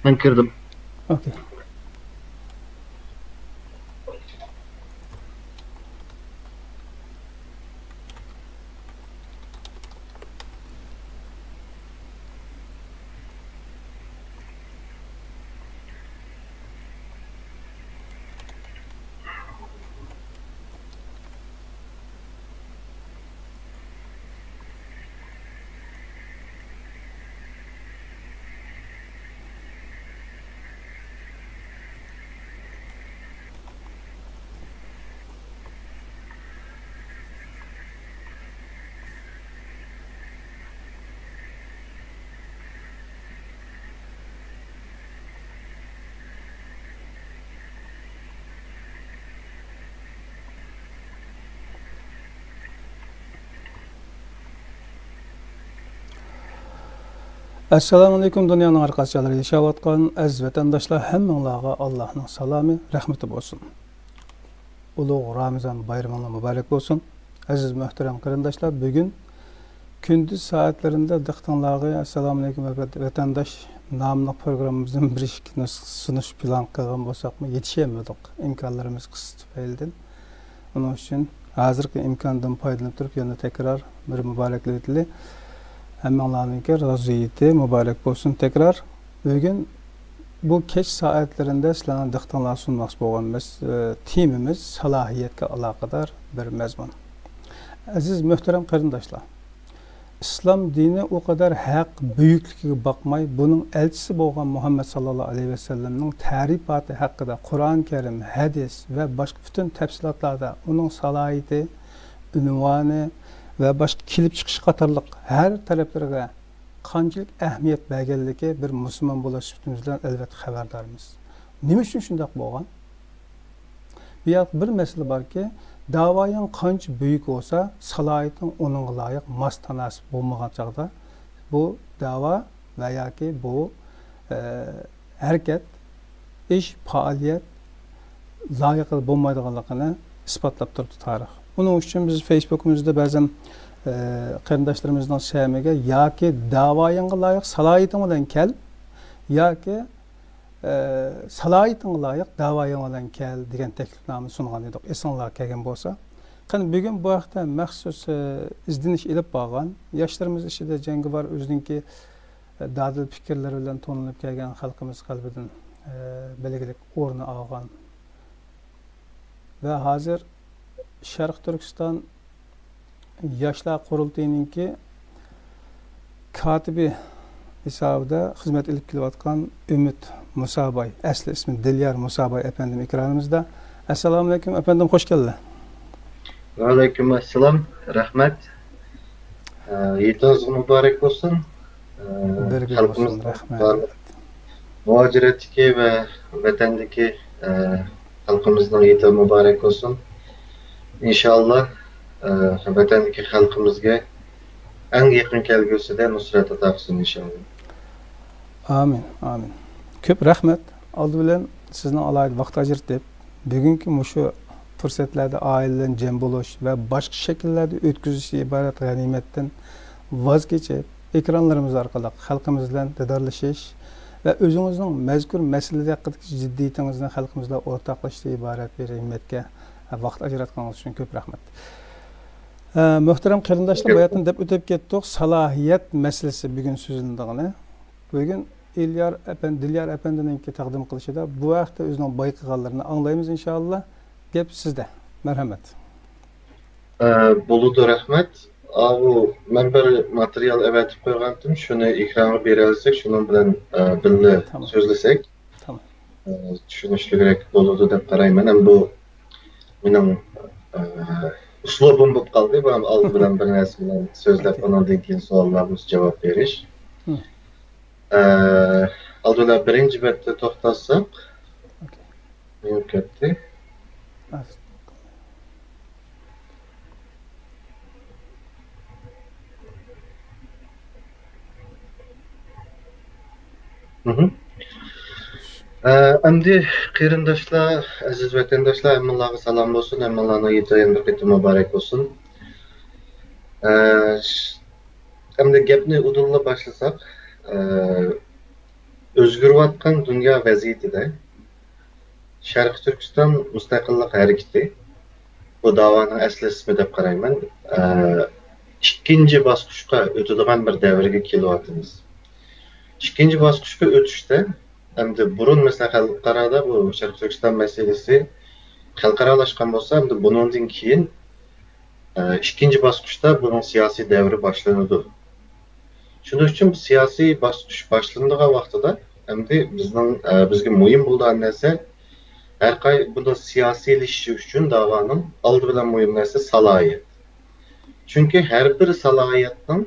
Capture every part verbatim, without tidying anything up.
مەن كىردىم. ئوكەي. ئەسسالامۇئەلەيكۇم، دۇنيانىڭ ھەر قايسى جايلىرىدا ياشاۋاتقان ئەزىز ۋەتەنداشلار، ھەممىڭلارغا ئاللاھنىڭ سالامى، رەھمىتى بولسۇن. ئۇلۇغ رامىزان بايرىمىڭلار مۇبارەك بولسۇن. ئەزىز مۆھتەرەم قېرىنداشلار، بۈگۈن كۈندۈز سائەتلىرىمدە دىققىتىڭلارغا ئەسسالامۇئەلەيكۇم ۋەتەنداش ناملىق پروگراممىمىزدىن بىر ئىككى نۇسخا سۇنۇش پىلان قىلغان بولساقمۇ، يېتىشەلمىدۇق ئىمكانلىرىمىز قىسىت تۈپەيلىدىن. ئۇنىڭ ئۈچۈن ھازىرقى ئىمكاندىن پايدىلىنىپ تۇرۇپ، يەنە تەكرار بىر مۇبارەكلەۋېتىلى. ھەممىڭلارنىڭكى روزا ھېيتى مۇبارەك بولسۇن تەكرار. بۈگۈن بۇ كەچ سائەتلىرىندە سىلەرنىڭ دىققىتىڭلارغا سۇنماقچى بولغان مەس-، ئە، تېمىمىز سالاھىيەتكە ئالاقىدار بىر مەزمۇن. ئەزىز مۆھتەرەم قېرىنداشلار، ئىسلام دىنى ئۇ قەدەر ھەق بۈيۈكلۈكىگە باقماي، بۇنىڭ ئەلچىسى بولغان مۇھەممەد ساللاللاھۇ ئەلەيھى ۋەسەللەمنىڭ تەرىپاتى ھەققىدە قۇرئان كەرىم، ھەدىس ۋە باشقا پۈتۈن تەپسىلاتلاردا ئۇنىڭ سالاھىيىتى، ئۇنۋانى ۋە باشقا كېلىپ چىقىشى قاتارلىق ھەر تەرەپلىرىگە قانچىلىك ئەھمىيەت بەرگەنلىكى بىر مۇسۇلمان بولۇش سۈپىتىمىز بىلەن ئەلۋەتتە خەۋەردارمىز. نېمە ئۈچۈن شۇنداق بولغان؟ بۇ يەردە بىر مەسىلە باركى، داۋايىڭ قانچە بۈيۈك بولسا، سالاھىيىتىڭ ئۇنىڭغا لايىق، ماس تاناسىپ بولمىغان چاغدا، بۇ داۋا ۋە ياكى بۇ، ئە، ھەرىكەت، ئىش، پائالىيەت لايىقىدا بولمايدىغانلىقىنى ئىسپاتلاپ تۇرۇپتۇ تارىخ. ئۇنىڭ ئۈچۈن بىز فېيسبۇكىمىزدا بەزەن، ئە، قېرىنداشلىرىمىزنىڭ سەمىگە ياكى داۋايىڭغا لايىق سالاھىيىتىڭ بىلەن كەل، ياكى ئە، سالاھىيىتىڭغا لايىق داۋايىڭ بىلەن كەل دېگەن تەكلىپنامىنى سۇنغان ئىدۇق، ئېسىڭلارغا كەلگەن بولسا. قېنى، بۈگۈن بۇ ھەقتە مەخسۇس، ئە، ئىزدىنىش ئېلىپ بارغان، ياشلىرىمىز ئىچىدە جەڭگىۋار ئۆزىنىڭكى، ئە، دادىل پىكىرلىرى بىلەن تونۇلۇپ كەلگەن خەلقىمىز قەلبىدىن، ئە، بەلگىلىك ئورنى ئالغان ۋە ھازىر شەرقىي تۈركىستان ياشلار قۇرۇلتىيىنىڭكى كاتىپى ھېسابىدا خىزمەت ئېلىپ كېلىۋاتقان ئۈمىد مۇساباي، ئەسلى ئىسمى دىليار مۇساباي ئەپەندىم ئېكرانىمىزدا. ئەسسالامۇئەلەيكۇم ئەپەندىم، خوش كەلدى. ۋەئەلەيكۇم ئەسسالام، رەھمەت. ئە، ھېيتىڭىز مۇبارەك بولسۇن. ئە، بىرگە بولسۇن، خەلقىمىزنىڭ رەھمەت. بارلىق مۇھاجىرەتتىكى ۋە ۋەتەندىكى، ئە، خەلقىمىزنىڭ ھېيتى مۇبارەك بولسۇن. ئىنشاللا، ئە، ۋەتەندىكى خەلقىمىزگە ئەڭ يېقىن كەلگۈسىدە نۇسرەت ئاتا قىلسۇن، ئىنشاللا. ئامىن، ئامىن. كۆپ رەھمەت. ئالدى بىلەن سىزنىڭ ئالاھىدە ۋاقىت ئاجرىتىپ، بۈگۈنكى مۇشۇ پۇرسەتلەردە ئائىلە بىلەن جەم بولۇش ۋە باشقا شەكىللەردە ئۆتكۈزۈشتىن ئىبارەت غەنىيمەتتىن ۋاز كېچىپ، ئېكرانلىرىمىز ئارقىلىق خەلقىمىز بىلەن دىدارلىشىش ۋە ئۆزىڭىزنىڭ مەزكۇر مەسىلە ھەققىدىكى جىددىيىتىڭىزنى خەلقىمىز بىلەن ئورتاقلىشىشتىن ئىبارەت بىر ھىممەتكە ۋاقىت ئاجراتقىنىڭىز ئۈچۈن كۆپ رەھمەت. ئە، مۆھتەرەم قېرىنداشلار، باياتىن دەپ ئۆتۈپ كەتتۇق، سالاھىيەت مەسىلىسى بۈگۈن سۆزلىنىدىغىنى. بۈگۈن ئىليار ئەپەندى، دىليار ئەپەندىنىڭكى تەقدىم قىلىشىدا بۇ ھەقتە ئۆزىنىڭ بايقىغانلىرىنى ئاڭلايمىز، ئىنشائاللا. گەپ سىزدە. مەرھەمەت. ئە، بولىدۇ، رەھمەت. ئاۋۇ، مەن بىر ماتېرىيال ئەۋەتىپ قويغانتىم، شۇنى ئېكرانغا بېرەلىسەك، شۇنىڭ بىلەن، ئە، بىللە تامام. سۆزلىسەك. تامام. ئە، چۈشىنىشلىكرەك بولىدۇ دەپ قارايمەن. ھەم بۇ مېنىڭ، ئە، ئۇسلۇبۇم بولۇپ قالدى. بۇ ئالدى بىلەن بىر نەرسە بىلەن سۆزلەپ، ئوكەي. ئۇنىڭدىن كېيىن سوئاللارغا جاۋاب بېرىش. ھىم. ئە، ئالدى بىلەن بىرىنچى بەتتە توختالساق. ئوكەي. مېڭىپ كەتتى. مھم. ئە، ئەمدى قېرىنداشلار، ئەزىز ۋەتەنداشلار، ھەممىڭلارغا سالام بولسۇن، ھەممىڭلارنىڭ ھېيتى يەنە بىر قېتىم مۇبارەك بولسۇن. ئە، ش-، ئەمدى گەپنى ئۇدۇللا باشلىساق، ئە، ئۆزگىرىۋاتقان دۇنيا ۋەزىيىتىدە شەرقىي تۈركىستان مۇستەقىللىق ھەرىكىتى، بۇ داۋانىڭ ئەسلى ئىسمى دەپ قارايمەن، ئە، ئىككىنچى باسقۇچقا ئۆتىدىغان بىر دەۋرگە كېلىۋاتىمىز. ئىككىنچى باسقۇچقا ئۆتۈشتە، ئەمدى بۇرۇن، مەسىلەن، خەلقئارادا بۇ شەرقىي تۈركىستان مەسىلىسى خەلقئارالاشقان بولسا، ئەمدى بۇنىڭدىن كېيىن، ئە، ئىككىنچى باسقۇچتا بۇنىڭ سىياسىي دەۋرى باشلىنىدۇ. شۇنىڭ ئۈچۈن بۇ سىياسىي باسقۇچ باشلىنىدىغان ۋاقتىدا، ئەمدى بىزنىڭ، ئە، بىزگە مۇھىم بولىدىغان نەرسە، ھەر قاي-، بۇنىڭ سىياسىيلىشىشى ئۈچۈن داۋانىڭ ئالدى بىلەن مۇھىم نەرسە سالاھىيەت. چۈنكى ھەر بىر سالاھىيەتنىڭ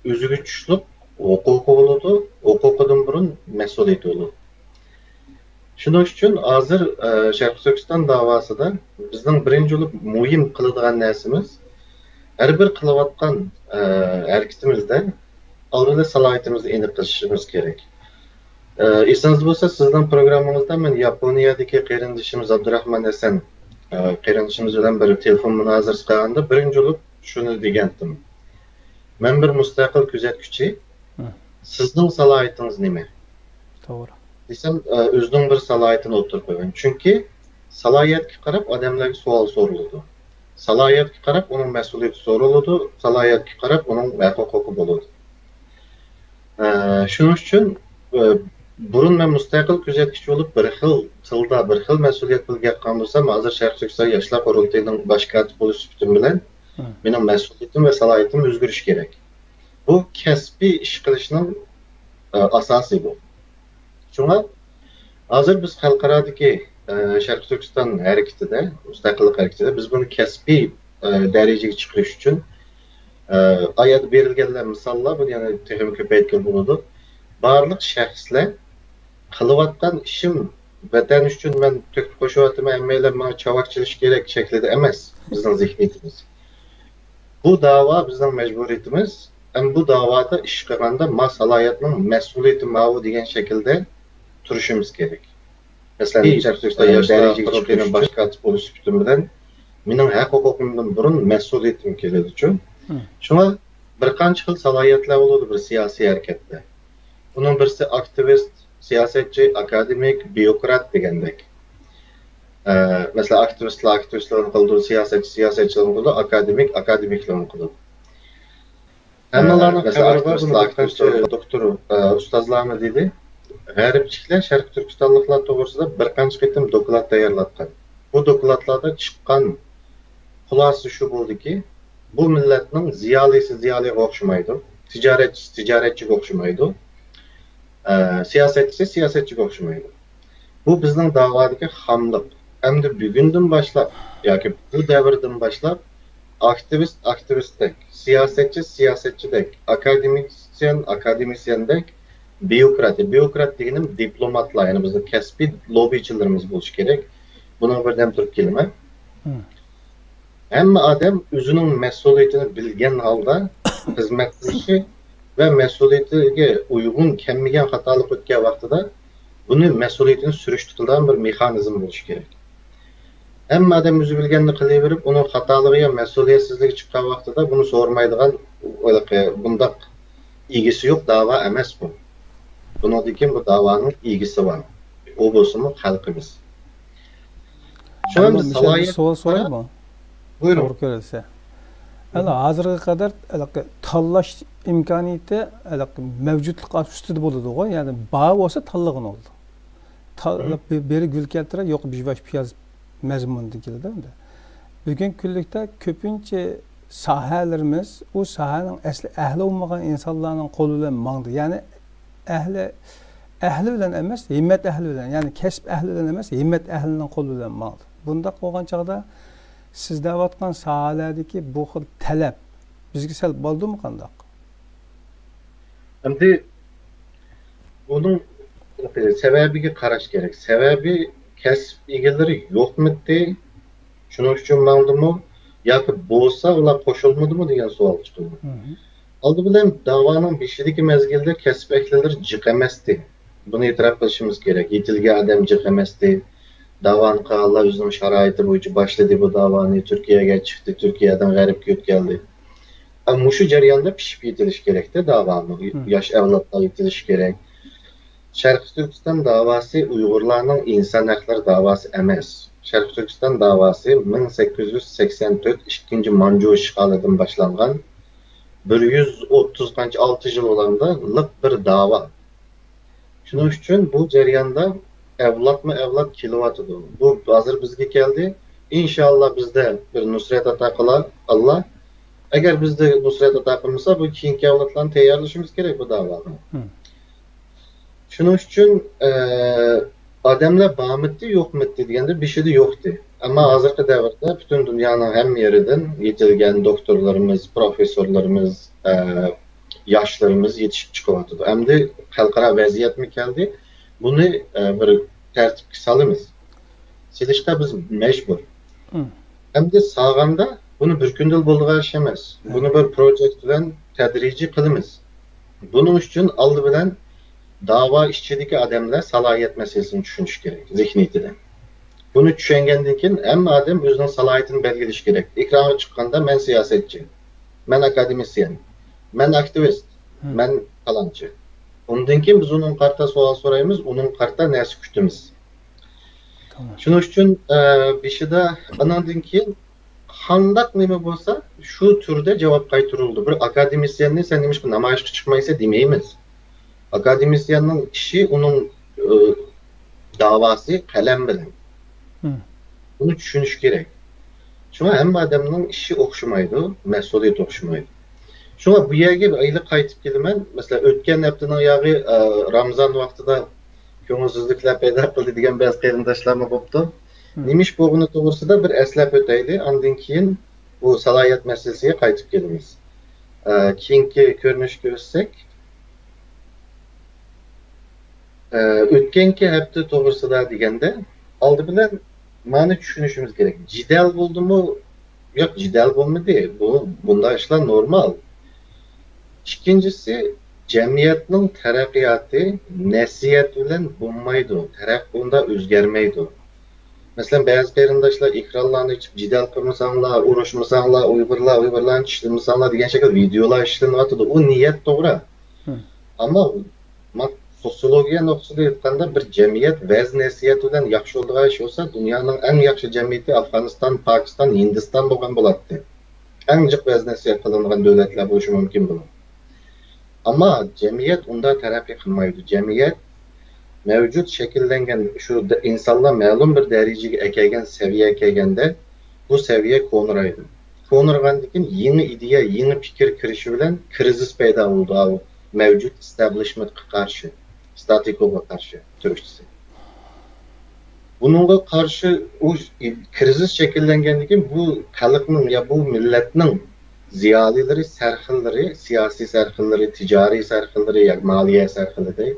ئۆزىگە چۈشلۈك ھوقۇقى بولىدۇ، ھوقۇقىدىن بۇرۇن مەسئۇلىيىتى بولىدۇ. شۇنىڭ ئۈچۈن ھازىر، ئە، شەرقىي تۈركىستان داۋاسىدا بىزنىڭ بىرىنچى بولۇپ مۇھىم قىلىدىغان نەرسىمىز، ھەر بىر قىلىۋاتقان، ئە، ھەرىكىتىمىزدە ئالدىدا سالاھىيىتىمىزنى ئېنىق قىلىشىمىز كېرەك. ئە، ئېسىڭىزدە بولسا، سىزنىڭ پروگراممىڭىزدا مەن ياپونىيەدىكى قېرىندىشىمىز ئابدۇراخمان ھەسەن، ئە، قېرىندىشىمىز بىلەن بىر تېلېفون مۇنازىرىسى قىلغاندا، بىرىنچى بولۇپ شۇنى دېگەنتىم. مەن بىر مۇستەقىل كۆزەتكۈچى. مم. سىزنىڭ سالاھىيىتىڭىز نېمە؟ توغرا. دېسەم، ئە، ئۆزىنىڭ بىر سالاھىيىتىنى ئوتتۇرىغا قويغان. چۈنكى سالاھىيەتكە قاراپ ئادەملەرگە سوئال سورىلىدۇ. سالاھىيەتكە قاراپ ئۇنىڭ مەسئۇلىيىتى سورىلىدۇ. سالاھىيەتكە قاراپ ئۇنىڭ ھەق ھوقۇقى بولىدۇ. ئە، شۇنىڭ ئۈچۈن، ئە، بۇرۇن مەن مۇستەقىل كۆزەتكۈچى بولۇپ، بىر خىل تىلدا، بىر خىل مەسئۇلىيەت بىلەن گەپ قىلغان بولسام، ھازىر شەرقىي تۈركىستان ياشلار قۇرۇلتىيىنىڭ باش كاتىپى بولۇش سۈپىتىم بىلەن، مم، مېنىڭ مەسئۇلىيىتىم ۋە سالاھىيىتىم ئۆزگىرىشى كېرەك. بۇ كەسپىي ئىش قىلىشنىڭ، ئە، ئاساسى بۇ. شۇڭا ھازىر بىز خەلقئارادىكى، ئە، شەرقىي تۈركىستان ھەرىكىتىدە، مۇستەقىللىق ھەرىكىتىدە بىز بۇنى كەسپىي، ئە، دەرىجىگە چىقىرىش ئۈچۈن، ئە، ئايەتتە بېرىلگەنلەر مىساللار، بۇنى يەنە تېخىمۇ كۆپەيتكىلى بولىدۇ. بارلىق شەخسلەر قىلىۋاتقان ئىشىم ۋەتەن ئۈچۈن مەن تۆھپە قوشۇۋاتىمەن، ھەممەيلەن ماڭا چاۋاك چېلىش كېرەك شەكلىدە ئەمەس بىزنىڭ زېھنىيىتىمىز. بۇ داۋا بىزنىڭ مەجبۇرىيىتىمىز. ھەم بۇ داۋادا ئىش قىلغاندا ما سالاھىيەتنىڭ مەسئۇلىيىتى ماۋۇ دېگەن شەكىلدە تۇرۇشىمىز كېرەك. مەسىلەن، شەرقىي تۈركىستان ياشلار قۇرۇلتىيىنىڭ باش كاتىپى بولۇش سۈپىتىم بىلەن مېنىڭ ھەق ھوقۇقۇمدىن بۇرۇن مەسئۇلىيىتىم كېلىدۇ. شۇڭا بىر قانچە خىل سالاھىيەتلەر بولىدۇ بىر سىياسىي ھەرىكەتتە. ئۇنىڭ بىرسى ئاكتىۋىست، سىياسەتچى، ئاكادېمىك، بيۇروكرات دېگەندەك. ئە، مەسىلەن، ئاكتىۋىستلار ئاكتىۋىستلىقىنى قىلىدۇ، سىياسەتچى سىياسەتچىلىقىنى قىلىدۇ، ئاكادېمىك ئاكادېمىكلىقىنى قىلىدۇ. ئە، ھەممىلارنىڭ مەسىلەن، خەۋىرى بار، ئاكتىۋىستلار، بۇنى بىر قانچە ئاكتىۋىستلار، دوكتور، ئە، ئۇستازلارمۇ دېدى. غەربچىلەر شەرقىي تۈركىستانلىقلار توغرىسىدا بىر قانچە قېتىم دوكلات تەييارلاتقان. بۇ دوكلاتلاردا چىققان خۇلاسە شۇ بولدىكى، بۇ مىللەتنىڭ زىيالىيسى زىيالىيغا ئوخشىمايدۇ، تىجارەتچىسى تىجارەتچىگە ئوخشىمايدۇ، ئە، سىياسەتچىسى سىياسەتچىگە ئوخشىمايدۇ. بۇ بىزنىڭ داۋادىكى خاملىق. ئەمدى بۈگۈندىن باشلاپ ياكى بۇ دەۋردىن باشلاپ ئاكتىۋىست ئاكتىۋىستتەك، سىياسەتچى سىياسەتچىدەك، ئاكادېمىسىيان ئاكادېمىسىياندەك، بيۇروكرات، بيۇروكرات دېگىنىم دىپلوماتلار، يەنى بىزنىڭ كەسپىي لوببىچىلىرىمىز بولۇشى كېرەك. بۇنىڭغا بىردەم تۇرۇپ كېلىمەن. ھەممە ئادەم ئۆزىنىڭ مەسئۇلىيىتىنى بىلگەن ھالدا خىزمەت قىلىشى ۋە مەسئۇلىيىتىگە ئۇيغۇن كەلمىگەن خاتالىق ئۆتكەن ۋاقتىدا بۇنى مەسئۇلىيىتىنى سۈرۈشتە قىلىدىغان بىر مېخانىزم بولۇشى كېرەك. ھەممە ئادەم ئۆزى بىلگەننى قىلىۋېرىپ، ئۇنىڭ خاتالىقى يا مەسئۇلىيەتسىزلىكى چىققان ۋاقتىدا بۇنى سورىمايدىغان، بۇنداق ئىگىسى يوق داۋا ئەمەس بۇ. بۇنىڭدىن كېيىن بۇ داۋانىڭ ئىگىسى بار. ئۇ بولسىمۇ خەلقىمىز. شۇڭا بىز سالاھىيەت سوئال سورايمۇ؟ بۇيرۇڭ. توغرا كۆرۈلسە. ھەلى ھازىرغا قەدەر ھېلىقى تاللاش ئىمكانىيىتى ھېلىقى مەۋجۇتلۇق ئۈستىدە بولىدىغۇ، يەنى بار بولسا تاللىغىنى بولىدۇ. تا-، بىرى گۈل كەلتۈرە، يوقى بىۋاش پىياز مەزمۇنىدا كېلىدۇ ئەمدى. بۈگۈنكى كۈنلۈكتە كۆپىنچە ساھەلىرىمىز ئۇ ساھەنىڭ ئەسلى ئەھلى بولمىغان ئىنسانلارنىڭ قولى بىلەن ماڭدى. يەنى ئەھلى، ئەھلى بىلەن ئەمەس، ھىممەت ئەھلى بىلەن، يەنى كەسىپ ئەھلى بىلەن ئەمەس، ھىممەت ئەھلىنىڭ قولى بىلەن ماڭدى. بۇنداق بولغان چاغدا سىز دەۋاتقان ساھەلەردىكى بۇ خىل تەلەپ بىزگە سەل بولدىمۇ قانداق؟ ئەمدى ئۇنىڭ سەۋەبىگە قاراش كېرەك. سەۋەبى كەسىپ ئىگىلىرى يوقمىتى؟ شۇنىڭ ئۈچۈن ماڭدىمۇ؟ ياكى بولسا ئۇلار قوشۇلمىدىمۇ دېگەن سوئال چىقىدۇ. ئالدى بىلەن داۋانىڭ بېشىدىكى مەزگىلدە كەسىپ ئەھلىلىرى جىق ئەمەستى. بۇنى ئېتىراپ قىلىشىمىز كېرەك. يېتىلگەن ئادەم جىق ئەمەستى. داۋانى قىلغانلار ئۆزىنىڭ شارائىتى بويىچە باشلىدى بۇ داۋانى. تۈركىيەگە چىقتى، تۈركىيەدىن غەربكە يۆتكەلدى. مۇشۇ جەرياندا پىشىپ يېتىلىشى كېرەكتە، داۋامۇ. مم. ياش ئەۋلادلار يېتىلىشى كېرەك. شەرقىي تۈركىستان داۋاسى ئۇيغۇرلارنىڭ ئىنسان ھەقلىرى داۋاسى ئەمەس. شەرقىي تۈركىستان داۋاسى مىڭ سەككىز يۈز سەكسەن تۆت ئىككىنچى مانجۇ ئىشغالىدىن باشلانغان، بىر يۈز ئوتتۇز قانچە، ئالتە يىل بولامدا لىق بىر داۋا. شۇنىڭ ئۈچۈن بۇ جەرياندا ئەۋلادمۇ ئەۋلاد كېلىۋاتىدۇ. بۇ ھازىر بىزگە كەلدى. ئىنشاللا بىزدە بىر نۇسرەت ئاتا قىلار ئاللا. ئەگەر بىزدە نۇسرەت ئاتا قىلمىسا، بۇ كېيىنكى ئەۋلادلارنى تەييارلىشىمىز كېرەك بۇ داۋاغا. مم. شۇنىڭ ئۈچۈن، ئە، ئادەملەر بارمىدى، يوقمىدى دېگەندە، بېشىدا يوقتى. ئەمما ھازىرقى دەۋردە پۈتۈن دۇنيانىڭ ھەممە يېرىدىن يېتىلگەن دوكتورلىرىمىز، پروفېسسورلىرىمىز، ئە، ياشلىرىمىز يېتىشىپ چىقىۋاتىدۇ. ئەمدى خەلقئارا ۋەزىيەتمۇ كەلدى. بۇنى، ئە، بىر تەرتىپكە سالىمىز. سېلىشقا بىز مەجبۇر. مم. ئەمدى سالغاندا بۇنى بىر كۈندىلا بولىدىغان ئىش ئەمەس. مم. بۇنى بىر پروجېكت بىلەن تەدرىجىي قىلىمىز. بۇنىڭ ئۈچۈن ئالدى بىلەن داۋا ئىچىدىكى ئادەملەر سالاھىيەت مەسىلىسىنى چۈشىنىشى كېرەك، زېھنىيىتىدە. بۇنى چۈشەنگەندىن كېيىن ھەممە ئادەم ئۆزىنىڭ سالاھىيىتىنى بەلگىلىشى كېرەك. ئېكرانغا چىققاندا مەن سىياسەتچى، مەن ئاكادېمىسىيەن، مەن ئاكتىۋىست، مم. مەن پالانچى. ئۇندىن كېيىن بىز ئۇنىڭغا قارىتا سوئال سورايمىز، ئۇنىڭغا قارىتا نەرسە كۈتىمىز. تامام. شۇنىڭ ئۈچۈن، ئە، بېشىدا، ئاناندىن كېيىن قانداق نېمە بولسا، شۇ تۈردە جاۋاب قايتۇرۇلىدۇ. بىر ئاكادېمىسىيەننى «سەن نېمىشقا نامايىشقا چىقمايسەن؟» دېمەيمىز. ئاكادېمىسىيەننىڭ ئىشى ئۇنىڭ، ئە، داۋاسى قەلەم بىلەن. مم. بۇنى چۈشىنىش كېرەك. شۇڭا ھەممە ئادەمنىڭ ئىشى ئوخشىمايدۇ، مەسئۇلىيىتى ئوخشىمايدۇ. شۇڭا بۇ يەرگە بىر ئايلىق قايتىپ كېلىمەن. مەسىلەن، ئۆتكەن ھەپتىنىڭ ياغى، ئە، رامزان ۋاقتىدا كۆڭۈلسىزلىكلەر پەيدا قىلدى دېگەن بەزى قېرىنداشلارمۇ بوپتۇ. مم. نېمە ئىش بولغىنى توغرىسىدا بىر ئەسلەپ ئۆتەيلى، ئاندىن كېيىن بۇ سالاھىيەت مەسىلىسىگە قايتىپ كېلىمىز. ئە، كېيىنكى كۆرۈنۈشكە ئۆتسەك، ئە، ئۆتكەنكى ھەپتە توغرىسىدا دېگەندە، ئالدى بىلەن مانا چۈشىنىشىمىز كېرەك. جېدەل بولدىمۇ؟ ياق، جېدەل بولمىدى. بۇ، بۇنداق ئىشلار نورمال. ئىككىنچىسى، جەمئىيەتنىڭ تەرەققىياتى نەسىھەت بىلەن بولمايدۇ، تەرەققىي ئۇنداق ئۆزگەرمەيدۇ. مەسىلەن، بەزى قېرىنداشلار ئېكرانلارنى ئېچىپ، «جېدەل قىلمىساڭلار، ئۇرۇشمىساڭلار، ئۇيغۇرلار، ئۇيغۇرلارنى چىشلىمىساڭلار» دېگەن شەكىلدە ۋىدېئولار ئىشلىنىۋاتىدۇ. ئۇ نىيەت توغرا. مم. ئەمما ما-، سوسىيولوگىيە نۇقتىسىدا ئېيتقاندا، بىر جەمئىيەت ۋەز-نەسىھەت بىلەن ياخشى بولىدىغان ئىش بولسا، دۇنيانىڭ ئەڭ ياخشى جەمئىيىتى ئافغانىستان، پاكىستان، ھىندىستان بولغان بولاتتى. ئەڭ جىق ۋەز-نەسىھەت قىلىنغان دۆلەتلەر بولۇشى مۇمكىن بۇنىڭ. ئەمما جەمئىيەت ئۇنداق تەرەققىي قىلمايدۇ. جەمئىيەت مەۋجۇت شەكىللەنگەن، شۇ د-، ئىنسانلار مەلۇم بىر دەرىجىگە ئەكەلگەن، سەۋىيەگە كەلگەندە، بۇ سەۋىيە كونىرايدۇ. كونىرىغاندىن كېيىن يېڭى ئىدىيە، يېڭى پىكىر كىرىشى بىلەن كىرىزىس پەيدا بولىدۇ، ئاۋۇ مەۋجۇت ئىستابلىشمېنتقا قارشى، ستاتىكوغا قارشى تۈركچىسى. بۇنىڭغا قارشى ئۇ كىرىزىس شەكىللەنگەندىن كېيىن بۇ خەلقنىڭ يا بۇ مىللەتنىڭ زىيالىيلىرى، سەرخىللىرى، سىياسىي سەرخىللىرى، تىجارىي سەرخىللىرى يا مالىيە سەرخىللىرى،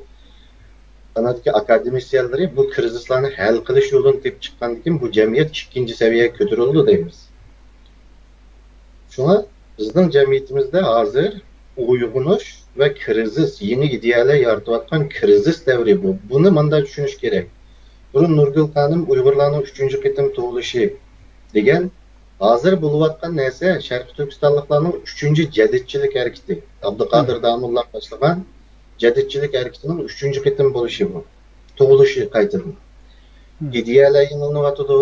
ئانادىكى ئاكادېمىسىيەنلىرى بۇ كىرىزىسلارنى ھەل قىلىش يولىنى تېپىپ چىققاندىن كېيىن بۇ جەمئىيەت ئىككىنچى سەۋىيەگە كۆتۈرۈلىدۇ دەيمىز. شۇڭا بىزنىڭ جەمئىيىتىمىزدە ھازىر ئويغىنىش ۋە كىرىزىس، يېڭى ئىدىيەلەر يارىتىۋاتقان كىرىزىس دەۋرى بۇ. بۇنى مۇنداق چۈشىنىش كېرەك. بۇرۇن نۇرگۈل خانىم ئۇيغۇرلارنىڭ ئۈچىنچى قېتىم تۇغۇلۇشى دېگەن، ھازىر بولۇۋاتقان نەرسە شەرقىي تۈركىستانلىقلارنىڭ ئۈچىنچى جەدىدچىلىك ھەرىكىتى. ئابدۇقادىر داموللا باشلىغان جەدىدچىلىك ھەرىكىتىنىڭ ئۈچىنچى قېتىم بولۇشى بۇ. تۇغۇلۇشى قايتىدىن. مم. ئىدىيەلەر يېڭىلىنىۋاتىدۇ،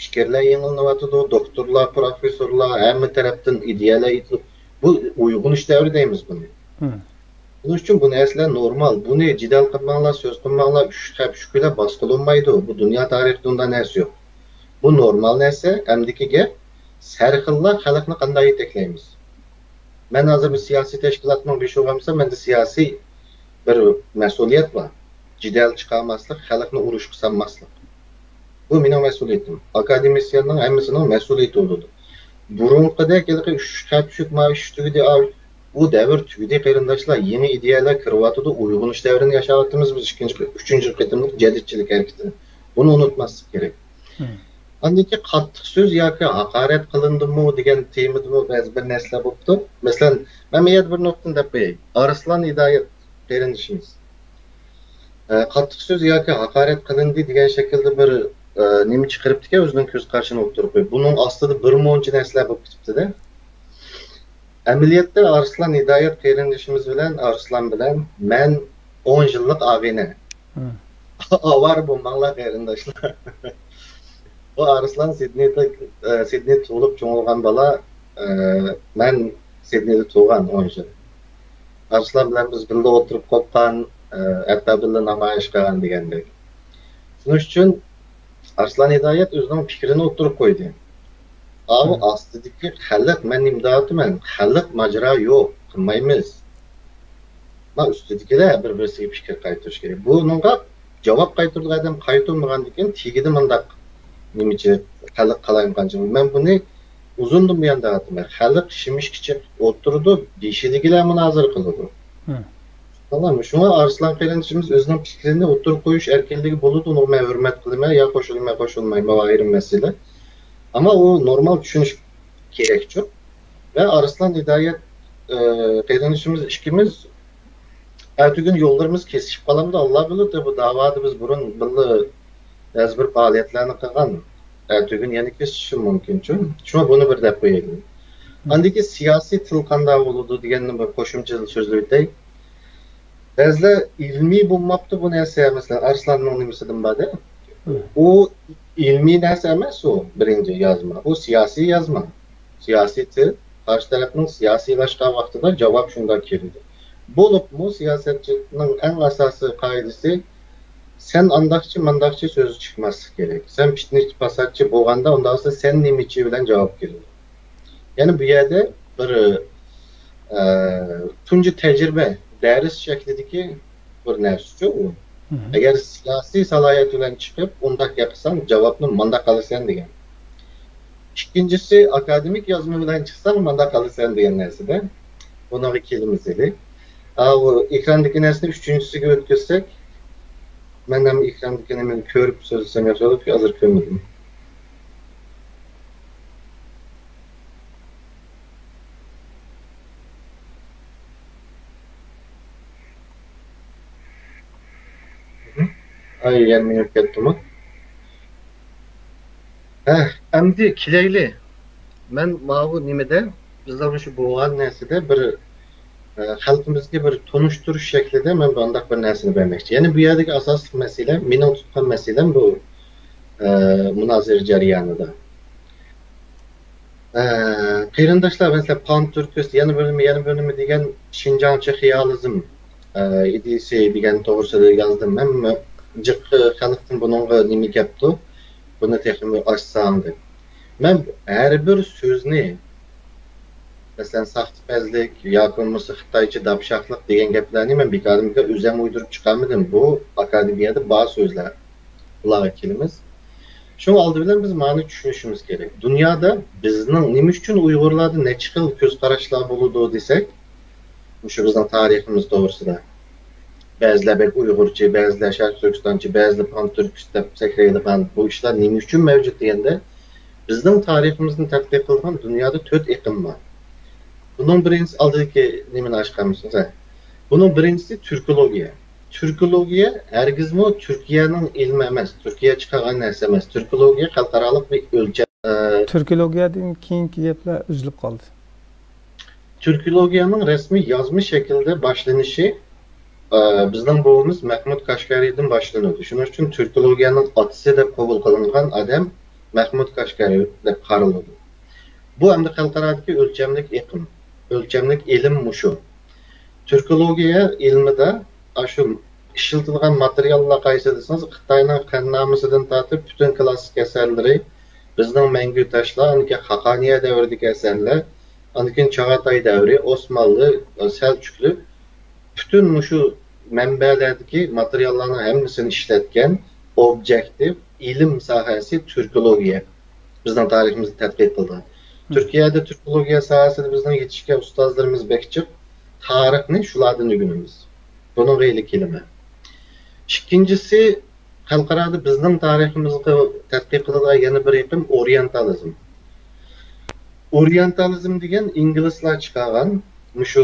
پىكىرلەر يېڭىلىنىۋاتىدۇ، دوكتورلار، پروفېسسورلار، ھەممە تەرەپتىن ئىدىيەلەر ئېيتىلىپ، بۇ ئويغىنىش دەۋرى دەيمىز بۇنى. مم. بۇنىڭ ئۈچۈن بۇ نەرسىلەر نورمال. بۇنى جېدەل قىلماڭلار، سۆز قىلماڭلار، ئۈچ خەپ، ئۈچ كۈنلەپ باسقىلى بولمايدۇ. بۇ دۇنيا تارىخىدا ئۇنداق نەرسە يوق. بۇ نورمال نەرسە. ئەمدىكى گەپ، سەرخىللار خەلقنى قانداق يېتەكلەيمىز؟ مەن ھازىر بىر سىياسىي تەشكىلاتنىڭ بېشىغا بولسام، مەندە سىياسىي بىر مەسئۇلىيەت بار. جېدەل چىقارماسلىق، خەلقنى ئۇرۇشقا سالماسلىق. بۇ مېنىڭ مەسئۇلىيىتىم. ئاكادېمىسىيەننىڭ ھەممىسىنىڭ مەسئۇلىيىتى بولىدۇ. بۇرۇنقىدەك ھېلىقى ئۈچ خەپ، ئۈچ ماۋۇ ئىش تۈگىدى، ئاۋۇ، ئۇ دەۋر تۈگىدى، قېرىنداشلار. يېڭى ئىدىيەلەر كىرىۋاتىدۇ، ئويغىنىش دەۋرىنى ياشاۋاتىمىز بىز، ئىككىنچى، ئۈچىنچى قېتىملىق جەدىدچىلىك ھەرىكىتىنى. بۇنى ئۇنتۇماسلىق كېرەك. مم. ئاندىن كېيىن قاتتىق سۆز ياكى ھاقارەت قىلىندىمۇ دېگەن تېمىدىمۇ بەزى بىر نەرسىلەر بوپتۇ. مەسىلەن، مەن بۇ يەردە بىر نۇقتىنى دەپ قوياي. ئارسلان ھىدايەت قېرىندىشىمىز، ئە، قاتتىق سۆز ياكى ھاقارەت قىلىندى دېگەن شەكىلدە بىر، ئە، نېمە چىقىرىپتىكەن، ئۆزىنىڭ كۆز قارىشىنى ئوتتۇرىغا قويۇپ. بۇنىڭ ئاستىدا بىر مۇنچە نەرسىلەر بولۇپ كېتىپتىدە. ئەمەلىيەتتە ئارسلان ھىدايەت قېرىندىشىمىز بىلەن، ئارسلان بىلەن مەن ئون يىللىق ئاغىنە. ئاۋارە بولماڭلار، قېرىنداشلار. بۇ ئارسلان سىدنېيدا، ئە، سىدنېيدا تۇغۇلۇپ چوڭ بولغان بالا. ئە، مەن سىدنېيدا تۇغۇلغان، ئون يىل. ئارسلان بىلەن بىز بىللە ئولتۇرۇپ قوپقان، ئە، ھەتتا بىللە نامايىش قىلغان دېگەندەك. شۇنىڭ ئۈچۈن ئارسلان ھىدايەت ئۆزىنىڭ پىكرىنى ئوتتۇرىغا قويدى. ئاۋۇ ئاستىدىكى خەلق، مەن نېمە دەۋاتىمەن، خەلق ماجىرا يوق، قىلمايمىز. ما ئۈستىدىكىلەر بىر-بىرسىگە پىكىر قايتۇرۇش كېرەك. بۇنىڭغا جاۋاب قايتۇرىدىغان ئادەم قايتۇرمىغاندىكىن تېگىدە مۇنداق نېمىچە خەلق قالايمىقانچىلىق. مەن بۇنى ئۇزۇندىن بۇيان دەۋاتىمەن. خەلق شىمىشكە چىقىپ ئولتۇرىدۇ، بېشىدىكىلەر مۇنازىرە قىلىدۇ. شۇڭا ئارسلان قېرىندىشىمىز ئۆزىنىڭ پىكرىنى ئوتتۇرىغا قويۇش ئەركىنلىكى بولىدۇ، ئۇنىڭغا مەن ھۆرمەت قىلىمەن، يا قوشۇلىمەن، قوشۇلمايمەن، ئۇ ئايرىم مەسىلە. ئەمما ئۇ نورمال چۈشىنىش كېرەكچۇ. ۋە ئارسلان ھىدايەت، ئى، قېرىندىشىمىز ئىككىمىز ئەتىگۈن يوللىرىمىز كېسىشىپ قالامدۇ، ئاللا بىلىدۇ. بۇ داۋادا بىز بۇرۇن بىللە بەزى بىر پائالىيەتلەرنى قىلغان. ئەتىگۈن يەنە كېسىشىشى مۇمكىنچۇ. شۇڭا بۇنى بىر دەپ قويايلى. ئاندىن كېيىن سىياسىي تىل قانداق بولىدۇ دېگەننى بىر قوشۇمچە سۆزلىۋېتەي. بەزىلەر ئىلمىي بولماپتۇ بۇ نەرسە، مەسىلەن، ئارسلاننىڭ نېمىسىدىن بار-دە. ئۇ ئىلمىي نەرسە ئەمەس، ئۇ بىرىنچى يازما. ئۇ سىياسىي يازما. سىياسىي تىل، قارشى تەرەپنىڭ سىياسىيلاشقان ۋاقتىدا جاۋاب شۇنداق كېلىدۇ. بولۇپمۇ سىياسەتچىنىڭ ئەڭ ئاساسىي قائىدىسى، سەن ئانداقچى، مانداقچى سۆزى چىقماسلىق كېرەك. سەن پىتنىچى، پاساتچى بولغاندا، ئۇنداق بولسا سەن نېمىچى بىلەن جاۋاب كېلىدۇ. يەنى بۇ يەردە بىر، ئە، تۇنجى تەجرىبە، دەرس شەكلىدىكى بىر نەرسىچۇ ئۇ. ئەگەر سىياسىي سالاھىيەت بىلەن چىقىپ، ئۇنداق گەپ قىلساڭ، جاۋابنى مانداق ئالىسەن دېگەن. ئىككىنچىسى، ئاكادېمىك يازما بىلەن چىقساڭ، مانداق ئالىسەن دېگەن نەرسىدە. بۇنىڭغا كېلىمىز ئىدى. ئاۋۇ ئېكراندىكى نەرسىنى ئۈچىنچىسىگە ئۆتكۈزسەك، مەن ھەم ئېكراندىكى نېمىنى كۆرۈپ سۆزلىسەم ياخشى بولىدۇ، ھازىر كۆرمىدىم. ئاي، يەنە مېڭىپ كەتتىمۇ؟ ھە، ئەمدى كېلەيلى. مەن ماۋۇ نېمىدە، بىزنىڭ مۇشۇ بولغان نەرسىدە بىر، ئە، خەلقىمىزگە بىر تونۇشتۇرۇش شەكلىدە مەن بۇنداق بىر نەرسىنى بەرمەكچى. يەنى بۇ يەردىكى ئاساسلىق مەسىلە، مېنىڭ تۇتقان مەسىلەم بۇ، ئە، مۇنازىرە جەريانىدا. ئە، قېرىنداشلار، مەسىلەن، پان تۈركىست، يەنە بىر نېمە، يەنە بىر نېمە دېگەن شىنجاڭچە خىيالىزم، ئە، ئىدىيىسى دېگەن توغرىسىدا يازدىم. ھەممە جىق خەلقتىن بۇنىڭغا نېمە كەپتۇ، بۇنى تېخىمۇ ئاچساڭ دەپ. مەن ھەر بىر سۆزنى، مەسىلەن، ساختىپەزلىك ياكى بولمىسا خىتايچە داپشاقلىق دېگەن گەپلەرنى مەن بىكاردىن بىكار ئۆزۈم ئۇيدۇرۇپ چىقارمىدىم. بۇ ئاكادېمىيەدە بار سۆزلەر. ئۇلارغا كېلىمىز. شۇڭا ئالدى بىلەن بىز مانى چۈشىنىشىمىز كېرەك. دۇنيادا بىزنىڭ نېمە ئۈچۈن ئۇيغۇرلاردا نەچچە خىل كۆز قاراشلار بولىدۇ دېسەك، مۇشۇ بىزنىڭ تارىخىمىز توغرىسىدا. بەزىلەر بەك ئۇيغۇرچى، بەزىلەر شەرقىي تۈركىستانچى، بەزىلەر پان تۈركىست دەپ سەكرەيدىغان بۇ ئىشلار نېمە ئۈچۈن مەۋجۇت دېگەندە، بىزنىڭ تارىخىمىزنى تەتقىق قىلغان دۇنيادا تۆت ئېقىم بار. بۇنىڭ بىرىنچىسى، ئالدىدىكى نېمىنى ئاچقانمىسىڭىز، ھە. بۇنىڭ بىرىنچىسى تۈركولوگىيە. تۈركولوگىيە ھەرگىزمۇ تۈركىيەنىڭ ئىلمى ئەمەس، تۈركىيە چىقارغان نەرسە ئەمەس. تۈركولوگىيە خەلقئارالىق بىر ئۆلچەم. ئە، تۈركولوگىيەدىن كېيىنكى گەپلەر ئۈزۈلۈپ قالدى. تۈركولوگىيەنىڭ رەسمىي يازما شەكىلدە باشلىنىشى، ئە، بىزنىڭ بوۋىمىز مەھمۇد كاشكارىدىن باشلىنىدۇ. شۇنىڭ ئۈچۈن تۈركولوگىيەنىڭ ئاتىسى دەپ قوبۇل قىلىنغان ئادەم مەھمۇد كاشكارى دەپ قارىلىدۇ. بۇ ئەمدى خەلقئارادىكى ئۆلچەملىك ئېقىم، ئۆلچەملىك ئىلىم مۇشۇ. تۈركولوگىيە ئىلمىدا ئاشۇ ئىشلىتىلغان ماتېرىياللار قايسى دېسىڭىز، خىتاينىڭ خەننامىسىدىن تارتىپ پۈتۈن كلاسسىك ئەسەرلىرى، بىزنىڭ مەڭگۈ تاشلار، ئاندىن كېيىن خاقانىيە دەۋرىدىكى ئەسەرلەر، ئاندىن كېيىن چاغاتاي دەۋرى، ئوسمانلى، سەلچۇكلۇ، پۈتۈن مۇشۇ مەنبەلەردىكى ماتېرىياللارنىڭ ھەممىسىنى ئىشلەتكەن ئوبيېكتىپ ئىلىم ساھەسى تۈركولوگىيە. بىزنىڭ تارىخىمىزنى تەتقىق قىلىدىغان. تۈركىيەدە تۈركولوگىيە ساھەسىدە بىزنىڭ يېتىشكەن ئۇستازلىرىمىز بەك جىق. تارىخنى شۇلاردىن ئۆگىنىمىز. بۇنىڭغا ئىلىك كېلىمەن. ئىككىنچىسى، خەلقئارادا بىزنىڭ تارىخىمىزغا تەتقىق قىلىدىغان يەنە بىر ئېقىم ئورىيېنتالىزم. ئورىيېنتالىزم دېگەن ئىنگلىزلار چىقارغان، مۇشۇ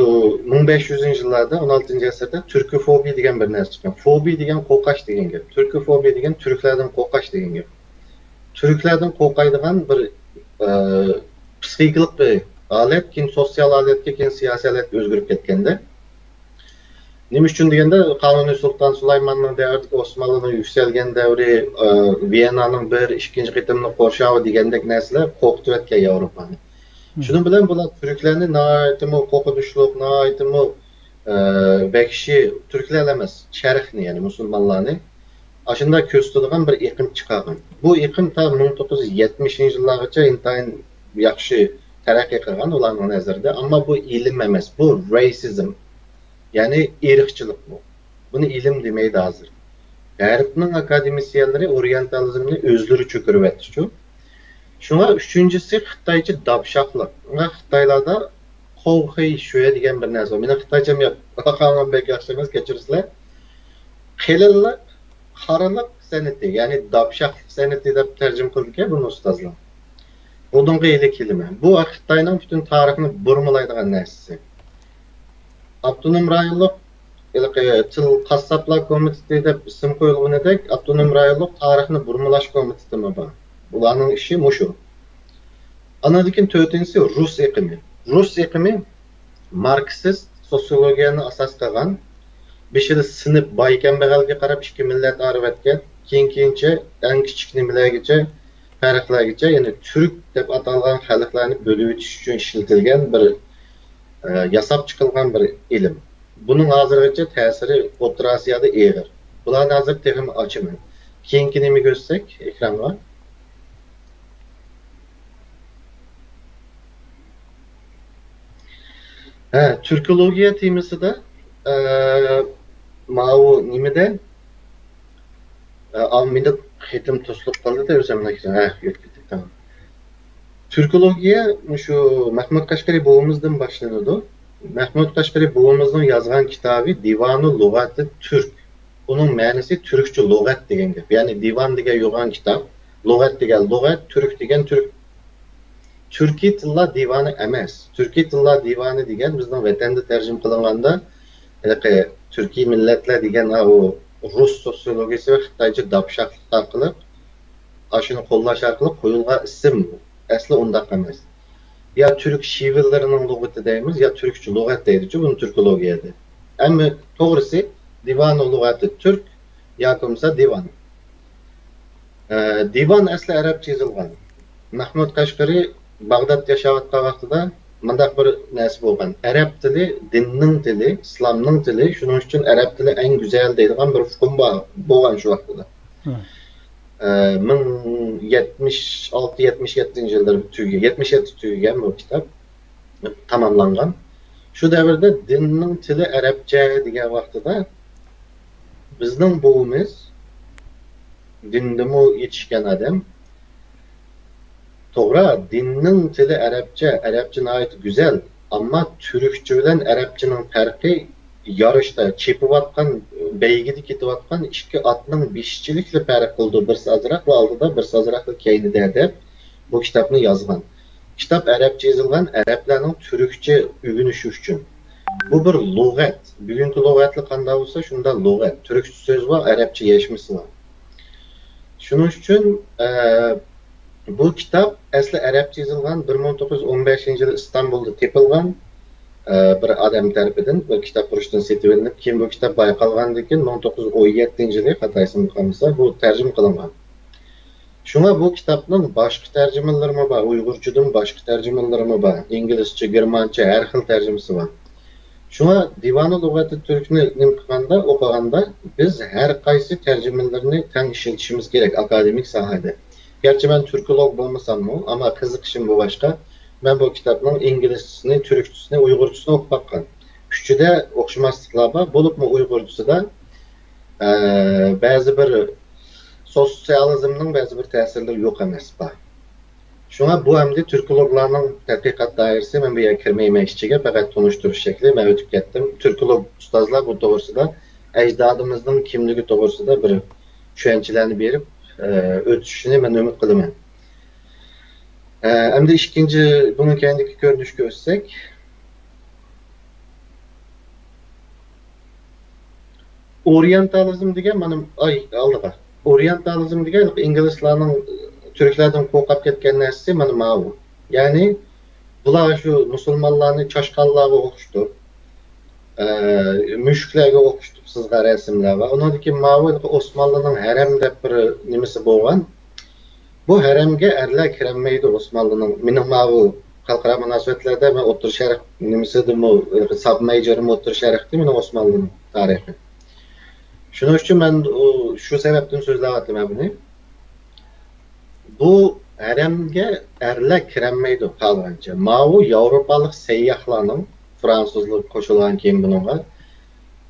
مىڭ بەش يۈزىنچى يىللاردا، ئون ئالتىنچى ئەسىردە تۈركوفوبىيە دېگەن بىر نەرسە چىققان. فوبىيە دېگەن قورقاش دېگەن گەپ. تۈركوفوبىيە دېگەن تۈركلەردىن قورقاش دېگەن گەپ. تۈركلەردىن قورقايدىغان بىر، ئە، پسىخىكىلىق بىر ھالەت، كېيىن سوتسىيال ھالەتكە، كېيىن سىياسىي ھالەتكە ئۆزگىرىپ كەتكەندە. نېمە ئۈچۈن دېگەندە، قانۇنىي سۇلتان سۇلايماننىڭ دەۋرىدىكى، ئوسمانلىنىڭ يۈكسەلگەن دەۋرى، ئە، ۋىيەننانىڭ بىر، ئىككىنچى قېتىملىق قورشاۋى دېگەندەك نەرسىلەر قورقۇتۇۋەتكەن ياۋروپانى. شۇنىڭ بىلەن بۇلار تۈركلەرنى ناھايىتىمۇ قورقۇنچلۇق، ناھايىتىمۇ، ئە، ۋەھشىي، تۈركلەر ئەمەس، چەرخنى، يەنى مۇسۇلمانلارنى ئاشۇنداق كۆرسىتىدىغان بىر ئېقىم چىقارغان. بۇ ئېقىم تا مىڭ توققۇز يۈز يەتمىشىنچى يىللارغىچە ئىنتايىن ياخشى تەرەققىي قىلغان ئۇلارنىڭ نەزىرىدە. ئەمما بۇ ئىلىم ئەمەس، بۇ رەيسىزم، يەنى ئىرقچىلىق بۇ. بۇنى ئىلىم دېمەيدۇ ھازىر. غەربنىڭ ئاكادېمىسىيەنلىرى ئورىيېنتالىزمنى ئۆزلىرى چۆكۈرۈۋەتتىچۇ. شۇڭا ئۈچىنچىسى خىتايچە داپشاقلىق. شۇڭا خىتايلاردا قوۋخېي شۈە دېگەن بىر نەرسە بار. مېنىڭ خىتايچام ياق، ئاخاڭلام بەك ياخشى ئەمەس، كەچۈرسىلەر. قېلىنلىق، قارىلىق سەنئىتى، يەنى داپشاقلىق سەنئىتى دەپ تەرجىمە قىلىدىكەن بۇنى ئۇستازلار. بۇنىڭغا ھېلى كېلىمەن. بۇ خىتاينىڭ پۈتۈن تارىخنى بۇرمىلايدىغان نەرسىسى. ئاپتونوم رايونلۇق ھېلىقى تىل قاسساپلار كومىتېتى دەپ ئىسىم قويۇلغىنىدەك، ئاپتونوم رايونلۇق تارىخنى بۇرمىلاش كومىتېتىمۇ بار. بۇلارنىڭ ئىشى مۇشۇ. ئاندىن كېيىن تۆتىنچىسى رۇس ئېقىمى. رۇس ئېقىمى ماركسىست سوتسىيولوگىيەنى ئاساس قىلغان، بېشىدا سىنىپ باي كەمبەغەلگە قاراپ ئىككى مىللەت ئايرىۋەتكەن، كېيىن كېيىنچە ئەڭ كىچىك نېمىلەرگىچە، پەرقلەرگىچە، يەنى تۈرك دەپ ئاتالغان خەلقلەرنى بۆلۈۋېتىش ئۈچۈن ئىشلىتىلگەن بىر، ئە، ياساپ چىقىلغان بىر ئىلىم. بۇنىڭ ھازىرغىچە تەسىرى ئوتتۇرا ئاسىيادا ئېغىر. بۇلارنى ھازىر تېخىمۇ ئاچىمەن. كېيىنكى نېمىگە ئۆتسەك، ئېكرانغا. ھە، تۈركولوگىيە تېمىسىدا، ئە، ماۋۇ نېمىدە، ئە، ئاۋۇ مېنىڭ خېتىم توسۇلۇپ قالدى-دە، ئۆزۈمنىڭ، ھە، يۆتكىدىم، تامام. تۈركولوگىيە مۇشۇ مەھمۇد قەشقىرى بوۋىمىزدىن باشلىنىدۇ. مەھمۇد قەشقىرى بوۋىمىزنىڭ يازغان كىتابى دىۋانۇ لۇغاتى تۈرك. ئۇنىڭ مەنىسى تۈركچە لۇغەت دېگەن گەپ. يەنى دىۋان دېگەن يوغان كىتاب، لۇغەت دېگەن لۇغەت، تۈرك دېگەن تۈرك. تۈركىي تىللار دىۋانى ئەمەس. تۈركىي تىللار دىۋانى دېگەن بىزنىڭ ۋەتەندە تەرجىمە قىلىنغاندا، ھېلىقى تۈركىي مىللەتلەر دېگەن ئاۋۇ رۇس سوتسىيولوگىيىسى ۋە خىتايچە داپشاقلىق ئارقىلىق، ئاشۇنى قوللاش ئارقىلىق قويۇلغان ئىسىم. ئەسلى ئۇنداق ئەمەس. يا تۈرك شىۋىلىرىنىڭ لۇغىتى دەيمىز، يا تۈركچە لۇغەت دەيدىچۇ بۇنى تۈركولوگىيەدە. ئەمما توغرىسى، دىۋانۇ لۇغاتى تۈرك ياكى بولمىسا دىۋان. ئە، دىۋان ئەسلى ئەرەبچە يېزىلغان. مەھمۇد قەشقىرى باغدادتا ياشاۋاتقان ۋاقتىدا مۇنداق بىر نەرسە بولغان. ئەرەب تىلى دىننىڭ تىلى، ئىسلامنىڭ تىلى، شۇنىڭ ئۈچۈن ئەرەب تىلى ئەڭ گۈزەل دەيدىغان بىر ئۇقۇم بار بولغان شۇ ۋاقتىدا. ئە، مىڭ يەتمىش ئالتە، يەتمىش يەتتىنچى يىللىرى تۈگىگەن، يەتمىش يەتتە تۈگىگەن بۇ كىتاب، تاماملانغان. شۇ دەۋردە دىننىڭ تىلى ئەرەبچە دېگەن ۋاقتىدا بىزنىڭ بوۋىمىز دىندىمۇ يېتىشكەن ئادەم. توغرا، دىننىڭ تىلى ئەرەبچە، ئەرەبچە ناھايىتى گۈزەل، ئەمما تۈركچە بىلەن ئەرەبچىنىڭ پەرقى يارىشتا، چېپىۋاتقان، بەيگىدە كېتىۋاتقان ئىككى ئاتنىڭ بېشىچىلىكلا پەرق قىلىدۇ، بىرسى ئازراقلا ئالدىدا، بىرسى ئازراقلا كەينىدە، دەپ بۇ كىتابنى يازغان. كىتاب ئەرەبچە يېزىلغان، ئەرەبلەرنىڭ تۈركچە ئۆگىنىشى ئۈچۈن. بۇ بىر لۇغەت. بۈگۈنكى لۇغەتلەر قانداق بولسا، شۇنداق لۇغەت. تۈركچە سۆز بار، ئەرەبچە يەشمىسى بار. شۇنىڭ ئۈچۈن، ئە، بۇ كىتاب ئەسلى ئەرەبچە يېزىلغان، بىر مىڭ توققۇز يۈز ئون بەشىنچى يىلى ئىستانبۇلدا تېپىلغان، ئە، بىر ئادەم تەرىپىدىن بىر كىتاب ئۇرۇشتىن سېتىۋېلىنىپ، كېيىن بۇ كىتاب بايقالغاندىن كېيىن، مىڭ توققۇز يۈز ئون يەتتىنچى يىلى، خاتا ئېسىمدە قالمىسا، بۇ تەرجىمە قىلىنغان. شۇڭا بۇ كىتابنىڭ باشقا تەرجىمىلىرىمۇ بار، ئۇيغۇرچىدىن باشقا تەرجىمىلىرىمۇ بار، ئىنگلىزچە، گېرمانچە، ھەر خىل تەرجىمىسى بار. شۇڭا دىۋانۇ لۇغەتى تۈركنى نېمە قىلغاندا، ئوقۇغاندا، بىز ھەر قايسى تەرجىمىلىرىنى تەڭ ئىشلىتىشىمىز كېرەك ئاكادېمىك ساھەدە. گەرچە مەن تۈركولوگ بولمىساممۇ، ئەمما قىزىقىشىم بولغاچقا، مەن بۇ كىتابنىڭ ئىنگلىزچىسىنى، تۈركچىسىنى، ئۇيغۇرچىسىنى ئوقۇپ باققان. ئۈچىدە ئوخشىماسلىقلار بار، بولۇپمۇ ئۇيغۇرچىسىدا، ئە، بەزى بىر سوتسىيالىزمنىڭ بەزى بىر تەسىرلىرى يوق ئەمەس بار. شۇڭا بۇ ئەمدى تۈركولوگلارنىڭ تەتقىقات دائىرىسى، مەن بۇ يەرگە كىرمەيمەن ئىچىگە، پەقەت تونۇشتۇرۇش شەكلى، مەن ئۆتۈپ كەتتىم. تۈركولوگ ئۇستازلار بۇ توغرىسىدا، ئەجدادىمىزنىڭ كىملىكى توغرىسىدا بىر چۈشەنچىلەرنى بېرىپ، ئە، ئۆتۈشىنى مەن ئۈمىد قىلىمەن. ئە، ئەمدى ئىككىنچى، بۇنىڭ كەينىدىكى كۆرۈنۈشكە ئۆتسەك. ئورىيېنتالىزم دېگەن مانا، ئاي، ئالدىغا. ئورىيېنتالىزم دېگەن ئىنگلىزلارنىڭ تۈركلەردىن قورقۇپ كەتكەن نەرسىسى مانا ماۋۇ. يەنى بۇلار شۇ مۇسۇلمانلارنى چاشقانلارغا ئوخشىتىپ، ئە، مۈشۈكلەرگە ئوخشىتىپ سىزغان رەسىملەر بار. ئۇنىڭدىن كېيىن ماۋۇ ھېلىقى ئوسمانلىنىڭ ھەرەم دەپ بىر نېمىسى بولغان. بۇ ھەرەمگە ئەرلەر كىرەلمەيدۇ ئوسمانلىنىڭ. مېنىڭ ماۋۇ خەلقئارا مۇناسىۋەتلەردە مەن ئوتتۇرا شەرق نېمىسىدىمۇ، ساب مەيجىرىمۇ ئوتتۇرا شەرقتە مېنىڭ ئوسمانلىنىڭ تارىخى. شۇنىڭ ئۈچۈن مەن ئۇ، شۇ سەۋەبتىن سۆزلەۋاتىمەن بۇنى. بۇ ھەرەمگە ئەرلەر كىرەلمەيدۇ قالغانچە. ماۋۇ ياۋروپالىق سەيياھلارنىڭ، فرانسۇزلار قوشۇلغان كېيىن بۇنىڭغا،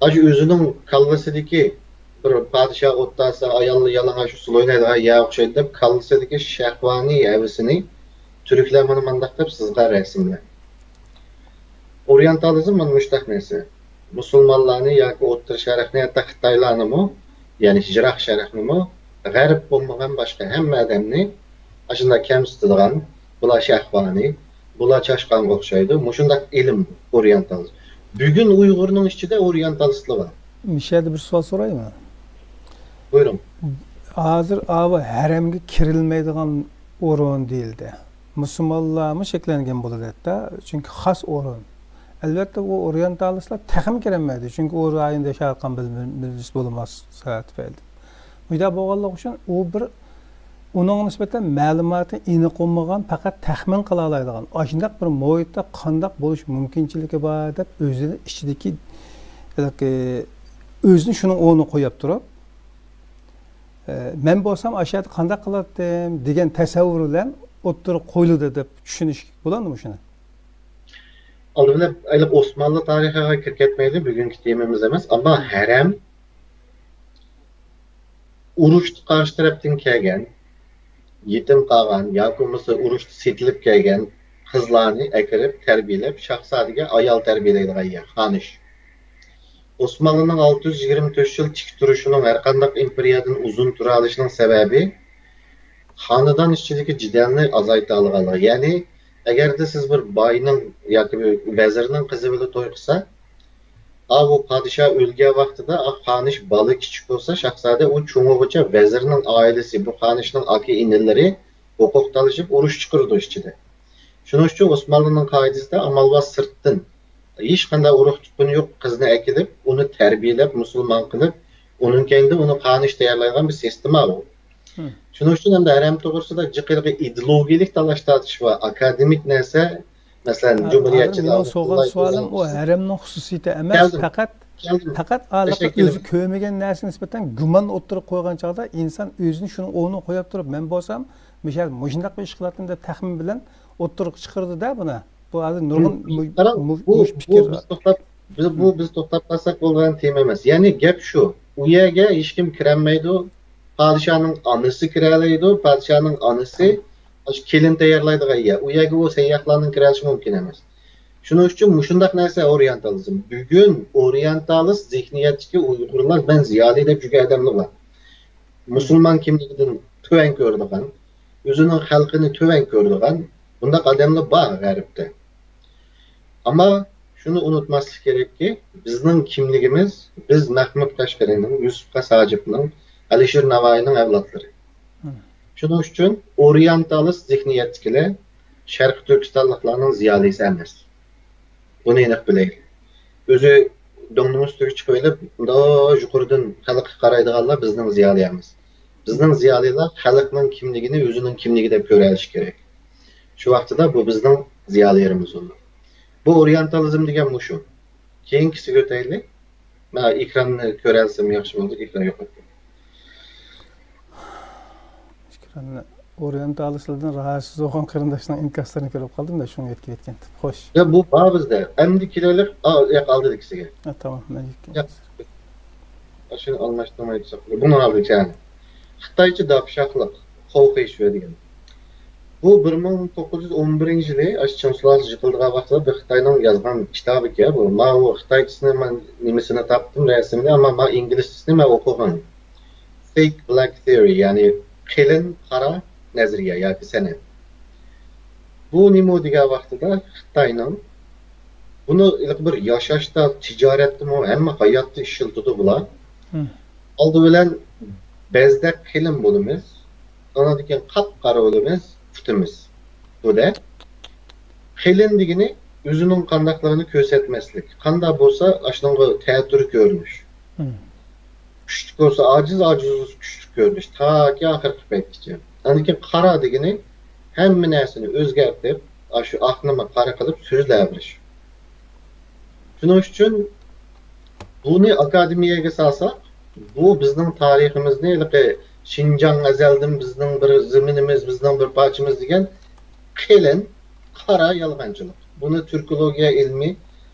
ئاشۇ ئۆزىنىڭ كاللىسىدىكى بىر پادىشاھ ئولتۇرسا، ئاياللار يالىڭاچ ئۇسسۇل ئوينايدىغان يەر ئوخشايدۇ دەپ، كاللىسىدىكى شەھۋانىي ھەۋىسىنى تۈركلەر مانا مانداق دەپ سىزغان رەسىملەر. ئورىيېنتالىزم مانا مۇشۇنداق نەرسە. مۇسۇلمانلارنى ياكى ئوتتۇرا شەرقنى، ھەتتا خىتايلارنىمۇ، يەنى يىراق شەرقنىمۇ، غەرب بولمىغان باشقا ھەممە ئادەمنى ئاشۇنداق كەمسىتىدىغان، بۇلار شەھۋانىي، بۇلار چاشقانغا ئوخشايدۇ، مۇشۇنداق ئىلىم ئورىيېنتالىزم. بۈگۈن ئۇيغۇرنىڭ ئىچىدە ئورىيېنتالىستلار بار. مۇشۇ يەردە بىر سوئال سورايمۇ؟ بۇيرۇڭ. ھازىر ئاۋۇ ھەرەمگە كىرىلمەيدىغان ئورۇن دېيىلدى. مۇسۇلمانلارمۇ شەكلەنگەن بولىدۇ ھەتتا، چۈنكى خاس ئورۇن. ئەلۋەتتە، ئۇ ئورىيېنتالىستلار تېخىمۇ كىرەلمەيدۇ، چۈنكى ئۇ رايوندا ياشاۋاتقان بىر مىل-، مىللەت بولماس سەۋەب تۈپەيلىدىن. مۇشۇنداق بولغانلىقى ئۈچۈن ئۇ بىر ئۇنىڭغا نىسبەتەن مەلۇماتى ئېنىق بولمىغان، پەقەت تەخمىن قىلالايدىغان، ئاشۇنداق بىر مۇھىتتا قانداق بولۇش مۇمكىنچىلىكى بار دەپ ئۆزىنى ئىچىدىكى، ھېلىقى، ئۆزىنى شۇنىڭ ئورنىغا قويۇپ تۇرۇپ، ئە، مەن بولسام ئاشۇ يەردە قانداق قىلاتتىم دېگەن تەسەۋۋۇر بىلەن ئوتتۇرىغا قويۇلدى دەپ چۈشىنىش بولامدۇ مۇشۇنى؟ ئالدى بىلەن ئوسمانلى تارىخىغا كىرىپ كەتمەيلى، بۈگۈنكى تېمىمىز ئەمەس، ئەمما ھەرەم ئۇرۇشتا قارشى تەرەپتىن كەلگەن، يېتىم قالغان ياكى بولمىسا ئۇرۇشتا سېتىلىپ كەلگەن قىزلارنى ئەكىرىپ تەربىيەلەپ، شاھزادىگە ئايال تەربىيەلەيدىغان يەر، خانىش. ئوسمانلىنىڭ ئالتە يۈز يىگىرمە تۆت يىل تىك تۇرۇشىنىڭ، ھەرقانداق ئىمپېرىيەدىن ئۇزۇن تۇرالىشىنىڭ سەۋەبى خانىدان ئىچىدىكى جېدەلنى ئازايتالىغانلىقى. يەنى، ئەگەردە سىز بىر باينىڭ ياكى بىر ۋەزىرنىڭ قىزى بىلەن توي قىلسا، ئاۋۇ پادىشاھ ئۆلگەن ۋاقتىدا، ئا، خانىش بالا كىچىك بولسا، شاھزادە ئۇ چوڭىغىچە ۋەزىرنىڭ ئائىلىسى، بۇ خانىشنىڭ ئاكا-ئىنىلىرى ھوقۇق تالىشىپ، ئۇرۇش چىقىرىدۇ ئىچىدە. شۇنىڭ ئۈچۈن ئوسمانلىنىڭ قائىدىسىدە ئامال بار سىرتتىن، ھېچقانداق ئۇرۇق-تۇغقىنى يوق قىزنى ئەكېلىپ، ئۇنى تەربىيەلەپ، مۇسۇلمان قىلىپ، ئۇنىڭ كەينىدىن ئۇنى خانىش تەييارلايدىغان بىر سىستېما بۇ. شۇنىڭ ئۈچۈن ئەمدى ھەرەم توغرىسىدا جىق ھېلىقى ئىدېئولوگىيەلىك تالاش-تارتىش بار، ئاكادېمىك نەرسە. مەسىلەن، ھە، جۇمھۇرىيەتچىلەر ھازىر مېنىڭ سورىغان سوئالىم ئۇ ھەرەمنىڭ خۇسۇسىيىتى ئەمەس، كەلدىم، پەقەت، كەلدىم. پەقەت ھېلىقى ئۆزى كۆرمىگەن نەرسىگە نىسبەتەن گۇمان ئوتتۇرىغا قويغان چاغدا ئىنسان ئۆزىنى شۇنىڭ ئورنىغا قويۇپ تۇرۇپ، مەن بولسام مۇشۇ يەردە مۇشۇنداق بىر ئىش قىلاتتىم دەپ تەخمىن بىلەن ئوتتۇرىغا چىقىرىدۇ-دە بۇنى. بۇ ھازىر نۇرغۇن مۇ-، قاراڭ، مۇ-، بۇ، مۇش بۇ پىكىر. بىز توختاپ، بىز، بۇ بىز توختاپ قالساق بولغان تېما ئەمەس. يەنى گەپ شۇ، ئۇ يەرگە ھېچكىم كىرەلمەيدۇ، پادىشاھنىڭ ئانىسى كىرەلەيدۇ، پادىشاھنىڭ ئانىسى ئاشۇ كېلىن تەييارلايدىغان يەر، ئۇ يەرگە ئۇ سەيياھلارنىڭ كىرەلىشى مۇمكىن ئەمەس. شۇنىڭ ئۈچۈن مۇشۇنداق نەرسە ئورىيېنتالىزم. بۈگۈن ئورىيېنتالىست زېھنىيەتتىكى ئۇيغۇرلار، مەن زىيالىي دەپ يۈرگەن ئادەملەر بار. مۇسۇلمان كىملىكىدىن تۆۋەن كۆرىدىغان، ئۆزىنىڭ خەلقىنى تۆۋەن كۆرىدىغان بۇنداق ئادەملەر بار غەربتە. ئەمما شۇنى ئۇنتۇماسلىق كېرەككى، بىزنىڭ كىملىكىمىز، بىز مەخمۇت قەشقىرىنىڭ، يۈسۈپ قاس ھاجىپنىڭ، ئەلىشىر ناۋايىنىڭ ئەۋلادلىرى. شۇنىڭ ئۈچۈن ئورىيېنتالىست زېھنىيەتتىكىلەر شەرقىي تۈركىستانلىقلارنىڭ زىيالىيسى ئەمەس. بۇنى ئېنىق بىلەيلى. ئۆزى دۆڭنىڭ ئۈستىگە چىقىۋېلىپ، مۇنداق يۇقىرىدىن خەلققە قارايدىغانلار بىزنىڭ زىيالىي ئەمەس. بىزنىڭ زىيالىيلار خەلقنىڭ كىملىكىنى ئۆزىنىڭ كىملىكى دەپ كۆرەلىشى كېرەك. شۇ ۋاقتىدا بۇ بىزنىڭ زىيالىيلىرىمىز بولىدۇ. بۇ ئورىيېنتالىزم دېگەن مۇشۇ. كېيىنكىسىگە ئۆتەيلى. مەن ئېكراننى كۆرەلىسەم ياخشى بولىدۇ، ئېكران يوق ئىكەن. ئېكراننى ئورىيېنتالىستلاردىن راھەتسىز بولغان قېرىنداشنىڭ ئىنكاسلىرىنى كۆرۈپ قالدىم-دە، شۇڭا يەتكۈپ كەتكەن. خوش. يا، بۇ بار بىزدە. ئەمدى كېلەيلى، ئا، ياق، ئالدىدىكىسىگە. ھە، تامام، مەن يەتكەن. ياق. ئاشۇنى ئالماشتۇرماي تۇرساق. بۇنىڭ ئالدىدىكى، يەنى. خىتايچە داپشاقلىق، خوخېيشۈە دېگەن. بۇ بىر مىڭ توققۇز يۈز ئون بىرىنچى يىلى ئاشۇ چىڭ سۇلالىسى يىقىلىدىغان ۋاقتىدا بىر خىتاينىڭ يازغان كىتابىكەن بۇ. ماۋۇ خىتايچىسىنى مەن نېمىسىنى تاپتىم، رەسىمىنى، ئەمما ماۋۇ ئىنگلىزچىسىنى مەن ئوقۇغان. Thick Black Theory، يەنى قېلىن قارا نەزەرىيە ياكى سەنئەت. بۇ نېمە دېگەن ۋاقتىدا خىتاينىڭ بۇنى ھېلىقى بىر ياشاشتا، تىجارەتتىمۇ، ھەممە ھاياتتا ئىشلىتىدۇ بۇلار. مم. ئالدى بىلەن بەزدەك قېلىن بولىمىز، ئاندىن كېيىن قاپقارا بولىمىز، پۈتىمىز. بۇ دە. قېلىن دېگىنى ئۆزىنىڭ قانداقلىقىنى كۆرسەتمەسلىك. قانداق بولسا، ئاشۇنىڭغا تەتۈر كۆرۈنۈش. كۈچلۈك بولسا ئاجىز، ئاجىز بولسا كۈچلۈك كۆرۈنۈش. تاكى ئاخىرقى پەيتكىچە. ئاندىن كېيىن قارا دېگىنى ھەممە نەرسىنى ئۆزگەرتىپ، ئاشۇ ئاقنىمۇ قارا قىلىپ سۆزلەۋېرىش. شۇنىڭ ئۈچۈن بۇنى ئاكادېمىيەگە سالساق، بۇ بىزنىڭ تارىخىمىزنى، ھېلىقى شىنجاڭ ئەزەلدىن بىزنىڭ بىر زېمىنىمىز، بىزنىڭ بىر پارچىمىز دېگەن قېلىن، قارا يالغانچىلىق. بۇنى تۈركولوگىيە ئىلمى،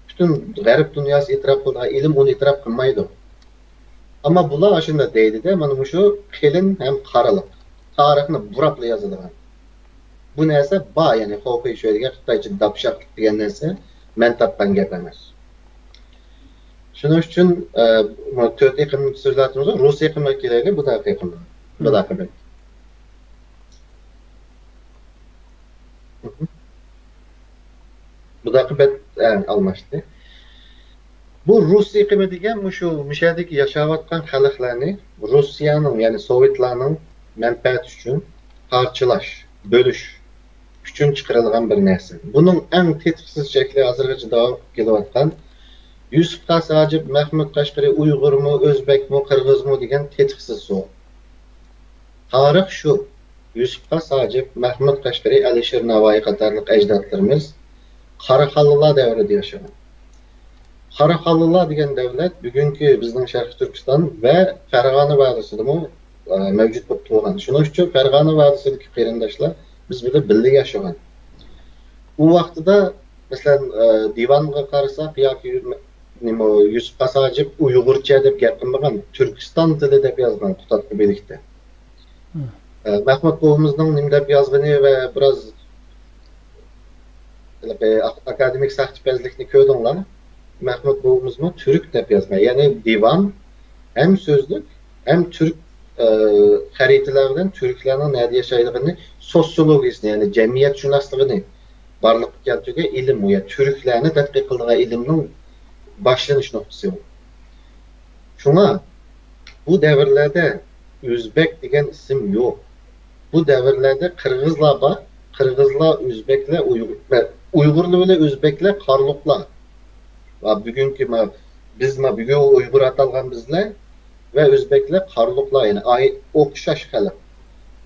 پۈتۈن غەرب دۇنياسى ئېتىراپ قىلىدىغان ئىلىم ئۇنى ئېتىراپ قىلمايدۇ. ئەمما بۇلار ئاشۇنداق دەيدىدە، مانا مۇشۇ قېلىن ھەم قارىلىق. تارىخنى بۇراپلا يازىدىغان. بۇ نەرسە بار، يەنى خۇاخېي شۈەي دېگەن خىتايچە داپشاقلىق دېگەن نەرسە مەن تاپقان گەپ ئەمەس. شۇنىڭ ئۈچۈن، ئە، مانا تۆت ئېقىم سۆزلەۋاتىمىزغۇ، رۇس ئېقىمىغا كېلەيلى، بۇ دەقىقە ئېقىمى. بۇ دەقىقە. بۇ دەقىقە بەت، ئە، ئالماشتى. بۇ رۇس ئېقىمى دېگەن مۇشۇ مۇشەدىكى ياشاۋاتقان خەلقلەرنى رۇسىيەنىڭ، يەنى سوۋېتلارنىڭ مەنپەئەتى ئۈچۈن پارچىلاش، بۆلۈش ئۈچۈن چىقىرىلغان بىر نەرسە. بۇنىڭ ئەڭ تېتىقسىز شەكلى ھازىرغىچە داۋام قىلىپ كېلىۋاتقان يۈسۈپ خاس ھاجىپ، مەھمۇد قەشقىرى ئۇيغۇرمۇ، ئۆزبەكمۇ، قىرغىزمۇ دېگەن تېتىقسىز سوئال. تارىخ شۇ. يۈسۈپ خاس ھاجىپ، مەھمۇد قەشقىرى، ئەلىشىر ناۋايى قاتارلىق ئەجدادلىرىمىز قاراخانلىلار دەۋرىدە ياشىغان. قاراخانلىلار دېگەن دەۋلەت بۈگۈنكى بىزنىڭ شەرقىي تۈركىستان ۋە پەرغانە ۋادىسىدىمۇ، ئە، مەۋجۇت بولۇپ تۇرغان. شۇنىڭ ئۈچۈن پەرغانە ۋادىسىدىكى قېرىنداشلار بىز بىلەن بىللە ياشىغان. ئۇ ۋاقتىدا، مەسىلەن، ئە، دىۋانغا قارىساق ياكى نېمە، يۈسۈپ خاس ھاجىپ ئۇيغۇرچە دەپ گەپ قىلمىغان، تۈركىستان تىلى دەپ يازغان قۇتادغۇ بىلىكتە. ئە، مەھمۇد بوۋىمىزنىڭ نېمە دەپ يازغىنى ۋە بىراز ھېلىقى ئاك-، ئاكادېمىك ساختىپەزلىكنى كۆردۈڭلار. مەھمۇد بوۋىمىزمۇ تۈرك دەپ يازغان. يەنى دىۋان ھەم سۆزلۈك، ھەم تۈرك، ئە، خەرىتىلەر بىلەن تۈركلەرنىڭ نەدە ياشايدىغىنى، سوسىيولوگىيىسىنى، يەنى جەمئىيەتشۇناسلىقىنى بارلىققا كەلتۈرگەن ئىلىم ئۇ. يەنى تۈركلەرنى تەتقىق قىلىدىغان ئىلىمنىڭ باشلىنىش نۇقتىسى ئۇ. شۇڭا بۇ دەۋرلەردە ئۆزبەك دېگەن ئىسىم يوق. بۇ دەۋرلەردە قىرغىزلار بار. قىرغىزلار، ئۆزبەكلەر، ئۇيغۇر، ئۇيغۇرلار بىلەن ئۆزبەكلەر قارلۇقلار. ۋە بۈگۈنكى ما-، بىز ما-، بۈگۈن ئۇيغۇر ئاتالغان بىزلەر ۋە ئۆزبەكلەر قارلۇقلار، يەنى ئاي-، ئوخشاش خەلق.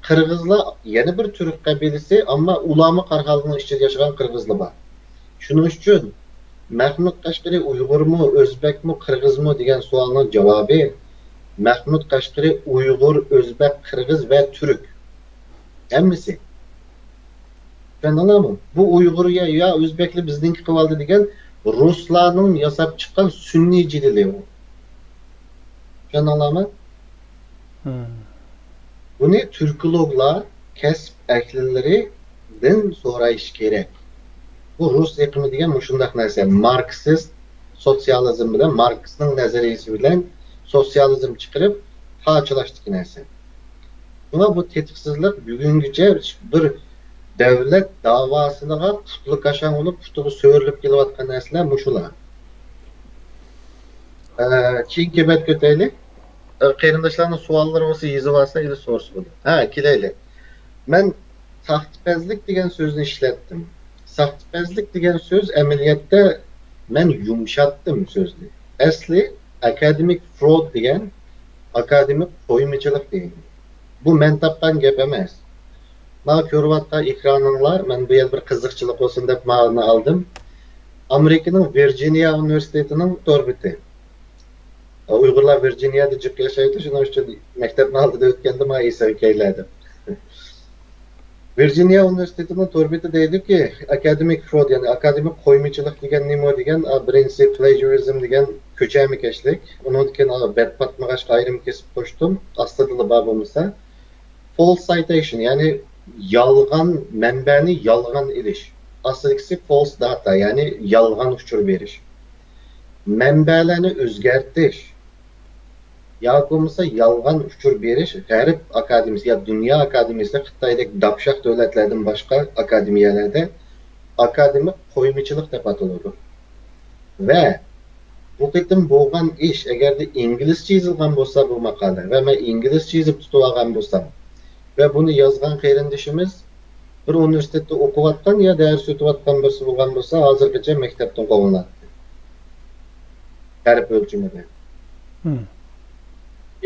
قىرغىزلار يەنە بىر تۈرك قەبىلىسى، ئەمما ئۇلارمۇ قاراخانىينىڭ ئىچىدە ياشىغان قىرغىزلار بار. شۇنىڭ ئۈچۈن مەھمۇد قەشقىرى ئۇيغۇرمۇ، ئۆزبەكمۇ، قىرغىزمۇ دېگەن سوئالنىڭ جاۋابى مەھمۇد قەشقىرى ئۇيغۇر، ئۆزبەك، قىرغىز ۋە تۈرك. ھەممىسى. چۈشەندىڭلارمۇ؟ بۇ ئۇيغۇر يا، يا ئۆزبەكلەر بىزنىڭكى قىلىۋالدى دېگەن رۇسلارنىڭ ياساپ چىققان سۈنئىي جېدىلى ئۇ. چۈشەندىڭلارمۇ؟ بۇنى تۈركولوگلار، كەسىپ ئەھلىلىرىدىن سوراش كېرەك. بۇ رۇس ئېقىمى دېگەن مۇشۇنداق نەرسە. ماركسىست سوتسىيالىزم بىلەن، ماركسنىڭ نەزەرىيىسى بىلەن سوتسىيالىزم چىقىرىپ پارچىلاشتىكى نەرسە. شۇڭا بۇ تېتىقسىزلىق بۈگۈنگىچە بىر دەۋلەت داۋاسىغا پۇتلىكاشاڭ بولۇپ، پۇتىغا سۆرىلىپ كېلىۋاتقان نەرسىلەر مۇشۇلار. ئە، كېيىنكى بەتكە ئۆتەيلى. ئە، قېرىنداشلارنىڭ سوئاللىرى بولسا يېزىۋالسا، ئېلىپ سورىسا بولىدۇ. ھە، كېلەيلى. مەن ساختىپەزلىك دېگەن سۆزنى ئىشلەتتىم. ساختىپەزلىك دېگەن سۆز ئەمەلىيەتتە مەن يۇمشاتتىم سۆزنى. ئەسلى ئاكادېمىك فرود دېگەن ئاكادېمىك قويمىچىلىق دېگەن. بۇ مەن تاپقان گەپ ئەمەس. مانا كۆرۈۋاتقان ئېكرانىڭلار، مەن بۇ يەردە بىر قىزىقچىلىق بولسۇن دەپ مانا ئالدىم. ئامېرىكىنىڭ ۋىرجىنىيە ئۇنىۋېرسىتېتىنىڭ تور بېتى. ئۇيغۇرلار ۋىرجىنىيەدە جىق ياشايدۇ، شۇنىڭ ئۈچۈن مەكتەپنىڭ ئالدىدا ئۆتكەندە مانا ئېسىگە كەيلەردىم. ۋىرجىنىيە ئۇنىۋېرسىتېتىنىڭ تور بېتى دەيدۇكى، ئاكادېمىك فرود، يەنى ئاكادېمىك قويمىچىلىق دېگەن نېمە دېگەن، ئا، بىرىنچىسى پلېجۇرىزم دېگەن كۆچەرمىكەشلىك. ئۇنىڭدىن كېيىن، ئا، بەت پاتمىغاچقا ئايرىم كېسىپ قوشتۇم. ئاستىدىلا بار بولمىسا. فولس سايتېيشن، يەنى يالغان مەنبەنى يالغان ئېلىش. ئاستىدىكىسى فولس داتا، يەنى يالغان ئۇچۇر بېرىش. مەنبەلەرنى ئۆزگەرتىش ياكى بولمىسا يالغان ئۇچۇر بېرىش غەرب ئاكادېمىيىسى يا دۇنيا ئاكادېمىيىسى، خىتايدەك داپشاق دۆلەتلەردىن باشقا ئاكادېمىيەلەردە ئاكادېمىك قويمىچىلىق دەپ ئاتىلىدۇ. ۋە بۇ قېتىم بولغان ئىش، ئەگەردە ئىنگلىزچە يېزىلغان بولسا بۇ ماقالە ۋە مەن ئىنگلىزچە يېزىپ تۇتۇۋالغان بولسام ۋە بۇنى يازغان قېرىندىشىمىز بىر ئۇنىۋېرسىتېتتا ئوقۇۋاتقان يا دەرس ئۆتۈۋاتقان بىرسى بولغان بولسا، ھازىرغىچە مەكتەپتىن قوغلىناتتى. غەرب ئۆلچىمىدە.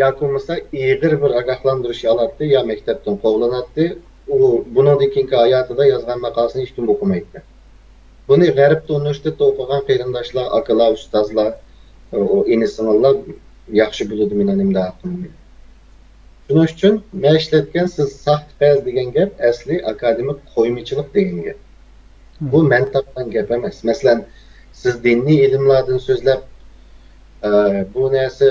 ياكى بولمىسا ئېغىر بىر ئاگاھلاندۇرۇش ئالاتتى يا مەكتەپتىن قوغلىناتتى. ئۇ بۇنىڭدىن كېيىنكى ھاياتىدا يازغان ماقالىسىنى ھېچكىم ئوقۇمايتتى. بۇنى غەربتە ئۇنىۋېرسىتېتتا ئوقۇغان قېرىنداشلار، ئاكىلار، ئۇستازلار، ئۇ ئىنى-سىڭىللار ياخشى بىلىدۇ مېنىڭ نېمە دەۋاتقىنىمنى. شۇنىڭ ئۈچۈن مەن ئىشلەتكەن سىز ساختىپەز دېگەن گەپ ئەسلى ئاكادېمىك قويمىچىلىق دېگەن گەپ. بۇ مەن تاپقان گەپ ئەمەس. مەسىلەن، سىز دىنىي ئىلىملاردىن سۆزلەپ، ئە، بۇ نەرسە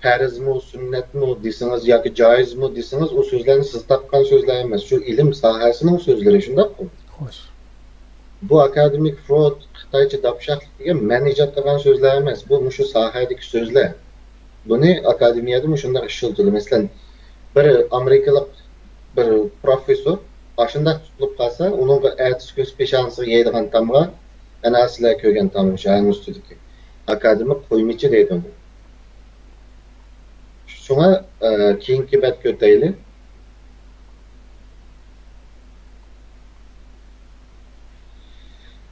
پەرزمۇ، سۈننەتمۇ دېسىڭىز ياكى جائىزمۇ دېسىڭىز، ئۇ سۆزلەرنى سىز تاپقان سۆزلەر ئەمەس. شۇ ئىلىم ساھەسىنىڭ سۆزلىرى، شۇنداققۇ؟ خوش. بۇ ئاكادېمىك فرويد، خىتايچە داپشاقلىق دېگەن مەن ئىجاد قىلغان سۆزلەر ئەمەس. بۇ مۇشۇ ساھەدىكى سۆزلەر. بۇنى ئاكادېمىيەدە مۇشۇنداق ئىشلىتىدۇ. مەسىلەن، بىر ئامېرىكىلىق بىر پروفېسسور ئاشۇنداق تۇتۇلۇپ قالسا، ئۇنىڭغا ئەتىسى كۈنسى پېشانىسىغا يەيدىغان تامغا، ئەنە سىلەر كۆرگەن تامغا، شاھىڭ ئۈستىدىكى ئاكادېمىك قويمىچى دەيدۇ. شۇڭا، ئە، كېيىنكى بەتكە ئۆتەيلى.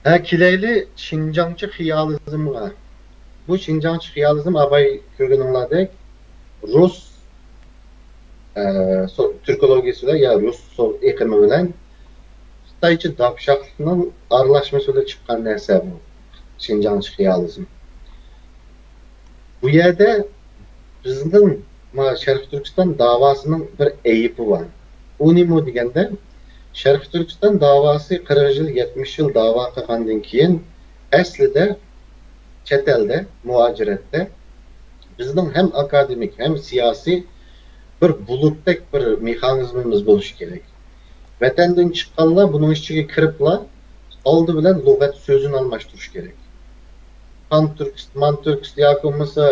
ھە، كېلەيلى شىنجاڭچە خىيالىزمغا. بۇ شىنجاڭچە خىيالىزم، ئاباي كۆرگىنىڭلاردەك، رۇس، ئە، سو-، تۈركولوگىيىسى بىلەن يا رۇس سو-، ئېقىمى بىلەن خىتايچە داپشاقلىقنىڭ ئارىلاشمىسى بىلەن چىققان نەرسە بۇ، شىنجاڭچە خىيالىزم. بۇ يەردە بىزنىڭ ما شەرقىي تۈركىستان داۋاسىنىڭ بىر ئەيىبى بار. ئۇ نېمە دېگەندە، شەرقىي تۈركىستان داۋاسى قىرىق يىل، يەتمىش يىل داۋا قىلغاندىن كېيىن، ئەسلىدە چەت ئەلدە، مۇھاجىرەتتە بىزنىڭ ھەم ئاكادېمىك، ھەم سىياسىي بىر بۇلۇتتەك بىر مېخانىزمىمىز بولۇشى كېرەك. ۋەتەندىن چىققانلار بۇنىڭ ئىچىگە كىرىپلا، ئالدى بىلەن لۇغەت سۆزىنى ئالماشتۇرۇش كېرەك. خان تۈركىست، مان تۈركىست ياكى بولمىسا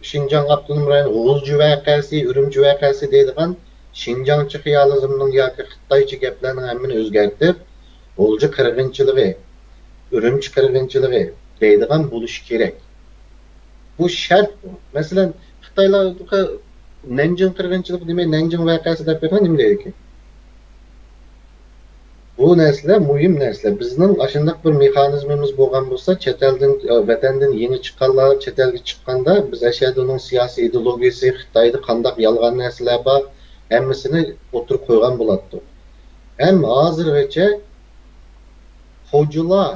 شىنجاڭ ئاپتونوم رايون غۇلجا ۋەقەسى، ئۈرۈمچى ۋەقەسى دەيدىغان شىنجاڭچە خىيالىزمنىڭ ياكى خىتايچە گەپلەرنىڭ ھەممىنى ئۆزگەرتىپ، غۇلجا قىرغىنچىلىقى، ئۈرۈمچى قىرغىنچىلىقى دەيدىغان بولۇشى كېرەك. بۇ شەرت بۇ. مەسىلەن، خىتايلار نەنجىڭ قىرغىنچىلىقى دېمەي، نەنجىڭ ۋەقەسى دەپ بېرىدىغان نېمە دەيدىكىن؟ بۇ نەرسىلەر مۇھىم نەرسىلەر. بىزنىڭ ئاشۇنداق بىر مېخانىزمىمىز بولغان بولسا، چەت ئەلدىن، ۋەتەندىن يېڭى چىققانلار، چەت ئەلگە چىققاندا، بىز ئەشەدە ئۇنىڭ سىياسىي ئىدېئولوگىيىسى، خىتايدا قانداق يالغان نەرسىلەر بار، ھەممىسىنى ئوتتۇرىغا قويغان بولاتتۇق. ھەم ھازىرغىچە خوجىلار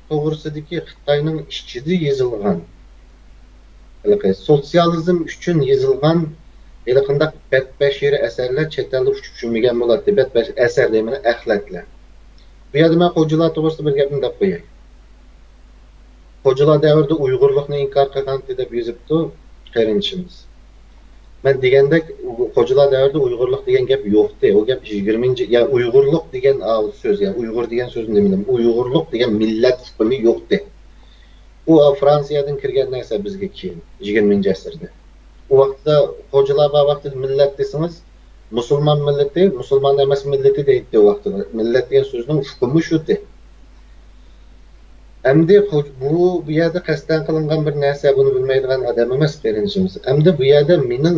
توغرىسىدىكى خىتاينىڭ ئىچىدە يېزىلغان، ھېلىقى سوتسىيالىزم ئۈچۈن يېزىلغان ھېلىقىنداق بەتبەشىرە ئەسەرلەر چەت ئەلدە ئۇچۇپ چۈشمىگەن بولاتتى. بەتبەش-، ئەسەر دەيمەن، ئەخلەتلەر. بۇ يەردە مەن خوجىلار توغرىسىدا بىر گەپنى دەپ قوياي. خوجىلار دەۋرىدە ئۇيغۇرلۇقنى ئىنكار قىلغانتى دەپ يېزىپتۇ قېرىندىشىمىز. مەن دېگەندەك، خوجىلار دەۋرىدە ئۇيغۇرلۇق دېگەن گەپ يوقتى. ئۇ گەپ يىگىرمىنچى، يا ئۇيغۇرلۇق دېگەن، ئا، سۆز، يا ئۇيغۇر دېگەن سۆزنى نېمە، ئۇيغۇرلۇق دېگەن مىللەت ئۇقۇمى يوقتى. ئۇ، ئا، فرانسىيەدىن كىرگەن نەرسە بىزگە كېيىن، يىگىرمىنچى ئەسىردە. ئۇ ۋاقىتتا خوجىلار بار ۋاقتىدا مىللەت دېسىڭىز، مۇسۇلمان مىللىتى، مۇسۇلمان ئەمەس مىللىتى دەيتتى ئۇ ۋاقتىدا. مىللەت دېگەن سۆزنىڭ ئۇقۇمى شۇتى. ئەمدى خو-، بۇ، بۇ يەردە قەستەن قىلىنغان بىر نەرسە، بۇنى بىلمەيدىغان ئادەم ئەمەس قېرىندىشىمىز. ئەمدى بۇ يەردە مېنىڭ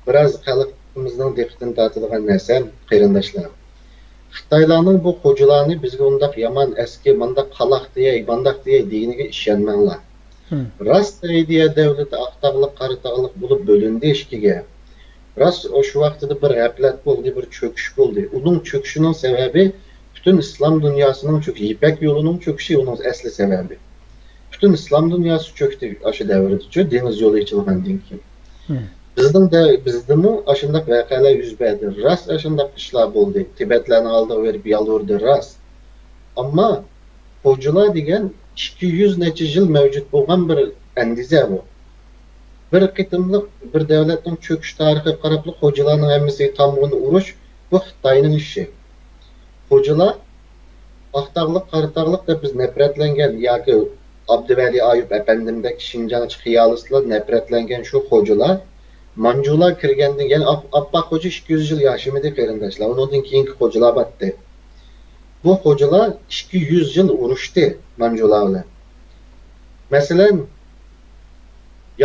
بىراز خەلقىمىزنىڭ دىققىتىنى تارتىدىغان نەرسەم، قېرىنداشلار، خىتايلارنىڭ بۇ خوجىلارنى بىزگە ئۇنداق يامان، ئەسكى، مانداق قالاق دېيەي، مانداق دېيەي دېگىنىگە ئىشەنمەڭلار. راست ئىدىيە دەۋلىتى ئاقتاغلىق، قاراتاغلىق بولۇپ بۆلۈندى ئىككىگە. راست، ئۇ شۇ ۋاقتىدا بىر غەپلەت بولدى، بىر چۆكۈش بولدى. ئۇنىڭ چۆكۈشىنىڭ سەۋەبى پۈتۈن ئىسلام دۇنياسىنىڭ چۆكۈشى، يىپەك يولىنىڭ چۆكۈشى ئۇنىڭ ئەسلى سەۋەبى. پۈتۈن ئىسلام دۇنياسى چۆكتى ئاشۇ دەۋردىچۇ، دېڭىز يولى ئېچىلغاندىن كېيىن. بىزنىڭ دە-، بىزدىمۇ ئاشۇنداق ۋەقەلەر يۈز بەردى. راست ئاشۇنداق ئىشلار بولدى. تىبەتلەرنىڭ ئالدىغا بېرىپ يالۋۇردى، راست. ئەمما خوجىلار دېگەن ئىككى يۈز نەچچە يىل مەۋجۇت بولغان بىر ئەندىزە بۇ. بىر قېتىملىق بىر دەۋلەتنىڭ چۆكۈش تارىخىغا قاراپلا خوجىلارنىڭ ھەممىسىگە تامغىنى ئۇرۇش، بۇ خىتاينىڭ ئىشى. خوجىلار ئاقتاغلىق، قاراتاغلىق دەپ بىز نەپرەتلەنگەن ياكى ئابدۇۋەلى ئايۇپ ئەپەندىمدەك شىنجاڭچى خىيالىستلار نەپرەتلەنگەن شۇ خوجىلار، مانجۇلار كىرگەندىن، يەنى ئاپ-، ئاپپاق خوجا ئىككى يۈز يىل ياشىمىدى قېرىنداشلار، ئۇنىڭدىن كېيىنكى خوجىلار باتتى. بۇ خوجىلار ئىككى يۈز يىل ئۇرۇشتى مانجۇلار بىلەن. مەسىلەن،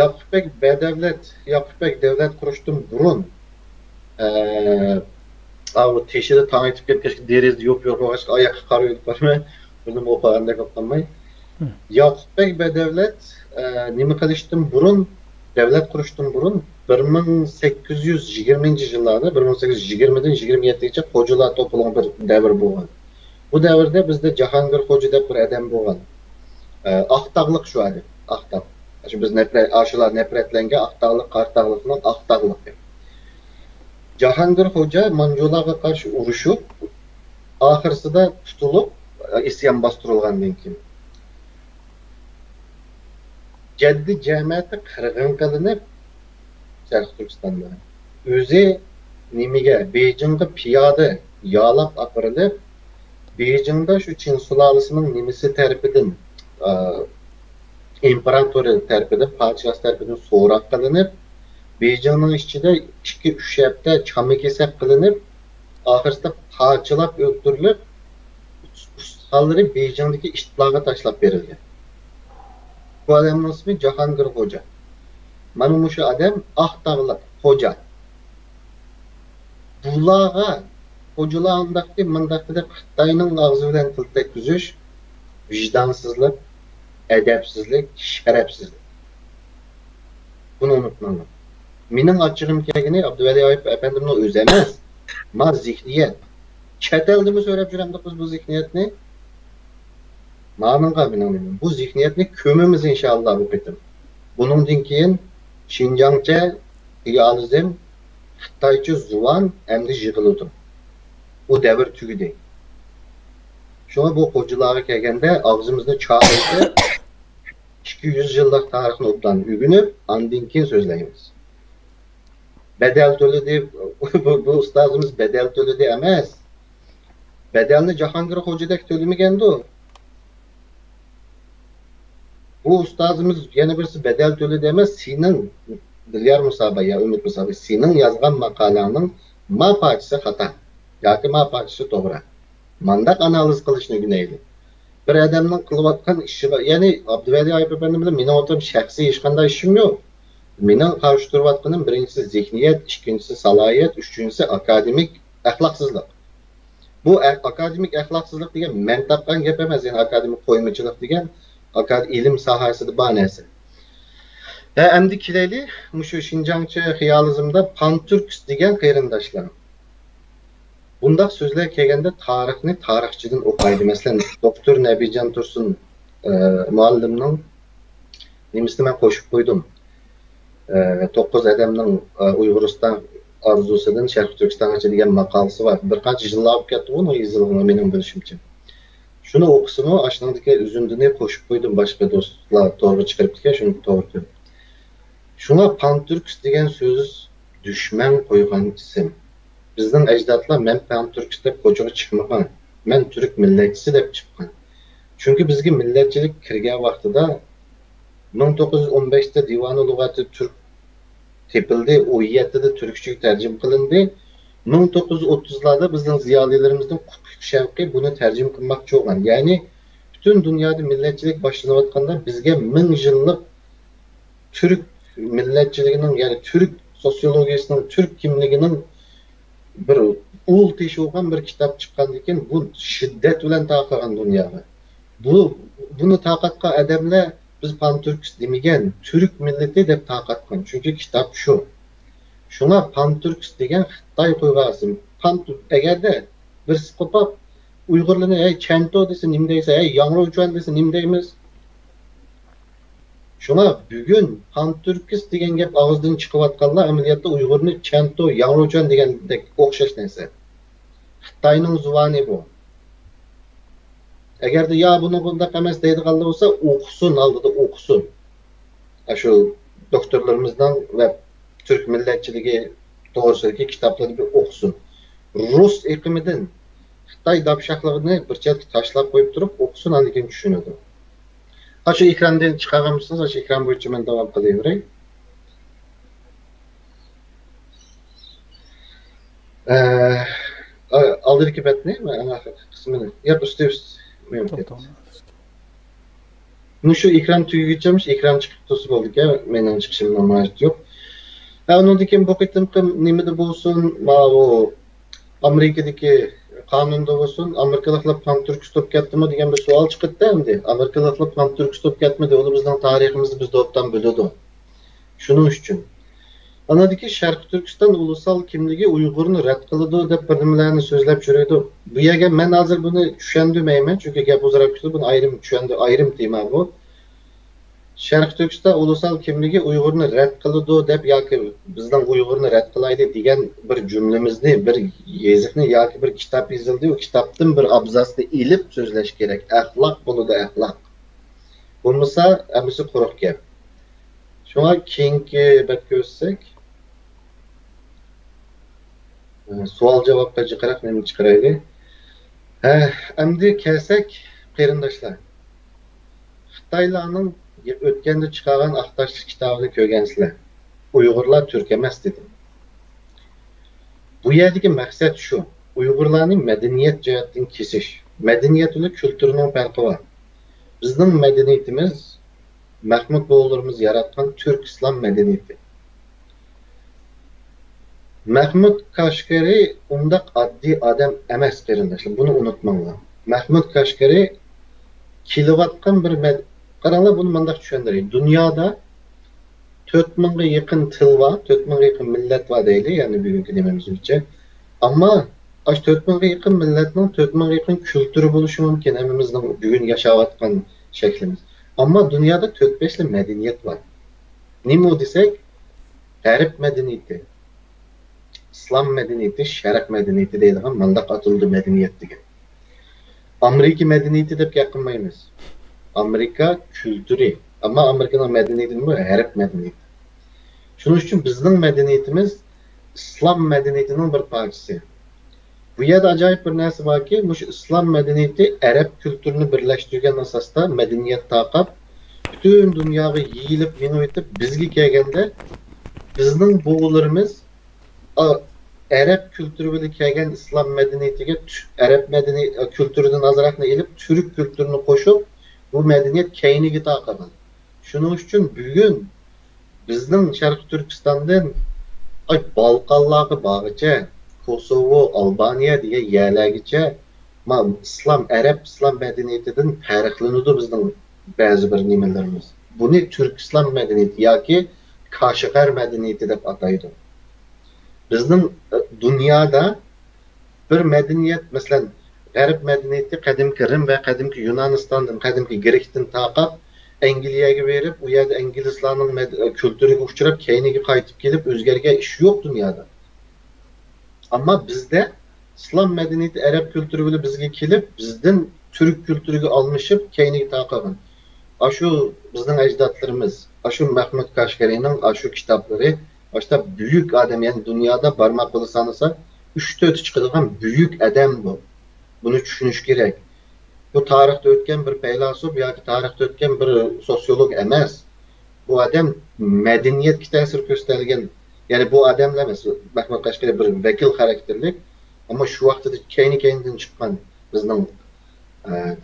ياقۇپ بەگ بەدەۋلەت، ياقۇپ بەگ دەۋلەت قۇرۇشتىن بۇرۇن، ئە، ئاۋۇ تېشىدا تاڭ ئېتىپ كەتكەچكە، دېرىزە يوپيورۇق بولغاچقا، ئاياققا قارىۋېلىپ بارىمەن. بۇنىمۇ ئوقۇغاندەك بولۇپ قالماي. ياقۇپبەگ بەدەۋلەت، ئە، نېمە قىلىشتىن بۇرۇن، دەۋلەت قۇرۇشتىن بۇرۇن، بىر مىڭ سەككىز يۈز يىگىرمىنچى يىللاردا، بىر مىڭ سەككىز يۈز يىگىرمىدىن يىگىرمە يەتتىگىچە خوجىلار توپىلىغان بىر دەۋر بولغان. بۇ دەۋردە بىزدە جاھانگىر خوجا دەپ بىر ئادەم بولغان. ئە، ئاقتاغلىق شۇ ئادەم، ئاقتاغ. شۇ بىز نەپرەت، ئاشۇلار نەپرەتلەنگەن ئاقتاغلىق، قاراتاغلىقنىڭ ئاقتاغلىقى. جاھانگىر خوجا مانجۇلارغا قارشى ئۇرۇشۇپ، ئاخىرسىدا تۇتۇلۇپ، ئىسيان باستۇرۇلغاندىن كېيىن، جەددى جەمەتى قىرغىن قىلىنىپ، شەرقىي تۈركىستاندا ئۆزى نېمىگە، بېيجىڭغا پىيادە يالاپ ئاپىرىلىپ، بېيجىڭدا شۇ چىڭ سۇلالىسىنىڭ نېمىسى تەرىپىدىن، ئا، ئىمپېراتورى تەرىپىدىن، پادىشاھ تەرىپىدىن سوراق قىلىنىپ، بېيجىڭنىڭ ئىچىدە ئىككى، ئۈچ ھەپتە چاما كېسەك قىلىنىپ، ئاخىرسىدا پارچىلاپ ئۆلتۈرۈلۈپ، ئۇستىخانلىرى بېيجىڭدىكى ئىتلارغا تاشلاپ بېرىلگەن. بۇ ئادەمنىڭ ئىسمى جاھانگىر خوجا. مانا مۇشۇ ئادەم ئاقتاغلىق خوجا. بۇلارغا خوجىلار ئانداقتى، مۇنداقتى دەپ خىتاينىڭ ئاغزى بىلەن تىل تەگكۈزۈش ۋىجدانسىزلىق، ئەدەپسىزلىك، شەرەپسىزلىك. بۇنى ئۇنتۇماڭلار. مېنىڭ ئاچچىقىم كەلگىنى ئابدۇۋەلى ئايۇپ ئەپەندىمنىڭ ئۆزى ئەمەس. ما زېھنىيەت. چەت ئەلدىمۇ سۆرەپ يۈرەمدۇق بىز بۇ زېھنىيەتنى؟ مانىڭغا مېنىڭ نېمەم. بۇ زېھنىيەتنى كۆمىمىز ئىنشائاللا بۇ قېتىم. بۇنىڭدىن كېيىن شىنجاڭچە رېئالىزم، خىتايچە زۇۋان ئەمدى يىغىلىدۇ. ئۇ دەۋر تۈگىدى. شۇڭا بۇ خوجىلارغا كەلگەندە ئاغزىمىزنى چاقىرتىپ، ئىككى يۈز يىللىق تارىخنى ئوبدان ئۆگىنىپ، ئاندىن كېيىن سۆزلەيمىز. بەدەل تۆلىدى، بۇ، بۇ ئۇستازىمىز بەدەل تۆلىدى ئەمەس. بەدەلنى جاھانگىر خوجىدەك تۆلىمىگەندۇ؟ بۇ ئۇستازىمىز يەنە بىرسى بەدەل تۆلىدى ئەمەس، سېنىڭ، دىليار مۇسابا يا ئۈمىد مۇسابا، سېنىڭ يازغان ماقالەڭنىڭ ما پارچىسى خاتا ياكى ما پارچىسى توغرا. مانداق ئانالىز قىلىشنى ئۆگىنەيلى. بىر ئادەمنىڭ قىلىۋاتقان ئىشىغا، يەنى ئابدۇۋەلى ئايۇپ ئەپەندى بىلەن مېنىڭ ئوتتۇرام شەخسىي ھېچقانداق ئىشىم يوق. مېنىڭ قارشى تۇرۇۋاتقىنىم بىرىنچىسى زېھنىيەت، ئىككىنچىسى سالاھىيەت، ئۈچىنچىسى ئاكادېمىك ئەخلاقسىزلىق. بۇ ئە-، ئاكادېمىك ئەخلاقسىزلىق دېگەن مەن تاپقان گەپ ئەمەس، يەنى ئاكادېمىك قويمىچىلىق دېگەن ئاكاد-، ئىلىم ساھەسىدە بار نەرسە. ھە، ئەمدى كېلەيلى، مۇشۇ شىنجاڭچە خىيالىزمدا پانتۈركىست دېگەن قېرىنداشلار. بۇنداق سۆزلەر كەلگەندە تارىخنى تارىخچىدىن ئوقايلى. مەسىلەن، دوكتور نەبىجان تۇرسۇن، ئە، مۇئەللىمنىڭ نېمىسىنى مەن قوشۇپ قويدۇم. ئە، توققۇز ئادەمنىڭ، ئە، ئۇيغۇرىستان ئارزۇسىدىن شەرقىي تۈركىستانغىچە دېگەن ماقالىسى بار. بىر قانچە يىللار بولۇپ كەتتىغۇ ئۇنىڭ يېزىلغىنى، مېنىڭ بىلىشىمچە. شۇنى ئوقۇسىمۇ، ئاشۇنىڭدىكى ئۈزۈندىنى قوشۇپ قويدۇم. باشقا دوستلار تورغا چىقىرىپتىكەن، شۇنى توغرا كۆرۈپ. شۇڭا پانتۈركىست دېگەن سۆز دۈشمەن قويغان ئىسىم. بىزنىڭ ئەجدادلار مەن پانتۈركىست دەپ كوچىغا چىقمىغان، مەن تۈرك مىللەتچىسى دەپ چىققان. چۈنكى بىزگە مىللەتچىلىك كىرگەن ۋاقتىدا مىڭ توققۇز يۈز ئون بەشتە دىۋانۇ لۇغاتى تۈرك تېپىلدى، ئون يەتتىدە تۈركچىگە تەرجىمە قىلىندى. مىڭ توققۇز يۈز ئوتتۇزلاردا بىزنىڭ زىيالىيلىرىمىزنىڭ قۇتلۇق شەۋقى بۇنى تەرجىمە قىلماقچى بولغان. يەنى پۈتۈن دۇنيادا مىللەتچىلىك باشلىنىۋاتقاندا بىزگە مىڭ يىللىق تۈرك مىللەتچىلىكىنىڭ، يەنى تۈرك سوتسىيولوگىيىسىنىڭ، تۈرك كىملىكىنىڭ بىر ئۇل تېشى بولغان بىر كىتاب چىققاندىن كېيىن، بۇ شىددەت بىلەن تارقالغان دۇنياغا. بۇ، بۇنى تارقاتقان ئادەملەر بىز پانتۈركىست دېمىگەن، تۈرك مىللىتى دەپ تارقاتقان. چۈنكى كىتاب شۇ. شۇڭا پانتۈركىست دېگەن خىتاي قويغان ئىسىم. پانتۈ-، ئەگەردە بىرسى قوپاپ ئۇيغۇرلارنى، «ھەي، چەنتو» دېسە نېمە دەيسەن؟ «ھەي، ياڭروچۈەن» دېسە نېمە دەيمىز؟ شۇڭا بۈگۈن پانتۈركىست دېگەن گەپ ئاغزىدىن چىقىۋاتقانلار ئەمەلىيەتتە ئۇيغۇرنى چەنتو، ياڭروچۈەن دېگەندەك ئوخشاش نەرسە. خىتاينىڭ زۇۋانى بۇ. ئەگەردە، يا، بۇنىڭ بۇنداق ئەمەس دەيدىغانلار بولسا، ئوقۇسۇن، ئالدىدا ئوقۇسۇن. ئاشۇ دوكتورلىرىمىزنىڭ ۋە تۈرك مىللەتچىلىكى توغرىسىدىكى كىتابلىرىنى بىر ئوقۇسۇن. رۇس ئېقىمىدىن خىتاي داپشاقلىقىنى بىر چەتكە تاشلاپ قويۇپ تۇرۇپ ئوقۇسۇن، ئاندىن كېيىن چۈشىنىدۇ. ئاشۇ ئېكراندىن چىقارغانمىسىڭىز، ئاشۇ ئېكران بويىچە مەن داۋام قىلىۋېرەي. ئە، ئالدىدىكى بەتنى، مەن ئەڭ ئاخىرقى قىسمىنى، ياق، ئۈستى، ئۈستى. توختاڭ. مۇشۇ ئېكران تۈگىگىچە، مۇشۇ ئېكران چىقىپ تۇرسا بولىدىكەن، مېنىڭ چىقىشىمنىڭ ھاجىتى يوق. ھە، ئۇنىڭدىن كېيىن بۇ قېتىمقى نېمىدە بولسۇن، ماۋۇ ئامېرىكىدىكى قانۇندا بولسۇن، ئامېرىكىلىقلار پانتۈركىست بولۇپ كەتتىمۇ دېگەن بىر سوئال چىقىپتۇ ئەمدى. ئامېرىكىلىقلار پانتۈركىست بولۇپ كەتمىدى، ئۇلار بىزنىڭ تارىخىمىزنى بىزدىن ئوبدان بىلىدۇ. شۇنىڭ ئۈچۈن. ئانادىكى شەرقىي تۈركىستان ئۇلۇسال كىملىكى ئۇيغۇرنى رەت قىلىدۇ دەپ بىر نېمىلەرنى سۆزلەپ يۈرىدۇ. بۇ يەرگە مەن ھازىر بۇنى چۈشەندۈرمەيمەن، چۈنكى گەپ ئۇزىراپ كېتىدۇ، بۇنى ئايرىم چۈشەندۈر، ئايرىم تېما بۇ. شەرقىي تۈركىستان ئۇلۇسال كىملىكى ئۇيغۇرنى رەت قىلىدۇ دەپ ياكى بىزنىڭ ئۇيغۇرنى رەت قىلايلى دېگەن بىر جۈملىمىزنى، بىر يېزىقنى ياكى بىر كىتاب يېزىلدى، ئۇ كىتابتىن بىر ئابزاسنى ئېلىپ سۆزلەش كېرەك. ئەخلاق بولىدۇ، ئەخلاق. بولمىسا ھەممىسى قۇرۇق گەپ. شۇڭا كېيىنكى بەتكە ئۆتسەك، سوئال جاۋابقا جىقراق نېمە چىقىرايلى؟ ھە، ئەمدى كەلسەك، قېرىنداشلار، خىتايلارنىڭ ئۆتكەندە چىقارغان ئاق تاشلىق كىتابىنى كۆرگەنسىلەر. ئۇيغۇرلار تۈرك ئەمەس دېدى. بۇ يەردىكى مەقسەت شۇ، ئۇيغۇرلارنى مەدەنىيەت جەھەتتىن كېسىش. مەدەنىيەت بىلەن كۈلتۈرنىڭ پەرقى بار. بىزنىڭ مەدەنىيىتىمىز مەھمۇد بوۋىلىرىمىز ياراتقان تۈرك ئىسلام مەدەنىيىتى. مەھمۇد كاشغەرى ئۇنداق ئاددىي ئادەم ئەمەس، قېرىنداشلار، بۇنى ئۇنتۇماڭلار. مەھمۇد كاشغەرى كېلىۋاتقان بىر مەد-، قاراڭلار، بۇنى مۇنداق چۈشەندۈرەي. دۇنيادا تۆت مىڭغا يېقىن تىل بار، تۆت مىڭغا يېقىن مىللەت بار دەيلى، يەنى بۈگۈنكى نېمىمىز بويىچە. ئەمما ئاشۇ تۆت مىڭغا يېقىن مىللەتنىڭ تۆت مىڭغا يېقىن كۈلتۈرى بولۇشى مۇمكىن، ھەممىمىزنىڭ بۈگۈن ياشاۋاتقان شەكلىمىز. ئەمما دۇنيادا تۆت-بەشلا مەدەنىيەت بار. نېمە ئۇ دېسەك، غەرب مەدەنىيىتى، ئىسلام مەدەنىيىتى، شەرق مەدەنىيىتى دەيدىغان مانداق ئاتىلىدۇ مەدەنىيەت دېگەن. ئامېرىكا مەدەنىيىتى دەپ گەپ قىلمايمىز. ئامېرىكا كۈلتۈرى، ئەمما ئامېرىكىنىڭ مەدەنىيىتى نېمە؟ غەرب مەدەنىيىتى. شۇنىڭ ئۈچۈن بىزنىڭ مەدەنىيىتىمىز ئىسلام مەدەنىيىتىنىڭ بىر پارچىسى. بۇ يەردە ئاجايىپ بىر نەرسە باركى، مۇشۇ ئىسلام مەدەنىيىتى ئەرەب كۈلتۈرىنى بىرلەشتۈرگەن ئاساستا مەدەنىيەت تارقاپ، پۈتۈن دۇنياغا يېيىلىپ مېڭىۋېتىپ، بىزگە كەلگەندە، بىزنىڭ بوۋىلىرىمىز ئا-، ئەرەب كۈلتۈرى بىلەن كەلگەن ئىسلام مەدەنىيىتىگە تۈ-، ئەرەب مەدەنىي-، كۈلتۈرىدىن ئازراقنى ئېلىپ، تۈرك كۈلتۈرىنى قوشۇپ، بۇ مەدەنىيەت كەينىگە تارقىغان. شۇنىڭ ئۈچۈن بۈگۈن بىزنىڭ شەرقىي تۈركىستاندىن، ئاي، بالقانلارغا بارغىچە، كوسوۋو، ئالبانىيە دېگەن يەرلەرگىچە، ما-، ئىسلام، ئەرەب ئىسلام مەدەنىيىتىدىن پەرقلىنىدۇ بىزنىڭ بەزى بىر نېمىلىرىمىز. بۇنى تۈرك ئىسلام مەدەنىيىتى ياكى كاشغەر مەدەنىيىتى دەپ ئاتايدۇ. بىزنىڭ، ئە، دۇنيادا بىر مەدەنىيەت، مەسىلەن، غەرب مەدەنىيىتى قەدىمكى رىم ۋە قەدىمكى يۇنانىستاندىن، قەدىمكى گرېكتىن تارقاپ، ئەنگلىيەگە بېرىپ، ئۇ يەردە ئىنگلىزلارنىڭ مەد-، كۈلتۈرىگە ئۇچراپ، كەينىگە قايتىپ كېلىپ ئۆزگەرگەن ئىش يوق دۇنيادا. ئەمما بىزدە ئىسلام مەدەنىيىتى ئەرەب كۈلتۈرى بىلەن بىزگە كېلىپ، بىزدىن تۈرك كۈلتۈرىگە ئالمىشىپ، كەينىگە تارقىغان. ئاشۇ بىزنىڭ ئەجدادلىرىمىز، ئاشۇ مەھمۇد كاشغەرىنىڭ ئاشۇ كىتابلىرى، ئاشۇنداق بۈيۈك ئادەم، يەنى دۇنيادا بارماق بىلەن سانىسا، ئۈچ-تۆتى چىقىدىغان بۈيۈك ئادەم بۇ. بۇنى چۈشىنىش كېرەك. بۇ تارىختا ئۆتكەن بىر پەيلاسوپ ياكى تارىختا ئۆتكەن بىر سوتسىيولوگ ئەمەس. بۇ ئادەم مەدەنىيەتكە تەسىر كۆرسىتەلىگەن، يەنى بۇ ئادەملا ئەمەس، مەھمۇد كاشغەرى بىر ۋەكىل خاراكتېرلىك، ئەمما شۇ ۋاقتىدا كەينى-كەينىدىن چىققان بىزنىڭ، ئە،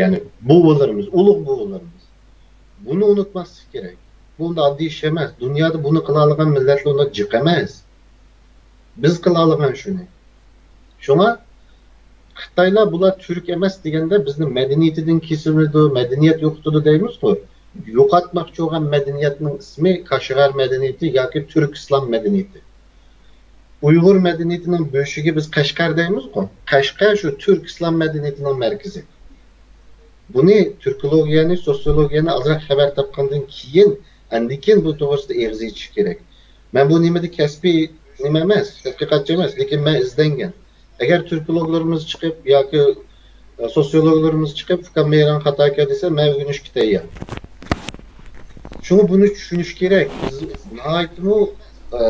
يەنى بوۋىلىرىمىز، ئۇلۇغ بوۋىلىرىمىز. بۇنى ئۇنتۇماسلىق كېرەك. بۇ ئۇنداق ئاددىي ئىش ئەمەس. دۇنيادا بۇنى قىلالىغان مىللەتلەر ئۇنداق جىق ئەمەس. بىز قىلالىغان شۇنى. شۇڭا خىتايلار بۇلار تۈرك ئەمەس دېگەندە بىزنى مەدەنىيىتىدىن كېسىۋېتىدۇ، مەدەنىيەت يوقىتىدۇ دەيمىزغۇ. يوقاتماقچى بولغان مەدەنىيەتنىڭ ئىسمى كاشغەر مەدەنىيىتى ياكى تۈرك ئىسلام مەدەنىيىتى. ئۇيغۇر مەدەنىيىتىنىڭ بۆشۈكى بىز قەشقەر دەيمىزغۇ. قەشقەر شۇ تۈرك ئىسلام مەدەنىيىتىنىڭ مەركىزى. بۇنى تۈركولوگىيەنى، سوتسىيولوگىيەنى ئازراق خەۋەر تاپقاندىن كېيىن، ئاندىن كېيىن بۇ توغرىسىدا ئېغىز ئېچىش كېرەك. مەن بۇ نېمىدە كەسپىي نېمە ئەمەس، تەتقىقاتچى ئەمەس، لېكىن مەن ئىزدەنگەن. ئەگەر تۈركولوگلىرىمىز چىقىپ ياكى، ئە، سوتسىيولوگلىرىمىز چىقىپ، ئۇكام مېيران خاتاكەن دېسە، مەن ئۆگىنىشكە تەييار. شۇڭا بۇنى چۈشىنىش كېرەك. بىز ناھايىتىمۇ، ئە،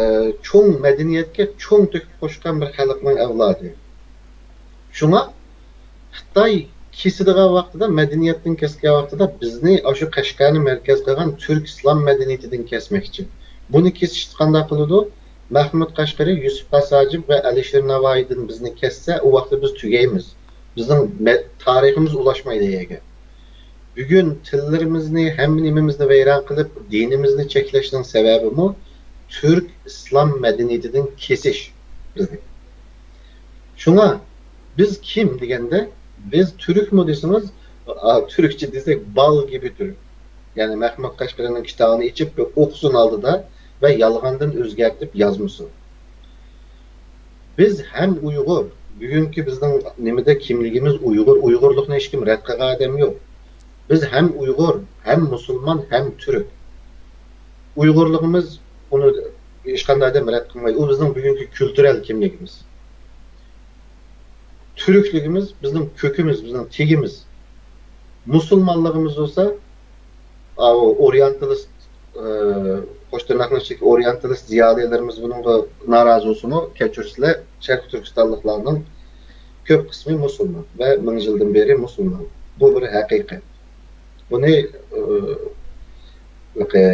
چوڭ مەدەنىيەتكە چوڭ تۆھپە قوشقان بىر خەلقنىڭ ئەۋلادى. شۇڭا خىتاي كېسىدىغان ۋاقتىدا، مەدەنىيەتتىن كەسكەن ۋاقتىدا بىزنى ئاشۇ قەشقەرنى مەركەز قىلغان تۈرك ئىسلام مەدەنىيىتىدىن كەسمەكچى. بۇنى كېسىشتە قانداق قىلىدۇ؟ مەھمۇد قەشقىرى، يۈسۈپ خاس ھاجىپ ۋە ئەلىشىر ناۋايىدىن بىزنى كەسسە، ئۇ ۋاقىتتا بىز تۈگەيمىز. بىزنىڭ مە-، تارىخىمىز ئۇلاشمايدۇ ئەگەر. بۈگۈن تىللىرىمىزنى، ھەممە نېمىمىزنى ۋەيران قىلىپ، دىنىمىزنى چەكلەشنىڭ سەۋەبىمۇ تۈرك ئىسلام مەدەنىيىتىدىن كېسىش بىزنى. شۇڭا بىز كىم دېگەندە، بىز تۈركمۇ دېسىڭىز، ئا، تۈركچە دېسەك، بال گىبى تۈرك. يەنى مەخمۇت قەشقىرىنىڭ كىتابىنى ئېچىپ بىر ئوقۇسۇن ئالدىدا ۋە يالغاندىن ئۆزگەرتىپ يازمىسۇن. بىز ھەم ئۇيغۇر، بۈگۈنكى بىزنىڭ نېمىدە كىملىكىمىز ئۇيغۇر، ئۇيغۇرلۇقنى ھېچكىم رەت قىلغان ئادەم يوق. بىز ھەم ئۇيغۇر، ھەم مۇسۇلمان، ھەم تۈرك. ئۇيغۇرلۇقىمىز، ئۇنى ھېچقانداق ئادەم رەت قىلمايدۇ. ئۇ بىزنىڭ بۈگۈنكى كۈلتۈرەل كىملىكىمىز. تۈركلۈكىمىز بىزنىڭ كۆكىمىز، بىزنىڭ تېگىمىز. مۇسۇلمانلىقىمىز بولسا، ئاۋۇ ئورىيانتالىست، ئى، قوش تىرناقنىڭ ئىچىدىكى ئورىيانتالىست زىيالىيلىرىمىز بۇنىڭغا نارازى بولسىمۇ، كەچۈرسىلەر، شەرقىي تۈركىستانلىقلارنىڭ كۆپ قىسمى مۇسۇلمان ۋە مىڭ يىلدىن بېرى مۇسۇلمان. بۇ بىر ھەقىقەت. بۇنى، ئى،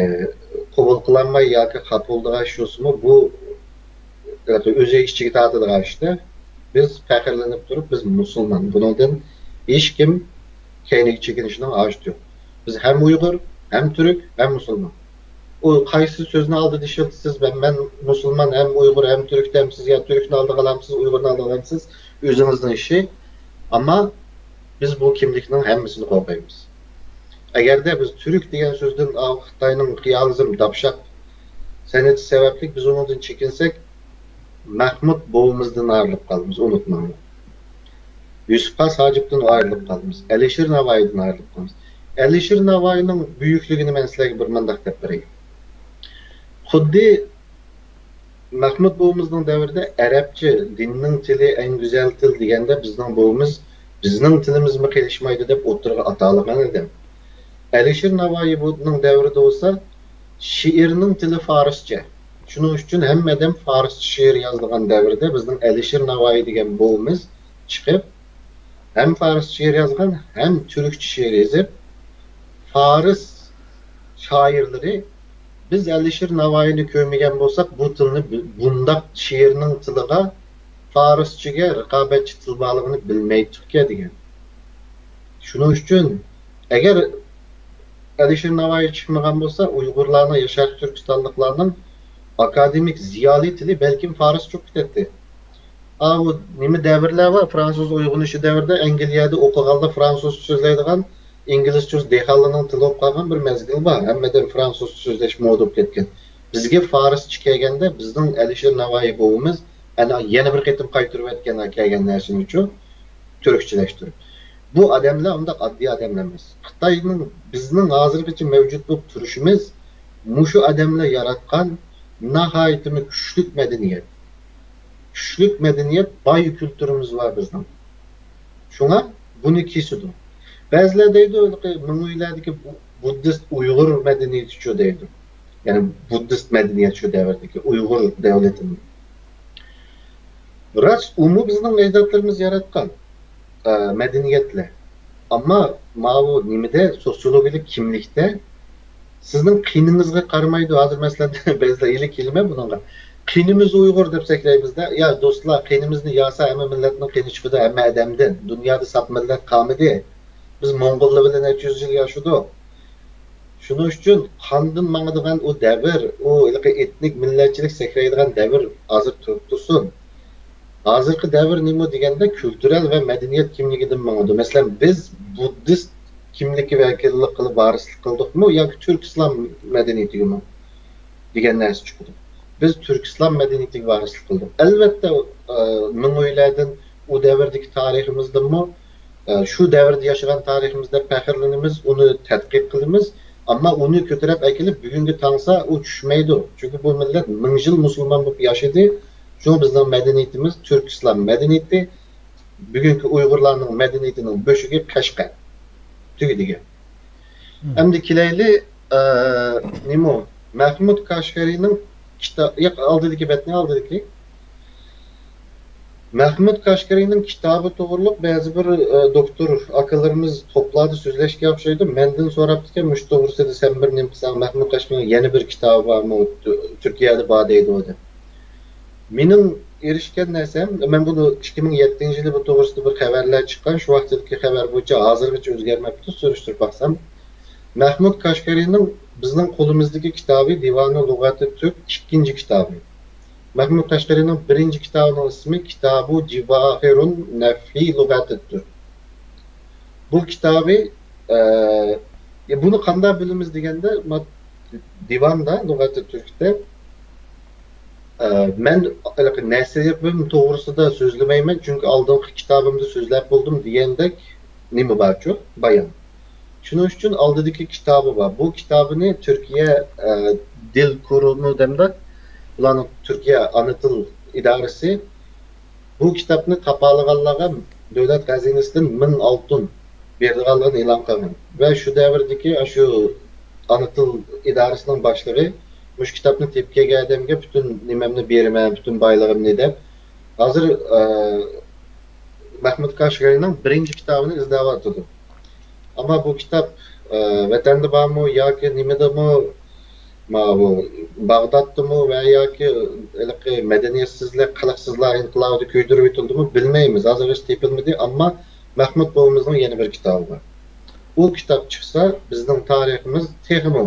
قوبۇل قىلالماي ياكى خاپا بولىدىغان ئىش بولسىمۇ، بۇ ئۆزى ئىچىگە تارتىدىغان ئىشتا. بىز پەخىرلىنىپ تۇرۇپ، بىز مۇسۇلمان. بۇنىڭدىن ھېچكىم كەينىگە چېكىنىشنىڭ ھاجىتى يوق. بىز ھەم ئۇيغۇر، ھەم تۈرك، ھەم مۇسۇلمان. ئۇ قايسى سۆزنى ئالدىدا ئىشلىتىسىز، مەن، مەن مۇسۇلمان، ھەم ئۇيغۇر، ھەم تۈرك دەمسىز، يا تۈركنى ئالدىغا ئالامسىز، ئۇيغۇرنى ئالدىغا ئالامسىز، ئۆزىڭىزنىڭ ئىشى. ئەمما بىز بۇ كىملىكنىڭ ھەممىسىنى قوغدايمىز. ئەگەردە بىز تۈرك دېگەن سۆزدىن، ئاۋۇ خىتاينىڭ رېئالىزم داپشاق سەنئىتى سەۋەبلىك بىز ئۇنىڭدىن چېكىنسەك، مەخمۇت بوۋىمىزدىن ئايرىلىپ قالىمىز، ئۇنتۇماڭلار. يۈسۈپ خاس ھاجىپتىن ئايرىلىپ قالىمىز، ئەلىشىر ناۋايىدىن ئايرىلىپ قالىمىز. ئەلىشىر ناۋايىنىڭ بۈيۈكلۈكىنى مەن سىلەرگە بىر مۇنداق دەپ بېرەي. خۇددى مەخمۇت بوۋىمىزنىڭ دەۋرىدە ئەرەبچە، دىننىڭ تىلى ئەڭ گۈزەل تىل دېگەندە، بىزنىڭ بوۋىمىز بىزنىڭ تىلىمىزمۇ قېلىشمايدۇ دەپ ئوتتۇرىغا ئاتالىغان ئادەم. ئەلىشىر ناۋايىنىڭ دەۋرىدە بولسا شېئىرنىڭ تىلى فارسچە. شۇنىڭ ئۈچۈن ھەممە ئادەم فارسچە شېئىر يازىدىغان دەۋردە بىزنىڭ ئەلىشىر ناۋايى دېگەن بوۋىمىز چىقىپ، ھەم فارسچە شېئىر يازغان، ھەم تۈركچە شېئىر يېزىپ، فارس شائىرلىرى بىز ئەلىشىر ناۋايىنى كۆرمىگەن بولساق، بۇ تىلنى بۇ-، بۇنداق شېئىرنىڭ تىلىغا، فارسچىگە رىقابەتچى تىل بارلىقىنى بىلمەيتتۇقكەن دېگەن. شۇنىڭ ئۈچۈن، ئەگەر ئەلىشىر ناۋايى چىقمىغان بولسا، ئۇيغۇرلارنىڭ يا شەرقىي تۈركىستانلىقلارنىڭ ئاكادېمىك زىيالىي تىلى بەلكىم فارسچە بولۇپ كېتەتتى. ئاۋۇ نېمە دەۋرلەر بار، فرانسۇز ئويغىنىشى دەۋرىدە ئەنگلىيەدە ئوقۇغانلار فرانسۇزچە سۆزلەيدىغان، ئىنگلىزچە سۆز دېھقانلارنىڭ تىلى بولۇپ قالغان بىر مەزگىل بار. ھەممىدىن فرانسۇزچە سۆزلەش مودا بولۇپ كەتكەن. بىزگە فارسچە كەلگەندە، بىزنىڭ ئەلىشىر ناۋايى بوۋىمىز ئەنە يەنە بىر قېتىم قايتۇرۇۋەتكەن كەلگەن نەرسىنىچۇ تۈركچىلەشتۈرۈپ. بۇ ئادەملەر ئۇنداق ئاددىي ئادەملەر ئەمەس. خىتاينىڭ، بىزنىڭ ھازىرغىچە مەۋجۇت بولۇپ تۇرۇشىمىز مۇشۇ ئادەملەر ياراتقان ناھايىتىمۇ كۈچلۈك مەدەنىيەت. كۈچلۈك مەدەنىيەت، باي كۈلتۈرىمىز بار بىزنىڭ. شۇڭا بۇنى كېسىدۇ. بەزىلەر دەيدۇ، ھېلىقى مىڭئۆيلەردىكى بۇ-، بۇددىست ئۇيغۇر مەدەنىيىتىچۇ دەيدۇ. يەنى بۇددىست مەدەنىيەت شۇ دەۋردىكى ئۇيغۇر دەۋلىتىنىڭ. راست، ئۇمۇ بىزنىڭ ئەجدادلىرىمىز ياراتقان، ئە، مەدەنىيەتلەر. ئەمما ماۋۇ نېمىدە، سوتسىيولوگىيەلىك كىملىكتە سىزنىڭ قېنىڭىزغا قارىمايدۇ. ھازىر مەسىلەن، بەزىلەر ھېلى كېلىمەن بۇنىڭغا. قېنىمىز ئۇيغۇر دەپ سەكرەيمىز-دە. يا دوستلار، قېنىمىزنى ياسا ھەممە مىللەتنىڭ قېنى چىقىدۇ، ھەممە ئادەمدىن. دۇنيادا ساپ مىللەت قالمىدى. بىز موڭغۇللار بىلەن نەچچە يۈز يىل ياشىدۇق. شۇنىڭ ئۈچۈن قاندىن ماڭىدىغان ئۇ دەۋر، ئۇ ھېلىقى ئېتنىك مىللەتچىلىك سەكرەيدىغان دەۋر ھازىر تۇرۇپ تۇرسۇن. ھازىرقى دەۋر نېمە دېگەندە، كۈلتۈرەل ۋە مەدەنىيەت كىملىكىدىن ماڭىدۇ. مەسىلەن، بىز بۇددىست كىملىكى ۋەكىللىك قىلىپ ۋارىسلىق قىلدۇقمۇ ياكى تۈرك ئىسلام مەدەنىيىتىگىمۇ دېگەن نەرسە چىقىدۇ. بىز تۈرك ئىسلام مەدەنىيىتىگە ۋارىسلىق قىلدۇق. ئەلۋەتتە، ئە، مىڭئۆيلەردىن، ئۇ دەۋردىكى تارىخىمىزدىنمۇ، ئە، شۇ دەۋردە ياشىغان تارىخىمىز دەپ پەخىرلىنىمىز، ئۇنى تەتقىق قىلىمىز. ئەمما ئۇنى كۆتۈرۈپ ئەكېلىپ بۈگۈنگە تاڭسا ئۇ چۈشمەيدۇ. چۈنكى بۇ مىللەت مىڭ يىل مۇسۇلمان بولۇپ ياشىدى. شۇڭا بىزنىڭ مەدەنىيىتىمىز تۈرك ئىسلام مەدەنىيىتى. بۈگۈنكى ئۇيغۇرلارنىڭ مەدەنىيىتىنىڭ بۆشۈكى قەشقەر. تۈگىدىگەن. مم. ئەمدى كېلەيلى، ئە، نېمە ئۇ؟ مەھمۇد كاشغەرىنىڭ كىتا-، ياق، ئالدىدىكى بەتنى، ئالدىدىكى. مەھمۇد كاشغەرىنىڭ كىتابى توغرۇلۇق بەزى بىر، ئە، دوكتور ئاكىلىرىمىز توپلاردا سۆزلەشكە ئوخشايدۇ. مەندىن سوراپتىكەن، مۇشۇ توغرىسىدا سەن بىر نېمە قىلساڭ، مەھمۇد كاشغەرىنىڭ يەنە بىر كىتابى بارمۇ، تۈ-، تۈركىيەدە بار دەيدۇ دەپ. مېنىڭ ئېرىشكەن نەرسەم، مەن بۇنى ئىككى مىڭ يەتتىنچى يىلى بۇ توغرىسىدا بىر خەۋەرلەر چىققان، شۇ ۋاقىتتىكى خەۋەر بويىچە ھازىرغىچە ئۆزگەرمەپتۇ، سۈرۈشتۈرۈپ باقسام. مەھمۇد كاشغەرىنىڭ بىزنىڭ قولىمىزدىكى كىتابى دىۋانۇ لۇغاتى تۈرك ئىككىنچى كىتابى. مەھمۇد قەشقەرىنىڭ بىرىنچى كىتابىنىڭ ئىسمى كىتابۇ جىۋاھىرۇن نەفھى لۇغەتىتتۇر. بۇ كىتابى، ئە، بۇنى قانداق بىلىمىز دېگەندە، ما-، دىۋاندا، لۇغەتى تۈركتە، ئە، مەن ھېلىقى نەسەبىم توغرىسىدا سۆزلىمەيمەن، چۈنكى ئالدىنقى كىتابىمدا سۆزلەپ بولدۇم دېگەندەك نېمە بارچۇ؟ بايان. شۇنىڭ ئۈچۈن ئالدىدىكى كىتابى بار. بۇ كىتابىنى تۈركىيە، ئە، دىل كۇرۇمى دەمدە، بۇلارنىڭ تۈركىيە ئانا تىل ئىدارىسى بۇ كىتابنى تاپالىغانلارغا دۆلەت خەزىنىسىدىن مىڭ ئالتۇن بېرىدىغانلىقىنى ئېلان قىلغان. ۋە شۇ دەۋردىكى ئاشۇ ئانا تىل ئىدارىسىنىڭ باشلىقى مۇشۇ كىتابنى تېپىپ كەلگەن ئادەمگە پۈتۈن نېمەمنى بېرىمەن، پۈتۈن بايلىقىمنى دەپ، ھازىر، ئە، مەھمۇد كاشغەرىنىڭ بىرىنچى كىتابىنى ئىزدەۋاتىدۇ. ئەمما بۇ كىتاب، ئە، ۋەتەندە بارمۇ ياكى نېمىدىمۇ، ماۋۇ باغدادتىمۇ ۋە ياكى ھېلىقى مەدەنىيەتسىزلىك، خەلقسىزلار ئىنقىلابىدا كۆيدۈرۈپ ئېتىلدىمۇ بىلمەيمىز. ھازىرغىچە تېپىلمىدى، ئەمما مەھمۇد بوۋىمىزنىڭ يەنە بىر كىتابى بار. ئۇ كىتاب چىقسا، بىزنىڭ تارىخىمىز تېخىمۇ،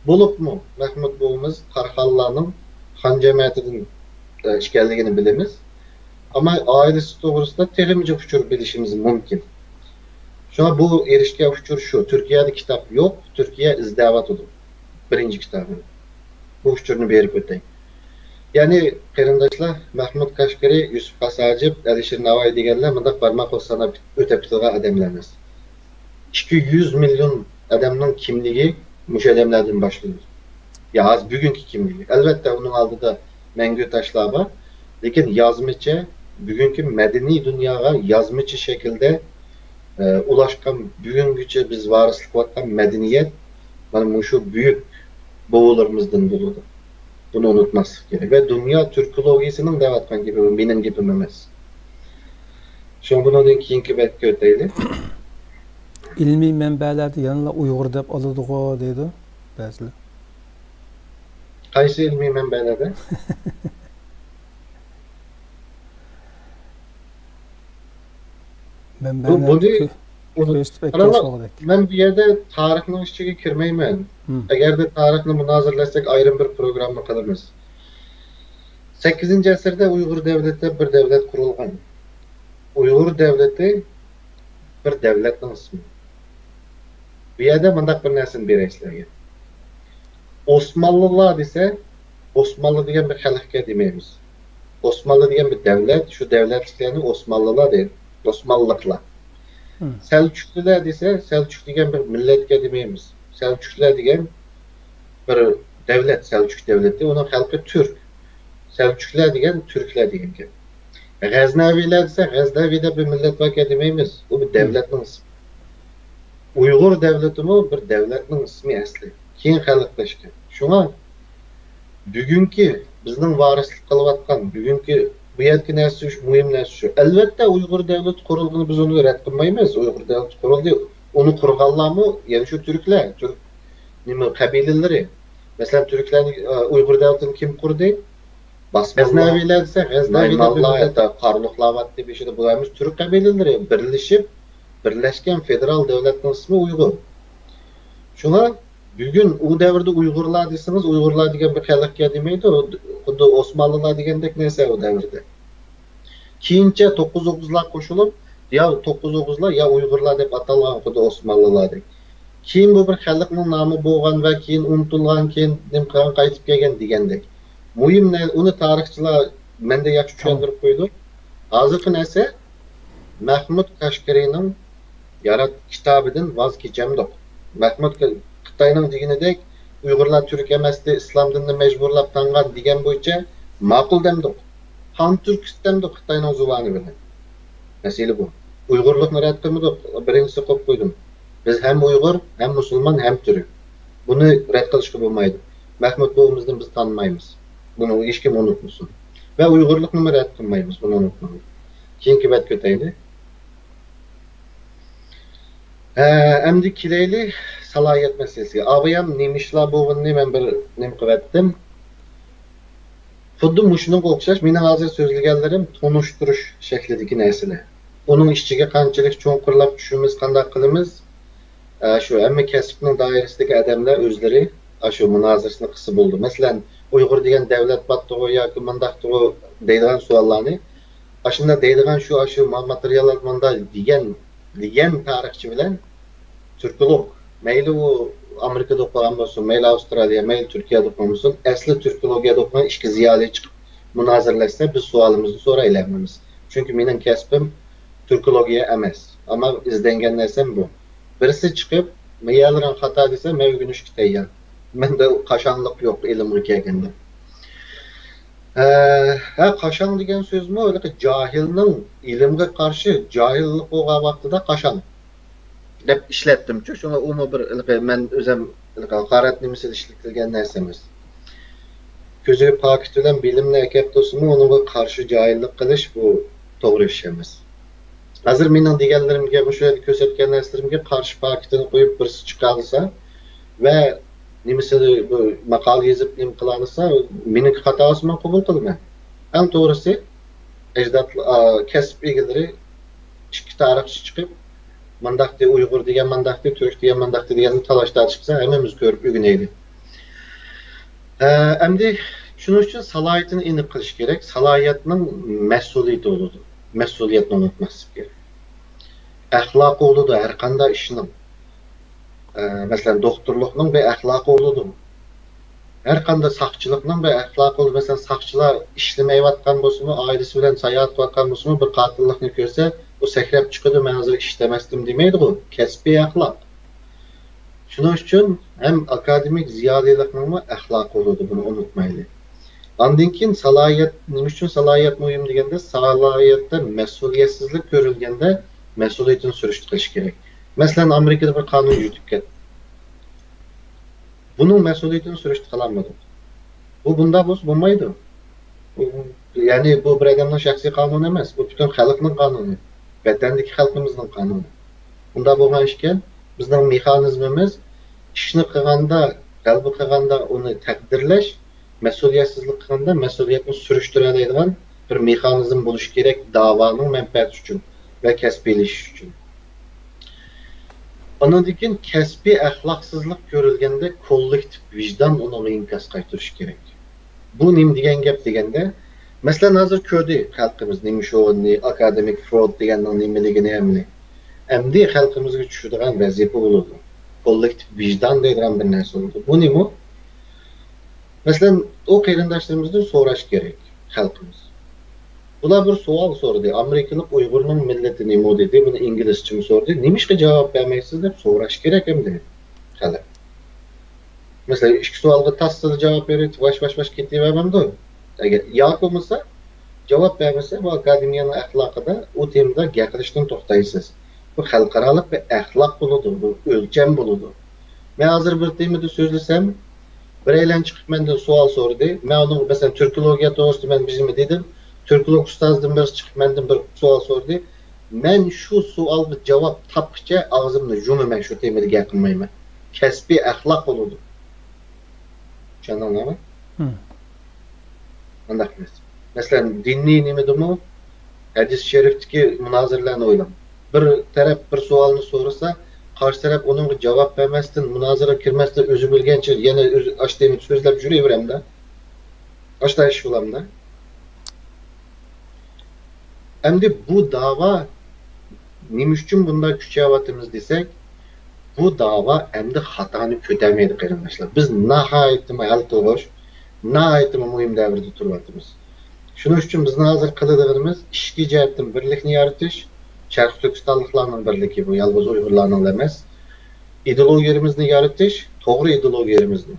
بولۇپمۇ مەھمۇد بوۋىمىز قاراخانلارنىڭ خان جەمەتىدىن، ئە، ئىكەنلىكىنى بىلىمىز. ئەمما ئائىلىسى توغرىسىدا تېخىمۇ جىق ئۇچۇر بىلىشىمىز مۇمكىن. شۇڭا بۇ ئېرىشكەن ئۇچۇر شۇ، تۈركىيەدە كىتاب يوق، تۈركىيە ئىزدەۋاتىدۇ بىرىنچى كىتابىنى. بۇ ئۇچۇرنى بېرىپ ئۆتەي. يەنى قېرىنداشلار، مەھمۇد كاشغىرى، يۈسۈپ خاس ھاجىپ، ئەلىشىر ناۋايى دېگەنلەر مۇنداق بارماق ساناپ ئۆتۈپ كېتىدىغان ئادەملەر ئەمەس. ئىككى يۈز مىليون ئادەمنىڭ كىملىكى مۇشۇ ئادەملەردىن باشلىنىدۇ. يا ھازىر بۈگۈنكى كىملىكى. ئەلۋەتتە، ئۇنىڭ ئالدىدا مەڭگۈ تاشلار بار. لېكىن يازمىچە، بۈگۈنكى مەدەنىي دۇنياغا يازمىچە شەكىلدە، ئە، ئۇلاشقان، بۈگۈنگىچە بىز ۋارىسلىق قىلىۋاتقان مەدەنىيەت مانا مۇشۇ بۈيۈك بوۋىلىرىمىزدىن بولىدۇ. بۇنى ئۇنتۇماسلىق كېرەك. ۋە دۇنيا تۈركولوگىيىسىنىڭ دەۋاتقان گېپى، بۇ مېنىڭ گېپىم ئەمەس. شۇڭا بۇنىڭدىن كېيىنكى بەتكە ئۆتەيلى. ئىلمىي مەنبەلەردە يەنىلا ئۇيغۇر دەپ ئالىدىغۇ دەيدۇ بەزىلەر. قايسى ئىلمىي مەنبەلەردە؟ بۇ، مەنبەلەردە بۇنى، كۆ-، بۇنى، كۆرسىتىپ ئەككەن قاراڭلار، شۇغۇدەك. مەن بۇ يەردە تارىخنىڭ ئىچىگە كىرمەيمەن. ھىم. ئەگەردە تارىخنى مۇنازىرىلەشسەك، ئايرىم بىر پروگرامما قىلىمىز. سەككىزىنچى ئەسىردە ئۇيغۇر دەۋلىتى دەپ بىر دەۋلەت قۇرۇلغان. ئۇيغۇر دەۋلىتى بىر دەۋلەتنىڭ ئىسمى. بۇ يەردە مۇنداق بىر نەرسىنى بېرەي سىلەرگە. ئوسمانلىلار دېسە، ئوسمانلى دېگەن بىر خەلقكە دېمەيمىز. ئوسمانلى دېگەن بىر دەۋلەت، شۇ دەۋلەتلىكلەرنى ئوسمانلىلار دەيدۇ. ئوسمانلىقلار. ھىم. سەلچۇكلىلار دېسە، سەلچۇك دېگەن بىر مىللەتكە دېمەيمىز. سەلچۇكلار دېگەن بىر دەۋلەت، سەلچۇك دەۋلىتى، ئۇنىڭ خەلقى تۈرك. سەلچۇكلار دېگەن تۈركلەر دېگەن گەپ. غەزنەۋىلەر دېسە، غەزنەۋى دەپ بىر مىللەت باركەن دېمەيمىز. ئۇ بىر دەۋلەتنىڭ ئىسمى. ئۇيغۇر دەۋلىتىمۇ بىر دەۋلەتنىڭ ئىسمى ئەسلى. كېيىن خەلقلەشكەن. شۇڭا بۈگۈنكى بىزنىڭ ۋارىسلىق قىلىۋاتقان، بۈگۈنكى بۇ يەردىكى نەرسە شۇ، مۇھىم نەرسە شۇ. ئەلۋەتتە، ئۇيغۇر دەۋلىتى قۇرۇلغىنى بىز ئۇنى رەت قىلمايمىز. ئۇيغۇر دەۋلىتى قۇرۇلدى. ئۇنى قۇرغانلارمۇ يەنە شۇ تۈركلەر، تۈرك نېمە، قەبىلىلىرى. مەسىلەن، تۈركلەرنى، ئە، ئۇيغۇر دەۋلىتىنى كىم قۇردى؟ باسمانلار، غەزنەۋىلەر دېسە، غەزنەۋىلەر نايمانلار، ھەتتا قارلۇقلار بار دېيىشىدۇ. بۇلار ھەممىسى تۈرك قەبىلىلىرى بىرلىشىپ، بىرلەشكەن فېدېرال دەۋلەتنىڭ ئىسمى ئۇيغۇر. شۇڭا بۈگۈن ئۇ دەۋردە ئۇيغۇرلار دېسىڭىز، ئۇيغۇرلار دېگەن بىر خەلقكە دېمەيدۇ، خۇددى ئوسمانلىلار دېگەندەك نەرسە ئۇ دەۋردە. كېيىنچە توققۇز ئوغۇزلار قوشۇلۇپ، يا توققۇز ئوغۇزلار، يا ئۇيغۇرلار دەپ ئاتالغان خۇددى ئوسمانلىلاردەك. كېيىن بۇ بىر خەلقنىڭ نامى بولغان ۋە كېيىن ئۇنتۇلغان، كېيىن نېمە قىلغان، قايتىپ كەلگەن دېگەندەك. مۇھىم نە-، ئۇنى تارىخچىلار مەندىن ياخشى چۈشەندۈرۈپ قويىدۇ. ھازىرقى نەرسە مەھمۇد كاشقىرىنىڭ يارات-، كىتابىدىن ۋاز كېچەمدۇق. مەھمۇد ك-، خىتاينىڭ دېگىنىدەك، ئۇيغۇرلار تۈرك ئەمەستى، ئىسلام دىنىنى مەجبۇرلاپ تاڭغان دېگەن بويىچە ماقۇل دەمدۇق. خان تۈركىس دەمدۇق خىتاينىڭ زۇۋانى بىلەن. مەسىلە بۇ. ئۇيغۇرلۇقنى رەت قىلمىدۇق، بىرىنچىسى قويۇپ قويدۇم. بىز ھەم ئۇيغۇر، ھەم مۇسۇلمان، ھەم تۈرك. بۇنى رەت قىلىشقا بولمايدۇ. مەھمۇد بوۋىمىزدىن بىز تانمايمىز. بۇنى ھېچكىم ئۇنتۇمىسۇن. ۋە ئۇيغۇرلۇقنىمۇ رەت قىلمايمىز، بۇنى ئۇنتۇماڭ. كېيىنكى بەتكە ئۆتەيلى. ھە، ئەمدى كېلەيلى سالاھىيەت مەسىلىسىگە. ئاۋۇيام نېمە ئىشلار بولغىنىنى مەن بىر نېمە قىلىۋەتتىم. خۇددى مۇشۇنىڭغا ئوخشاش، مېنىڭ ھازىر سۆزلىگەنلىرىم تونۇشتۇرۇش شەكلىدىكى نەرسىلەر. ئۇنىڭ ئىچىگە قانچىلىك چوڭقۇرلاپ چۈشىمىز، قانداق قىلىمىز؟ ئە، شۇ ھەممە كەسىپنىڭ دائىرىسىدىكى ئادەملەر ئۆزلىرى ئاشۇ مۇنازىرىسىنى قىلسا بولىدۇ. مەسىلەن، ئۇيغۇر دېگەن دەۋلەت باتتىغۇ ياكى مۇنداقتىغۇ دەيدىغان سوئاللارنى، ئاشۇنداق دەيدىغان شۇ، ئاشۇ ما-، ماتېرىياللار مۇنداق دېگەن، دېگەن تارىخچى بىلەن تۈركولوگ، مەيلى ئۇ ئامېرىكىدا ئوقۇغان بولسۇن، مەيلى ئاۋسترالىيە، مەيلى تۈركىيەدە ئوقۇغان بولسۇن، ئەسلى تۈركولوگىيەدە ئوقۇغان ئىككى زىيالىي چىقىپ مۇنازىرىلەشسە، بىز سوئالىمىزنى سورايلى ھەممىمىز. چۈنكى مېنىڭ كەسپىم تۈركولوگىيە ئەمەس، ئەمما ئىزدەنگەن نەرسەم بۇ. بىرسى چىقىپ، مېيەلىرىڭ خاتا دېسە، مەن ئۆگىنىشكە تەييار. مەندە قاشاڭلىق يوق ئىلىمغا كەلگەندە. ھە، ھە، قاشاڭ دېگەن سۆزمۇ ھېلىقى جاھىلنىڭ ئىلىمغا قارشى، جاھىللىق بولغان ۋاقتىدا قاشاڭ دەپ ئىشلەتتىمچۇ. شۇڭا ئۇمۇ بىر ھېلىقى مەن ئۆزەم ھېلىقى ھاقارەت نېمىسىدە ئىشلىتىلگەن نەرسە ئەمەس. كۆزىگە پاكىت بىلەن بىلىمنى ئەكەپ تۇرسىمۇ، ئۇنىڭغا قارشى جاھىللىق قىلىش، بۇ توغرا ئىش ئەمەس. ھازىر مېنىڭ دېگەنلىرىمگە، مۇشۇ يەردە كۆرسەتكەن نەرسىلىرىمگە قارشى پاكىتىنى قويۇپ، بىرسى چىقالىسا ۋە نېمىسى، بۇ ماقالە يېزىپ، نېمە قىلالىسا، مېنىڭكى خاتا بولسا مەن قوبۇل قىلىمەن. ئەڭ توغرىسى، ئەجداد، ئا، كەسىپ ئىگىلىرى ئىككى تارىخچى چىقىپ، مانداقتى، ئۇيغۇر دېگەن مانداقتى، تۈرك دېگەن مانداقتى دېگەننى تالاش تارتىشقا ھەممىمىز كۆرۈپ ئۆگىنەيلى. ھە، ئەمدى چۈشىنىش ئۈچۈن سالاھىيىتىنى ئېنىق قىلىش كېرەك. سالاھىيەتنىڭ مەسئۇلىيىتى بولىدۇ. مەسئۇلىيەتنى ئۇنتۇماسلىق كېرەك. ئەخلاقى بولىدۇ ھەر قانداق ئىشنىڭ. ئە، مەسىلەن، دوختۇرلۇقنىڭ بىر ئەخلاقى بولىدۇ. ھەر قانداق ساقچىلىقنىڭ بىر ئەخلاقى بولىدۇ. مەسىلەن، ساقچىلار ئىشلىمەيۋاتقان بولسىمۇ، ئائىلىسى بىلەن ساياھەت قىلىۋاتقان بولسىمۇ، بىر قاتىللىقنى كۆرسە، ئۇ سەكرەپ چىقىدۇ، مەن ھازىر ئىشلىمەستىم دېمەيدىغۇ. كەسپىي ئەخلاق. شۇنىڭ ئۈچۈن ھەم ئاكادېمىك زىيالىيلىقنىڭمۇ ئەخلاقى بولىدۇ، بۇنى ئۇنتۇمايلى. ئاندىن كېيىن سالاھىيەت، نېمە ئۈچۈن سالاھىيەت مۇھىم دېگەندە، سالاھىيەتتە مەسئۇلىيەتسىزلىك كۆرۈلگەندە مەسئۇلىيىتىنى سۈرۈشتە قىلىش كېرەك. مەسىلەن، ئامېرىكىدا بىر قانۇن يۈرۈپ كەتتى. بۇنىڭ مەسئۇلىيىتىنى سۈرۈشتە قىلالمىدۇق. بۇ بۇنداق بولسا بولمايدۇ. بۇ، يەنى بۇ بىر ئادەمنىڭ شەخسىي قانۇنى ئەمەس، بۇ پۈتۈن خەلقنىڭ قانۇنى، ۋەتەندىكى خەلقىمىزنىڭ قانۇنى. بۇنداق بولغان ئىكەن، بىزنىڭ مېخانىزمىمىز ئىشنى قىلغاندا، غەلىبە قىلغاندا ئۇنى تەقدىرلەش، مەسئۇلىيەتسىزلىك قىلغاندا مەسئۇلىيەتنى سۈرۈشتۈرەلەيدىغان بىر مېخانىزم بولۇشى كېرەك داۋانىڭ مەنپەئەتى ئۈچۈن ۋە كەسپىيلىشىش ئۈچۈن. ئانىڭدىن كېيىن كەسپىي ئەخلاقسىزلىق كۆرۈلگەندە كوللېكتىپ ۋىجدان ئۇنىڭغا ئىنكاس قايتۇرۇشى كېرەك. بۇ نېمە دېگەن گەپ دېگەندە، مەسىلەن، ھازىر كۆردى خەلقىمىز نېمە شۇ ئاكادېمىك فرويد دېگەننىڭ نېمىلىكىنى ئەمدى. ئەمدى خەلقىمىزگە چۈشىدىغان ۋەزىپە بولىدۇ. كوللېكتىپ ۋىجدان دەيدىغان بىر نەرسە بولىدۇ. بۇ نېمە؟ مەسىلەن، ئۇ قېرىنداشلىرىمىزدىن سوراش كېرەك خەلقىمىز. بۇلار بىر سوئال سورىدى. ئامېرىكىلىق ئۇيغۇرنىڭ مىللىتى نېمە دېدى؟ بۇنى ئىنگلىزچىمۇ سورىدى. نېمىشقا جاۋاب بەرمەيسىز دەپ سوراش كېرەك ئەمدى خەلق. مەسىلەن، ئىككى سوئالغا تاسسىلا جاۋاب بېرىپ، ۋاش ۋاش ۋاش كېتىۋەرمەمدۇ؟ ئەگەر ياكى بولمىسا، جاۋاب بەرمىسە، بۇ ئاكادېمىيەنىڭ ئەخلاقىدا ئۇ تېمىدا گەپ قىلىشتىن توختايسىز. بۇ خەلقئارالىق بىر ئەخلاق بولىدۇ، بۇ ئۆلچەم بولىدۇ. مەن ھازىر بىر تېمىدا سۆزلىسەم، بىرەيلەن چىقىپ مەندىن سوئال سورىدى. مەن ئۇنىڭغا، مەسىلەن، تۈركولوگىيە توغرىسىدا مەن بىر نېمە دېدىم. تۈركولوگ ئۇستازدىن بىرسى چىقىپ مەندىن بىر سوئال سورىدى. مەن شۇ سوئالغا جاۋاب تاپقىچە ئاغزىمنى يۇمىمەن، شۇ تېمىدا گەپ قىلمايمەن. كەسپىي ئەخلاق بولىدۇ. چۈشەندىڭلارمۇ؟ مۇنداق ئەمەس. مەسىلەن، دىنىي نېمىدىمۇ، ھەدىس شەرىفتىكى مۇنازىرىلەرنى ئويلاڭ. بىر تەرەپ بىر سوئالنى سورىسا، قارشى تەرەپ ئۇنىڭغا جاۋاب بەرمەستىن، مۇنازىرىگە كىرمەستىن، ئۆزى بىلگەنچە يەنە ئۆزى ئاشۇ تېمىدا سۆزلەپ يۈرۈۋېرەمدە. ئاشۇنداق ئىش بولامدا. ئەمدى بۇ داۋا نېمە ئۈچۈن بۇنداق كۈچەۋاتىمىز دېسەك، بۇ داۋا ئەمدى خاتانى كۆتەرمەيدۇ، قېرىنداشلار. بىز ناھايىتىمۇ ھەل قىلغۇچ، ناھايىتىمۇ مۇھىم دەۋردە تۇرۇۋاتىمىز. شۇنىڭ ئۈچۈن بىزنىڭ ھازىر قىلىدىغىنىمىز ئىچكى جەھەتتىن بىرلىكنى يارىتىش، شەرقىي تۈركىستانلىقلارنىڭ بىرلىكى، بۇ يالغۇز ئۇيغۇرلارنىڭلا ئەمەس. ئىدېئولوگىيىمىزنى يارىتىش، توغرا ئىدېئولوگىيىمىزنى.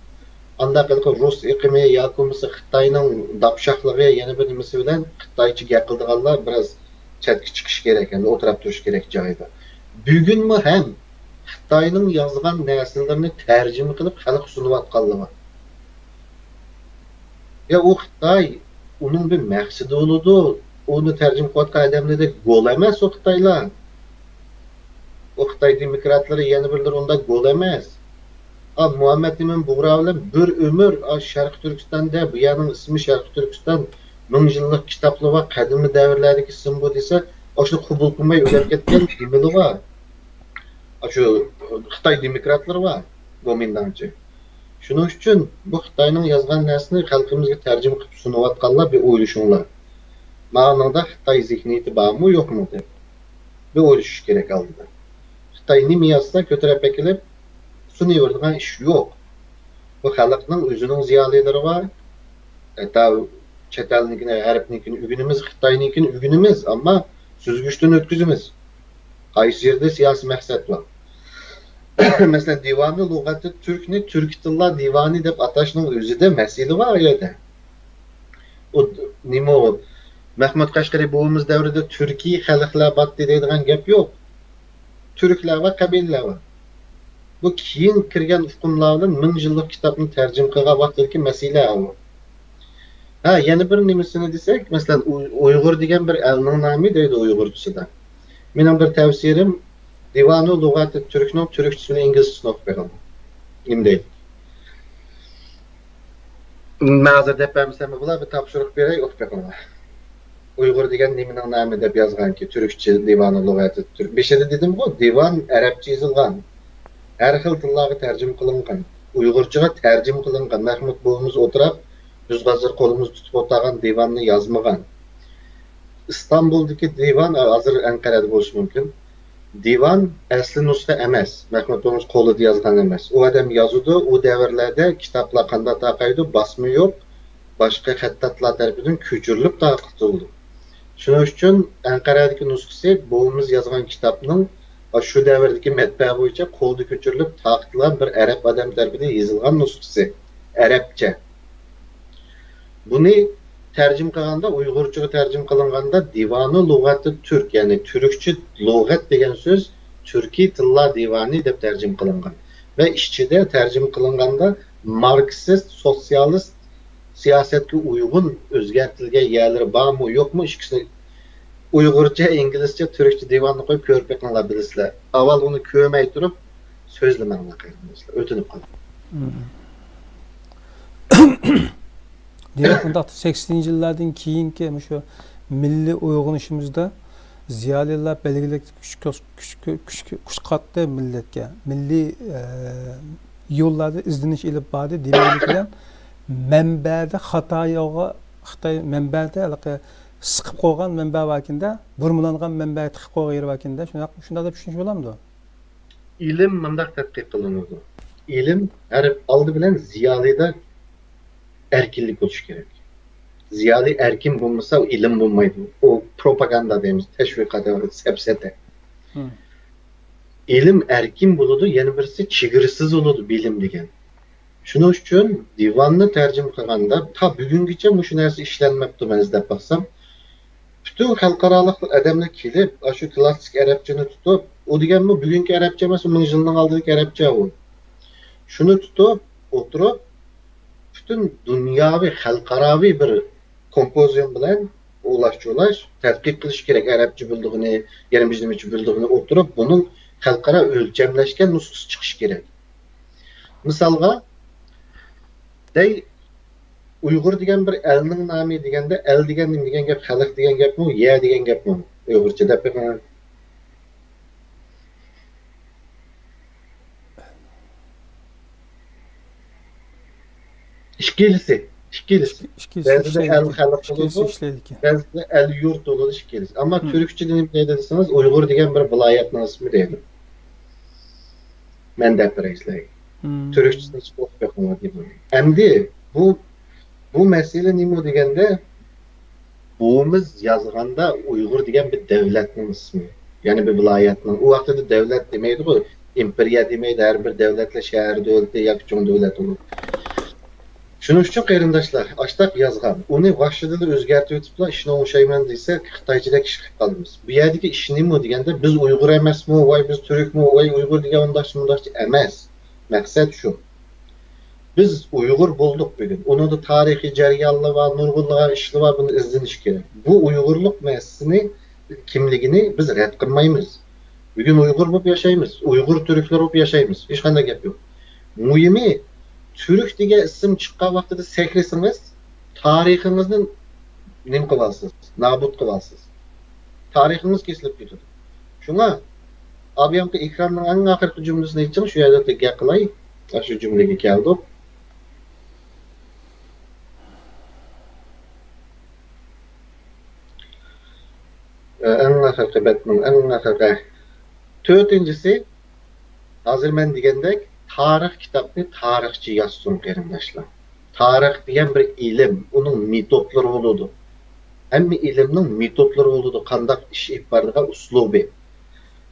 ئانداق ھېلىقى رۇس ئېقىمى ياكى بولمىسا خىتاينىڭ داپشاقلىقى، يەنە بىر نېمىسى بىلەن خىتايچە گەپ قىلىدىغانلار بىراز چەتكە چىقىش كېرەك، ئەمدى ئولتۇراپ تۇرۇش كېرەك جايىدا. بۈگۈنمۇ ھەم خىتاينىڭ يازغان نەرسىلىرىنى تەرجىمە قىلىپ خەلققە سۇنۇۋاتقانلار بار. يا ئۇ خىتاي، ئۇنىڭ بىر مەقسىتى بولىدۇ. ئۇنى تەرجىمە قىلىۋاتقان ئادەملەردەك گول ئەمەس ئۇ خىتايلار. ئۇ خىتاي دېموكراتلىرى، يەنە بىرلىرى ئۇنداق گول ئەمەس. ئا، مۇھەممەد ئىمىن بۇغرا بىلەن بىر ئۆمۈر، ئا، شەرقىي تۈركىستان دە، بۇ يەرنىڭ ئىسمى شەرقىي تۈركىستان، مىڭ يىللىق كىتابلىرى بار، قەدىمىي دەۋرلەردىكى ئىسىم بۇ دېسە، ئاشۇنى قوبۇل قىلماي ئۆلۈپ كەتكەن نېمىلىرى بار. ئاشۇ خىتاي دېموكراتلىرى بار، گومىنداڭچى. شۇنىڭ ئۈچۈن بۇ خىتاينىڭ يازغان نەرسىنى خەلقىمىزگە تەرجىمە قىلىپ سۇنۇۋاتقانلار بىر ئويلىشىڭلار. مانىڭدا خىتاي زېھنىيىتى بارمۇ، يوقمۇ دەپ بىر ئويلىشىش كېرەك ئالدىدا. خىتاي نېمە يازسا كۆتۈرۈپ ئەكېلىپ سۇنۇۋېرىدىغان ئىش يوق. بۇ خەلقنىڭ ئۆزىنىڭ زىيالىيلىرى بار. ھەتتا چەت ئەلنىڭكىنى، غەربنىڭكىنى ئۆگىنىمىز، خىتاينىڭكىنى ئۆگىنىمىز، ئەمما سۈزگۈچتىن ئۆتكۈزىمىز. قايسى يەردە سىياسىي مەقسەت بار؟ مەسىلەن، دىۋانۇ لۇغەتى تۈركنى تۈركىي تىللار دىۋانى دەپ ئاتاشنىڭ ئۆزىدە مەسىلە بار ئۇ يەردە. ئۇ نېمە ئۇ؟ مەھمۇد قەشقىرى بوۋىمىز دەۋرىدە تۈركىي خەلقلەر باتتى دەيدىغان گەپ يوق. تۈركلەر ۋە قەبىلىلەر بار. بۇ كېيىن كىرگەن ئۇقۇملار بىلەن مىڭ يىللىق كىتابنى تەرجىمە قىلغان ۋاقتىدىكى مەسىلە ئۇ. ھە، يەنە بىر نېمىسىنى دېسەك، مەسىلەن، ئۇ-، ئۇيغۇر دېگەن بىر ئەلنىڭ نامى دەيدۇ ئۇيغۇرچىسىدا. مېنىڭ بىر تەۋسىيەم، دىۋانۇ لۇغاتى تۈركنىڭ تۈركچىسى بىلەن ئىنگلىزچىسىنى ئوقۇپ بېقىڭ. نېمە دەيدۇ؟ مەن ھازىر دەپ بەرمىسەم بولار، بىر تاپشۇرۇق بېرەي، ئوقۇپ بېقىڭلار. ئۇيغۇر دېگەن نېمىنىڭ نامى دەپ يازغانكى، تۈركچە دىۋانۇ لۇغەتى تۈرك. بېشىدا دېدىمغۇ، دىۋان ئەرەبچە يېزىلغان. ھەر خىل تىللارغا تەرجىمە قىلىنغان. ئۇيغۇرچىغا تەرجىمە قىلىنغان. مەھمۇد بوۋىمىز ئولتۇراپ، بىز ھازىر قولىمىزدا تۇتۇپ ئولتۇرغان دىۋاننى يازمىغان. ئىستانبۇلدىكى دىۋان، ھازىر ئەنقەرەدە بولۇشى مۇمكىن. دىۋان ئەسلى نۇسخا ئەمەس، مەھمۇد بوۋىمىز قولىدا يازغان ئەمەس. ئۇ ئادەم يازىدۇ، ئۇ دەۋرلەردە كىتابلار قانداق تارقايدۇ، باسما يوق، باشقا خەتتاتلار تەرىپىدىن كۆچۈرۈلۈپ تارقىتىلىدۇ. شۇنىڭ ئۈچۈن ئەنقەرەدىكى نۇسخىسى بوۋىمىز يازغان كىتابنىڭ شۇ دەۋردىكى مەتبەئە بويىچە قولدا كۆچۈرۈلۈپ تارقىتىلغان بىر ئەرەب ئادەم تەرىپىدىن يېزىلغان نۇسخىسى، ئەرەبچە. بۇنى تەرجىمە قىلغاندا، ئۇيغۇرچىغا تەرجىمە قىلىنغاندا دىۋانۇ لۇغەتى تۈرك، يەنى تۈركچە لۇغەت دېگەن سۆز تۈركىي تىللار دىۋانى دەپ تەرجىمە قىلىنغان. ۋە ئىچىدە تەرجىمە قىلىنغاندا ماركسىست، سوتسىيالىست سىياسەتكە ئۇيغۇن ئۆزگەرتىلگەن يەرلىرى بارمۇ، يوقمۇ، ئىككىسىنى ئۇيغۇرچە، ئىنگلىزچە، تۈركچە دىۋاننى قويۇپ كۆرۈپ بېقىڭلار، بىلىسىلەر. ئاۋۋال ئۇنى كۆرمەي تۇرۇپ سۆزلىمەڭلار، قېرىنداشلار. ئۆتۈنۈپ قالدىم. مم. دېمەك، ئۇنداقتا سەكسىنىنچى يىللاردىن كېيىنكى مۇشۇ مىللىي ئويغىنىشىمىزدا زىيالىيلار بەلگىلىك كۈچ، كۈچ، كۈچ، كۈچ قاتتى مىللەتكە. مىللىي، ئە، يوللاردا ئىزدىنىش ئېلىپ باردى. دېمەكلىك بىلەن مەنبەدە خاتا يولغا، خىتاي مەنبەدە ھېلىقى سىقىپ قويغان مەنبە باركىندا، بۇرمىلانغان مەنبەگە تىقىپ قويغان يېرى باركىندا، شۇنداق، شۇنداق دەپ چۈشىنىشكە بولامدۇ؟ ئىلىم مۇنداق تەتقىق قىلىنىدۇ. ئىلىم ھەر ئالدى بىلەن زىيالىيدا ئەركىنلىك بولۇشى كېرەك. زىيالىي ئەركىن بولمىسا، ئىلىم بولمايدۇ. ئۇ پروپاگاندا دەيمىز، تەشۋىقات، سەپسەتە. مم. ئىلىم ئەركىن بولىدۇ، يەنە بىرسى چېگرىسىز بولىدۇ، بىلىم دېگەن. شۇنىڭ ئۈچۈن دىۋاننى تەرجىمە قىلغاندا، تا بۈگۈنگىچە مۇشۇ نەرسە ئىشلەنمەپتۇ، مەن ئىزدەپ باقسام. پۈتۈن خەلقئارالىق ئادەملەر كېلىپ، ئاشۇ كلاسسىك ئەرەبچىنى تۇتۇپ، ئۇ دېگەنمۇ بۈگۈنكى ئەرەبچە ئەمەس، مىڭ يىلنىڭ ئالدىدىكى ئەرەبچە ئۇ. شۇنى تۇتۇپ ئولتۇرۇپ، پۈتۈن دۇنياۋى، خەلقئاراۋى بىر سىمپوزىيۇم بىلەن ئۇلاش-چۇلاش، تەتقىق قىلىش كېرەك. ئەرەبچە بىلىدىغىنى، يەنە بىر نېمىچە بىلىدىغىنى ئولتۇرۇپ، بۇنىڭ خەلقئارا ئۆلچەملەشكەن نۇسخىسى چىقىشى كېرەك. مىسالغا، دەي، ئۇيغۇر دېگەن بىر ئەلنىڭ نامى دېگەندە، ئەل دېگەن نېمە دېگەن گەپ؟ خەلق دېگەن گەپمۇ، يەر دېگەن گەپمۇ؟ ئۇيغۇرچە دەپ بېقىڭ. ئىككىلىسى، ئىككىلىسى. ئىككى-، ئىككىلىسى بەزىدە ئەل ئىشلەيدىكەن. خەلق ئىككىلىسى بولىدۇ، ئىشلەيدىكەن. بەزىدە ئەل يۇرت بولىدۇ، ئىككىلىسى. ئەمما مم. تۈركچىدە نېمە دەيدۇ دېسىڭىز، ئۇيغۇر دېگەن بىر ۋىلايەتنىڭ ئىسمى دەيدۇ. مەن دەپ بېرەي سىلەرگە. مم. تۈركچىسىنى ئوقۇپ بېقىڭلار دەيدۇ. ئەمدى بۇ، بۇ مەسىلە نېمە دېگەندە، بوۋىمىز يازغاندا ئۇيغۇر دېگەن بىر دۆلەتنىڭ ئىسمى، يەنى بىر ۋىلايەتنىڭ. ئۇ ۋاقتىدا دۆلەت دېمەيدىغۇ، ئىمپېرىيە دېمەيدۇ، ھەر بىر دۆلەتلەر شەھەر دۆلىتى ياكى چوڭ دۆلەت بولىدۇ. شۇنىڭ ئۈچۈن قېرىنداشلار، ئاشتاق يازغان، ئۇنى ۋاقتىدا ئۆزگەرتىۋېتىپلا ئىشنى ئوڭشايمەن دېسە، خىتايچىدەك ئىش قىلىپ قالىمىز. بۇ يەردىكى ئىش نېمە دېگەندە، بىز ئۇيغۇر ئەمەسمۇ، ۋاي بىز تۈركمۇ، ۋاي ئۇيغۇر دېگەن ئۇنداقچە مۇنداقچە ئەمەس. مەقسەت شۇ. بىز ئۇيغۇر بولدۇق بۈگۈن. ئۇنىڭدا تارىخىي جەريانلار بار، نۇرغۇنلىغان ئىشلار بار، بۇنى ئىزدىنىش كېرەك. بۇ ئۇيغۇرلۇق مەسىلىسىنى، كىملىكىنى بىز رەت قىلمايمىز. بۈگۈن ئۇيغۇر بولۇپ ياشايمىز، ئۇيغۇر تۈركلەر بولۇپ ياشايمىز. ھېچقانداق گەپ يوق. مۇھىمى، تۈرك دېگەن ئىسىم چىققان ۋاقتىدا سەكرىسىڭىز، تارىخىڭىزنى نېمە قىلىۋالىسىز؟ نابۇت قىلىۋالىسىز. تارىخىڭىز كېسىلىپ كېتىدۇ. شۇڭا، ئابىيامقى ئىكرامنىڭ ئەڭ ئاخىرقى جۈملىسىنى ئېيتسام، شۇ يەردە گەپ قىلاي. شۇ جۈملىگە كەلدۇق. ئەڭ ئاخىرقى بەتنىڭ ئەڭ ئاخىرقى. تۆتىنچىسى، ھازىر مەن دېگەندەك، تارىخ كىتابنى تارىخچى يازسۇن، قېرىنداشلار. تارىخ دېگەن بىر ئىلىم، ئۇنىڭ مېتودلىرى بولىدۇ. ھەممە ئىلىمنىڭ مېتودلىرى بولىدۇ، قانداق ئىش ئېلىپ بارىدىغان ئۇسلۇبى.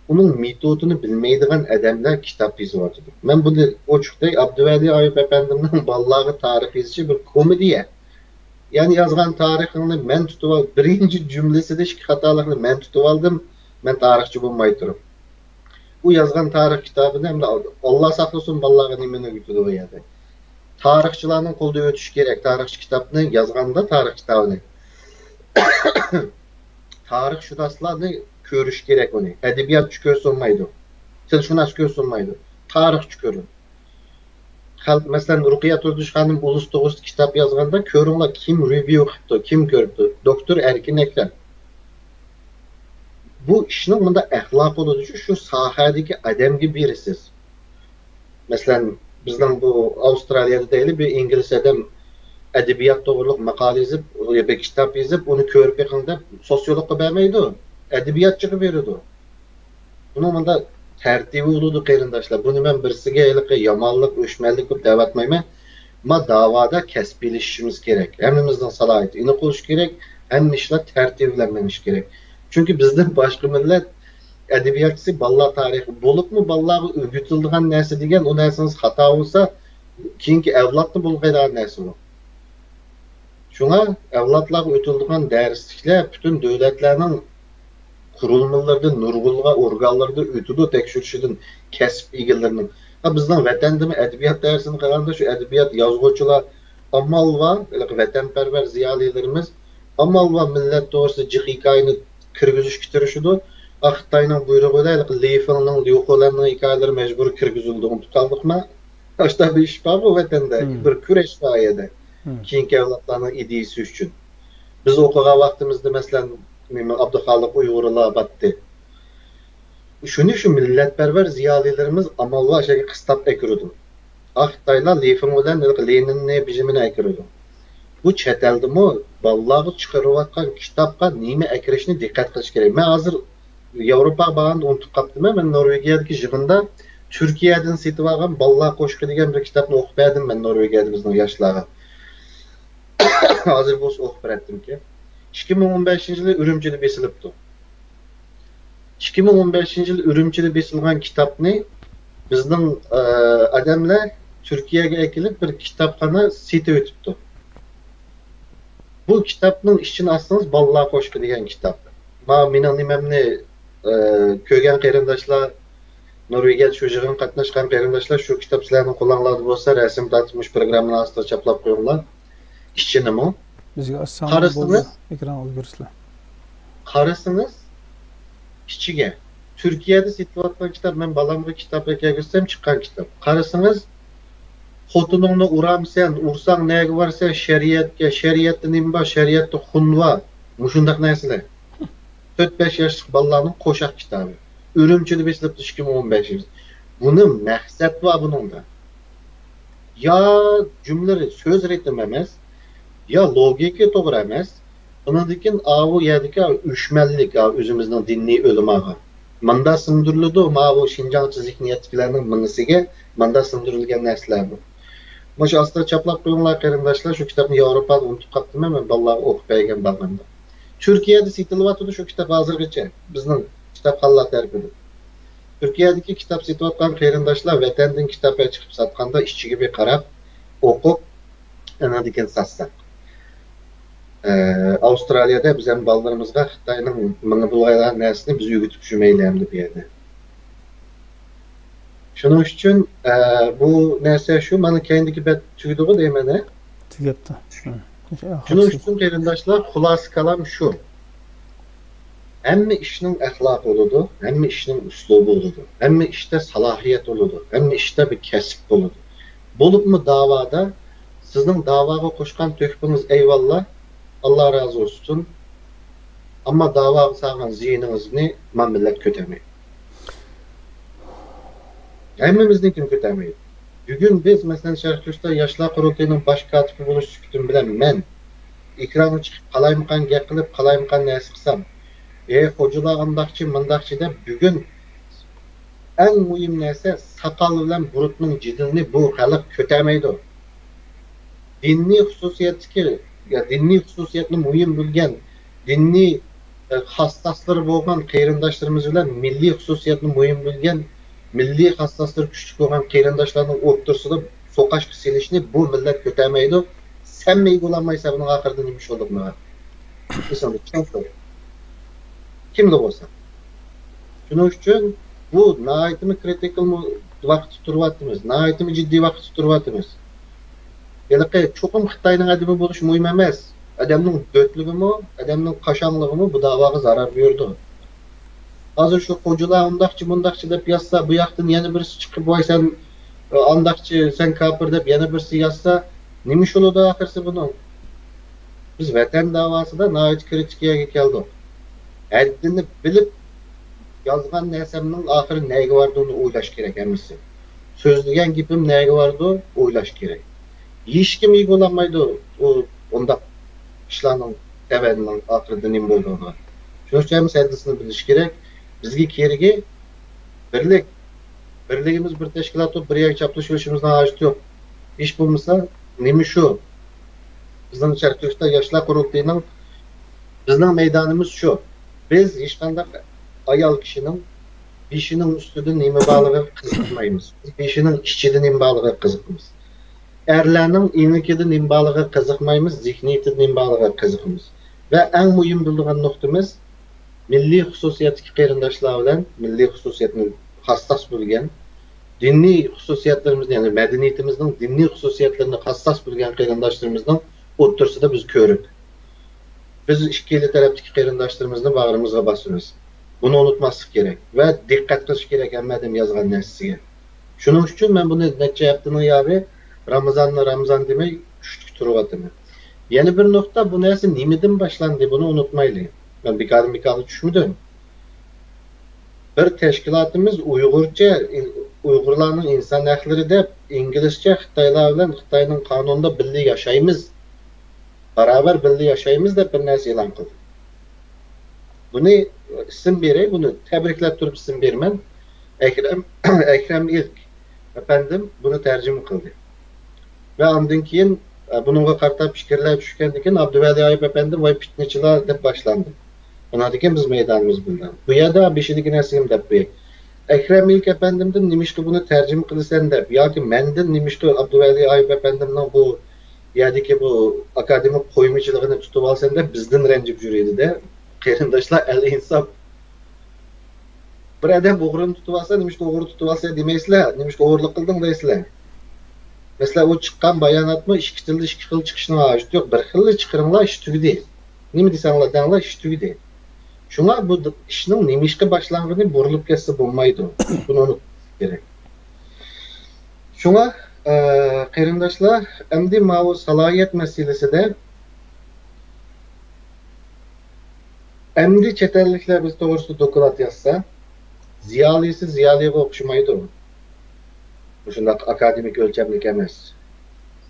ئۇنىڭ مېتودىنى بىلمەيدىغان ئادەملەر كىتاب يېزىۋاتىدۇ. مەن بۇنى ئوچۇق دەي، ئابدۇۋەلى ئايۇپ ئەپەندىمنىڭ بالىلارغا تارىخ يېزىشى بىر كومېدىيە. يەنى يازغان تارىخىڭنى مەن تۇتۇۋال، بىرىنچى جۈملىسىدە ئىككى خاتالىقنى مەن تۇتۇۋالدىم، مەن تارىخچى بولماي تۇرۇپ. ئۇ يازغان تارىخ كىتابىنى ئەمدى ئاللا ساقلىسۇن، بالىلارغا نېمىنى ئۆگىتىدۇ ئۇ يەردە. تارىخچىلارنىڭ قولىدا ئۆتۈش كېرەك، تارىخچى كىتابنى يازغاندا تارىخ كىتابىنى. تارىخشۇناسلارنى كۆرۈش كېرەك ئۇنى. ئەدەبىياتچى كۆرسە بولمايدۇ. تىلشۇناس كۆرسە بولمايدۇ. تارىخچى كۆرۈڭ. خەلق، مەسىلەن، رۇقىيە تۇردۇش خانىم ئۇلۇس توغرىسىدا كىتاب يازغاندا كۆرۈڭلار، كىم رېۋيۇ قىپتۇ، كىم كۆرۈپتۇ؟ دوكتور ئەركىن ئەكرەم. بۇ ئىشنىڭ مۇنداق ئەخلاقى بولىدۇ، شۇ ساھەدىكى ئادەمگە بېرىسىز. مەسىلەن، بىزنىڭ بۇ ئاۋسترالىيەدە دەيلى، بىر ئىنگلىز ئادەم ئەدەبىيات توغرىلىق ماقالە يېزىپ، يا بىر كىتاب يېزىپ، ئۇنى كۆرۈپ بېقىڭ دەپ سوتسىيولوگقا بەرمەيدۇ، ئەدەبىياتچىغا بېرىدۇ. بۇنىڭ مۇنداق تەرتىپى بولىدۇ، قېرىنداشلار. بۇنى مەن بىرسىگە ھېلىقى يامانلىق، ئۆچمەنلىك قىلىپ دەۋاتمايمەن. ما داۋادا كەسىپلىشىشىمىز كېرەك. ھەممىمىزنىڭ سالاھىيىتى ئېنىق بولۇشى كېرەك. ھەممە ئىشلار تەرتىپى بىلەن مېڭىشى كېرەك. چۈنكى بىزدىن باشقا مىللەت ئەدەبىياتچىسى بالىلار تارىخى، بولۇپمۇ بالىلارغا ئۆگىتىلىدىغان نەرسە دېگەن، ئۇ نەرسىڭىز خاتا بولسا، كېيىنكى ئەۋلادنى بۇلغايدىغان نەرسە ئۇ. شۇڭا ئەۋلادلارغا ئۆتۈلىدىغان دەرسلىكلەر پۈتۈن دۆلەتلەرنىڭ قۇرۇلمىلىرىدىن، نۇرغۇنلىغان ئورگانلىرىدا ئۆتىدۇ، تەكشۈرۈشىدىن كەسىپ ئىگىلىرىنىڭ. ھا، بىزنىڭ ۋەتەندىمۇ ئەدەبىيات دەرسىنى قىلغاندا شۇ ئەدەبىيات يازغۇچىلار ئامال بار، ھېلىقى ۋەتەنپەرۋەر زىيالىيلىرىمىز ئامال بار مىللەت توغرىسىدا جىق ھېكايىنى كىرگۈزۈشكە تىرىشىدۇ. ئا، خىتاينىڭ بۇيرۇقى بىلەن ھېلىقى لېي فېڭنىڭ، ليۇ خولەننىڭ ھېكايىلىرى مەجبۇرىي كىرگۈزۈلدى، ئۇنتۇپ قالدۇقما؟ ئاشۇنداق بىر ئىش بارغۇ ۋەتەندە، مم. بىر كۈرەش بار ئۇ يەردە. مم. كېيىنكى ئەۋلادلارنىڭ ئىدىيىسى ئۈچۈن. بىز ئوقۇغان ۋاقتىمىزدا، مەسىلەن، نېمە، ئابدۇخالىق ئۇيغۇرلار باتتى. شۇنى شۇ مىللەتپەرۋەر زىيالىيلىرىمىز ئامال بار ئاشۇ يەرگە قىستاپ ئەكىرىدۇ. ئا، خىتايلار لېي فېڭ بىلەن ھېلىقى لېنىننى، بېجىمىنى ئەكىرىدۇ. بۇ چەت ئەلدىمۇ بالىلارغا چىقىرىۋاتقان كىتابقا نېمە ئەكىرىشنى دىققەت قىلىش كېرەك. مەن ھازىر ياۋروپاغا بارغاندا ئۇنتۇپ قاپتىمەن. مەن نورۋېگىيەدىكى يىغىندا تۈركىيەدىن سېتىۋالغان بالىلار قوشىقى دېگەن بىر كىتابنى ئوقۇپ بەردىم مەن نورۋېگىيەدە بىزنىڭ ياشلارغا. ھازىر بولسا ئوقۇپ بېرەتتىمكى. ئىككى مىڭ ئون بەشىنچى يىلى ئۈرۈمچىدە بېسىلىپتۇ. ئىككى مىڭ ئون بەشىنچى يىل ئۈرۈمچىدە بېسىلغان كىتابنى بىزنىڭ، ئە، ئادەملەر تۈركىيەگە ئەكېلىپ بىر كىتابخانا سېتىۋېتىپتۇ. بۇ كىتابنىڭ ئىچىنى ئاچسىڭىز، بالىلار قوشىقى دېگەن كىتاب. ما مېنىڭ نېمەمنى، ئە، كۆرگەن قېرىنداشلار، نورۋېگىيەدە شۇ يىغىنغا قاتناشقان قېرىنداشلار، شۇ كىتاب سىلەرنىڭ قولۇڭلاردا بولسا، رەسىم تارتىپ مۇشۇ پروگراممىنىڭ ئاستىغا چاپلاپ قويۇڭلار. ئىچىنىمۇ بىزگە ئاچساڭلار بولدى، قارىسىڭىز، ئېكرانغا ئالىپ بېرىسىلەر. قارىسىڭىز ئىچىگە. تۈركىيەدە سېتىلىۋاتقان كىتاب، مەن بالامغا كىتاب ئەكەلگۈزسەم چىققان كىتاب. قارىسىڭىز، خوتۇنۇڭنى ئۇرامسەن، ئۇرساڭ نەگە بارىسەن، شەرىئەتكە، شەرىئەتتە نېمە بار، شەرىئەتتە خۇن بار، مۇشۇنداق نەرسىلەر. تۆت بەش ياشلىق بالىلارنىڭ قوشاق كىتابى. ئۈرۈمچىدە بېسىلىپتۇ ئىككى مىڭ ئون بەشىنچى يىل. بۇنى مەقسەت بار بۇنىڭدا. يا جۈملە، سۆز رىتىمى ئەمەس، يا لوگىكا توغرا ئەمەس. ئۇنىڭدىن كېيىن ئاۋۇ يەردىكى ئۆچمەنلىك، ئاۋۇ ئۆزىمىزنىڭ دىنىي ئۆلىماغا ماندا سىڭدۈرۈلىدۇ، ماۋۇ شىنجاڭچى زېھنىيەتتىكىلەرنىڭ مېڭىسىگە ماندا سىڭدۈرۈلگەن نەرسىلەر بۇ. مۇشۇ ئاستىغا چاپلاپ قويۇڭلار، قېرىنداشلار. شۇ كىتابنى ياۋروپادا ئۇنتۇپ قاپتىمەن مەن، بالىلارغا ئوقۇپ بەرگەن بارغاندا. تۈركىيەدە سېتىلىۋاتىدۇ شۇ كىتاب ھازىرغىچە بىزنىڭ كىتابخانىلار تەرىپىدىن. تۈركىيەدىكى كىتاب سېتىۋاتقان قېرىنداشلار ۋەتەندىن كىتاب چىقىپ ساتقاندا ئىچىگە بىر قاراپ، ئوقۇپ، ئاندىن كېيىن ساتساق. ئە، ئاۋسترالىيەدە بىز ھەم بالىلىرىمىزغا خىتاينىڭ مېڭە بۇلغايدىغان نەرسىنى بىز ئۆگىتىپ يۈرمەيلى ئەمدى بۇ يەردە. شۇنىڭ ئۈچۈن، ئە، بۇ نەرسە شۇ، مانا كەينىدىكى بەت تۈگىدىغۇ دەيمەن، ھە؟ تۈگەپتۇ. شۇنىڭ ئۈچۈن قېرىنداشلار، خۇلاسە كالام شۇ. ھەممە ئىشنىڭ ئەخلاقى بولىدۇ، ھەممە ئىشنىڭ ئۇسلۇبى بولىدۇ، ھەممە ئىشتا سالاھىيەت بولىدۇ، ھەممە ئىشتا بىر كەسىپ بولىدۇ. بولۇپمۇ داۋادا، سىزنىڭ داۋاغا قوشقان تۆھپىڭىز ئەيۋاللا، ئاللا رازى بولسۇن. ئەمما داۋاغا سالغان زىيىنىڭىزنى ما مىللەت كۆتەرمەيدۇ. ھەممىمىزنىڭكىنى كۆتەرمەيدۇ. بۈگۈن بىز، مەسىلەن، شەرقىي تۈركىستان ياشلار قۇرۇلتىيىنىڭ باش كاتىپى بولۇش سۈپىتىم بىلەن مەن ئېكرانغا چىقىپ، قالايمىقان گەپ قىلىپ، قالايمىقان نەرسە قىلسام، ئى خوجىلار ئانداقچى، مۇنداقچى دەپ، بۈگۈن ئەڭ مۇھىم نەرسە ساقال بىلەن بۇرۇتنىڭ جېدىلىنى بۇ خەلق كۆتەرمەيدۇ. دىنىي خۇسۇسىيەتتىكى، يا دىنىي خۇسۇسىيەتنى مۇھىم بىلگەن، دىنىي، ئە، خاسلاسلىرى بولغان قېرىنداشلىرىمىز بىلەن مىللىي خۇسۇسىيەتنى مۇھىم بىلگەن، مىللىي خاسلاسلىرى كۈچلۈك بولغان قېرىنداشلارنىڭ ئوتتۇرىسىدا سوقاشقا سېلىشنى بۇ مىللەت كۆتەرمەيدۇ. سەنمۇ ئىگىلىيەلمەيسەن بۇنىڭ ئاخىرىدا نېمە ئىش بولدۇقىنى. ئېسىڭدە چىڭ تۇر. كىملا بولسا. شۇنىڭ ئۈچۈن بۇ ناھايىتىمۇ كرىتىكال ۋاقىتتا تۇرۇۋاتىمىز، ناھايىتىمۇ جىددىي ۋاقىتتا تۇرۇۋاتىمىز. ھېلىقى چوقۇم خىتاينىڭ ئادىمى بولۇشى مۇھىم ئەمەس. ئادەمنىڭ دۆتلۈكىمۇ، ئادەمنىڭ قاشاڭلىقىمۇ بۇ داۋاغا زارار بېرىدۇ. ھازىر شۇ خوجىلار ئۇنداقچى، مۇنداقچى دەپ يازسا، بۇ ياقتىن يەنە بىرسى چىقىپ، ۋاي سەن ئانداقچى، سەن كاپىر دەپ يەنە بىرسى يازسا، نېمە ئىش بولىدۇ ئاخىرسى بۇنىڭ؟ بىز ۋەتەن داۋاسىدا ناھايىتى كرىتىك يەرگە كەلدۇق. ھەددىنى بىلىپ يازغان نەرسەمنىڭ ئاخىرى نەگە بارىدۇ، ئۇنى ئويلاش كېرەك ھەممىسى. سۆزلىگەن گېپىم نەگە بارىدۇ، ئويلاش كېرەك. ھېچكىم ئىگىلىيەلمەيدۇ ئۇ ئۇنداق ئىشلارنىڭ تەۋەنىنىڭ ئاخىرىدا نېمە بولىدىغانلىقىنى. شۇنىڭ ئۈچۈن ھەممىسى ھەددىسىنى بىلىشى كېرەك. بىزگە كېرىكى بىرلىك. بىرلىكىمىز بىر تەشكىلات بولۇپ، بىر يەرگە چاپلىشىۋېلىشىمىزنىڭ ھاجىتى يوق. ھېچ بولمىسا، نېمە شۇ؟ بىزنىڭ شەرقىي تۈركىستان ياشلار قۇرۇلتىيىنىڭ، بىزنىڭ مەيدانىمىز شۇ. بىز ھېچقانداق ئايال كىشىنىڭ بېشىنىڭ ئۈستىدە نېمە بارلىقىغا قىزىقمايمىز. بىز بېشىنىڭ ئىچىدە نېمە بارلىقىغا قىزىقىمىز. ئەرلەرنىڭ ئېڭىكىدە نېمە بارلىقىغا قىزىقمايمىز، زېھنىيىتىدە نېمە بارلىقىغا قىزىقىمىز. ۋە ئەڭ مۇھىم بىلىدىغان نۇقتىمىز، مىللىي خۇسۇسىيەتتىكى قېرىنداشلار بىلەن مىللىي خۇسۇسىيەتنى خاسلاس بىلگەن، دىنىي خۇسۇسىيەتلىرىمىزنى، يەنى مەدەنىيىتىمىزنىڭ دىنىي خۇسۇسىيەتلىرىنى خاسلاس بىلگەن قېرىنداشلىرىمىزنىڭ ئوتتۇرىسىدا بىز كۆۋرۈك. بىز ئىككىلا تەرەپتىكى قېرىنداشلىرىمىزنى باغرىمىزغا باسىمىز. بۇنى ئۇنتۇماسلىق كېرەك ۋە دىققەت قىلىش كېرەك ھەممە ئادەم يازغان نەرسىسىگە. شۇنىڭ ئۈچۈن مەن بۇنى نەچچە ھەپتىنىڭ ياغى رامىزاننى رامىزان دېمەي، كۈچلۈك تۇرۇۋاتىمەن. يەنە بىر نۇقتا، بۇ نەرسە نېمىدىن باشلاندى، بۇنى ئۇنتۇمايلى. مەن بىكاردىن بىكارغا چۈشمىدىم. بىر تەشكىلاتىمىز ئۇيغۇرچە، ئۇيغۇرلارنىڭ ئىنسان ھەقلىرى دەپ، ئىنگلىزچە خىتايلار بىلەن خىتاينىڭ قانۇنىدا بىللە ياشايمىز، باراۋەر بىللە ياشايمىز دەپ بىر نەرسە ئېلان قىلدى. بۇنى ئىسىم بېرەي، بۇنى تەبرىكلەپ تۇرۇپ ئىسىم بېرىمەن. ئەكرەم، ئەكرەم ئىلك ئەپەندىم بۇنى تەرجىمە قىلدى. ۋە ئاندىن كېيىن، ئە، بۇنىڭغا قارىتا پىكىرلەر چۈشكەندىن كېيىن، ئابدۇۋەلى ئايۇپ ئەپەندىم، ۋاي پىتنىچىلار دەپ باشلاندى. ئۇنىڭدىن كېيىن بىز مەيدانىمىز بىلدى. بۇ يەردە بېشىدىكى نەرسىگە دەپ بېرەي. ئەكرەم ئىلك ئەپەندىمدىن نېمىشقا بۇنى تەرجىمە قىلىسەن دەپ ياكى مەندىن نېمىشقا ئابدۇۋەلى ئايۇپ ئەپەندىمنىڭ بۇ يەردىكى بۇ ئاكادېمىك قويمىچىلىقىنى تۇتۇۋالىسەن دەپ بىزدىن رەنجىپ يۈرىدۇ-دە. قېرىنداشلار، ئەل ئىنساپ. بىر ئادەم ئوغرىنى تۇتۇۋالسا، نېمىشقا ئوغرى تۇتۇۋالسا دېمەيسىلەر، نېمىشقا ئوغرىلىق قىلدىڭ دەيسىلەر. مەسىلەن، ئۇ چىققان باياناتمۇ ئىككى تىلدا ئىككى خىل چىقىشنىڭ ھاجىتى يوق. بىر خىللا چىقىرىڭلار، ئىش تۈگىدى. نېمە دېسەڭلار دەڭلار، ئىش تۈگىدى. شۇڭا بۇ د-، ئىشنىڭ نېمىشقا باشلانغىنى بۇرۇلۇپ كەتسە بولمايدۇ. بۇنى ئۇنتۇش كېرەك. شۇڭا، ئە، قېرىنداشلار، ئەمدى ماۋۇ سالاھىيەت مەسىلىسىدە ئەمدى چەت ئەللىكلەر بىز توغرىسىدا دوكلات يازسا، زىيالىيسى زىيالىيغا ئوخشىمايدۇ. مۇشۇنداق ئاكادېمىك ئۆلچەملىك ئەمەس.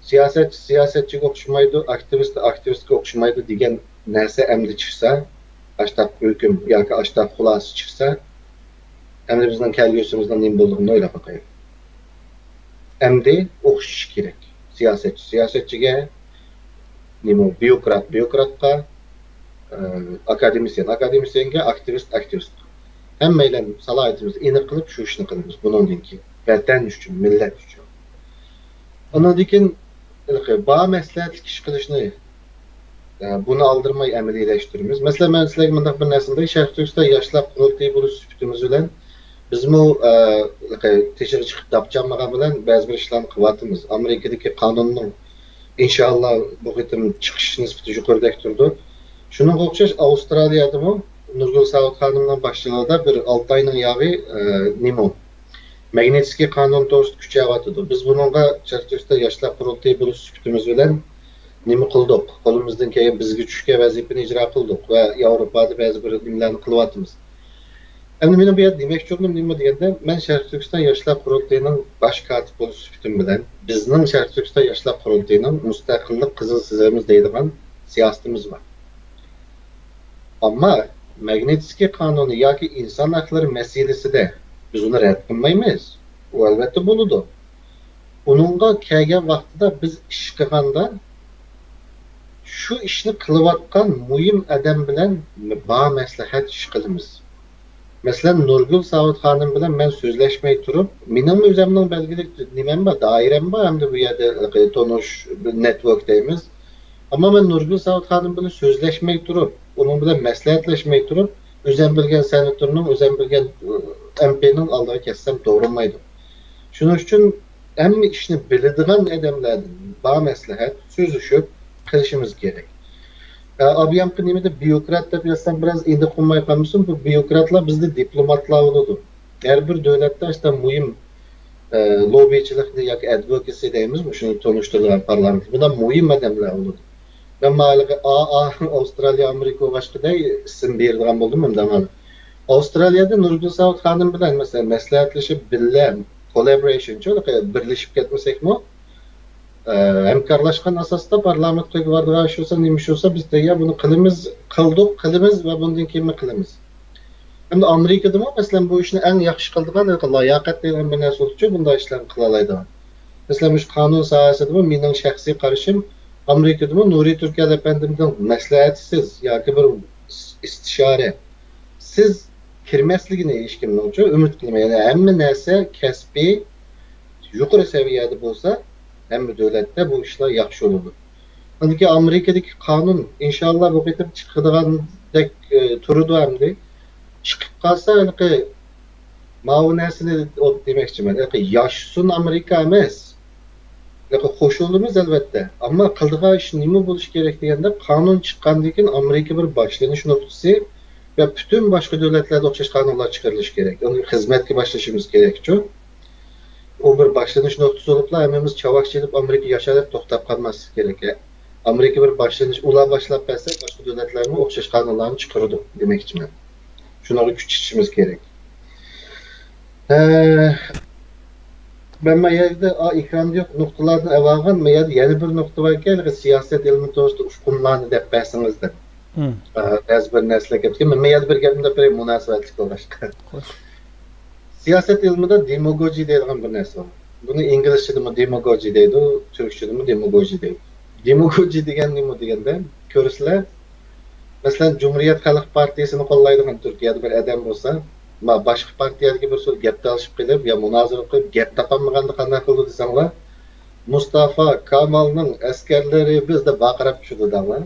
سىياسەتچى سىياسەتچىگە ئوخشىمايدۇ، ئاكتىۋىست ئاكتىۋىستقا ئوخشىمايدۇ دېگەن نەرسە ئەمدى چىقسا، ئاشتاق ھۆكۈم ياكى ئاشتاق خۇلاسە چىقسا، ئەمدى بىزنىڭ كەلگۈسىمىزنىڭ نېمە بولىدىغىنىنى ئويلاپ باقايلى. ئەمدى ئوخشىشى كېرەك. سىياسەتچى سىياسەتچىگە، نېمە، بيۇروكرات بيۇروكراتقا، ئە، ئاكادېمىسىيەن ئاكادېمىسىيەنگە، ئاكتىۋىست ئاكتىۋىستقا. ھەممەيلەن سالاھىيىتىمىزنى ئېنىق قىلىپ شۇ ئىشنى قىلىمىز بۇنىڭدىن كېيىن. ۋەتەن ئۈچۈن، مىللەت ئۈچۈن. ئۇنىڭدىن كېيىن ھېلىقى بار مەسلىھەتلىك ئىش قىلىشنى، ئە، بۇنى ئالدىرىماي ئەمەلىيلەشتۈرىمىز. مەسىلەن، مەن سىلەرگە مۇنداق بىر نەرسىنى دەي، شەرقىي تۈركىستان ياشلار قۇرۇلتىيى بولۇش سۈپىتىمىز بىلەن بىزمۇ، ئە، ھېلىقى تېشىغا چىقىپ داپچانمىغان بىلەن بەزى بىر ئىشلارنى قىلىۋاتىمىز. ئامېرىكىدىكى قانۇننىڭ ئىنشائاللا بۇ قېتىم چىقىش نىسبىتى يۇقىرىدەك تۇرىدۇ. شۇنىڭغا ئوخشاش ئاۋسترالىيەدىمۇ نۇرگۈل ساۋۇت خانىمنىڭ باشچىلىقىدا بىر ئالتە ئاينىڭ ياغى، ئە، نېمە، ماگنىتسكىي قانۇن توغرىسىدا كۈچەۋاتىدۇ. بىز بۇنىڭغا شەرقىي تۈركىستان ياشلار قۇرۇلتىيى بولۇش سۈپىتىمىز بىلەن نېمە قىلدۇق؟ قولىمىزدىن كەلگەن بىزگە چۈشكەن ۋەزىپىنى ئىجرا قىلدۇق ۋە ياۋروپادا بەزى بىر نېمىلەرنى قىلىۋاتىمىز. ئەمدى مېنىڭ بۇ يەردە دېمەكچى بولغىنىم نېمە دېگەندە، مەن شەرقىي تۈركىستان ياشلار قۇرۇلتىيىنىڭ باش كاتىپى بولۇش سۈپىتىم بىلەن، بىزنىڭ شەرقىي تۈركىستان ياشلار قۇرۇلتىيىنىڭ مۇستەقىللىق قىزىل سىزىقىمىز دەيدىغان سىياسىتىمىز بار. ئەمما ماگنىتسكىي قانۇنى ياكى ئىنسان ھەقلىرى مەسىلىسىدە بىز ئۇنى رەت قىلمايمىز. ئۇ ئەلۋەتتە بولىدۇ. ئۇنىڭغا كەلگەن ۋاقتىدا بىز ئىش قىلغاندا شۇ ئىشنى قىلىۋاتقان مۇھىم ئادەم بىلەن بامەسلىھەت ئىش قىلىمىز. مەسىلەن، نۇرگۈل ساۋۇت خانىم بىلەن مەن سۆزلەشمەي تۇرۇپ، مېنىڭمۇ ئۆزۈمنىڭ بەلگىلىك نېمەم بار، دائىرەم بار، ھەمدە بۇ يەردە تونۇش نېتۋورك دەيمىز. ئەمما مەن نۇرگۈل ساۋۇت خانىم بىلەن سۆزلەشمەي تۇرۇپ، ئۇنىڭ بىلەن مەسلىھەتلەشمەي تۇرۇپ، ئۆزەم بىلگەن سېناتورنىڭ، ئۆزەم بىلگەن ئەمپىنىڭ ئالدىغا كەتسەم توغرىلمايدۇ. شۇنىڭ ئۈچۈن ھەممە ئىشنى بىلىدىغان ئادەملەر بىلەن بامەسلىھەت سۆزلىشىپ قىلىشىمىز كېرەك. ئە، ئابىيامقى نېمىدە بيۇروكرات دەپ يازسام، بىراز ئېنىق بولماي قالمىسۇن، بۇ بيۇروكراتلار بىزدە دىپلوماتلار بولىدۇ. ھەر بىر دۆلەتتە ئاشۇنداق مۇھىم، ئە، لوببىچىلىقنى ياكى ئادۋوكاسى دەيمىز، مۇشۇنى تونۇشتۇرىدىغان پارلامېنت. بۇنداق مۇھىم ئادەملەر بولىدۇ. مەن ماۋۇ ھېلىقى ئا ئا ئاۋسترالىيە، ئامېرىكا بولغاچقىدەي ئىسىم بېرىدىغان بولدۇم ئەمدى مانا. ئاۋسترالىيەدە نۇرگۈل ساۋۇت خانىم بىلەن مەسىلەن مەسلىھەتلىشىپ بىللە كوللابورېيشنچۇ، بىرلىشىپ كەتمىسەكمۇ، ئە، ھەمكارلاشقان ئاساستا پارلامېنتقا بارىدىغان ئىش بولسا، نېمە ئىش بولسا، بىز تەييار بۇنى قىلىمىز، قىلدۇق، قىلىمىز ۋە بۇندىن كېيىنمۇ قىلىمىز. ئەمدى ئامېرىكىدىمۇ، مەسىلەن، بۇ ئىشنى ئەڭ ياخشى قىلىدىغان لاياقەت دەيدىغان بىر نەرسە بولدىچۇ، بۇنداق ئىشلارنى قىلالايدىغان. مەسىلەن، مۇشۇ قانۇن ساھەسىدىمۇ مېنىڭ شەخسىي قارىشىم، ئامېرىكىدىمۇ نۇرى تۈركەل ئەپەندىمدىن مەسلىھەتسىز ياكى بىر ئىستىشارە سىز كىرمەسلىكىنى ھېچكىمنىڭچۇ ئۈمىد قىلمايمەن. يەنى ھەممە نەرسە كەسپىي يۇقىرى سەۋىيەدە بولسا، ھەممە دۆلەتتە بۇ ئىشلار ياخشى بولىدۇ. ئاندىن كېيىن ئامېرىكىدىكى قانۇن، ئىنشاللا، بۇ قېتىم چىقىدىغاندەك، ئە، تۇرىدۇ ئەمدى. چىقىپ قالسا، ھېلىقى ماۋۇ نەرسىنى دېمەكچىمەن. ھېلىقى ياشىسۇن ئامېرىكا ئەمەس. ھېلىقى قوشۇلىمىز، ئەلۋەتتە. ئەمما قىلىدىغان ئىش نېمە بولۇشى كېرەك دېگەندە، قانۇن چىققاندىن كېيىن ئامېرىكا بىر باشلىنىش نۇقتىسى ۋە پۈتۈن باشقا دۆلەتلەردە ئوخشاش قانۇنلار چىقىرىلىشى كېرەك. يەنى خىزمەتكە باشلىشىمىز كېرەكچۇ. ئۇ بىر باشلىنىش نۇقتىسى بولۇپلا، ھەممىمىز چاۋاك چېلىپ ئامېرىكا ياشا دەپ توختاپ قالماسلىق كېرەك. ئامېرىكا بىر باشلىنىش، ئۇلار باشلاپ بەرسە، باشقا دۆلەتلەرمۇ ئوخشاش قانۇنلارنى چىقىرىدۇ دېمەكچىمەن. شۇنىڭغا كۈچ چىقىشىمىز كېرەك. ھە، مەن ما يەردە، ئا، ئېكراندا يوق نۇقتىلاردىن ئەۋالغان، ما يەردە يەنە بىر نۇقتا باركەن، سىياسەت ئىلمى توغرىسىدا ئۇقۇملارنى دەپ بەرسىڭىز دەپ. ئا، بەزى بىر نەرسىلەر كەپتىكەن. مەن ما يەردە بىر گەپنى دەپ بېرەي، مۇناسىۋەتلىك بولغاچقا. خوش. سىياسەت ئىلمىدا دېماگوگىيە دەيدىغان بىر نەرسە بار. بۇنى ئىنگلىزچىدىمۇ دېماگوگىيە دەيدۇ، تۈركچىدىمۇ دېماگوگىيە دەيدۇ. دېماگوگىيە دېگەن نېمە دېگەندە، كۆرىسىلەر، مەسىلەن، جۇمھۇرىيەت خەلق پارتىيىسىنى قوللايدىغان تۈركىيەدە بىر ئادەم بولسا، ما-، باشقا پارتىيەدىكى بىرسى بىلەن گەپ تالىشىپ قېلىپ يا مۇنازىرە قىلىپ گەپ تاپالمىغاندا قانداق قىلىدۇ دېسەڭلار، مۇستافا كامالنىڭ ئەسكەرلىرى بىز دەپ ۋارقىراپ چۈشىدۇ دەڭلار.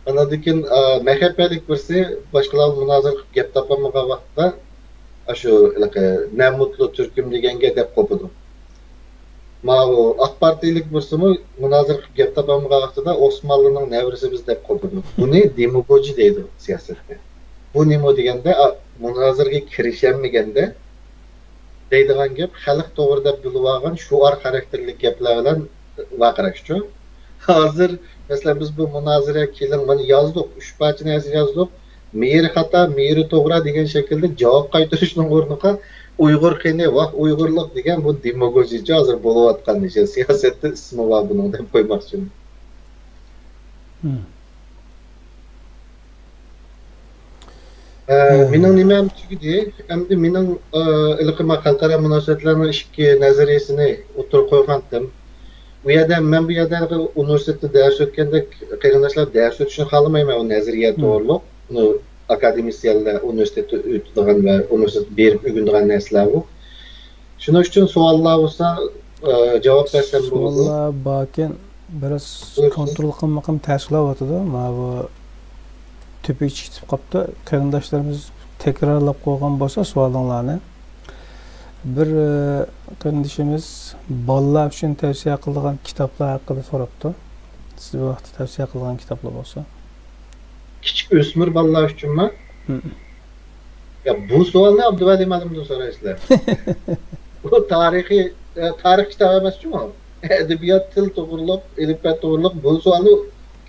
ئاندىن كېيىن، ئا، مەھەببەلىك بىرسى باشقىلار بىلەن مۇنازىرە قىلىپ گەپ تاپالمىغان ۋاقىتتا، ئاشۇ ھېلىقى نە مۇتلۇ تۈركۈم دېگەنگە دەپ قوپىدۇ. ماۋۇ ئاق پارتىيىلىك بىرسىمۇ مۇنازىرە قىلىپ گەپ تاپالمىغان ۋاقتىدا ئوسمانلىنىڭ نەۋرىسى بىز دەپ قوپىدۇ. بۇنى دېماگوگىيە دەيدۇ سىياسەتتە. بۇ نېمە دېگەندە، ئا، مۇنازىرىگە كىرىشەلمىگەندە، دەيدىغان گەپ خەلق توغرا دەپ بىلىۋالغان شوئار خاراكتېرلىك گەپلەر بىلەن ۋارقىراشچۇ. ھازىر، مەسىلەن، بىز بۇ مۇنازىرە كېلىڭ، مانا يازدۇق، ئۈچ پارچە نەرسە يازدۇق. مېيىر خاتا، مېيىر توغرا دېگەن شەكىلدە جاۋاب قايتۇرۇشنىڭ ئورنىغا ئۇيغۇر قېنى، ۋاھ ئۇيغۇرلۇق دېگەن بۇ دېماگوگىيىچە ھازىر بولۇۋاتقان ئىش. سىياسەتتە ئىسمى بار بۇنىڭ دەپ قويماقچىمەن. ئە، مېنىڭ نېمەم تۈگىدى. ئەمدى مېنىڭ، ئە، ھېلىقى ما خەلقئارا مۇناسىۋەتلەرنىڭ ئىككى نەزەرىيەسىنى ئوتتۇرىغا قويغانتىم. ئۇ يەردە، مەن بۇ يەردە ھېلىقى ئۇنىۋېرسىتېتتا دەرس ئۆتكەندەك قېرىنداشلار دەرس ئۆتۈشىنى خالىمايمەن، ئۇ نەزەرىيە توغرۇلۇق، ئۇنى ئاكادېمىسىيەنلەر ئۇنىۋېرسىتېتتا ئۆتىدىغان ۋە ئۇنىۋېرسىتېتتا بېرىپ ئۆگىنىدىغان نەرسىلەر ئۇ. شۇنىڭ ئۈچۈن سوئاللار بولسا، ئە، جاۋاب بەرسەم بولىدۇ. سوئاللار باركەن، بىراز كونترول قىلمىقىم تەس قىلىۋاتىدۇ. ماۋۇ تۆپە ئىچى كېتىپ قاپتۇ. قېرىنداشلىرىمىز تەكرارلاپ قويغان بولسا سوئالىڭلارنى. بىر، ئە، قېرىندىشىمىز بالىلار ئۈچۈن تەۋسىيە قىلىدىغان كىتابلار ھەققىدە سوراپتۇ. سىز بۇ ھەقتە تەۋسىيە قىلىدىغان كىتابلار بولسا. كىچىك ئۆسمۈر بالىلار ئۈچۈنمۇ؟ يا، بۇ سوئالنى ئابدۇۋەلى مالىمدىن سورايسىلەر. بۇ تارىخىي، ئە، تارىخ كىتابى ئەمەسچۇ بۇ؟ ئەدەبىيات، تىل توغرۇلۇق، ئېلىپبەت توغرۇلۇق. بۇ سوئالنى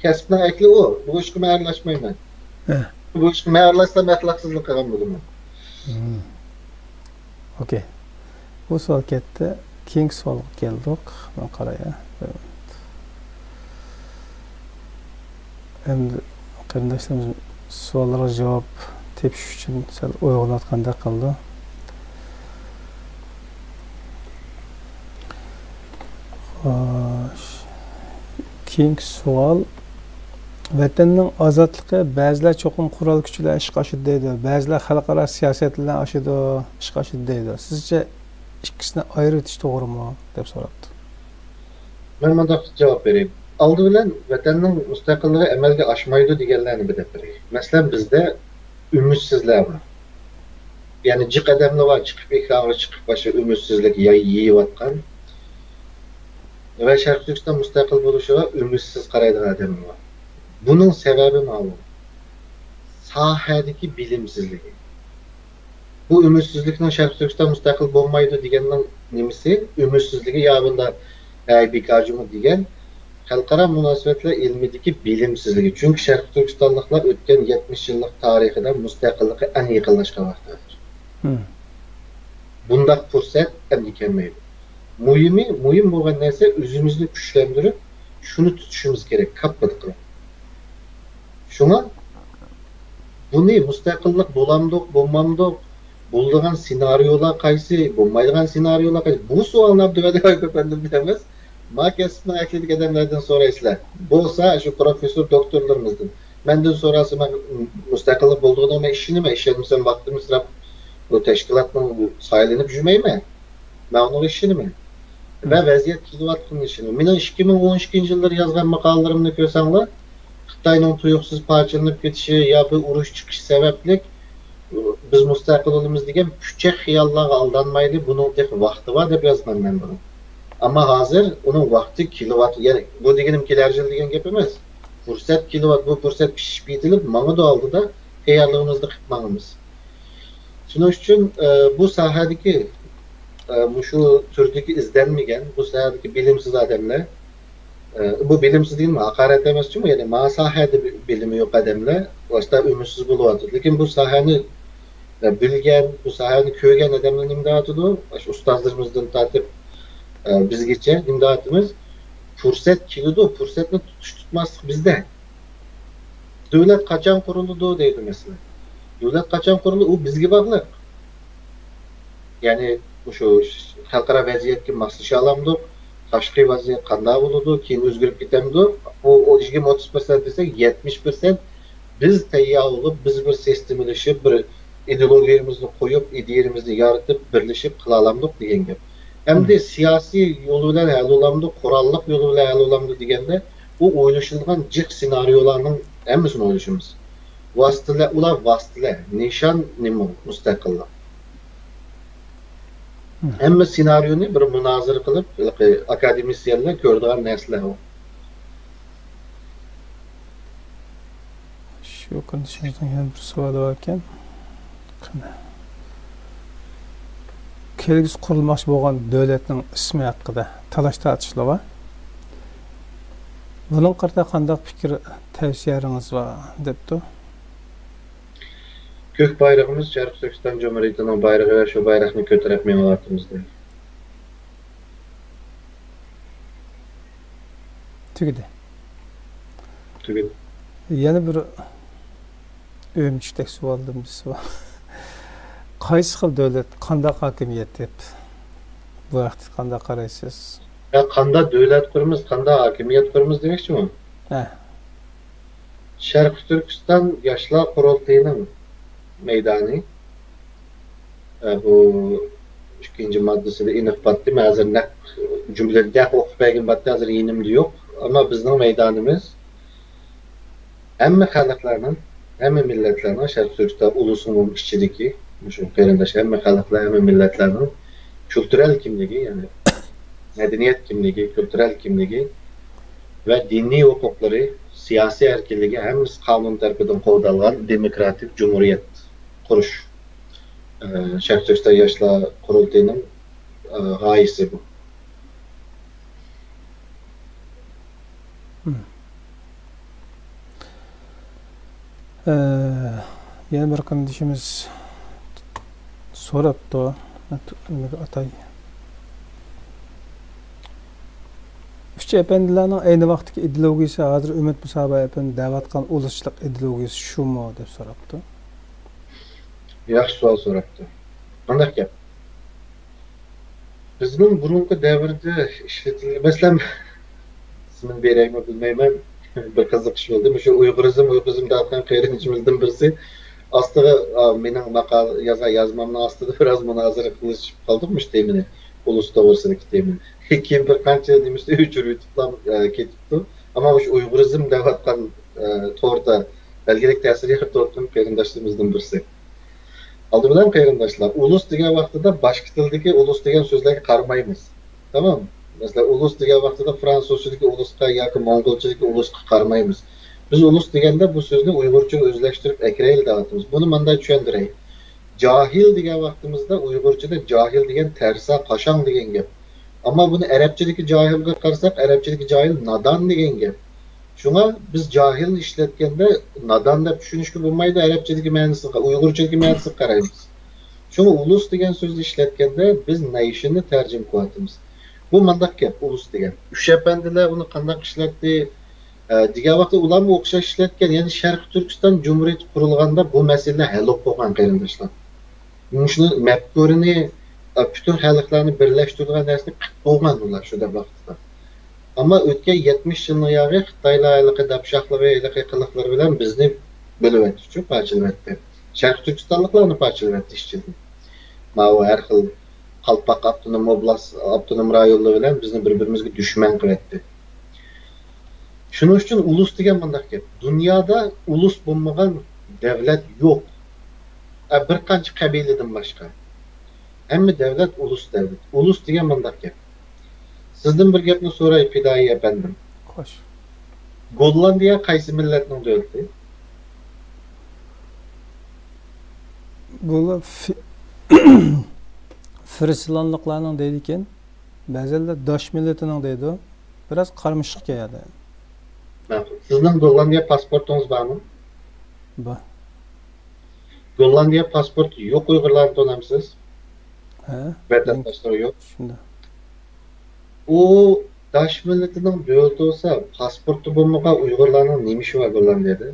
كەسىپنىڭ ئەھلى ئۇ. بۇ ئىشقا مەن ئارىلاشمايمەن. بۇ ئىشقا مەن ئارىلاشسام ئەخلاقسىزلىق قىلغان بولىمەن. ئوكەي. بۇ سوئال كەتتى. كېيىنكى سوئالغا كەلدۇق. مانا قاراي، ھە. بىر مىنۇت. ئەمدى قېرىنداشلىرىمىز سوئاللارغا جاۋاب تېپىش ئۈچۈن سەل ئويغىنىۋاتقاندەك قىلىدۇ. خوش. كېيىنكى سوئال. ۋەتەننىڭ ئازادلىقى بەزىلەر چوقۇم قورال كۈچ بىلەن ئىشقا ئاشىدۇ دەيدۇ، بەزىلەر خەلقئارا سىياسەت بىلەن ئاشىدۇ، ئىشقا ئاشىدۇ دەيدۇ. سىزچە ئىككىسىنى ئايرىۋېتىش توغرىمۇ؟ دەپ سوراپتۇ. مەن مۇنداق جاۋاب بېرەي. ئالدى بىلەن ۋەتەننىڭ مۇستەقىللىقى ئەمەلگە ئاشمايدۇ دېگەنلەرنى بىر دەپ بېرەي. مەسىلەن، بىزدە ئۈمىدسىزلەر بار. يەنى جىق ئادەملەر بار، چىقىپ ئېكرانغا چىقىپ باشقا ئۈمىدسىزلىك ياي-، يېيىۋاتقان. ۋە شەرقىي تۈركىستان مۇستەقىل بولۇشىغا ئۈمىدسىز قارايدىغان ئادەملەر بار. بۇنىڭ سەۋەبى ماۋۇ. ساھەدىكى بىلىمسىزلىكى. بۇ ئۈمىدسىزلىكنىڭ شەرقىي تۈركىستان مۇستەقىل بولمايدۇ دېگەننىڭ نېمىسى؟ ئۈمىدسىزلىكى يا بۇندا، ھەي، بىكار جۇمۇ دېگەن خەلقئارا مۇناسىۋەتلەر ئىلمىدىكى بىلىمسىزلىكى. چۈنكى شەرقىي تۈركىستانلىقلار ئۆتكەن يەتمىش يىللىق تارىخىدا مۇستەقىللىققا ئەڭ يېقىنلاشقان ۋاقتىدۇر. مم. بۇنداق پۇرسەت ئەمدى كەلمەيدۇ. مۇھىمى، مۇھىم بولغان نەرسە ئۆزىمىزنى كۈچلەندۈرۈپ، شۇنى تۇتۇشىمىز كېرەك، كاپپىدە قىلىپ. شۇڭا بۇنى مۇستەقىللىق بولامدۇق، بولمامدۇق، بولىدىغان سېنارىيولار قايسى، بولمايدىغان سېنارىيولار قايسى؟ بۇ سوئالنى ئابدۇۋەلى ئايۇپ ئەپەندىمدىن ئەمەس، ما كەسىپنىڭ ئەھلىدىكى ئادەملەردىن سورايسىلەر. بولسا شۇ پروفېسسور، دوكتورلىرىمىزدىن. مەندىن سورالسا، مەن مۇستەقىللىق بولىدىغىنىغا مەن ئىشىنىمەن. ئىشەنمىسەم، ۋاقتىمنى ئىسراپ، بۇ تەشكىلاتنىڭ سايلىنىپ يۈرمەيمەن. مەن ئۇنىڭغا ئىشىنىمەن. ۋە ۋەزىيەت كېلىۋاتقىنىنى ئىشىنىمەن. مېنىڭ ئىككى مىڭ ئون ئىككىنچى يىللىرى يازغان ماقالىلىرىمنى كۆرسەڭلار، خىتاينىڭ تۇيۇقسىز پارچىلىنىپ كېتىشى يا بىر ئۇرۇش چىقىشى سەۋەبلىك، بىز مۇستەقىل بولىمىز دېگەن پۇچەك خىياللارغا ئالدانمايلى، بۇنىڭ تېخى ۋاقتى بار دەپ يازغان مەن بۇنى. ئەمما ھازىر ئۇنىڭ ۋاقتى كېلىۋاتىدۇ. يەنى بۇ دېگىنىم كېلەر يىل دېگەن گەپ ئەمەس. پۇرسەت كېلىۋاتىدۇ، بۇ پۇرسەت پىشىپ يېتىلىپ ماڭىدۇ ئالدىدا، تەييارلىقىمىزنى قىلىپ ماڭىمىز. شۇنىڭ ئۈچۈن، ئە، بۇ ساھەدىكى، ئە، مۇشۇ تۈردىكى ئىزدەنمىگەن، بۇ ساھەدىكى بىلىمسىز ئادەملەر، ئە، بۇ بىلىمسىز دېگىنىم ھاقارەت ئەمەس جۇمۇ، يەنى ما ساھەدە بى-، بىلىمى يوق ئادەملەر ۋاسىتە ئۈمىدسىز بولۇۋاتىدۇ. لېكىن بۇ ساھەنى، ئە، بىلگەن، بۇ ساھەنى كۆرگەن ئادەملەر نېمە دەۋاتىدۇ؟ ئاشۇ ئۇستازلىرىمىزدىن تارتىپ، ئە، بىزگىچە نېمە دەۋاتىمىز؟ پۇرسەت كېلىدۇ، پۇرسەتنى تۇتۇش تۇتماسلىق بىزدە. دۆلەت قاچان قۇرۇلىدۇ دەيدۇ مەسىلەن. دۆلەت قاچان قۇرۇلىدۇ، ئۇ بىزگە باغلىق. يەنى مۇشۇ خەلقئارا ۋەزىيەتكە ماسلىشالامدۇق، تاشقى ۋەزىيەت قانداق بولىدۇ، كېيىن ئۆزگىرىپ كېتەمدۇ؟ ئۇ، ئۇ يىگىرمە ئوتتۇز پىرسەنت دېسەك، يەتمىش پىرسەنت بىز تەييار بولۇپ، بىز بىر سىستېمىلىشىپ، بىر ئىدېئولوگىيەمىزنى قويۇپ، ئىدىيەمىزنى يارىتىپ، بىرلىشىپ قىلالامدۇق دېگەن گەپ. ئەمدى سىياسىي يول بىلەن ھەل بولامدۇ، قوراللىق يول بىلەن ھەل بولامدۇ دېگەندە، ئۇ ئويلىشىلىدىغان جىق سېنارىيولارنىڭ ھەممىسىنى ئويلىشىمىز. ۋاسىتىلەر، ئۇلار ۋاسىتىلەر، نىشان نېمە؟ مۇستەقىللىق. ھەممە سېنارىيونى بىر مۇنازىرە قىلىپ، ھېلىقى ئاكادېمىسىيەنلەر كۆرىدىغان نەرسىلەر ئۇ. شۇ كۈندە شۇنىڭ يەنە بىر سوئالى بار ئىكەن. قېنى. كەلگۈسى قۇرۇلماقچى بولغان دۆلەتنىڭ ئىسمى ھەققىدە تالاش-تارتىشلار بار. بۇنىڭغا قارىتا قانداق پىكىر، تەۋسىيەلىرىڭىز بار؟ دەپتۇ. كۆك بايرىقىمىز شەرقىي تۈركىستان جۇمھۇرىيىتىنىڭ بايرىقى ۋە شۇ بايراقنى كۆتۈرۈپ مېڭىۋاتىمىز دەيدۇ. تۈگىدى. تۈگىدى. يەنە بىر ئۆمۈچۈكتەك سوئالدىن بىرسى بار. قايسى خىل دۆلەت، قانداق ھاكىمىيەت دەپ، بۇ ھەقتە قانداق قارايسىز؟ يا قانداق دۆلەت قۇرىمىز، قانداق ھاكىمىيەت قۇرىمىز دېمەكچىمۇ؟ ھە. شەرقىي تۈركىستان ياشلار قۇرۇلتىيىنىڭ مەيدانى، ئە، بۇ ئىككىنچى ماددىسىدا ئېنىق باتتى. مەن ھازىر نەق جۈملىدە نەق ئوقۇپ بەرگىنىم باتتى، ھازىر يېنىمدا يوق. ئەمما بىزنىڭ مەيدانىمىز ھەممە خەلقلەرنىڭ، ھەممە مىللەتلەرنىڭ، شەرقىي تۈركىستان ئۇلۇسىنىڭ ئىچىدىكى مۇشۇ قېرىنداش ھەممە خەلقلەر، ھەممە مىللەتلەرنىڭ كۈلتۈرەل كىملىكى، يەنى مەدەنىيەت كىملىكى، كۈلتۈرەل كىملىكى ۋە دىنىي ھوقۇقلىرى، سىياسىي ئەركىنلىكى ھەممىسى قانۇن تەرىپىدىن قوغدالغان دېموكراتىك جۇمھۇرىيەت قۇرۇش، ئە، شەرقىي تۈركىستان ياشلار قۇرۇلتىيىنىڭ، ئە، غايىسى بۇ. مم. ئە، يەنە بىر قېرىندىشىمىز سوراپتۇ. نېمىگە ئاتاي؟ ئۈچ ئەپەندىلەرنىڭ ئەينى ۋاقىتتىكى ئىدېئولوگىيىسى، ھازىر ئۈمىد مۇسابى ئەپەندى دەۋاتقان ئۇلۇسچىلىق ئىدېئولوگىيىسى شۇمۇ دەپ سوراپتۇ. ياخشى سوئال سوراپتۇ. قانداق گەپ؟ بىزنىڭ بۇرۇنقى دەۋردە ئىشلىتىلگەن، مەسىلەن، ئىسمىنى بېرەيمۇ بىلمەيمەن، بىر قىزىقىش بولدى. مۇشۇ ئۇيغۇرىزم، ئۇيغۇرىزم دەۋاتقان قېرىندىشىمىزدىن بىرسى ئاستىغا، ئا، مېنىڭ ماقالە يازغان يازمامنىڭ ئاستىدا بىراز مۇنازىرە قىلىشىپ قالدۇق مۇشۇ تېمىنى، ئۇلۇس توغرىسىدىكى تېمىنى. كېيىن بىر قانچە نېمىسىنى ئۆچۈرۈۋېتىپلا، ئە، كېتىپتۇ. ئەمما مۇشۇ ئۇيغۇرىزم دەۋاتقان، ئە، توردا بەلگىلىك تەسىر يارىتىۋاتقان قېرىنداشلىرىمىزدىن بىرسى. ئالدى بىلەن قېرىنداشلار، ئۇلۇس دېگەن ۋاقتىدا باشقا تىلدىكى ئۇلۇس دېگەن سۆزلەرگە قارىمايمىز. تامام. مەسىلەن، ئۇلۇس دېگەن ۋاقتىدا فرانسۇزچىدىكى ئۇلۇسقا ياكى موڭغۇلچىدىكى ئۇلۇسقا قارىمايمىز. بىز ئۇلۇس دېگەندە بۇ سۆزنى ئۇيغۇرچىغا ئۆزلەشتۈرۈپ ئەكىرەيلى دەۋاتىمىز. بۇنى مۇنداق چۈشەندۈرەي. جاھىل دېگەن ۋاقتىمىزدا ئۇيغۇرچىدا جاھىل دېگەن تەرسا، قاشاڭ دېگەن گەپ. ئەمما بۇنى ئەرەبچىدىكى جاھىلغا قارىساق، ئەرەبچىدىكى جاھىل نادان دېگەن گەپ. شۇڭا بىز جاھىلنى ئىشلەتكەندە نادان دەپ چۈشىنىشكە بولمايدۇ، ئەرەبچىدىكى مەنىسىگە، ئۇيغۇرچىدىكى مەنىسىگە قارايمىز. شۇڭا ئۇلۇس دېگەن سۆزنى ئىشلەتكەندە بىز نەيشىننى تەرجىمە قىلىۋاتىمىز. بۇ مانداق گەپ، ئۇلۇس دېگەن. ئۈچ ئەپەندىلەر ئۇنى قانداق ئىشلەتتى، ئە، دېگەن ۋاقىتتا ئۇلارمۇ ئوخشاش ئىشلەتكەن. يەنى شەرقىي تۈركىستان جۇمھۇرىيىتى قۇرۇلغاندا بۇ مەسىلىلەر ھەل بولۇپ بولغان، قېرىنداشلار. مۇشۇنى مەپكۇرىنى، ئە، پۈتۈن خەلقلەرنى بىرلەشتۈرىدىغان نەرسىنى قىلىپ بولغان ئۇلار شۇ دەم ۋاقىتتا. ئەمما ئۆتكەن يەتمىش يىلنىڭ ياغى خىتايلار ھېلىقى دەپشاقلىرى، ھېلىقى قىلىقلىرى بىلەن بىزنى بۆلۈۋەتتىچۇ، پارچىلىۋەتتى. شەرقىي تۈركىستانلىقلارنى پارچىلىۋەتتى ئىچىدىن. ماۋۇ ھەر خىل قالپاق ئاپتونوم ئوبلاست، ئاپتونوم رايونلىرى بىلەن بىزنى بىر-بىرىمىزگە دۈشمەن قىلىۋەتتى. شۇنىڭ ئۈچۈن ئۇلۇس دېگەن مۇنداق گەپ. دۇنيادا ئۇلۇس بولمىغان دەۋلەت يوق. ئە، بىر قانچە قەبىلىدىن باشقا. ھەممە دەۋلەت ئۇلۇس دەۋلەت. ئۇلۇس دېگەن مۇنداق گەپ. سىزدىن بىر گەپنى سوراي، پىدائىي ئەپەندىم. خوش. گوللاندىيە قايسى مىللەتنىڭ دۆلىتى؟ بۇلار في-، فىرسلانلىقلارنىڭ دەيدىكەن. بەزىلەر داش مىللىتىنىڭ دەيدۇ. بىراز قارىمۇشۇق كەلدى. مەقۇل. سىزنىڭ گوللاندىيە پاسپورتىڭىز بارمۇ؟ بار. گوللاندىيە پاسپورتى يوق ئۇيغۇرلارنى تونامسىز؟ ھە. ۋەتەنداشلىرى يوق. شۇنداق. ئۇ داش مىللىتىنىڭ دۆلىتى بولسا، پاسپورتى بولمىغان ئۇيغۇرلارنىڭ نېمە ئىشى بار گوللاندىيەدە؟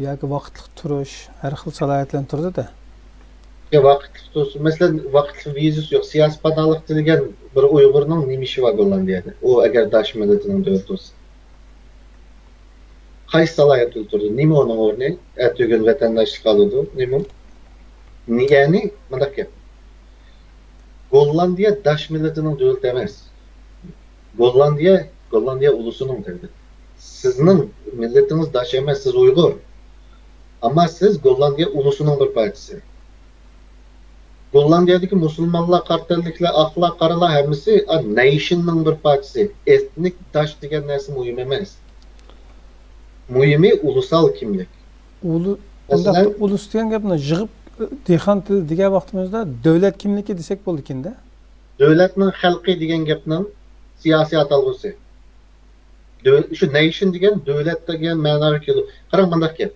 ياكى ۋاقىتلىق تۇرۇش، ھەر خىل سالاھىيەتلەرنى تۇرىدۇ-دە. يا ۋاقىتلىق تۇرسۇن، مەسىلەن، ۋاقىتلىق ۋىزىسى يوق، سىياسىي پاناھلىق تىلىگەن بىر ئۇيغۇرنىڭ نېمە ئىشى بار گوللاندىيەدە؟ ئۇ ئەگەر داش مىللىتىنىڭ دۆلىتى بولسا. قايسى سالاھىيەت تۇرىدۇ؟ نېمە ئۇنىڭ ئورنى؟ ئەتىگۈن ۋەتەنداشلىق ئالىدۇ. نېمە؟ نى-، يەنى مۇنداق گەپ. گوللاندىيە داش مىللىتىنىڭ دۆلىتى ئەمەس. گوللاندىيە، گوللاندىيە ئۇلۇسىنىڭ دۆلىتى. سىزنىڭ مىللىتىڭىز داش ئەمەس، سىز ئۇيغۇر. ئەمما سىز گوللاندىيە ئۇلۇسىنىڭ بىر پارچىسى. گوللاندىيەدىكى مۇسۇلمانلار، قارا تەنلىكلەر، ئاقلار، قارىلار ھەممىسى، ئا، نەيشننىڭ بىر پارچىسى. ئېتنىك داش دېگەن نەرسە مۇھىم ئەمەس. مۇھىمى ئۇلۇسال كىملىك. ئۇلۇ-، مەسىلەن، ئۇنداقتا ئۇلۇس دېگەن گەپنى يىغىپ، دېھقان تىلى دېگەن ۋاقتىمىزدا دۆلەت كىملىكى دېسەك بولىدىكەن-دە. دۆلەتنىڭ خەلقى دېگەن گەپنىڭ سىياسىي ئاتالغۇسى. دۆ-، شۇ نەيشن دېگەن دۆلەت دېگەن مەناغا كېلىدۇ. قاراڭ، مۇنداق گەپ.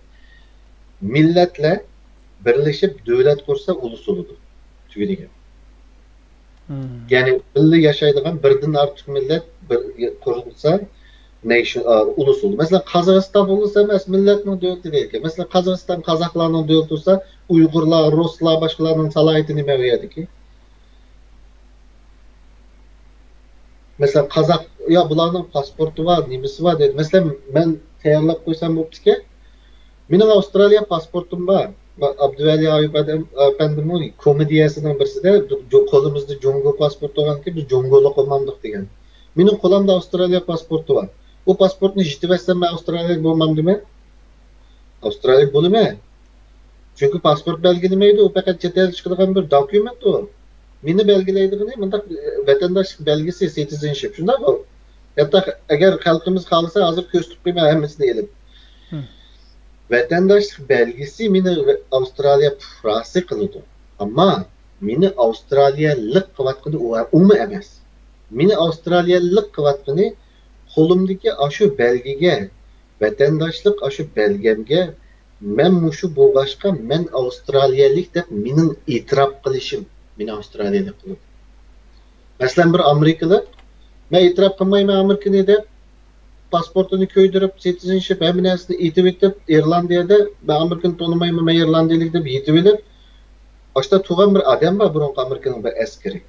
مىللەتلەر بىرلىشىپ دۆلەت قۇرسا ئۇلۇس بولىدۇ. تۈگىدى گەپ. مم. يەنى بىللە ياشايدىغان بىردىن ئارتۇق مىللەت بىر قۇرۇلسا، نەيشن، ئا، ئۇلۇس بولىدۇ. مەسىلەن، قازاقىستان بولسا ئەمەس، مىللەتنىڭ دۆلىتى دەيدىكەن. مەسىلەن، قازاقىستان قازاقلارنىڭ دۆلىتى بولسا، ئۇيغۇرلار، رۇسلار، باشقىلارنىڭ سالاھىيىتى نېمە ئۇ يەردىكى؟ مەسىلەن، قازاق، يا بۇلارنىڭ پاسپورتى بار، نېمىسى بار دەيدۇ. مەسىلەن، مەن تەييارلاپ قويسام بوپتىكەن. مېنىڭ ئاۋسترالىيە پاسپورتۇم بار. ئابدۇۋەلى ئايۇپ ئادەم-، ئەپەندىمۇ كومېدىيەسىنىڭ بىرسىدە، جو-، قولىمىزدا جۇڭگو پاسپورتى بولغانكەن، بىز جۇڭگولۇق بولمامدۇق دېگەن. مېنىڭ قولۇمدا ئاۋسترالىيە پاسپورتى بار. ئۇ پاسپورتنى يىتىۋەتسەم، مەن ئاۋسترالىيەلىك بولمامدىمەن؟ ئاۋسترالىيەلىك بولىمەن. چۈنكى پاسپورت بەلگىلىمەيدۇ، ئۇ پەقەت چەت ئەلگە چىقىدىغان بىر دوكۇمېنت ئۇ. مېنى بەلگىلەيدىغىنى مۇنداق، ئە، ۋەتەنداشلىق بەلگىسى، سىتىزېنشىپ، شۇنداقمۇ؟ ھەتتا ئەگەر خەلقىمىز خالىسا، ھازىر كۆرسىتىپ قويىمەن ھەممىسىنى ئېلىپ. ھىم. ۋەتەنداشلىق بەلگىسى مېنى ۋە-، ئاۋسترالىيە پۇقراسى قىلىدۇ. ئەمما مېنى ئاۋسترالىيەلىك قىلىۋاتقىنى ئۇ، ئۇمۇ ئەمەس. مېنى ئاۋسترالىيەلىك قىلىۋاتقىنى قولۇمدىكى ئاشۇ بەلگىگە، ۋەتەنداشلىق ئاشۇ بەلگەمگە مەن مۇشۇ بولغاچقا، مەن ئاۋسترالىيەلىك دەپ مېنىڭ ئېتىراپ قىلىشىم مېنى ئاۋسترالىيەلىك قىلىدۇ. مەسىلەن، بىر ئامېرىكىلىق مەن ئېتىراپ قىلمايمەن ئامېرىكىنى دەپ، پاسپورتىنى كۆيدۈرۈپ، سىتىزېنشىپ ھەممە نەرسىنى ئېتىۋېتىپ، ئىرلاندىيەدە مەن ئامېرىكىنى تونۇمايمەن، مەن ئىرلاندىيەلىك دەپ يېتىۋېلىپ، ئاشتا تۇرغان بىر ئادەم بار، بۇرۇنقى ئامېرىكىنىڭ بىر ئەسكىرى.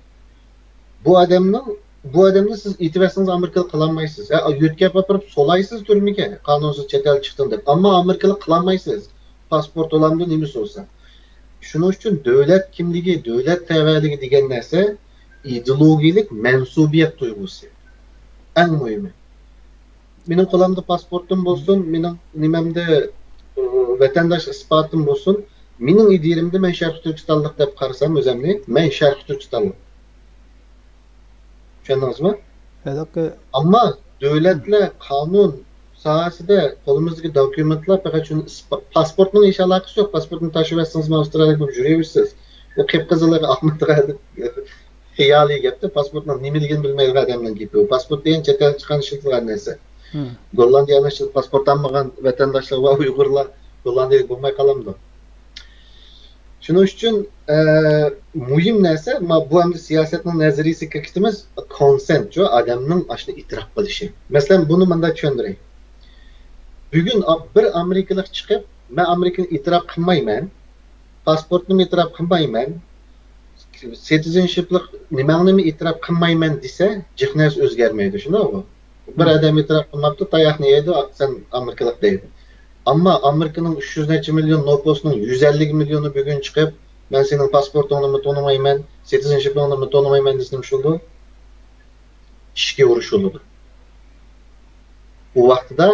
بۇ ئادەمنىڭ، بۇ ئادەمنى سىز ئېتىۋەتسىڭىز ئامېرىكىلىق قىلالمايسىز. ھە، يۆتكەپ ئاپىرىپ سولايسىز تۈرمىگە، قانۇنسىز چەت ئەل چىقتىڭ دەپ. ئەمما ئامېرىكىلىق قىلالمايسىز. پاسپورت بولامدۇ، نېمىسى بولسا. شۇنىڭ ئۈچۈن دۆلەت كىملىكى، دۆلەت تەۋەلىكى دېگەن نەرسە ئىدېئولوگىيەلىك مەنسۇبىيەت تۇيغۇسى. ئەڭ مۇھىمى. مېنىڭ قولۇمدا پاسپورتۇم بولسۇن، مېنىڭ نېمەمدە، ئى، ۋەتەنداش ئىسپاتىم بولسۇن، مېنىڭ ئىدىيەمدە مەن شەرقىي تۈركىستانلىق دەپ قارىسام ئۆزۈمنى، مەن شەرقىي تۈركىستانلىق. چۈشەندىڭىزمۇ؟ ھېلىقى ئەمما دۆلەتلەر قانۇن ساھەسىدە قولىمىزدىكى دوكۇمېنتلار پەقەت شۇنى ئىسپا-، پاسپورتنىڭ ھېچ ئالاقىسى يوق. پاسپورتنى تاشلىۋەتسىڭىز، مەن ئاۋسترالىيەلىك بولۇپ يۈرۈۋېرىسىز. بۇ قىپقىزىللىقى ئاقمىدىغان خىيالىي گەپتە، پاسپورتنىڭ نېمىلىكىنى بىلمەيدىغان ئادەمنىڭ گېپى. پاسپورت دېگەن چەت ئەلگە چىققان ئىشلىتىلگەن نەرسە. گوللاندىيەنىڭ ئىچىدە پاسپورت ئالمىغان ۋەتەنداشلار ۋە ئۇيغۇرلار گوللاندىيەلىك بولماي قالامدۇ؟ شۇنىڭ ئۈچۈن، ئە، مۇھىم نەرسە، ما-، بۇ ئەمدى سىياسەتنىڭ نەزەرىيىسىگە كىرىپ كېتىمىز، كونسېنت، شۇ ئادەمنىڭ ئاشۇنى ئېتىراپ قىلىشى. مەسىلەن، بۇنى مۇنداق چۈشەندۈرەي. بۈگۈن ئا-، بىر ئامېرىكىلىق چىقىپ، مەن ئامېرىكىنى ئېتىراپ قىلمايمەن، پاسپورتنىمۇ ئېتىراپ قىلمايمەن، سىتىزېنشىپلىق نېمەڭنىمۇ ئېتىراپ قىلمايمەن دېسە، جىق نەرسە ئۆزگەرمەيدۇ، شۇنداقمۇ؟ بىر ئادەم ئېتىراپ قىلماپتۇ، تاياقنى يەيدۇ، سەن ئامېرىكىلىق دەيدۇ. ئەمما ئامېرىكىنىڭ ئۈچ يۈز نەچچە مىليون نوپۇسىنىڭ يۈز ئەللىك مىليونى بۈگۈن چىقىپ، مەن سېنىڭ پاسپورتۇڭنىمۇ تونۇمايمەن، سىتىزېنشىپىڭنىمۇ تونۇمايمەن دېسە نېمە ئىش بولىدۇ؟ ئىچكى ئۇرۇش بولىدۇ. ئۇ ۋاقتىدا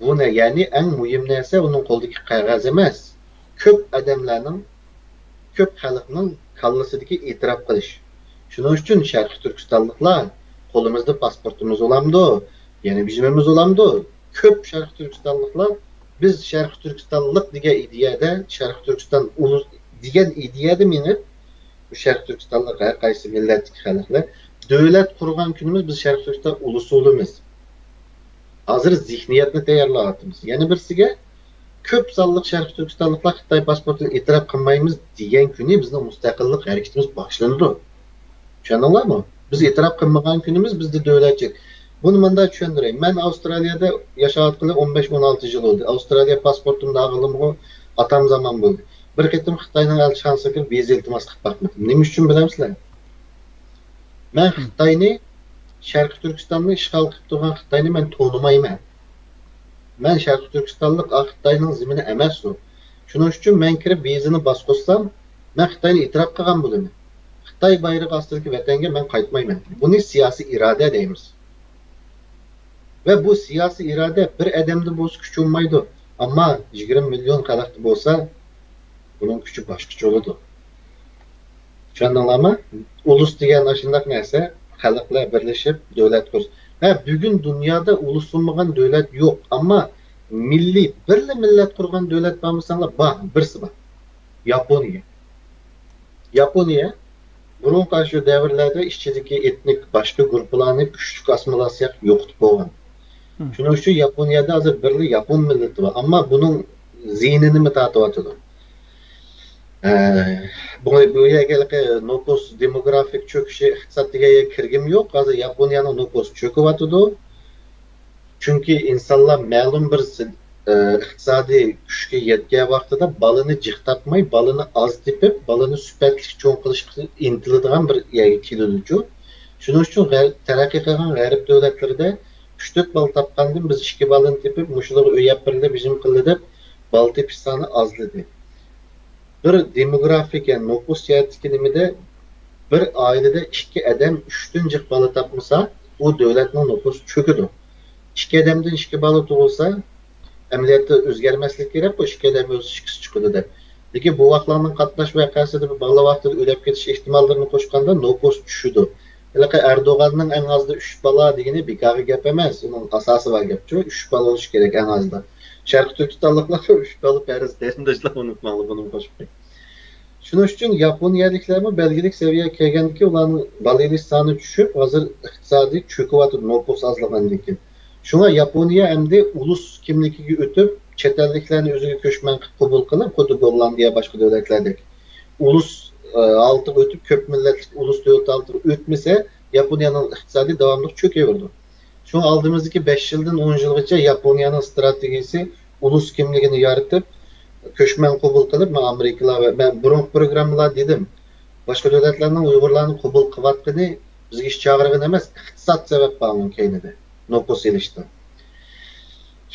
بۇ نە-، يەنى ئەڭ مۇھىم نەرسە ئۇنىڭ قولىدىكى قەغەز ئەمەس، كۆپ ئادەملەرنىڭ، كۆپ خەلقنىڭ كاللىسىدىكى ئېتىراپ قىلىش. شۇنىڭ ئۈچۈن شەرقىي تۈركىستانلىقلار قولىمىزدا پاسپورتىمىز بولامدۇ، يەنە بىر نېمىمىز بولامدۇ؟ كۆپ شەرقىي تۈركىستانلىقلار بىز شەرقىي تۈركىستانلىق دېگەن ئىدىيەدە، شەرقىي تۈركىستان ئۇلۇس دېگەن ئىدىيەدە مېڭىپ، بۇ شەرقىي تۈركىستانلىق ھەر قايسى مىللەتتىكى خەلقلەر دۆلەت قۇرغان كۈنىمىز بىز شەرقىي تۈركىستان ئۇلۇسى بولىمىز. ھازىر زېھنىيەتنى تەييارلاۋاتىمىز. يەنە بىرسىگە، كۆپ سانلىق شەرقىي تۈركىستانلىقلار خىتاي پاسپورتىنى ئېتىراپ قىلمايمىز دېگەن كۈنى بىزنىڭ مۇستەقىللىق ھەرىكىتىمىز باشلىنىدۇ. چۈشەندىڭلارمۇ؟ بىز ئېتىراپ قىلمىغان كۈنىمىز بىزدە دۆلەتچىلىك. بۇنى مۇنداق چۈشەندۈرەي. مەن ئاۋسترالىيەدە ياشاۋاتقىلى ئون بەش، ئون ئالتە يىل بولدى. ئاۋسترالىيە پاسپورتىمنى ئالغىلىمغۇ ئاتام زامان بولدى. بىر قېتىم خىتاينىڭ ئەلچىخانىسىغا كىرىپ ۋىزا ئىلتىماس قىلىپ باقمىدىم. نېمە ئۈچۈن بىلەمسىلەر؟ مەن خىتاينى، شەرقىي تۈركىستاننى ئىشغال قىلىپ تۇرغان خىتاينى مەن تونۇمايمەن. مەن شەرقىي تۈركىستانلىق، ئا، خىتاينىڭ زېمىنى ئەمەس ئۇ. شۇنىڭ ئۈچۈن مەن كىرىپ ۋىزىنى باسقۇزسام، مەن خىتاينى ئېتىراپ قىلغان بولىمەن. خىتاي بايرىقى ئاستىدىكى ۋەتەنگە مەن قايتمايمەن. بۇنى سىياسىي ئىرادە دەيمىز. ۋە بۇ سىياسىي ئىرادە بىر ئادەمدە بولسا كۈچى بولمايدۇ. ئەمما يىگىرمە مىليون خەلقتە بولسا، بۇنىڭ كۈچى باشقىچە بولىدۇ. چۈشەندىڭلارمۇ؟ ئۇلۇس دېگەن ئاشۇنداق نەرسە، خەلقلەر بىرلىشىپ دۆلەت قۇرسا. ھە، بۈگۈن دۇنيادا ئۇلۇس بولمىغان دۆلەت يوق، ئەمما مىللىي، بىرلا مىللەت قۇرغان دۆلەت بارمۇ دېسەڭلار، بار، بىرسى بار. ياپونىيە. ياپونىيە بۇرۇنقى شۇ دەۋرلەردە ئىچىدىكى ئېتنىك باشقا گۇرۇپپىلارنى كۈچلۈك ئاسسىمىلياتسىيە قىلىپ يوقىتىپ بولغان. شۇنىڭ ئۈچۈن ياپونىيەدە ھازىر بىرلا ياپون مىللىتى بار، ئەمما بۇنىڭ زىيىنىنىمۇ تارتىۋاتىدۇ. ئە، بۇ، بۇ يەرگە ھېلىقى نوپۇس، دېموگرافىك چۆكۈشى، ئىقتىساد دېگەن يەرگە كىرگۈم يوق. ھازىر ياپونىيەنىڭ نوپۇسى چۆكۈۋاتىدۇ. چۈنكى ئىنسانلار مەلۇم بىر س-، ئە، ئىقتىسادىي كۈچكە يەتكەن ۋاقتىدا بالىنى جىق تاپماي، بالىنى ئاز تېپىپ، بالىنى سۈپەتلىك چوڭ قىلىشقا ئىنتىلىدىغان بىر يەرگە كېلىدۇچۇ. شۇنىڭ ئۈچۈن غەر-، تەرەققىي قىلغان غەرب دۆلەتلىرىدە ئۈچ تۆت بالا تاپقاندىن بىز ئىككى بالىنى تېپىپ، مۇشۇلارغا ئۆي ئېلىپ بېرىلدى، بىر نېمە قىلدى دەپ بالا تېپىش سانى ئازلىدى. بىر دېموگرافىك، يەنى نوپۇس جەھەتتىكى نېمىدە، بىر ئائىلىدە ئىككى ئادەم ئۈچتىن جىق بالا تاپمىسا، ئۇ دۆلەتنىڭ نوپۇسى چۆكىدۇ. ئىككى ئادەمدىن ئىككى بالا تۇغۇلسا، ئەمەلىيەتتە ئۆزگەرمەسلىكى كېرەك، بۇ ئىككى ئادەم ئۆلسە ئىككىسى چىقىدۇ دەپ. لېكىن بۇ ۋاقىتلارنىڭ قاتناش ۋەقەسىدە بىر بالا ۋاقتىدا ئۆلۈپ كېتىش ئېھتىماللىرىنى قوشقاندا نوپۇس چۈشىدۇ. ھېلىقى ئەردوغاننىڭ ئەڭ ئازدا ئۈچ بالا دېگىنى بىكارغا گەپ ئەمەس، ئۇنىڭ ئاساسى بار گەپچۇ، ئۈچ بالا بولۇشى كېرەك ئەڭ ئازدا. شەرقىي تۈركىستانلىقلار ئۈچ بالا پەرز قېرىنداشلار، ئۇنتۇماڭلار بۇنىمۇ قوشۇپ قويۇپ. شۇنىڭ ئۈچۈن ياپونىيەلىكلەرمۇ بەلگىلىك سەۋىيەگە كەلگەندىكىن، ئۇلارنىڭ بالا ئېلىش سانى چۈشۈپ، ھازىر ئىقتىسادىي چۆكۈۋاتىدۇ، نوپۇس ئازلىغاندىن كېيىن. شۇڭا ياپونىيە ئەمدى ئۇلۇس كىملىكىگە ئۆتۈپ، چەت ئەللىكلەرنى ئۆزىگە كۆچمەن قىلىپ قوبۇل قىلىپ، خۇددى گوللاندىيە، باشقا دۆلەتلەردەك ئۇلۇس، ئە، ھالىتىگە ئۆتۈپ، كۆپ مىللەتلىك ئۇلۇس دۆلىتى ھالىتىگە ئۆتمىسە، ياپونىيەنىڭ ئىقتىسادى داۋاملىق چۆكۈۋېرىدۇ. شۇڭا ئالدىمىزدىكى بەش يىلدىن ئون يىلغىچە ياپونىيەنىڭ ئىستراتېگىيىسى ئۇلۇس كىملىكىنى يارىتىپ، كۆچمەن قوبۇل قىلىپ، مانا، ئامېرىكىلار ۋە مەن بۇرۇنقى پروگراممىلار دېدىم، باشقا دۆلەتلەرنىڭ ئۇيغۇرلارنى قوبۇل قىلىۋاتقىنى بىزگە ھېچ چاغىرغىنى ئەمەس، ئىقتىساد سەۋەب بارغان كەينىدە، نوپۇس ئېلىشتا.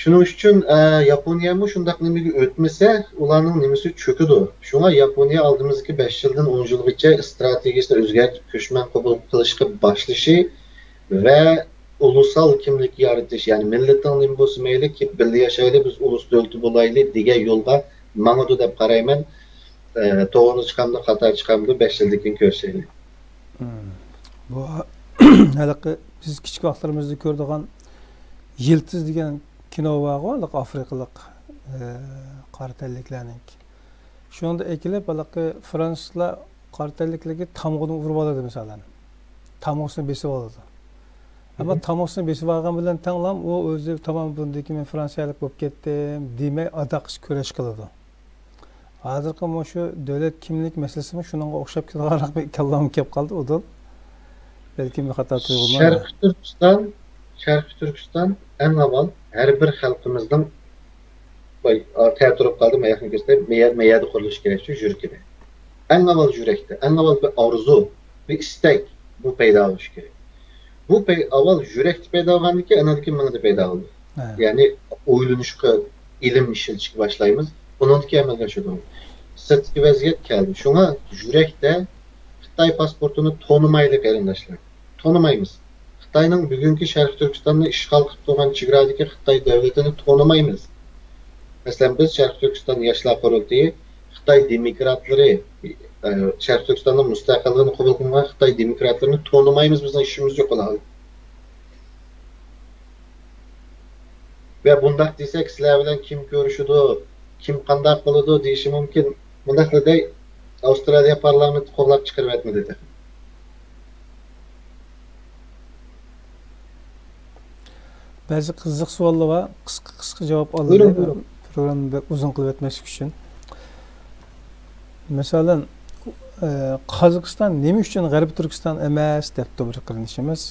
شۇنىڭ ئۈچۈن، ئە، ياپونىيەمۇ شۇنداق نېمىگە ئۆتمىسە، ئۇلارنىڭ نېمىسى چۆكىدۇ. شۇڭا ياپونىيە ئالدىمىزدىكى بەش يىلدىن ئون يىلغىچە ئىستراتېگىيىسىنى ئۆزگەرتىپ، كۆچمەن قوبۇل قىلىشقا باشلىشى ۋە ئۇلۇسال كىملىك يارىتىش، يەنى مىللىتىڭ نېمە بولسا مەيلى، كېلىپ بىللە ياشايلى، بىز ئۇلۇس دۆلىتى بولايلى دېگەن يولغا ماڭىدۇ دەپ قارايمەن. ئە، توغرا چىقامدۇ، خاتا چىقامدۇ، بەش يىلدىن كېيىن كۆرۈشەيلى. مم. بۇ ھېلىقى بىز كىچىك ۋاقىتلىرىمىزدا كۆرىدىغان يىلتىز دېگەن كىنو بارغۇ، ھېلىقى ئافرىقىلىق، ئە، قارا تەنلىكلەرنىڭكى. شۇنىڭدا ئېكىلىپ، ھېلىقى فرانسۇزلار قارا تەنلىكلەرگە تامغىدىن ئۇرۇپ ئالىدۇ، مەسىلەن. تامغىسىنى بېسىپ ئالىدۇ. ئەمما مم. تامغىسىنى بېسىپ ئالغان بىلەن تەڭلا ئۇ ئۆزى، تامام، بۇندىن كېيىن مەن فرانسىيەلىك بولۇپ كەتتىم دېمەي، ئاداققىچە كۈرەش قىلىدۇ. ھازىرقى مۇشۇ دۆلەت كىملىك مەسىلىسىمۇ شۇنىڭغا ئوخشاپ كېتىدىغانراق بىر كاللامغا كېلىپ قالدى، ئۇدۇل. بەلكىم بىر خاتا تۇيغۇم بار. شەرقىي تۈركىستان، شەرقىي تۈركىستان ئەڭ ئاۋۋال ھەر بىر خەلقىمىزنىڭ، ۋاي، تەتۈرۈپ قالدى، مەيەقنى كۆرسىتەي، مەيە-، مەيەدە قۇرۇلۇشى كېرەك شۇ يۈرىكىدە. ئەڭ ئاۋۋال يۈرەكتە، ئەڭ ئاۋۋال بىر ئارزۇ، بىر ئىستەك، بۇ پەيدا بولۇشى كېرەك. بۇ پەي-، ئاۋۋال يۈرەكتە پەيدا بولغاندىن كېيىن، ئاندىن كېيىن مېڭىدە پەيدا بولىدۇ. ھە. يەنى ئويلىنىشقا، ئىلىم ئىشلىتىشكە باشلايمىز، ئۇنىڭدىن كېيىن ئەمەلگە ئاشىدۇ. سىرتقى ۋەزىيەت كەلدى. شۇڭا يۈرەكتە خىتاي پاسپورتىنى تونۇمايلى، قېرىنداشلار. تونۇمايمىز. خىتاينىڭ بۈگۈنكى شەرقىي تۈركىستاننى ئىشغال قىلىپ تۇرغان چېگرادىكى خىتاي دۆلىتىنى تونۇمايمىز. مەسىلەن، بىز شەرقىي تۈركىستان ياشلار قۇرۇلتىيى خىتاي دېموكراتلىرى، ئە، شەرقىي تۈركىستاننىڭ مۇستەقىللىقىنى قوبۇل قىلمىغان خىتاي دېموكراتلىرىنى تونۇمايمىز، بىزنىڭ ئىشىمىز يوق ئۇلار بىلەن. ۋە بۇنداق دېسەك، سىلەر بىلەن كىم كۆرۈشىدۇ، كىم قانداق قىلىدۇ دېيىشى مۇمكىن. مۇنداقلا دەي، ئاۋسترالىيە پارلامېنتى قوللاپ چىقىرىۋەتمىدى تېخى. بەزى قىزىق سوئاللار بار. قىسقا، قىسقا جاۋاب ئالدى. بۇيرۇڭ، بۇيرۇڭ. پروگراممىنى بەك ئۇزۇن قىلىپ ئۆتمەسلىك ئۈچۈن. مەسىلەن، ئە، قازاقىستان نېمە ئۈچۈن غەربىي تۈركىستان ئەمەس، دەپتۇ بىر قېرىندىشىمىز.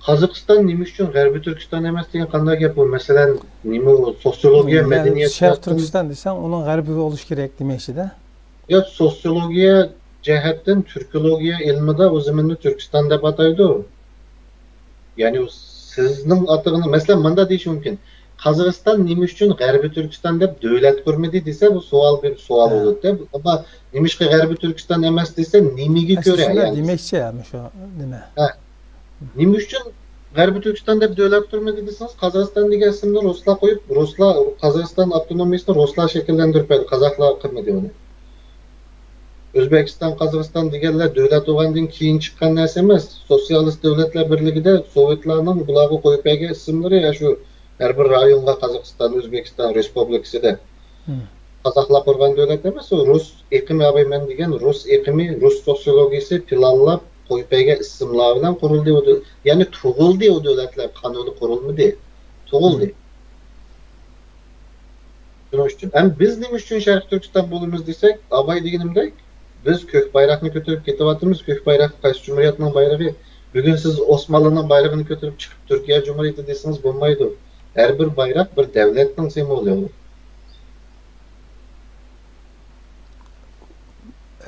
قازاقىستان نېمە ئۈچۈن غەربىي تۈركىستان ئەمەس دېگەن قانداق گەپ بۇ؟ مەسىلەن، نېمە ئۇ، سوتسىيولوگىيە، يەنى مەدەنىيەت شەرقىي جەھەتتىن تۈركىستان دېسەڭ، ئۇنىڭ غەربىي بولۇشى كېرەك دېمەكچىدە. يا، سوتسىيولوگىيە جەھەتتىن، تۈركولوگىيە ئىلمىدا ئۇ زېمىننى تۈركىستان دەپ ئاتايدۇ. يەنى سىزنىڭ ئاتىغىنى، مەسىلەن، مۇنداق دېيىش مۇمكىن، قازاقىستان نېمە ئۈچۈن غەربىي تۈركىستان دەپ دۆلەت قۇرمىدى دېسە، بۇ سوئال، بىر سوئال ھە. بولىدۇ. ئەمما نېمىشقا غەربىي تۈركىستان ئەمەس دېسە، نېمىگە كۆرە؟ ئەسلىدە يەنى دېمەكچى، ھە، مۇشۇ نېمە؟ ھە. نېمە ئۈچۈن غەربىي تۈركىستان دەپ دۆلەت قۇرمىدى دېسىڭىز، قازاقىستان دېگەن ئىسىمنى رۇسلار قويۇپ، رۇسلار، قازاقىستان ئاپتونومىيىسىنى رۇسلار شەكىللەندۈرۈپ بەردى، قازاقلار قىلمىدى ئۇنى. ئۆزبېكىستان، قازاقىستان دېگەنلەر دۆلەت بولغاندىن كېيىن چىققان نەرسە ئەمەس. سوتسىيالىست دۆلەتلەر بىرلىكىدە سوۋېتلارنىڭ بۇلارغا قويۇپ بەرگەن ئىسىملىرى، يا شۇ ھەر بىر رايونغا، قازاقىستان، ئۆزبېكىستان رېسپۇبلىكىسىدە. مم. قازاقلار قۇرغان دۆلەت ئەمەس، ئۇ رۇس ئېقىمى، ئاباي مەن دېگەن رۇس ئېقىمى، رۇس سوتسىيولوگىيىسى پىلانلاپ قويۇپ بەرگەن ئىسىملار بىلەن قۇرۇلدى ئۇ دۆ-، يەنى تۇغۇلدى ئۇ دۆلەتلەر، قانۇنى قۇرۇلمىدى، تۇغۇلدى. مم. شۇنىڭ ئۈچۈن، ئەمما بىز نېمە ئۈچۈن شەرقىي تۈركىستان بولىمىز دېسەك، ئاباي دېگىنىمدەك، بىز كۆك بايراقنى كۆتۈرۈپ كېتىۋاتىمىز، كۆك بايراق قايسى جۇمھۇرىيەتنىڭ بايرىقى؟ بۈگۈن سىز ئوسمانلىنىڭ بايرىقىنى كۆتۈرۈپ چىقىپ، تۈركىيە جۇمھۇرىيىتى دېسىڭىز بولمايدۇ. ھەر بىر بايراق بىر دەۋلەتنىڭ سىمۋولى.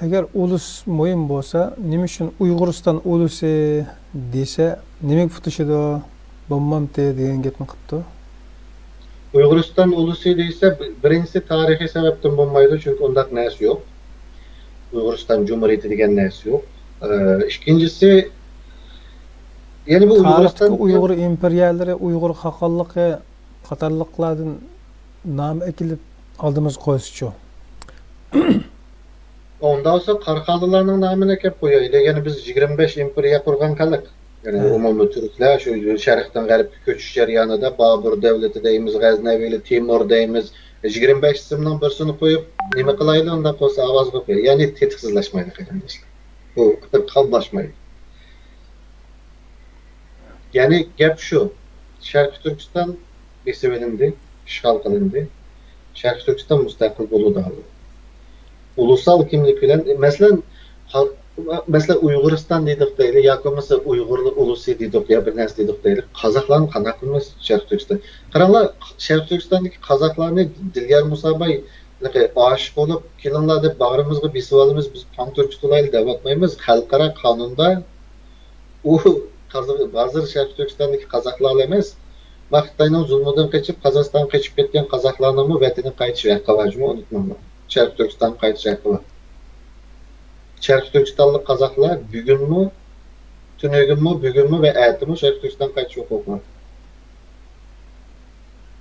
ئەگەر ئۇلۇس مۇھىم بولسا، نېمە ئۈچۈن ئۇيغۇرىستان ئۇلۇسى دېسە، نېمىگە پۇتلىشىدۇ؟ بولمامتى دېگەن گەپنى قىپتۇ. ئۇيغۇرىستان ئۇلۇسى دېسە، بى-، بىرىنچىسى تارىخىي سەۋەبتىن بولمايدۇ، چۈنكى ئۇنداق نەرسە يوق. ئۇيغۇرىستان جۇمھۇرىيىتى دېگەن نەرسە يوق. ئى، ئىككىنچىسى، يەنى بۇ تارىختىكى ئۇيغۇرىستان ئۇيغۇر ئىمپېرىيەلىرى، ئۇيغۇر خاقانلىقى قاتارلىقلاردىن نام ئەكېلىپ ئالدىمىزغا قويسىچۇ؟ ئۇنداق بولسا، قاراخانلىلارنىڭ نامىنى ئەكەپ قويايلى. يەنى بىز يىگىرمە بەش ئىمپېرىيە قۇرغان خەلق. يەنى ھە. ئومۇمىي تۈركلەر شۇ شەرقتىن غەربكە كۆچۈش جەريانىدا بابۇر دەۋلىتى دەيمىز، غەزنەۋىلى تىمۇر دەيمىز. يىگىرمە بەش ئىسىمنىڭ بىرسىنى قويۇپ، نېمە قىلايلى ئۇنداق بولسا، ئاۋازغا قويايلى. يەنى تېتىقسىزلاشمايلى، قېرىنداشلار. بۇ قاملاشمايدۇ. يەنى گەپ شۇ، شەرقىي تۈركىستان بېسىۋېلىندى، ئىشغال قىلىندى. شەرقىي تۈركىستان مۇستەقىل بولىدۇ ھازىر. ئۇلۇسال كىملىك بىلەن، مەسىلەن، خا-، مەسىلەن، ئۇيغۇرىستان دېدۇق دەيلى، ياكى بولمىسا ئۇيغۇرلار ئۇلۇسى دېدۇق، يا بىر نەرسە دېدۇق دەيلى. قازاقلارنى قانداق قىلىمىز شەرقىي تۈركىستان؟ قاراڭلار، شەرقىي تۈركىستاندىكى قازاقلارنى دىليار مۇساباي ھېلىقى ئاشىق بولۇپ، كېلىڭلار دەپ باغرىمىزغا بېسىۋالىمىز، بىز قان تۆكۈپ تۇرايلى دەۋاتمايمىز. خەلقئارا قانۇندا ئۇ قازاق-، ھازىر شەرقىي تۈركىستاندىكى قازاقلارلا ئەمەس، ما خىتاينىڭ زۇلمىدىن قېچىپ، قازاقىستانغا قېچىپ كەتكەن قازاقلارنىڭمۇ ۋەتىنىگە قايتىش ھەققى بار جۇمۇ، ئۇنتۇماڭلار. شەرقىي تۈركىستانغا قايتىش ھەققى بار. شەرقىي تۈركىستانلىق قازاقلار بۈگۈنمۇ، تۈنۈگۈنمۇ، بۈگۈنمۇ ۋە ئەتىمۇ شەرقىي تۈركىستانغا قايتىش ھوقۇقى بار.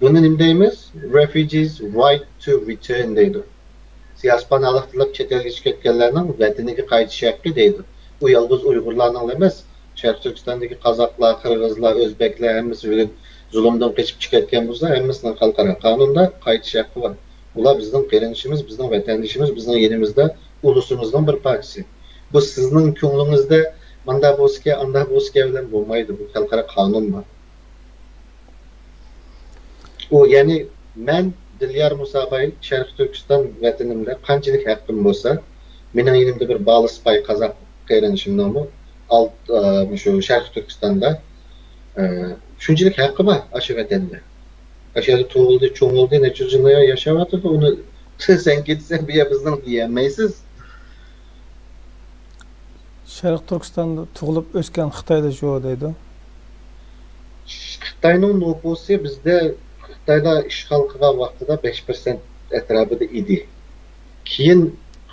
بۇنى نېمە دەيمىز؟ Refugees right to return دەيدۇ. سىياسىي پاناھلىق تىلەپ چەت ئەلگە چىقىپ كەتكەنلەرنىڭ ۋەتىنىگە قايتىش ھەققى دەيدۇ. ئۇ يالغۇز ئۇيغۇرلارنىڭلا ئەمەس، شەرقىي تۈركىستاندىكى قازاقلار، قىرغىزلار، ئۆزبەكلەر ھەممىسى بۈگۈن زۇلۇمدىن قېچىپ چىقىپ كەتكەن بولسا، ھەممىسىنىڭ خەلقئارا قانۇندا قايتىش ھەققى بار. ئۇلار بىزنىڭ قېرىندىشىمىز، بىزنىڭ ۋەتەندىشىمىز، بىزنىڭ يېنىمىزدا ئۇلۇسىمىزنىڭ بىر پارچىسى. بۇ سىزنىڭ كۆڭلىڭىزدە ماندا بولسىكەن، ئاندا بولسىكەن بىلەن بولمايدۇ. بۇ خەلقئارا قانۇن بار. ئۇ، يەنى مەن دىليار مۇساباي شەرقىي تۈركىستان ۋەتىنىمدە قانچىلىك ھەققىم بولسا، مېنىڭ يېنىمدا بىر بالىسپاي قازاق قېرىندىشىمنىڭمۇ ئالت-، ئە، مۇشۇ شەرقىي تۈركىستاندا، ئە، شۇنچىلىك ھەققى بار ئاشۇ ۋەتەندە. ئاشۇ يەردە تۇغۇلدى، چوڭ بولدى، نەچچە يۈز يىل ياشاۋاتىدۇ. ئۇنى سەن كېتىسەن، بۇ يەر بىزنىڭ دېيەلمەيسىز. شەرقىي تۈركىستاندا تۇغۇلۇپ ئۆسكەن خىتايلار شۇ دەيدۇ. خىتاينىڭ نوپۇسى بىزدە، خىتايلار ئىشغال قىلغان ۋاقتىدا بەش پىرسەنت ئەتراپىدا ئىدى. كېيىن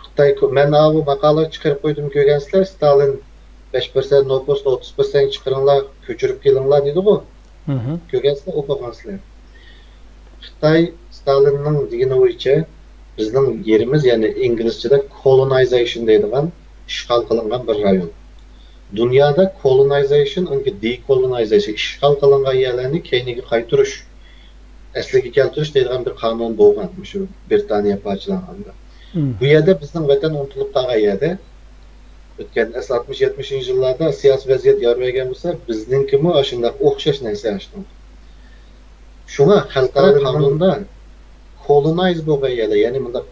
خىتاي، مەن ئاۋۇ ماقالە چىقىرىپ قويدۇم، كۆرگەنسىلەر، ستالىن بەش پىرسەنت نوپۇسنى ئوتتۇز پىرسەنتكە چىقىرىڭلار، كۆچۈرۈپ كېلىڭلار دېدىغۇ. مھم. كۆرگەنسىلەر، ئوقۇغانسىلەر. خىتاي ستالىننىڭ دېگىنى بويىچە بىزنىڭ يېرىمىز، يەنى ئىنگلىزچىدە كولونايزېيشن دەيدىغان ئىشغال قىلىنغان بىر رايون. دۇنيادا كولونايزېيشن، ئانكى دېكولونايزېيشن، ئىشغال قىلىنغان يەرلەرنى كەينىگە قايتۇرۇش، ئەسلىگە كەلتۈرۈش دەيدىغان بىر قانۇن بولغان مۇشۇ بىرىتانىيە پارچىلانغاندا. مم. بۇ يەردە بىزنىڭ ۋەتەن ئۇنتۇلۇپ قالغان يەردە، ئۆتكەن ئەسلى ئاتمىش، يەتمىشىنچى يىللاردا سىياسىي ۋەزىيەت يار بەرگەن بولسا، بىزنىڭكىمۇ ئاشۇنداق ئوخشاش نەرسە ئاشۇنداق. شۇڭا خەلقئارا قانۇندا كولونايز بولغان يەرلەر، يەنى مۇنداق،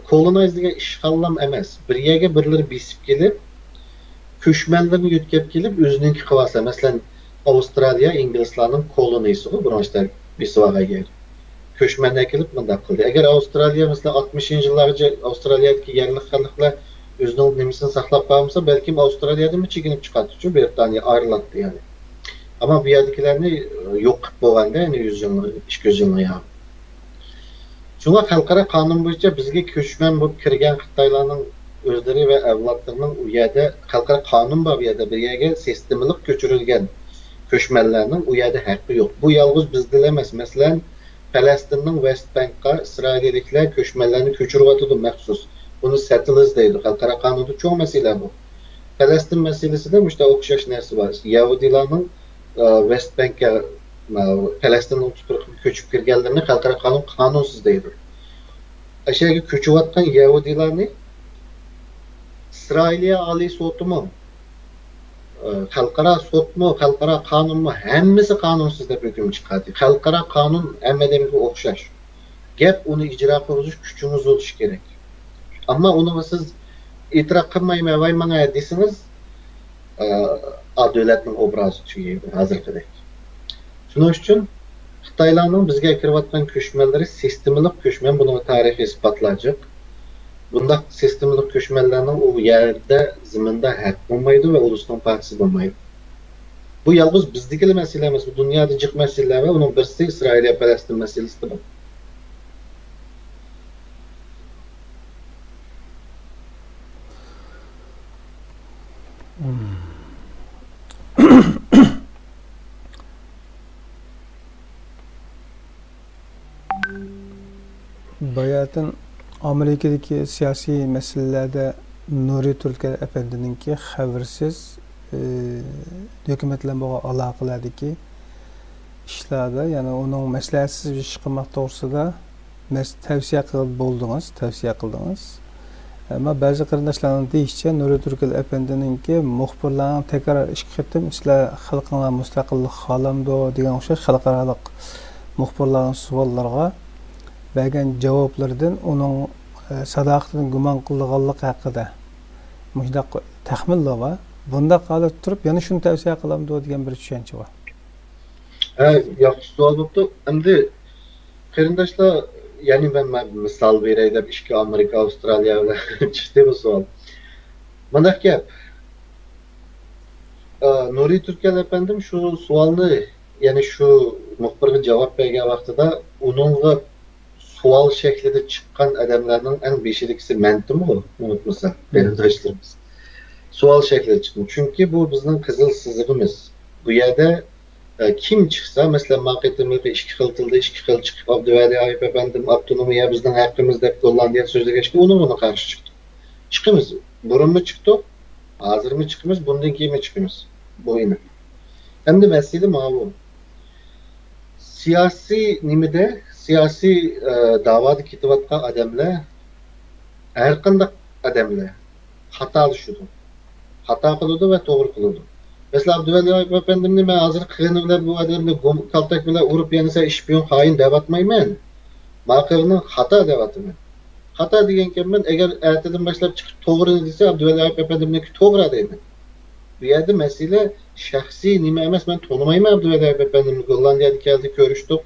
كولونايز دېگەن ئىشغاللام ئەمەس، بىر يەرگە بىرلىرى بېسىپ كېلىپ، كۆچمەنلىرىنى يۆتكەپ كېلىپ، ئۆزىنىڭكى قىلىۋالسا، مەسىلەن، ئاۋسترالىيە ئىنگلىزلارنىڭ كولونىيىسىغۇ، بۇرۇنقىچە بېسىۋالغان يەر. كۆچمەنلەر كېلىپ مۇنداق قىلدى. ئەگەر ئاۋسترالىيە، مەسىلەن، ئاتمىشىنچى يىللارغىچە ئاۋسترالىيەدىكى يەرلىك خەلقلەر ئۆزىنىڭ نېمىسىنى ساقلاپ قالمىسا، بەلكىم ئاۋسترالىيەدىنمۇ چېكىنىپ چىقاتتىچۇ، بىرىتانىيە ئايرىلاتتى يەنى. ئەمما بۇ يەردىكىلەرنى، ئى، يوق قىلىپ بولغاندا، يەنى يۈز يىلنى، ئىككى يۈز يىلنى يا. شۇڭا خەلقئارا قانۇن بويىچە بىزگە كۆچمەن بولۇپ كىرگەن خىتايلارنىڭ ئۆزلىرى ۋە ئەۋلادلىرىنىڭ ئۇ يەردە، خەلقئارا قانۇن بار بۇ يەردە، بىر يەرگە سىستېمىلىق كۆچۈرۈلگەن كۆچمەنلەرنىڭ ئۇ يەردە ھەققى يوق. بۇ يالغۇز بىزدىلا ئەمەس. مەسىلەن، پەلەستىننىڭ ۋېست بانكقا ئىسرائىلىيلىكلەر كۆچمەنلەرنى كۆچۈرۈۋاتىدۇ مەخسۇس. بۇنى سېتتلېرز دەيدۇ. خەلقئارا قانۇندا چوڭ مەسىلە بۇ. پەلەستىن مەسىلىسىدە مۇشۇنداق ئوخشاش نەرسە بار. يەھۇدىيلارنىڭ، ئە، ۋېست بانكقا، ئە، پەلەستىننىڭ تۇپرىقىغا كۆچۈپ كىرگەنلىرىنى خەلقئارا قانۇن قانۇنسىز دەيدۇ. ئەشەگە كۆچۈۋاتقان يەھۇدىيلارنى ئىسرائىلىيە ئالىي سوتىمۇ، ئە، خەلقئارا سوتمۇ، خەلقئارا قانۇنمۇ، ھەممىسى قانۇنسىز دەپ ھۆكۈم چىقاردى. خەلقئارا قانۇن ھەممە ئادەمگە ئوخشاش. گەپ ئۇنى ئىجرا قىلغۇزۇش كۈچىڭىز بولۇشى كېرەك. ئەمما ئۇنىڭغا سىز ئېتىراپ قىلمايمەن، ۋاي ماڭا دېسىڭىز، ئا، ئا، دۆلەتنىڭ ئوبرازى تۈگەيدۇ ھازىرقىدەك. شۇنىڭ ئۈچۈن خىتايلارنىڭ بىزگە ئەكىرىۋاتقان كۆچمەنلىرى سىستېمىلىق كۆچمەن، بۇنىڭغا تارىخىي ئىسپاتلار جىق. بۇنداق سىستېمىلىق كۆچمەنلەرنىڭ ئۇ يەردە، زېمىندا ھەق بولمايدۇ ۋە ئۇلۇسنىڭ پارچىسى بولمايدۇ. بۇ يالغۇز بىزدىكىلا مەسىلە ئەمەس، بۇ دۇنيادا جىق مەسىلىلەر ۋە ئۇنىڭ بىرسى ئىسرائىلىيە پەلەستىن مەسىلىسىدە بار. باياتىن ئامېرىكىدىكى سىياسىي مەسىلىلەردە نۇرى تۈركەل ئەپەندىنىڭكى خەۋىرىسىز، ئى، ھۆكۈمەت بىلەن بولغان ئالاقىلەردىكى ئىشلاردا، يەنى ئۇنىڭ مەسلىھەتسىز ئىش قىلماق توغرىسىدا مەس-، تەۋسىيە قىل-، بولدىڭىز، تەۋسىيە قىلدىڭىز. ئەمما بەزى قېرىنداشلارنىڭ دېيىشىچە، نۇرى تۈركەل ئەپەندىنىڭكى مۇخبىرلارنىڭ تەكرار ئىككى قېتىم، «سىلەر خەلقىڭلار مۇستەقىللىق خالامدۇ؟» دېگەن ئوخشاش خەلقئارالىق مۇخبىرلارنىڭ سوئاللىرىغا بەرگەن جاۋابلىرىدىن ئۇنىڭ، ئە، ساداقىتىنى گۇمان قىلىدىغانلىقى ھەققىدە مۇشۇنداق تەخمىنلەر بار. بۇنداق ھالەتتە تۇرۇپ يەنە شۇنى تەۋسىيە قىلامدۇ دېگەن بىر چۈشەنچە بار. ھە، ياخشى سوئال بوپتۇ. ئەمدى قېرىنداشلار، يەنى مەن، مەن مىسال بېرەي دەپ ئىككى ئامېرىكا، ئاۋسترالىيە بىلەن چىقتى بۇ سوئال. مانداق گەپ. ئا، نۇرى تۈركەل ئەپەندىم شۇ سوئالنى، يەنى شۇ مۇخبىرغا جاۋاب بەرگەن ۋاقتىدا ئۇنىڭغا سوئال شەكلىدە چىققان ئادەملەرنىڭ ئەڭ بېشىدىكىسى مەنتىمغۇ، ئۇنتۇمىسا، قېرىنداشلىرىمىز. سوئال شەكلىدە چىققان. چۈنكى بۇ بىزنىڭ قىزىل سىزىقىمىز. بۇ يەردە، ئە، كىم چىقسا، مەسىلەن، ما قېتىملىقى ئىككى خىل تىلدا ئىككى خىل چىقىپ، ئابدۇۋەلى ھايىپ ئەپەندىم ئاپتونومىيە بىزنىڭ ھەققىمىز دەپ گوللاندىيە سۆزلىگەچكە، ئۇنىڭغىمۇ قارشى چىقتۇق. چىقىمىز. بۇرۇنمۇ چىقتۇق، ھازىرمۇ چىقىمىز، بۇندىن كېيىنمۇ چىقىمىز. بۇ ئېنىق. ئەمدى مەسىلە ماۋۇ. سىياسىي نېمىدە، سىياسىي، ئە، داۋادا كېتىۋاتقان ئادەملەر، ھەرقانداق ئادەملەر خاتالىشىدۇ. خاتا قىلىدۇ ۋە توغرا قىلىدۇ. مەسىلەن، ئابدۇۋەلى ئەپەندىمنى مەن ھازىر قىلغىنى بىلەن بۇ ئادەمنى گوم-، كالتەك بىلەن ئۇرۇپ، يەنە سەن ئىشپىيون، خائىن دەۋاتمايمەن. ما قىلغىنىڭ خاتا دەۋاتىمەن. خاتا دېگەنكەنمەن، ئەگەر ئەتىدىن باشلاپ چىقىپ توغرىنى دېسە، ئابدۇۋەلى ئەپەندىمنىڭكى توغرا دەيمەن. بۇ يەردە مەسىلە شەخسىي نېمە ئەمەس، مەن تونۇمايمەن ئابدۇۋەلى ئەپەندىمنى. گوللاندىيەدە كەلدى، كۆرۈشتۇق،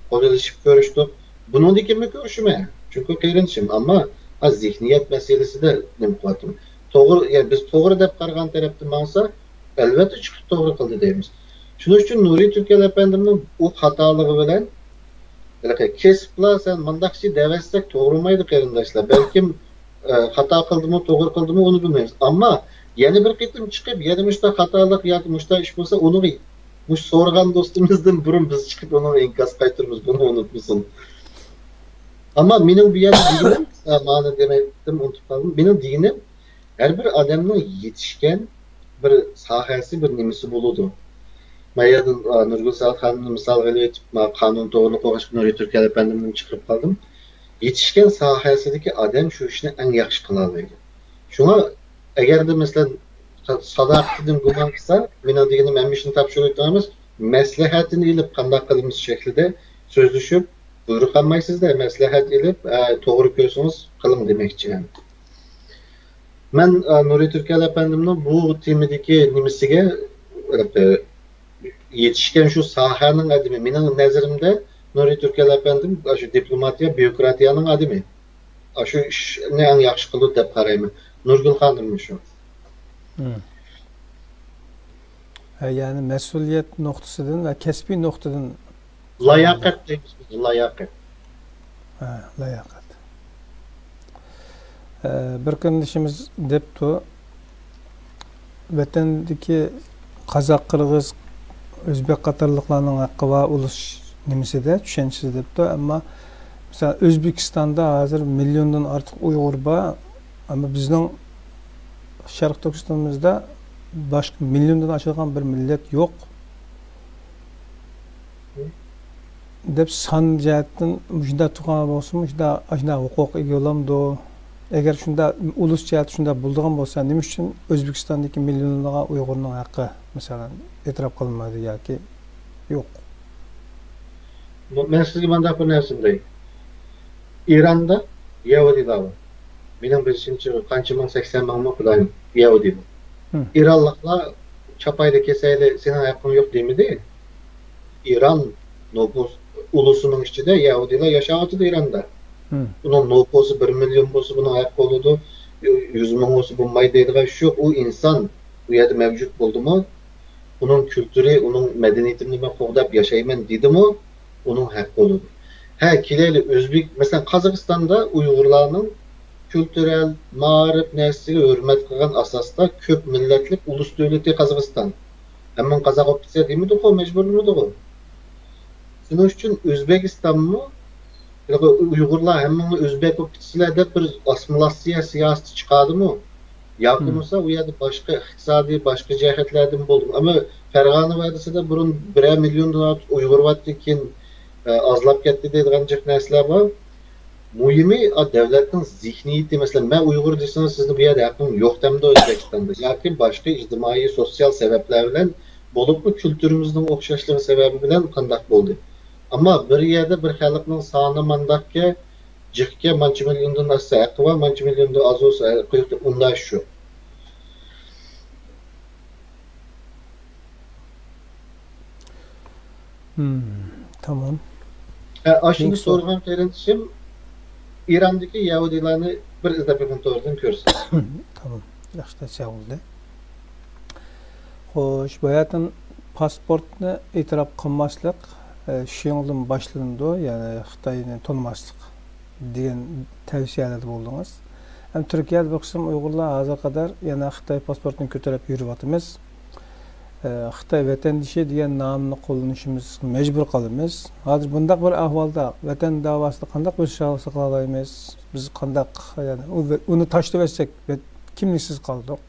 قول ئېلىشىپ كۆرۈشتۇق. بۇنىڭدىن كېيىنمۇ كۆرۈشىمەن، چۈنكى قېرىندىشىم. ئەمما ھا، زېھنىيەت مەسىلىسىدە نېمە قىلىۋاتىمەن. توغرا، يەنى بىز توغرا دەپ قارىغان تەرەپتىن ماڭسا، ئەلۋەتتە چىقىپ توغرا قىلدى دەيمىز. شۇنىڭ ئۈچۈن نۇرى تۈركەل ئەپەندىمنىڭ ئۇ خاتالىقى بىلەن، ھېلىقى كېسىپلا سەن مۇنداقچە دەۋەتسەك توغرىمايدۇ، قېرىنداشلار. بەلكىم، ئە، خاتا قىلدىمۇ، توغرا قىلدىمۇ، ئۇنى بىلمەيمىز. ئەمما يەنە بىر قېتىم چىقىپ، يەنە مۇشۇنداق خاتالىق ياكى مۇشۇنداق ئىش بولسا، ئۇنىڭغا مۇشۇ سورىغان دوستىمىزدىن بۇرۇن بىز چىقىپ ئۇنىڭغا ئىنكاس قايتۇرىمىز، بۇنى ئۇنتۇمىسۇن. ئەمما مېنىڭ بۇ يەردە دېگىنىم، ئە، مانا دېمەيتتىم، ئۇنتۇپ قالدىم. مېنىڭ دېگىنىم، ھەر بىر ئادەمنىڭ يېتىشكەن بىر ساھەسى، بىر نېمىسى بولىدۇ. ما يەردىن، ئا، نۇرگۈل سائەت خانىمنى مىسالغا ئېلىۋېتىپ، ما قانۇن توغرىلىق قوغداش نۇرى تۈركەل ئەپەندىمنى چىقىرىپ قالدىم. يېتىشكەن ساھەسىدىكى ئادەم شۇ ئىشنى ئەڭ ياخشى قىلالايدۇ. شۇڭا ئەگەردە، مەسىلەن، سا-، ساداقىتىدىن گۇمان قىلسا، مېنىڭ دېگىنىم ھەممە ئىشنى تاپشۇرۇۋېتىڭ ئەمەس، مەسلىھەتىنى ئېلىپ قانداق قىلىمىز شەكلىدە سۆزلىشىپ، بۇيرۇق ئالمايسىز-دە، مەسلىھەت ئېلىپ، ئە، توغرا كۆرسىڭىز قىلىڭ دېمەكچى. مەن، ئە، نۇرى تۈركەل ئەپەندىمنىڭ بۇ تېمىدىكى نېمىسىگە، ئە، يېتىشكەن شۇ ساھەنىڭ ئادىمى. مېنىڭ نەزىرىمدە نۇرى تۈركەل ئەپەندىم شۇ دىپلوماتىيە، بيۇروكراتىيەنىڭ ئادىمى. ئاشۇ ئىشنى ئەڭ ياخشى قىلىدۇ دەپ قارايمەن. نۇرگۈل خانىممۇ شۇ. ھە، يەنى مەسئۇلىيەت نۇقتىسىدىن ۋە كەسپىي نۇقتىدىن. لاياقەت دەيمىز بىز، لاياقەت. ھە، لاياقەت. ئە، بىر قېرىندىشىمىز دەپتۇ، ۋەتەندىكى قازاق، قىرغىز، ئۆزبېك قاتارلىقلارنىڭ ھەققى بار ئۇلۇس نېمىسىدە، چۈشەنچىسىدە دەپتۇ. ئەمما، مىسال، ئۆزبېكىستاندا ھازىر مىليوندىن ئارتۇق ئۇيغۇر بار، ئەمما بىزنىڭ شەرقىي تۈركىستانىمىزدا باشقا مىليوندىن ئاشىدىغان بىر مىللەت يوق. دەپ سان جەھەتتىن مۇشۇنداق تۇرغان بولسا، مۇشۇنداق، ئاشۇنداق ھوقۇققا ئىگە بولامدۇ؟ ئەگەر شۇنداق ئۇلۇس جەھەتتە شۇنداق بولىدىغان بولسا، نېمە ئۈچۈن ئۆزبېكىستاندىكى مىليونلىغان ئۇيغۇرنىڭ ھەققى، مەسىلەن، ئېتىراپ قىلىنمايدۇ ياكى يوق؟ مەن سىزگە مۇنداق بىر نەرسىنى دەي. ئىراندا يەھۇدىيلار بار. مېنىڭ بىلىشىمچە قانچە مىڭ، سەكسەن مىڭمۇ خۇدايىم يەھۇدىي بار. ئىرانلىقلار چاپايلى كېسەيلى، سېنىڭ ھەققىڭ يوق دېمىدى. ئىران نوپۇس ئۇلۇسىنىڭ ئىچىدە يەھۇدىيلار ياشاۋاتىدۇ ئىراندا. ئۇنىڭ نوپۇسى بىر مىليون بولسا، بۇنىڭ ھەققى بولىدۇ، يۈز مىڭ بولسا بولمايدۇ دەيدىغان ئىش يوق. ئۇ ئىنسان ئۇ يەردە مەۋجۇت بولدىمۇ، ئۇنىڭ كۈلتۈرى، ئۇنىڭ مەدەنىيىتىنى مەن قوغداپ ياشايمەن دېدىمۇ، ئۇنىڭ ھەققى بولىدۇ. ھە، كېلەيلى، ئۆزبېك، مەسىلەن، قازاقىستاندا ئۇيغۇرلارنىڭ كۈلتۈرەل، مائارىپ نەرسىسىگە ھۆرمەت قىلغان ئاساستا كۆپ مىللەتلىك ئۇلۇس دۆلىتى قازاقىستان. ھەممىڭ قازاق بولۇپ كېتىسە دېمىدىغۇ، مەجبۇرلىمىدىغۇ. شۇنىڭ ئۈچۈن ئۆزبېكىستانمۇ، ياكى ئۇيغۇرلار ھەممىڭلار ئۆزبېك بولۇپ كېتىسىلەر دەپ بىر ئاسسىمىلياتسىيە سىياسىتى چىقاردىمۇ؟ ياكى بولمىسا ئۇ يەردە باشقا ئىقتىسادىي، باشقا جەھەتلەردىن بولدىمۇ؟ ئەمما فەرغانە ۋەدىسىدە بۇرۇن بىرەر مىليوندىن ئارتۇق ئۇيغۇر بارتتى، كېيىن، ئە، ئازلاپ كەتتى دەيدىغان جىق نەرسىلەر بار. مۇھىمى، ئا، دۆلەتنىڭ زېھنىيىتى. مەسىلەن، مەن ئۇيغۇر دېسىڭىز، سىزنىڭ بۇ يەردە ھەققىڭىز يوق دەمدۇ ئۆزبېكىستاندا. ياكى باشقا ئىجتىمائىي، سوتسىيال سەۋەبلەر بىلەن، بولۇپمۇ كۈلتۈرىمىزنىڭ ئوخشاشلىقى سەۋەبى بىلەن قانداق بولدى. ئەمما بىر يەردە بىر خەلقنىڭ سانى مانداقكەن، جىقكەن، مانچە مىليوندىن ئاشسا ھەققى بار، مانچە مىليوندىن ئاز بولسا ھەققى يوق دەپ ئۇنداش يوق. Hmm, tamam. ھە، ئاشۇنى كېيىنكى سوئال. سورىغان قېرىندىشىم ئىراندىكى يەھۇدىيلارنى بىر ئىزدەپ بېقىڭ، تورىدىن كۆرسۇن. تامام. ياخشى، تەسىيە بولدى. خوش، باياتىن پاسپورتنى ئېتىراپ قىلماسلىق، ئە، شىئوڭدىن باشلىنىدۇ، يەنى خىتاينى تونۇماسلىق دېگەن تەۋسىيەلەردە بولدىڭىز. ھەم تۈركىيەدە بىر قىسىم ئۇيغۇرلار ھازىرغا قەدەر يەنە خىتاي پاسپورتىنى كۆتۈرۈپ يۈرۈۋاتىمىز. ئە، خىتاي ۋەتەندىشى دېگەن نامنى قوللىنىشىمىزغا مەجبۇر قالىمىز. ھازىر بۇنداق بىر ئەھۋالدا ۋەتەن داۋاسىدا قانداق بىر ساغلىق ساقلايمىز؟ بىز قانداق، يەنى ئۇ-، ئۇنى تاشلىۋەتسەك، بىز كىملىكسىز قالدۇق.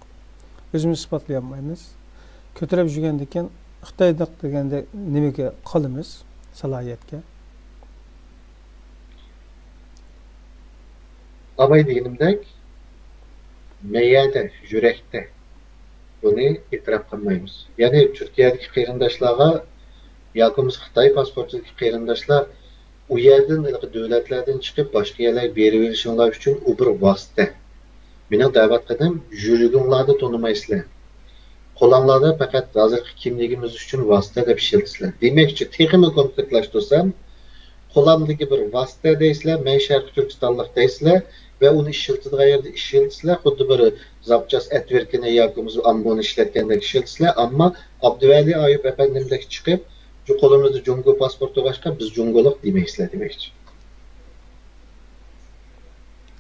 ئۆزىمىزنى ئىسپاتلىيالمايمىز. كۆتۈرۈپ يۈرگەندىن كېيىن خىتايداق دېگەندە نېمىگە قالىمىز؟ سالاھىيەتكە. ئاباي دېگىنىمدەك، مەيەدە، يۈرەكتە بۇنى ئېتىراپ قىلمايمىز. يەنى تۈركىيەدىكى قېرىنداشلارغا ياكى بولمىسا خىتاي پاسپورتىدىكى قېرىنداشلار ئۇ يەردىن، ھېلىقى دۆلەتلەردىن چىقىپ باشقا يەرلەرگە بېرىۋېلىشىڭلار ئۈچۈن ئۇ بىر ۋاسىتە. مېنىڭ دەۋاتقىنىم، يۈرىكىڭلاردا تونۇمايسىلەر. قولۇڭلاردا پەقەت ھازىرقى كىملىكىمىز ئۈچۈن ۋاسىتە دەپ ئىشلىتىسىلەر. دېمەكچى، تېخىمۇ كونكرېتلاشتۇرسام، قولۇمدىكى بىر ۋاسىتە دەيسىلەر، مەن شەرقىي تۈركىستانلىق دەيسىلەر ۋە ئۇنى ئىشلىتىدىغان يەردە ئىشلىتىسىلەر، خۇددى بىر زاپچاس ئەتۋىركىنى ياكى بولمىسا ئامبونى ئىشلەتكەندەك ئىشلىتىسىلەر، ئەمما ئابدۇۋەلى ئايۇپ ئەپەندىمدەك چىقىپ، شۇ قولىمىزدا جۇڭگو پاسپورتى بولغاچقا، بىز جۇڭگولۇق دېمەيسىلەر دېمەكچى.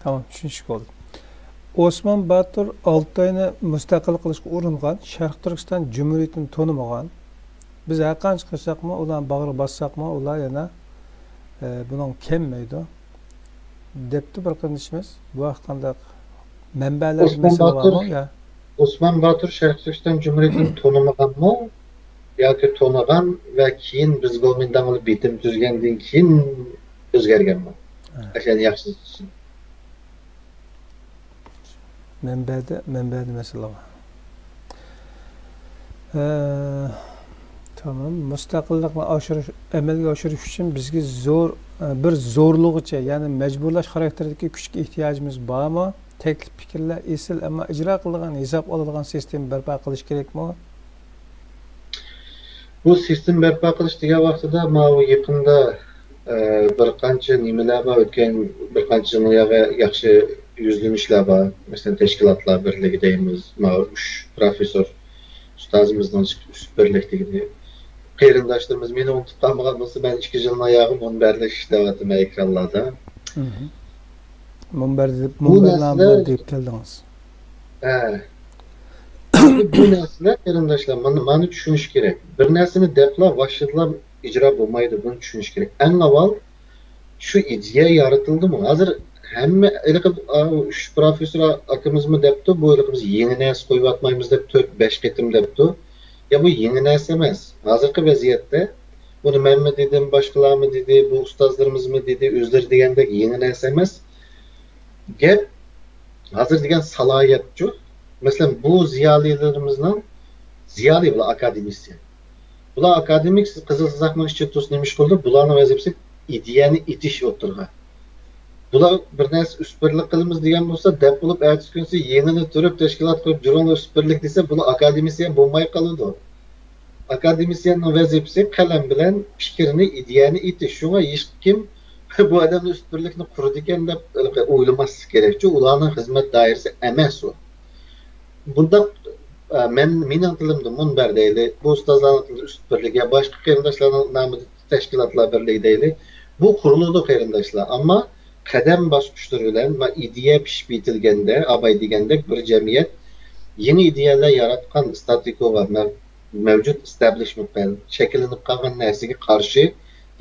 تامام، چۈشىنىشلىك بولدى. ئوسمان باتۇر ئالتاينى مۇستەقىل قىلىشقا ئۇرۇنغان، شەرقىي تۈركىستان جۇمھۇرىيىتىنى تونۇمىغان، بىز ھەر قانچە قىلساقمۇ، ئۇلارنى باغرىغا باسساقمۇ، ئۇلار يەنە، ئە، بۇنىڭ كەممەيدۇ، دەپتۇ بىر قېرىندىشىمىز. بۇ ھەققىدە مەنبەلەردە ئوسمان مەسىلە باتۇر، بارمۇ؟ يا؟ ئوسمان باتۇر شەرقىي تۈركىستان جۇمھۇرىيىتىنى تونۇمىغانمۇ ياكى تونۇغان ۋە كېيىن بىز گومىنداڭ بىلەن بېتىم تۈزگەندىن كېيىن ئۆزگەرگەنمۇ؟ ھە. ئەشەنى ياخشى چۈشىنىڭ. مەنبەدە، مەنبەدە مەسىلە بار. ئە، تامام. مۇستەقىللىقنى ئاشۇرۇش، ئەمەلگە ئاشۇرۇش ئۈچۈن بىزگە زور، ئە، بىر زورلىغۇچى، يەنى مەجبۇرلاش خاراكتېرىدىكى كۈچكە ئېھتىياجىمىز بارمۇ؟ تەكلىپ پىكىرلەر ئېسىل، ئەمما ئىجرا قىلىدىغان، ھېساب ئالىدىغان سىستېما بەرپا قىلىش كېرەكمۇ؟ بۇ سىستېما بەرپا قىلىش دېگەن ۋاقتىدا ماۋۇ يېقىندا، ئە، بىر قانچە نېمىلەر بار، ئۆتكەن بىر قانچە يىلدىن ياغى ياخشى يۈزلىنىشلەر بار. مەسىلەن، تەشكىلاتلار بىرلىكى دەيمىز، ماۋۇ ئۈچ پروفېسسور ئۇستازىمىزنىڭ ئۈچ بىرلىك دېگىنى. قېرىنداشلىرىمىز مېنى ئۇنتۇپ قالمىغان بولسا، مەن ئىككى يىلدىن ياغى مۇنبەردە ئىشلەۋاتىمەن ئېكرانلاردا. مهم. مۇنبەردە، بۇ مۇنبەرنامىلەر نەرسىلەر، دېيىپ كەلدىڭىز. ھە. بۇ نەرسىلەر، قېرىنداشلار، مانا، مانا چۈشىنىش كېرەك. بىر نەرسىنى دەپلا، باشلىدىلا ئىجرا بولمايدۇ، بۇنى چۈشىنىش كېرەك. ئەڭ ئاۋۋال شۇ ئىدىيە يارىتىلدىمۇ؟ ھازىر ھەممە، ھېلىقى، ئا، ئۈچ پروفېسسور ئاكىمىزمۇ دەپتۇ، بۇ ھېلىقى بىز يېڭى نەرسە قويۇۋاتمايمىز دەپ تۆت، بەش قېتىم دەپتۇ. يا، بۇ يېڭى نەرسە ئەمەس. ھازىرقى ۋەزىيەتتە بۇنى مەنمۇ دېدىم، باشقىلارمۇ دېدى، بۇ ئۇستازلىرىمىزمۇ دېدى، ئۆزلىرى دېگەندەك يېڭى نەرسە ئەمەس. گەپ ھازىر دېگەن سالاھىيەتچۇ. مەسىلەن، بۇ زىيالىيلىرىمىزنىڭ، زىيالىي بۇلار ئاكادېمىسىيە. بۇلار ئاكادېمىك، سىز قىزىل سىزىقنىڭ ئىچىدە تۇرسا نېمە ئىش قىلىدۇ؟ بۇلارنىڭ ۋەزىپىسى ئىدىيەنى ئېتىش ئوتتۇرىغا. بۇلار بىر نەرسە ئۈستۈنلۈك قىلىمىز دېگەن بولسا، دەپ بولۇپ، ئەتىسى كۈنسى يېڭىنى تۈرۈپ، تەشكىلات قۇرۇپ، جۇرۇڭلار ئۈستۈنلۈك دېسە، بۇلار ئاكادېمىسىيە بولماي قالىدۇ. ئاكادېمىسىيەننىڭ ۋەزىپىسى قەلەم بىلەن پىكىرنى، ئىدىيەنى ئېيتىش. شۇڭا ھېچكىم بۇ ئادەمنى ئۈستۈنلۈكنى قۇرىدىكەن دەپ ئويلىماسلىق كېرەكچۇ، ئۇلارنىڭ خىزمەت دائىرىسى ئەمەس ئۇ. بۇنداق، ئە، مەن، مېنىڭ تىلىمدا مۇنبەر دەيلى، بۇ ئۇستازلارنىڭ تىلىدا ئۈستۈنلۈك يا باشقا قېرىنداشلارنىڭ نامىدا تەشكىلاتلار بىرلىكى دەيلى، بۇ قۇرۇلىدۇ قېرىنداشلار. ئەمما قەدەم باسقۇچلىرى بىلەن، ما، ئىدىيە پىشىپ يېتىلگەندە، ئاباي دېگەندەك بىر جەمئىيەت يېڭى ئىدىيەلەر ياراتقان ستاتىكوغا، مەۋ-، مەۋجۇت ئېستابلىشمېنتقا، شەكىللىنىپ قالغان نەرسىگە قارشى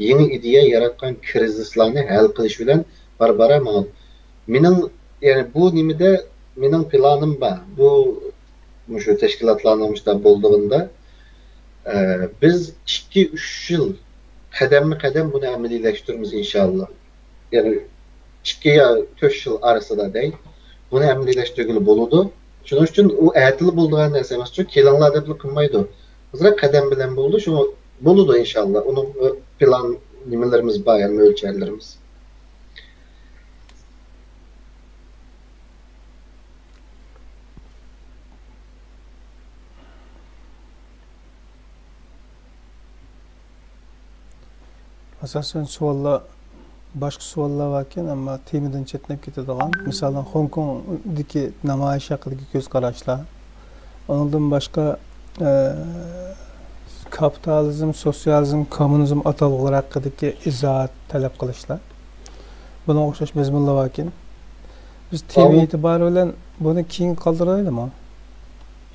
يېڭى ئىدىيە ياراتقان كىرىزىسلارنى ھەل قىلىش بىلەن بارا-بارا ماڭىدۇ. مېنىڭ، يەنى بۇ نېمىدە مېنىڭ پىلانىم بار. بۇ، مۇشۇ تەشكىلاتلارنىڭ مۇشۇنداق بولىدىغىنىدا، ئە، بىز ئىككى، ئۈچ يىل قەدەممۇ قەدەم بۇنى ئەمەلىيلەشتۈرىمىز ئىنشاللا. يەنى ئىككى يا تۆت يىل ئارىسىدا دەي، بۇنى ئەمەلىيلەشتۈرگىلى بولىدۇ. شۇنىڭ ئۈچۈن ئۇ ئەتىلا بولىدىغان نەرسە ئەمەس، چۈنكى كېلىڭلار دەپلا قىلمايدۇ. ئازراق قەدەم بىلەن بولىدۇ، شۇ بولىدۇ ئىنشاللا. ئۇنىڭ پىلان نېمىلىرىمىز بار، يەنى مۆلچەرلىرىمىز. ئاساسەن سوئاللار، باشقا سوئاللار باركەن، ئەمما تېمىدىن چەتنەپ كېتىدىغان. مىسالەن، خوڭكوڭدىكى نامايىش ھەققىدىكى كۆز قاراشلار. ئۇنىڭدىن باشقا، ئە، كاپىتالىزم، سوتسىيالىزم، كوممۇنىزم ئاتالغۇلىرى ھەققىدىكى ئىزاھات تەلەپ قىلىشلار. بۇنىڭغا ئوخشاش مەزمۇنلار باركەن. بىز تېما ئېتىبارى بىلەن بۇنى كېيىن قالدۇرايلىمۇ؟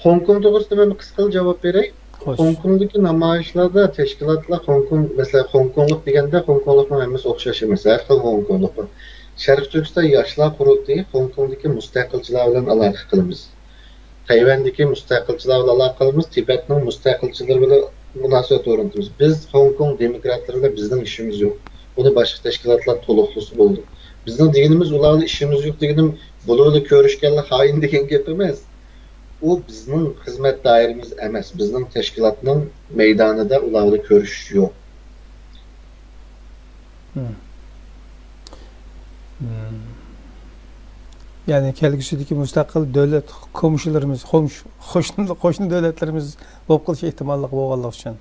خوڭكوڭ توغرىسىدا مەن قىسقىلا جاۋاب بېرەي. خوش. خوڭكوڭدىكى نامايىشلاردا تەشكىلاتلار خوڭكوڭ، مەسىلەن، خوڭكوڭلۇق دېگەندە خوڭكوڭلۇقنىڭ ھەممىسى ئوخشاش ئەمەس، ھەر خىل خوڭكوڭلۇق بار. شەرقىي تۈركىستان ياشلار قۇرۇلتىيى خوڭكوڭدىكى مۇستەقىلچىلار بىلەن ئالاقە قىلىمىز. تەيۋەندىكى مۇستەقىلچىلار بىلەن ئالاقە قىلىمىز، تىبەتنىڭ مۇستەقىلچىلىرى بىلەن مۇناسىۋەت ئورنىتىمىز. بىز خوڭكوڭ دېموكراتلىرى بىلەن بىزنىڭ ئىشىمىز يوق. بۇنى باشقا تەشكىلاتلار تولۇقلىسا بولىدۇ. بىزنىڭ دېگىنىمىز، ئۇلار بىلەن ئىشىمىز يوق دېگىنىم، بۇلار بىلەن كۆرۈشكەنلەر خائىن دېگەن گەپ ئەمەس. ئۇ بىزنىڭ خىزمەت دائىرىمىز ئەمەس، بىزنىڭ تەشكىلاتنىڭ مەيدانىدا ئۇلار بىلەن كۆرۈشۈش يوق. مم. مم. يەنى كەلگۈسىدىكى مۇستەقىل دۆلەت كومشىلىرىمىز، قومش-، قوشنا، قوشنا دۆلەتلىرىمىز بولۇپ قېلىش ئېھتىماللىقى بولغانلىقى ئۈچۈن،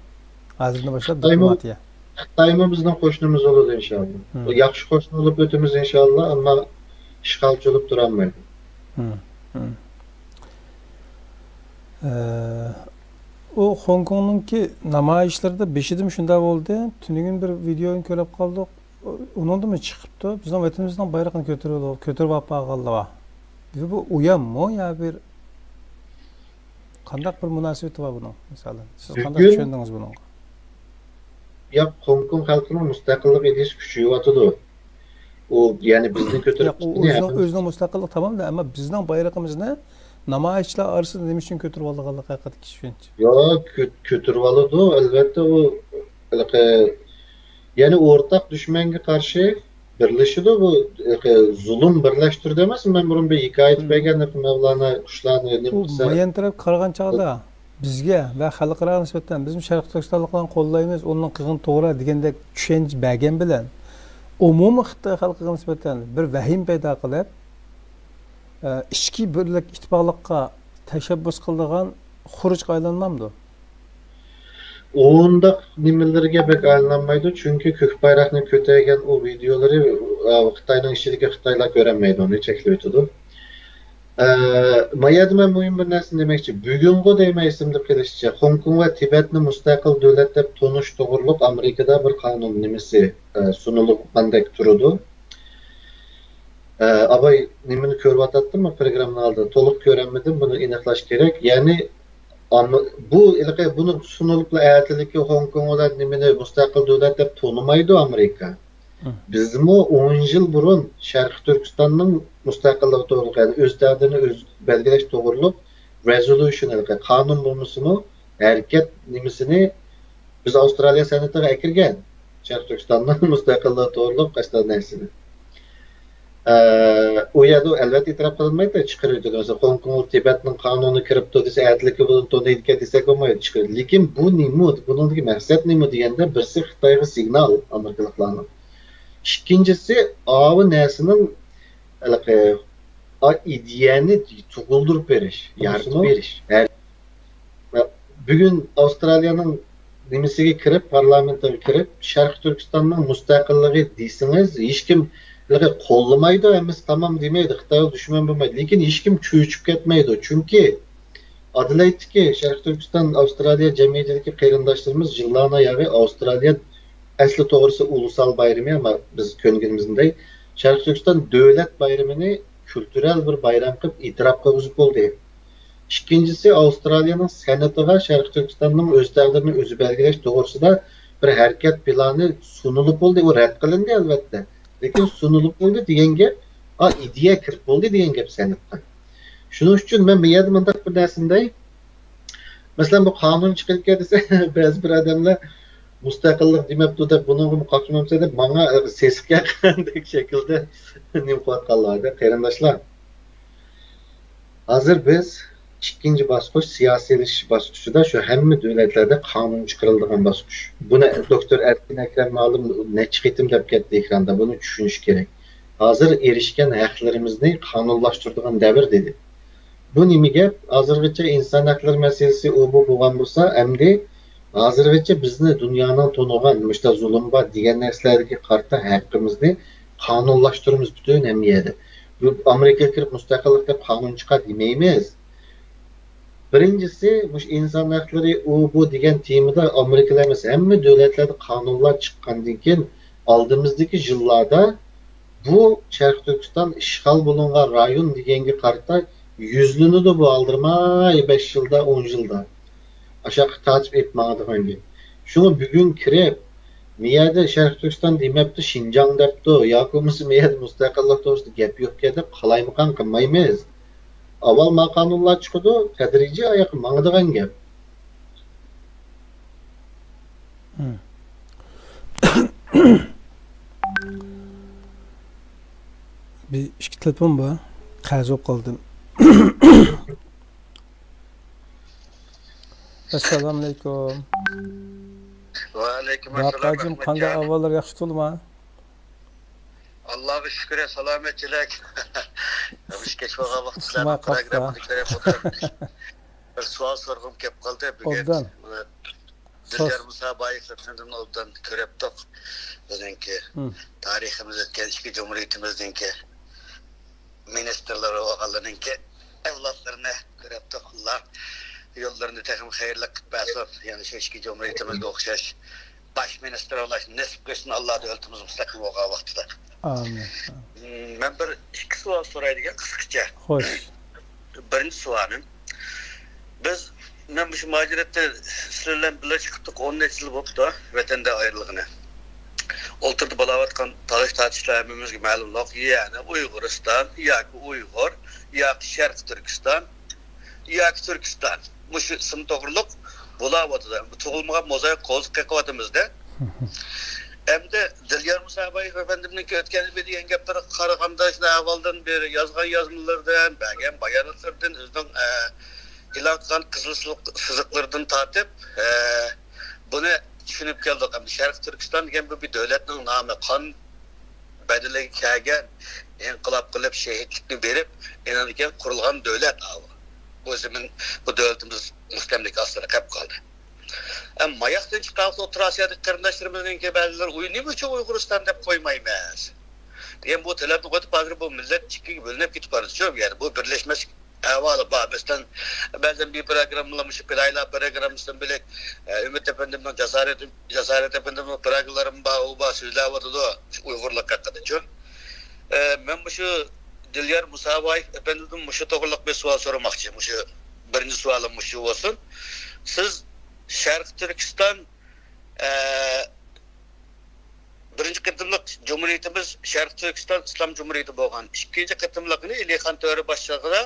ھازىردىن باشلاپ خىتايمۇ، دىپلوماتىيە. خىتايمۇ بىزنىڭ قوشنىمىز بولىدۇ ئىنشاللا. مم. ياخشى قوشنا بولۇپ ئۆتىمىز ئىنشاللا، ئەمما ئىشغالچى بولۇپ تۇرالمايدۇ. مم. مم. ئە، ئۇ خوڭكوڭنىڭكى نامايىشلىرىدا بېشىدىمۇ شۇنداق بولدى. تۈنۈگۈن بىر ۋىدېونى كۆرۈپ قالدۇق. ئۇنىڭدىمۇ چىقىپتۇ. بىزنىڭ ۋەتىنىمىزنىڭ بايرىقىنى كۆتۈرۈۋال-، كۆتۈرۈۋاپ بارغانلار بار. بۇ، بۇ ئويۇنمۇ يا بىر قانداق بىر مۇناسىۋىتى بار بۇنىڭ، مىسالەن؟ سىز قانداق بۈگۈن چۈشەندىڭىز بۇنىڭغا؟ ياق، خوڭكوڭ خەلقىنىڭ مۇستەقىللىق ئىدىيىسى كۈچىيىۋاتىدۇ. ئۇ، يەنى بىزنى كۆتۈرۈپ ياق، ئۇ چىققىنى ئۆزىنىڭ، ھەممىمىز ئۆزىنىڭ مۇستەقىللىقى تامامدا، ئەمما بىزنىڭ بايرىقىمىزنى نامايىشچىلار ئارىسىدا نېمە ئۈچۈن كۆتۈرۈۋالىدىغانلىقى ھەققىدىكى چۈشەنچە. ياق، كۆ-، كۆتۈرۈۋالىدۇ، ئەلۋەتتە، ئۇ ھېلىقى، يەنى ئورتاق دۈشمەنگە قارشى بىرلىشىدۇ. بۇ ھېلىقى زۇلۇم بىرلەشتۈردى ئەمەسمۇ؟ مەن بۇرۇن بىر ھېكايە ئېيتىپ بەرگەن، مەۋلانا قۇشلارنى نېمە قىلسا. مايان تەرەپ قارىغان چاغدا بىزگە ۋە خەلقئاراغا نىسبەتەن، بىزمۇ شەرقىي تۈركىستانلىقلارنى قوللايمىز، ئۇنىڭ قىلغىنى توغرا دېگەندەك چۈشەنچە بەرگەن بىلەن، ئومۇمىي خىتاي خەلقىگە نىسبەتەن بىر ۋەھىمە پەيدا قىلىپ، ئىچكى بىرلىك، ئىتتىپاقلىققا تەشەببۇس قىلىدىغان خۇرۇچقا ئايلانمامدۇ؟ ئۇنداق نېمىلەرگە بەك ئايلانمايدۇ، چۈنكى كۆك بايراقنى كۆتەرگەن ئۇ ۋىدېئولىرى، ئا، خىتاينىڭ ئىچىدىكى خىتايلار كۆرەلمەيدۇ، ئۇنى چەكلىۋېتىدۇ. ئە، ما يەردە مەن مۇھىم بىر نەرسىنى دېمەكچى. بۈگۈنغۇ دەيمەن، ئېسىمدە قېلىشىچە، خوڭكوڭ ۋە تىبەتنى مۇستەقىل دۆلەت دەپ تونۇش توغرۇلۇق ئامېرىكىدا بىر قانۇن نېمىسى، ئە، سۇنۇلغاندەك تۇرىدۇ. ئە، ئاباي نېمىنى كۆرۈۋاتاتتىمۇ پروگراممىنىڭ ئالدىدا؟ تولۇق كۆرەلمىدىم، بۇنى ئېنىقلاش كېرەك. يەنى، ئامما-، بۇ ھېلىقى بۇنى سۇنۇلۇپلا ئەتىلىكى خوڭكوڭ بىلەن نېمىنى مۇستەقىل دۆلەت دەپ تونۇمايدۇ ئامېرىكا. مم. بىزمۇ ئون يىل بۇرۇن شەرقىي تۈركىستاننىڭ مۇستەقىللىقى توغرۇلۇق، يەنى ئۆز تەقدىرىنى ئۆزى بەلگىلەش توغرۇلۇق رېزولۇشن، ھېلىقى قانۇن بولمىسىمۇ، ھەرىكەت نېمىسىنى بىز ئاۋسترالىيە سېناتىغا ئەكىرگەن. شەرقىي تۈركىستاننىڭ مۇستەقىللىقى توغرۇلۇق ئاشۇنداق نەرسىنى. ئە، ئۇ يەردە ئەلۋەتتە ئېتىراپ قىلىنمايدۇ، چىقىرىۋېتىدۇ. مەسىلەن، خوڭكوڭ تىبەتنىڭ قانۇنى كىرىپتۇ دېسە، ئەتىلىكى بۇنى تونۇيدىكەن دېسەك بولمايدۇ، چىقىرىدۇ. لېكىن بۇ نېمە، بۇنىڭدىكى مەقسەت نېمە دېگەندە، بىرسى خىتايغا سىگنال ئامېرىكىلىقلارنىڭ. ئىككىنچىسى، ئاۋۇ نەرسىنىڭ ھېلىقى، ئا، ئىدىيەنى تۇغۇلدۇرۇپ بېرىش، يارىتىپ بېرىش. ھەر بۈگۈن ئاۋسترالىيەنىڭ نېمىسىگە كىرىپ، پارلامېنتىغا كىرىپ، شەرقىي تۈركىستاننىڭ مۇستەقىللىقى دېسىڭىز، ھېچكىم ھېلىقى قوللىمايدۇ، ھەممىسى تامام دېمەيدۇ، خىتايغا دۈشمەن بولمايدۇ. لېكىن ھېچكىم چۆچۈپ كەتمەيدۇ. چۈنكى ئادېلايدتىكى شەرقىي تۈركىستان ئاۋسترالىيە جەمئىيىتىدىكى قېرىنداشلىرىمىز يىللارنىڭ ياغى ئاۋسترالىيە ئەسلى توغرىسى ئۇلۇسال بايرىمى، ئەمما بىز كۆنگىنىمىزدەك شەرقىي تۈركىستان دۆلەت بايرىمىنى كۈلتۈرەل بىر بايرام قىلىپ ئېتىراپ قىلغۇزۇپ بولدى. ئىككىنچىسى، ئاۋسترالىيەنىڭ سېناتىغا شەرقىي تۈركىستاننىڭ ئۆز تەقدىرىنى ئۆزى بەلگىلەش توغرىسىدا بىر ھەرىكەت پىلانى سۇنۇلۇپ بولدى. ئۇ رەت قىلىندى، ئەلۋەتتە. لېكىن سۇنۇلۇپ بولدى دېگەن گەپ، ئا، ئىدىيە كىرىپ بولدى دېگەن گەپ سېناتقا. شۇنىڭ ئۈچۈن مەن بۇ يەردە مۇنداق بىر نەرسىنى دەي. مەسىلەن، بۇ قانۇن چىقىرىپ كەل دېسە، بەزى بىر ئادەملەر مۇستەقىللىق دېمەپتۇ دەپ، بۇنىڭغىمۇ قاقشىمامسەن دەپ، ماڭا سېسىق ياققاندەك شەكىلدە نېمە قىلىۋاتقانلار، قېرىنداشلار. ھازىر بىز ئىككىنچى باسقۇچ، سىياسىيلىشىش باسقۇچىدا شۇ ھەممە دۆلەتلەردە قانۇن چىقىرىلىدىغان باسقۇچ. بۇنى دوكتور ئەركىن ئەكرەم مۇئەللىم نەچچە قېتىم دەپ كەتتى ئېكراندا، بۇنى چۈشىنىش كېرەك. ھازىر ئېرىشكەن ھەقلىرىمىزنى قانۇنلاشتۇرىدىغان دەۋر دېدى. بۇ نېمە گەپ؟ ھازىرغىچە ئىنسان ھەقلىرى مەسىلىسى ئۇ بۇ بولغان بولسا، ئەمدى ھازىرغىچە بىزنى دۇنيانىڭ تونۇغان مۇشۇنداق زۇلۇم بار دېگەن نەرسىلەرگە قارىتا ھەققىمىزنى قانۇنلاشتۇرىمىز پۈتۈن ھەممە يەردە. بۇ ئامېرىكىغا كىرىپ مۇستەقىللىق دەپ قانۇن چىقار دېمەيمىز. بىرىنچىسى، مۇشۇ ئىنسان ھەقلىرى ئۇ بۇ دېگەن تېمىدا ئامېرىكىلا ئەمەس، ھەممە دۆلەتلەردە قانۇنلار چىققاندىن كېيىن، ئالدىمىزدىكى يىللاردا بۇ شەرقىي تۈركىستان ئىشغال بولۇنغان رايون دېگەنگە قارىتا يۈزلىنىدۇ بۇ ئالدىرىماي بەش يىلدا، ئون يىلدا. ئاشاققا تارتىپ ئېلىپ ماڭىدىغان گەپ. شۇڭا بۈگۈن كىرىپ، مىيەدە شەرقىي تۈركىستان دېمەپتۇ، شىنجاڭ دەپتۇ، ياكى بولمىسا مىيەدە مۇستەقىللىق توغرىسىدا گەپ يوق دېدى، قالايمىقان قىلمايمىز. ئاۋۋال ما قانۇنلار چىقىدۇ، تەدرىجىي ئاياققا ماڭىدىغان گەپ. بىر ئىككى تېلېفون بار. قەرز بولۇپ قالدىم. ئەسسالامۇ ئەلەيكۇم. ۋەئەلەيكۇم ئەسسالام. قانداق ئەھۋاللار، ياخشى تۇردىما؟ ئاللاغا شۈكرى، سالامەتچىلىك. مۇشۇ كەچ بولغان ۋاقىت سىلەرنىڭ پروگراممىنى كۆرۈپ ئولتۇرۇپ، بىر سوئال سورىغۇم كېلىپ قالدى بۈگۈن. دىليار مۇسابايېۋ ئەپەندىمنى ئوبدان كۆرۈپتۇق. بىزنىڭكى تارىخىمىز ئۆتكەن ئىككى جۇمھۇرىيىتىمىزنىڭكى مىنىستىرلىرى بولغانلىرىنىڭكى ئەۋلادلىرىنى كۆرۈپتۇق. ئاللا يوللىرىنى تېخىمۇ خەيرلىك قىلىپ بەرسۇن. يەنە شۇ ئىككى جۇمھۇرىيىتىمىزگە ئوخشاش باش مىنىستىر بولۇش نېسىپ قىلسۇن، ئاللا دۆلىتىمىز مۇستەقىل بولغان ۋاقتىدا. ئامىن. مەن بىر ئىككى سوئال سوراي دېگەن قىسقىچە. خوش. بىرىنچى سوئالىم، بىز، مەن مۇشۇ مۇھاجىرەتتە سىلەر بىلەن بىللە چىقىپتۇق، ئون نەچچە يىل بوپتۇ ۋەتەندىن ئايرىلغىنى. ئولتۇردا بولاۋاتقان تالاش تارتىشلار ھەممىمىزگە مەلۇملۇق، يەنى ئۇيغۇرىستان ياكى ئۇيغۇر ياكى شەرقىي تۈركىستان ياكى تۈركىستان، مۇشۇ ئىسىم توغرىلىق بولاۋاتىدۇ. ئەمدى تۇغۇلمىغان موزايىك قوزۇق قېقىۋاتىمىز-دە. ئەمدى دىليار مۇسابايېۋ ئەپەندىمنىڭكى ئۆتكەندە دېگەن گەپلىرىگە قارىغاندا، شۇ ئەھۋالدىن بېرى يازغان يازمىلىرىدىن، بەرگەن باياناتلىرىدىن، ئۆزىنىڭ ئە، ئېلان قىلغان قىزىل سىزىق-، سىزىقلىرىدىن تارتىپ، ئە، بۇنى چۈشىنىپ كەلدۇق. ئەمدى شەرقىي تۈركىستان دېگەن بۇ بىر دۆلەتنىڭ نامى، قان بەدىلىگە كەلگەن، ئىنقىلاب قىلىپ، شېھىتلىكنى بېرىپ، ئېنىڭدىن كېيىن قۇرۇلغان دۆلەت ئاۋۇ. بۇ زېمىن، بۇ دۆلىتىمىز مۇستەملىكە ئاستىدا قېلىپ قالدى. ئەمما ماياقتىن چىققان ئوتتۇرا ئاسىيادىكى قېرىنداشلىرىمىزنىڭكى بەزىلىرى، ئۇي، نېمە ئۈچۈن ئۇيغۇرىستان دەپ قويمايمىز دېگەن بۇ تەلەپنى قويۇپ، ھازىر بۇ مىللەت ئىككىگە بۆلۈنۈپ كېتىپ بارىدۇ. شۇ يەنى بۇ بىرلەشمەس ئەھۋالى بار. مەسىلەن، بەزەن بىر پروگراممىلار، مۇشۇ پىلايلار پروگراممىسىدىن بىلەك، ئە، ئۈمىد ئەپەندىمنىڭ جاسارەت، جاسارەت ئەپەندىمنىڭ پروگراممىلىرىمۇ بار، ئۇ بار سۆزلەۋاتىدۇ شۇ ئۇيغۇرلۇق ھەققىدە، چۈ. ئە، مەن مۇشۇ دىليار مۇسابايېۋ ئەپەندىدىن مۇشۇ توغرىلىق بىر سوئال سورىماقچى. مۇشۇ بىرىنچى سوئالىم مۇشۇ بولسۇن. سىز شەرقىي تۈركىستان، ئە، بىرىنچى قېتىملىق جۇمھۇرىيىتىمىز شەرقىي تۈركىستان ئىسلام جۇمھۇرىيىتى بولغان. ئىككىنچى قېتىملىقىنى ئېلىخان تۆرە باشچىلىقىدا،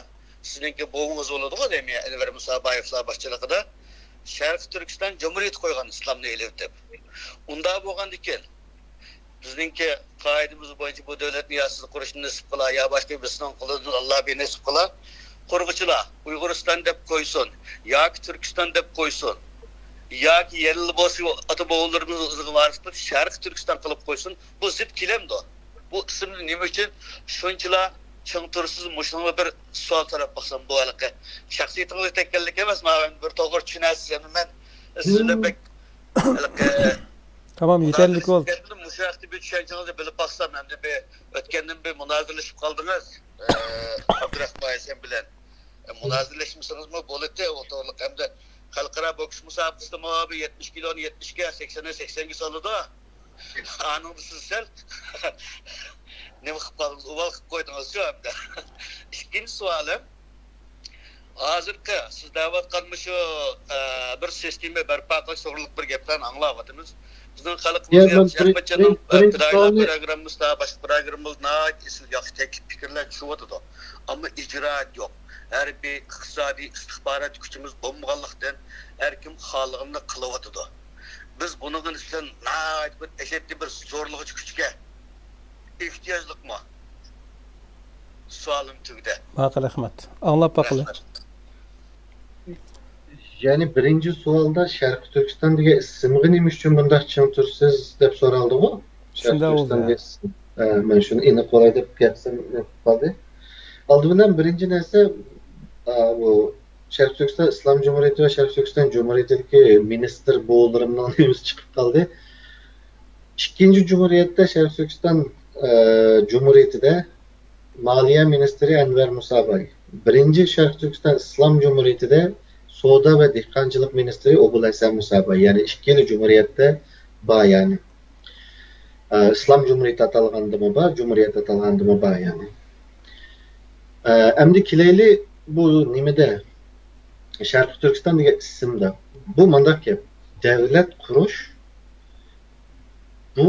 سىزنىڭكى بوۋىڭىز بولىدىغۇ، دەيمەن، ئەنۋەر مۇسابايېۋلار باشچىلىقىدا شەرقىي تۈركىستان جۇمھۇرىيىتى قويغان، ئىسلامنى ئېلىۋېتىپ. ئۇنداق بولغاندىكىن، بىزنىڭكى قائىدىمىز بويىچە بۇ دۆلەتنى يا سىز قۇرۇشنى نېسىپ قىلا، يا باشقا بىرسىنىڭ قولىدىن، ئاللا بىر نېسىپ قىلا، قۇرغۇچىلار ئۇيغۇرىستان دەپ قويسۇن ياكى تۈركىستان دەپ قويسۇن، ياكى يەنىلا بولسا ئاتا بوۋىلىرىمىز ئىزىغا ۋارىس قىلىپ شەرقىي تۈركىستان قىلىپ قويسۇن، بۇ زىت كېلەمدۇ؟ بۇ ئىسىمنى نېمە ئۈچۈن شۇنچىلا چىڭ تۇرىسىز؟ مۇشۇنىڭغا بىر سوئال سوراپ باقسام، بۇ ھېلىقى شەخسىيىتىڭىزگە تەگكەنلىك ئەمەس، مانا بىر توغرا چۈشىنەسىز، ئەمدى مەن سىز بىلەن بەك ھېلىقى تامام يېتەرلىك بولدى. مۇشۇ ھەقتە بىر چۈشەنچىڭىزنى بىلىپ باقسام، ئەمدى بىر ئۆتكەندىن بىر مۇنازىرىلىشىپ قالدىڭىز، ئابدۇراخمان ھەسەن بىلەن. مۇنازىرىلەشمىسىڭىزمۇ بولاتتى ئوتتۇرىلىق. ئەمدى خەلقئارا بوكس مۇسابىقىسىدىمۇ بىر يەتمىش كىلونى يەتمىشكە، سەكسەننى سەكسەنگە سالىدۇ. ئانىڭدا سىز سەل نېمە قىلىپ قالدىڭىز، ئۇۋال قىلىپ قويدىڭىزچۇ ئەمدى. ئىككىنچى سوئالىم، ھازىرقى سىز دەۋاتقان مۇشۇ، ئە، بىر سىستېما بەرپا قىلىش توغرىلىق بىر گەپلەرنى ئاڭلاۋاتىمىز. بىزنىڭ خەلقىمىز يا، مەن ياخشى بىرىنچى، ئەخمەتجاننىڭ، بىرىنچى، ئە، بىرىنچى پىدائىيلار سوئالنى پروگراممىسىدا، باشقا پروگراممىلاردا ناھايىتى ئېسىل، ياخشى تەكلىپ پىكىرلەر چۈشۈۋاتىدۇ. ئەمما ئىجرائات يوق. ھەربىي، ئىقتىسادىي، ئىستىخبارات كۈچىمىز بولمىغانلىقتىن، ھەر كىم خالىغىنىنى قىلىۋاتىدۇ. بىز بۇنىڭغا نىسبەتەن ناھايىتى بىر ئەشەددىي بىر زورلىغۇچ كۈچكە ئېھتىياجلىقمۇ؟ سوئالىم تۈگىدى. ماقۇل، رەھمەت. ئاڭلاپ باقىلى. رەھمەت. يەنى بىرىنچى سوئالدا شەرقىي تۈركىستان دېگەن ئىسىمغا نېمە ئۈچۈن بۇنداق چىڭ تۇرىسىز دەپ سورالدىغۇ. شۇنداق بولدى. ئە، مەن شۇنى ئېنىق قىلاي دەپ گەپسىم قالدى. ئالدى بىلەن بىرىنچى نەرسە، ئە، بۇ شەرقىي تۈركىستان ئىسلام جۇمھۇرىيىتى ۋە شەرقىي تۈركىستان جۇمھۇرىيىتىدىكى مىنىستىر بوۋىلىرىمنىڭ نېمىسى چىقىپ قالدى. ئىككىنچى جۇمھۇرىيەتتە شەرقىي تۈركىستان، ئە، جۇمھۇرىيىتىدە مالىيە مىنىستىرى ئەنۋەر مۇساباي. بىرىنچى شەرقىي تۈركىستان ئىسلام جۇمھۇرىيىتىدە سودا ۋە دېھقانچىلىق مىنىستىرى ئوبۇل ھەسەن مۇساباي. يەنى ئىككىلا جۇمھۇرىيەتتە بار يەنى. ئە، ئىسلام جۇمھۇرىيىتى ئاتالغاندىمۇ بار، جۇمھۇرىيەت ئاتالغاندىمۇ بار يەنى. ئە، ئەمدى كېلەيلى بۇ نېمىدە، شەرقىي تۈركىستان دېگەن ئىسىمدا. بۇ مانداق گەپ. دەۋلەت قۇرۇش، بۇ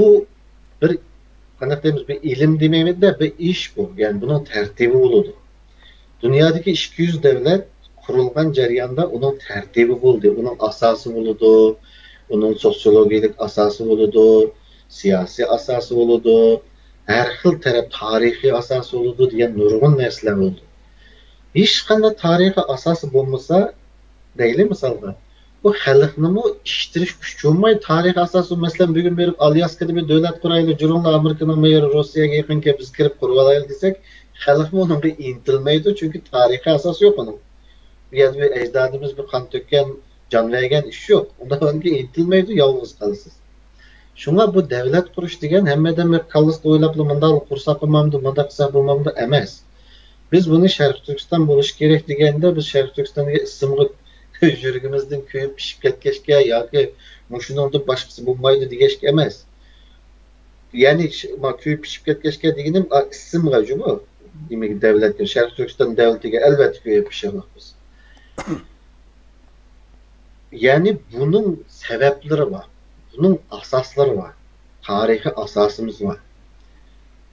بىر، قانداق دەيمىز، بىر ئىلىم دېمەيمىز-دە، بىر ئىش بۇ. يەنى بۇنىڭ تەرتىپى بولىدۇ. دۇنيادىكى ئىككى يۈز دەۋلەت قۇرۇلغان جەرياندا ئۇنىڭ تەرتىپى بولدى، ئۇنىڭ ئاساسى بولىدۇ، ئۇنىڭ سوتسىيولوگىيەلىك ئاساسى بولىدۇ، سىياسىي ئاساسى بولىدۇ، ھەر خىل تەرەپ تارىخىي ئاساسى بولىدۇ دېگەن نۇرغۇن نەرسىلەر بولىدۇ. ھېچقانداق تارىخىي ئاساسى بولمىسا، دەيلى مىسالغا، بۇ خەلقنىمۇ ئىشتىرىش كۈچى بولماي، تارىخىي ئاساسى، مەسىلەن، بۈگۈن بېرىپ ئالياسكىدا بىر دۆلەت قۇرايلى، جۇرۇڭلار ئامېرىكىنىڭ مېيىرى روسىيەگە يېقىن كېلىپ بىز كىرىپ قۇرۇۋالايلى دېسەك، خەلقمۇ ئۇنىڭغا ئىنتىلمەيدۇ، چۈنكى تارىخىي ئاساس يوق ئۇنىڭ. بۇ يەردە بىر ئەجدادىمىز بىر قان تۆككەن، جان بەرگەن ئىش يوق. ئۇنداق ئىنتىلمەيدۇ، يالغۇز قالىسىز. شۇڭا بۇ دەۋلەت قۇرۇش دېگەن ھەممە ئادەم بىر كاللىسىدا ئويلاپلا مۇنداق قۇرساق بولمامدۇ، مۇنداق قىلساق بولمامدۇ ئەمەس. بىز بۇنى شەرقىي تۈركىستان بولۇشى كېرەك دېگەندە، بىز شەرقىي تۈركىستانغا ئىسىمغا يۈرىكىمىزدىن كۆيۈپ پىشىپ كەتكەچكە ياكى مۇشۇنىڭدىن باشقىسى بولمايدۇ دېگەچكە ئەمەس. يەنى ش-، ما، كۆيۈپ پىشىپ كەتكەچكە دېگىنىم، ئا، ئىسىمغا جۇمۇ. نېمىگە دەۋلەتكە، شەرقىي تۈركىستان دەۋلىتىگە ئەلۋەتتە كۆيۈپ پىشىرلىق بىز. يەنى بۇنىڭ سەۋەبلىرى بار، بۇنىڭ ئاساسلىرى بار، تارىخىي ئاساسىمىز بار.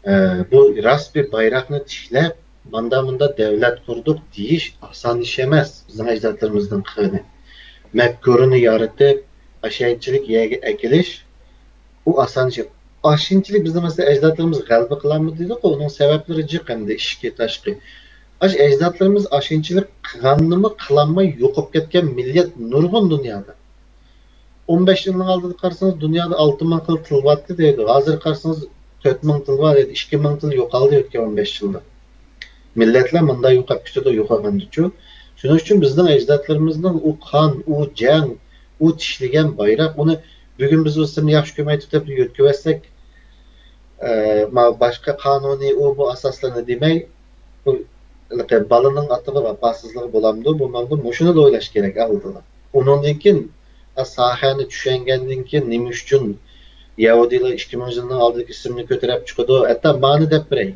ئە، بۇ راست بىر بايراقنى تىكلەپ، ماندا مۇندا دەۋلەت قۇردۇق دېيىش ئاسان ئىش ئەمەس، بىزنىڭ ئەجدادلىرىمىزنىڭ قىلغىنى. مەپكۇرىنى يارىتىپ، ئاشۇنچىلىك يەرگە ئەكېلىش، ئۇ ئاسان ئىش. ئاشۇنچىلىك بىزنىڭ، مەسىلەن، ئەجدادلىرىمىز غەلىبە قىلالمىدى دېدۇققۇ، ئۇنىڭ سەۋەبلىرى جىق ئەمدى ئىچكى، تاشقى. ئاشۇ ئەجدادلىرىمىز ئاشۇنچىلىك قىلغاننىمۇ قىلالماي يوقاپ كەتكەن مىللەت نۇرغۇن دۇنيادا. ئون بەش يىلنىڭ ئالدىدا قارىسىڭىز، دۇنيادا ئالتە مىڭ خىل تىل بارتتى دەيدۇ. ھازىر قارىسىڭىز، تۆت مىڭ تىل بار دەيدۇ. ئىككى مىڭ تىل يوقالدى ئۆتكەن ئون بەش يىلدا. مىللەتلەر مۇنداق يوقاپ كېتىدۇ، يوقالغاندىچۇ. شۇنىڭ ئۈچۈن بىزنىڭ ئەجدادلىرىمىزنىڭ ئۇ قان، ئۇ جەڭ، ئۇ چىشلىگەن بايراق، ئۇنى بۈگۈن بىز ئۇ ئىسىمنى ياخشى كۆرمەيدۇ دەپ يۆتكىۋەتسەك، ئە، ما باشقا قانۇنىي ئۇ بۇ ئاساسلارنى دېمەي، بۇ بالىنىڭ ئاتىغا ۋاپاسىزلىقى بولامدۇ، بولمامدۇ، مۇشۇنىلا ئويلاش كېرەك ئالدىدا. ئۇنىڭدىن كېيىن، ئا، ساھەنى چۈشەنگەندىن كېيىن، نېمە ئۈچۈن يەھۇدىيلار ئىككى مىڭ يىلنىڭ ئالدىدىكى ئىسىمنى كۆتۈرۈپ چىقىدۇ؟ ھەتتا مانى دەپ بېرەي.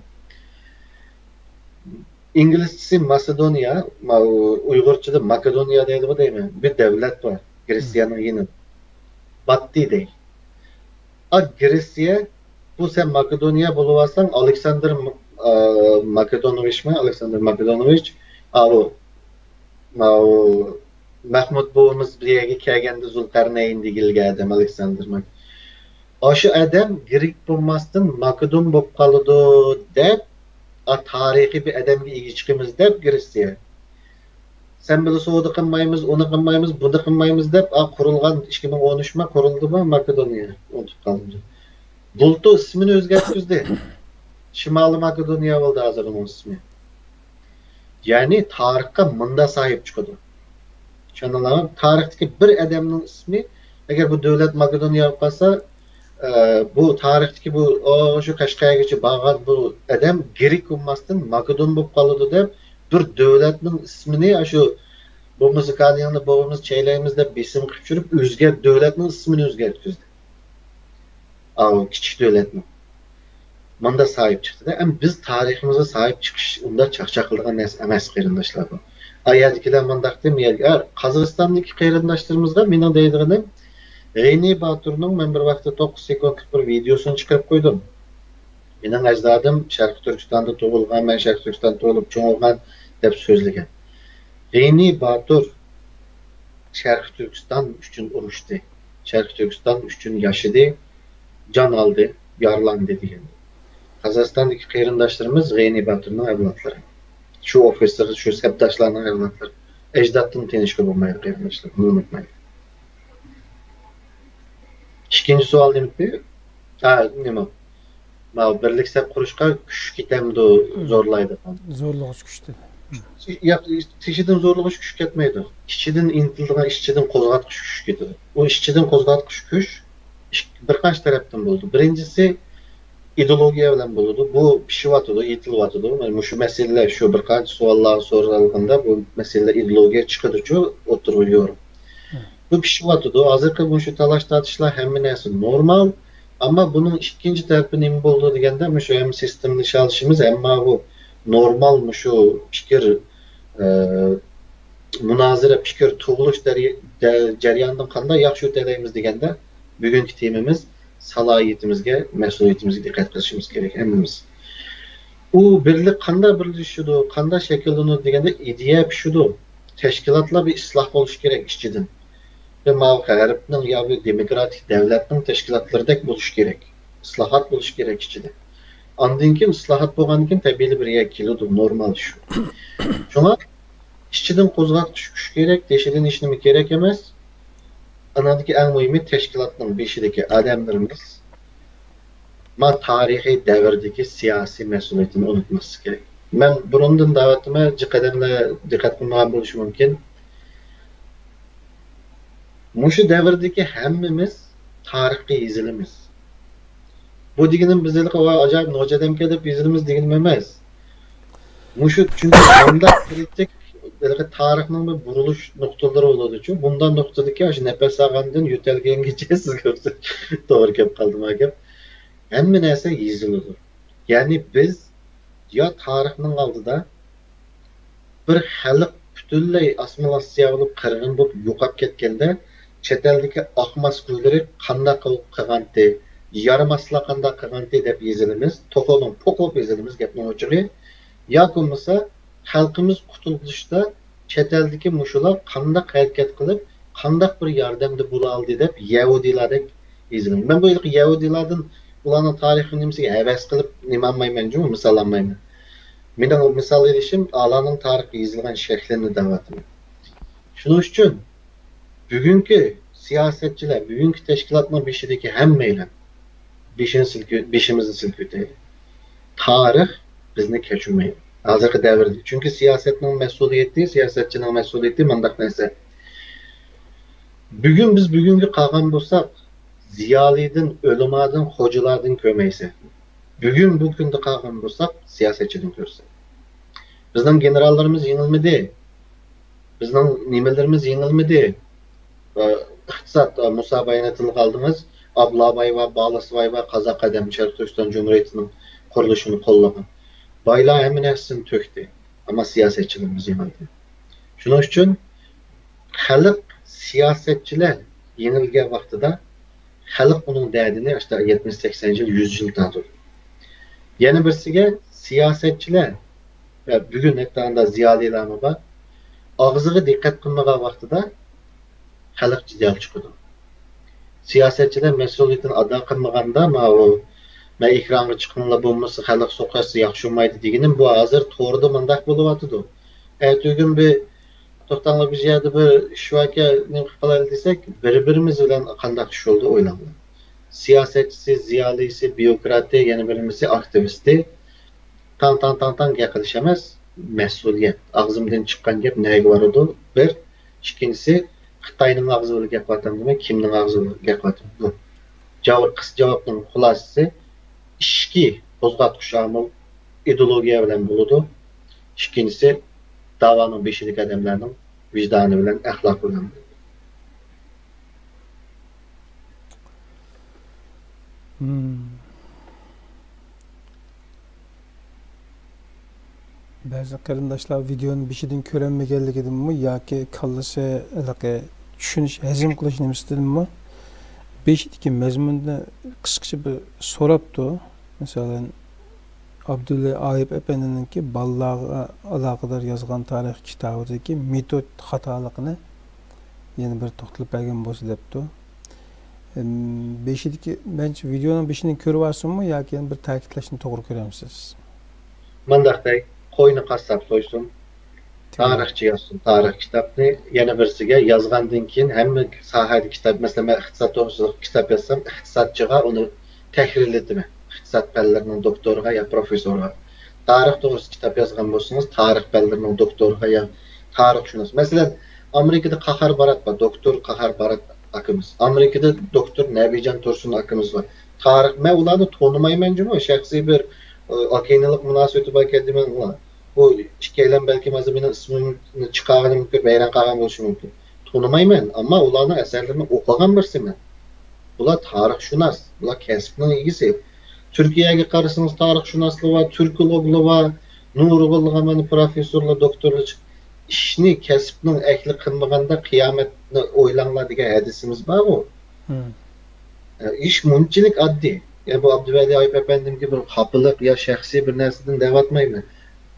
ئىنگلىزچىسى ماسېدونىيە، ماۋۇ ئۇيغۇرچىدا ماكېدونىيە دەيدىغۇ دەيمەن، بىر دەۋلەت بار، گرېتسىيەنىڭ يېنىدا. باتتى دەي. ئا، گرېتسىيە، بۇ سەن ماكېدونىيە بولۇۋالساڭ، ئالېكساندىر م-، ئا، ماكېدونوۋىچمۇ؟ ئالېكساندىر ماكېدونوۋىچ، ئاۋۇ، ماۋۇ، مەھمۇد بوۋىمىز بىر يەرگە كەلگەندە زۇلقەرنەين دېگىلگەن ئادەم ئالېكساندىر ماك-، ئاشۇ ئادەم گرېك بولماستىن ماكېدون بولۇپ قالىدۇ دەپ، ئا، تارىخىي بىر ئادەمگە ئىگە چىقىمىز دەپ گرېتسىيە. سەن بىلەن سودا قىلمايمىز، ئۇنى قىلمايمىز، بۇنى قىلمايمىز دەپ، ئا، قۇرۇلغان ئىككى مىڭ ئون ئۈچ ما قۇرۇلدىمۇ ماكېدونىيە؟ ئۇنتۇپ قالدىم. بۇلتۇر ئىسمىنى ئۆزگەرتكۈزدى. شىمالىي ماكېدونىيە بولدى ھازىر ئۇنىڭ ئىسمى. يەنى تارىخقا مۇندا ساھىب چىقىدۇ. چۈشەندىڭلارمۇ؟ تارىختىكى بىر ئادەمنىڭ ئىسمى، ئەگەر بۇ دۆلەت ماكېدونىيە بولۇپ قالسا، ئە، بۇ تارىختىكى بۇ، ئاشۇ قەشقەرگىچە بارغان بۇ ئادەم گرېك بولماستىن ماكېدون بولۇپ قالىدۇ دەپ، بىر دۆلەتنىڭ ئىسمىنى، ئاشۇ بوغۇمىزنى كانىيىڭنى بوغۇمىز چەيلەيمىز دەپ بېسىم قىلىپ چۈشۈرۈپ، ئۆزگەرت-، دۆلەتنىڭ ئىسمىنى ئۆزگەرتكۈزدى. ئاۋۇ كىچىك دۆلەتنىڭ. ماندا ساھىب چىقتى-دە. ئەمما بىز تارىخىمىزغا ساھىب چىقىش ئۇنداق چاقچاق قىلىدىغان نەرسە ئەمەس، قېرىنداشلار بۇ. ئا، يەردىكىلەر مانداق دېمە، يەرگە، ئا، قازاقىستاندىكى قېرىنداشلىرىمىزغا مېنىڭ دەيدىغىنىم، غېنى باتۇرنىڭ مەن بىر ۋاقىتتا توققۇز سېكۇنتلۇق بىر ۋىدېيوسىنى چىقىرىپ قويدۇم. مېنىڭ ئەجدادىم شەرقىي تۈركىستاندا تۇغۇلغان، مەن شەرقىي تۈركىستاندا تۇغۇلۇپ چوڭ بولغان دەپ سۆزلىگەن. غېنى باتۇر شەرقىي تۈركىستان ئۈچۈن ئۇرۇشتى، شەرقىي تۈركىستان ئۈچۈن ياشىدى، جان ئالدى، يارىلاندى دېگەن. قازاقىستاندىكى قېرىنداشلىرىمىز غېنى باتۇرنىڭ ئەۋلادلىرى. شۇ ئوفىتسېر، شۇ سەپداشلارنىڭ ئەۋلادلىرى. ئەجدادتىن تېنىشكە بولمايدۇ، قېرىنداشلار، بۇنى ئۇنتۇمايلى. ئىككىنچى سوئال نېمىدى؟ ھە، نېمە؟ ماۋۇ بىرلىك سەپ قۇرۇشقا كۈچ كېتەمدۇ، زورلايدىغان؟ زورلىغۇچ كۈچتىن. ياق، تېشىدىن زورلىغۇچ كۈچ كەتمەيدۇ. ئىچىدىن ئىنتىلىدىغان، ئىچىدىن قوزغاتقۇچ كۈچ كېتىدۇ. ئۇ ئىچىدىن قوزغاتقۇچ كۈچ ئىك-، بىر قانچە تەرەپتىن بولىدۇ. بىرىنچىسى، ئىدېئولوگىيە بىلەن بولىدۇ. بۇ پىشىۋاتىدۇ، ئېيتىلىۋاتىدۇ. مانا مۇشۇ مەسىلىلەر، شۇ بىر قانچە سوئاللارغا سورالغاندا، بۇ مەسىلىلەر ئىدېئولوگىيە چىقىدۇچۇ ئوتتۇرىغا يورۇپ. بۇ پىشىۋاتىدۇ. ھازىرقى مۇشۇ تالاش-تارتىشلار، ھەممە نەرسە نورمال. ئەمما بۇنىڭ ئىككىنچى تەرىپى نېمە بولىدۇ دېگەندە، مۇشۇ ھەم سىستېمىلىشالىشىمىز، ئەمما بۇ نورمال مۇشۇ پىكىر، ئە، مۇنازىرە، پىكىر تۇغۇلۇش دەري-، دە-، جەريانىدىن قانداق ياخشى ئۆتەلەيمىز دېگەندە، بۈگۈنكى تېمىمىز سالاھىيىتىمىزگە، مەسئۇلىيىتىمىزگە دىققەت قىلىشىمىز كېرەك ھەممىمىز. ئۇ بىرلىك قانداق بىرلىشىدۇ، قانداق شەكىللىنىدۇ دېگەندە، ئىدىيە پىشىدۇ. تەشكىلاتلار بىر ئىسلاھ بولۇشى كېرەك ئىچىدىن. بىر ماۋۇ غەربنىڭ يا بىر دېموكراتىك دەۋلەتنىڭ تەشكىلاتلىرىدەك بولۇشى كېرەك. ئىسلاھات بولۇشى كېرەك ئىچىدە. ئاندىن كېيىن، ئىسلاھات بولغاندىن كېيىن تەبىئىيلا بىر يەرگە كېلىدۇ، نورمال ئىش. شۇڭا ئىچىدىن قوزغاتقۇچ كۈچ كېرەك، تېشىدىن ھېچنېمە كېرەك ئەمەس. ئاناندىكى ئەڭ مۇھىمى، تەشكىلاتنىڭ بېشىدىكى ئادەملىرىمىز ما تارىخىي دەۋردىكى سىياسىي مەسئۇلىيىتىنى ئۇنتۇماسلىق كېرەك. مەن بۇرۇندىن دەۋاتىمەن، جىق ئادەملەر دىققەت قىلمىغان بولۇشى مۇمكىن. مۇشۇ دەۋردىكى ھەممىمىز تارىخقا يېزىلىمىز. بۇ دېگىنىم بىز ھېلىقى، ۋاي، ئاجايىپ نوچى ئادەمكەن دەپ يېزىلىمىز دېگىنىم ئەمەس. مۇشۇ، چۈنكى مۇنداق كرىتىك، ھېلىقى تارىخنىڭ بىر بۇرۇلۇش نۇقتىلىرى بولىدۇچۇ. بۇنداق نۇقتىدىكى ئاشۇ نەپەس ئالغاندىن يۆتەلگەنگىچە سىزگە توغرا كەپ قالدىما گەپ. ھەممە نەرسە يېزىلىدۇ. يەنى بىز يا تارىخنىڭ ئالدىدا بىر خەلق پۈتۈنلەي ئاسسىمىلياتسىيە بولۇپ، قىرغىن بولۇپ يوقاپ كەتكەندە، چەت ئەلدىكى ئاق ماسكىلىرى قانداق قىلغانتى، يارىماسلار قانداق قىلغانتى دەپ يېزىلىمىز، توخۇنىڭ پوقۇپ يېزىلىمىز گەپنىڭ ئوچۇقى. ياكى بولمىسا، خەلقىمىز قۇتۇلۇشتا چەت ئەلدىكى مۇشۇلار قانداق ھەرىكەت قىلىپ، قانداق بىر ياردەمدە بولالىدى دەپ يەھۇدىيلاردەك يېزىلىمىز. مەن بۇ ھېلىقى يەھۇدىيلاردىن، ئۇلارنىڭ تارىخى نېمىسىگە ھەۋەس قىلىپ نېمە ئالمايمەن جۇمۇ، مىسال ئالمايمەن. مېنىڭ مىسال ئېلىشىم ئالارنىڭ تارىخقا يېزىلغان شەكلىنى دەۋاتىمەن. شۇنىڭ ئۈچۈن بۈگۈنكى سىياسەتچىلەر، بۈگۈنكى تەشكىلاتنىڭ بېشىدىكى ھەممەيلەن بېشىنى سىلكىۋ-، بېشىمىزنى سىلكىۋېتەيلى. تارىخ بىزنى كەچۈرمەيدۇ. ھازىرقى دەۋردە. چۈنكى سىياسەتنىڭ مەسئۇلىيىتى، سىياسەتچىنىڭ مەسئۇلىيىتى مۇنداق نەرسە. بۈگۈن بىز بۈگۈنگە قالغان بولساق، زىيالىيدىن، ئۆلىمادىن، خوجىلاردىن كۆرمەيسەن. بۈگۈن بۇ كۈندە قالغان بولساق، سىياسەتچىدىن كۆرىسەن. بىزنىڭ گېنېراللىرىمىز يېڭىلمىدى. بىزنىڭ نېمىلىرىمىز يېڭىلمىدى. ئىقتىساد، مۇسا بايانى تىلغا ئالدىڭىز. ئابلاباي بار، بالىسىباي بار، قازاق ئادەم شەرقىي تۈركىستان جۇمھۇرىيىتىنىڭ قۇرۇلۇشىنى قوللىغان. بايلار ھەممە نەرسىسىنى تۆكتى. ئەمما سىياسەتچىلىرىمىز يېڭىلدى. شۇنىڭ ئۈچۈن خەلق، سىياسەتچىلەر يېڭىلگەن ۋاقتىدا خەلق ئۇنىڭ دەردىنى ئاشتا يەتمىش، سەكسەن يىل، يۈز يىل تارتىدۇ. يەنە بىرسىگە، سىياسەتچىلەر ۋە بۈگۈن ھەتتا ئاندا زىيالىيلارمۇ بار، ئاغزىغا دىققەت قىلمىغان ۋاقتىدا خەلق جېدەل چىقىدۇ. سىياسەتچىلەر مەسئۇلىيىتىنى ئادا قىلمىغاندا، ماۋۇ، مەن ئېكرانغا چىققىنىلا بولمىسا خەلق سوقۇشسا ياخشى بولمايدۇ دېگىنىم، بۇ ھازىر توردا مۇنداق بولۇۋاتىدۇ. ئەتىگۈن بىر، توختاڭلار، بىر يەردە بىر ئىش باركەن، نېمە قىلىپ قالايلى دېسەك، بىر-بىرىمىز بىلەن قانداق ئىش يولدا ئويلاڭلار. سىياسەتچىسى، زىيالىيسى، بيۇروكراتى، يەنە بىرىمىسى ئاكتىۋىستى. تاڭ، تاڭ، تاڭ، تاڭ گەپ قىلىش ئەمەس، مەسئۇلىيەت. ئاغزىمدىن چىققان گەپ نەگە بارىدۇ؟ بىر. ئىككىنچىسى، خىتاينىڭ ئاغزى بىلەن گەپ قىلىۋاتامدىمەن، كىمنىڭ ئاغزى بىلەن گەپ قىلىۋاتىمەن؟ بۇ. جاۋاب، قىسقا جاۋابنىڭ خۇلاسىسى، ئىچكى قوزغاتقۇچ ئامىل ئىدېئولوگىيە بىلەن بولىدۇ. ئىككىنچىسى، داۋانىڭ بېشىدىكى ئادەملەرنىڭ ۋىجدانى بىلەن، ئەخلاقى بىلەن بولىدۇ. مم. بەزى قېرىنداشلار ۋىدېئونىڭ بېشىدىن كۆرەلمىگەنلىكىدىنمۇ ياكى كاللىسى ھېلىقى چۈشىنىش، ھەزىم قىلىش نېمىسىدىنمۇ بېشىدىكى مەزمۇننى قىسقىچە بىر سوراپتۇ. مەسىلەن، ئابدۇللا ئايۇپ ئەپەندىنىڭكى بالىلارغا ئالاقىدار يازغان تارىخ كىتابىدىكى مېتود خاتالىقىنى يەنە بىر توختىلىپ بەرگەن بولسا دەپتۇ. ئەم، بېشىدىكى، مەنچە ۋىدېئونىڭ بېشىنى كۆرۈۋالسۇنمۇ ياكى يەنە بىر تەكىتلەشنى توغرا كۆرەمسىز؟ مانداق دەي، قوينى قاسساپ سويسۇن، تارىخچى يازسۇن تارىخ كىتابنى. يەنە بىرسىگە، يازغاندىن كېيىن ھەممە ساھەدە كىتاب، مەسىلەن، مەن ئىقتىساد توغرىسىدا كىتاب يازسام، ئىقتىسادچىغا ئۇنى تەھرىرلىتىمەن. ئىقتىساد پەنلىرىنىڭ دوكتورىغا يا پروفېسسورىغا. تارىخ توغرىسىدا كىتاب يازغان بولسىڭىز، تارىخ پەنلىرىنىڭ دوكتورىغا يا تارىخشۇناس. مەسىلەن، ئامېرىكىدا قاھار بارات بار، دوكتور قاھار بارات ئاكىمىز. ئامېرىكىدا دوكتور نەبىجان تۇرسۇن ئاكىمىز بار. تارىخ، مەن ئۇلارنى تونۇمايمەن جۇمۇ، شەخسىي بىر، ئە، ئاكىنىلىق مۇناسىۋىتى باركەن دېمەڭ ئۇلار. بۇ ئىككىيلەن بەلكىم ھازىر مېنىڭ ئىسمىمنى چىقارغىنىمنى كۆرۈپ ھەيران قالغان بولۇشى مۇمكىن. تونۇمايمەن، ئەمما ئۇلارنىڭ ئەسەرلىرىنى ئوقۇغان بىرسىمەن. بۇلار تارىخشۇناس، بۇلار كەسىپنىڭ ئىگىسى. تۈركىيەگە قارىسىڭىز، تارىخشۇناسلىرى بار، تۈركولوگلار بار، نۇرغۇنلىغان مانا پروفېسسورلار، دوكتورلار چىق-، ئىشنى كەسىپنىڭ ئەھلى قىلمىغاندا قىيامەتنى ئويلاڭلار دېگەن ھەدىسىمىز بارغۇ. ئىش مۇنچىلىك ئاددىي. يا بۇ ئابدۇۋەلى ئايۇپ ئەپەندىمگە بىر خاپىلىق يا شەخسىي بىر نەرسىدىن دەۋاتمايمەن.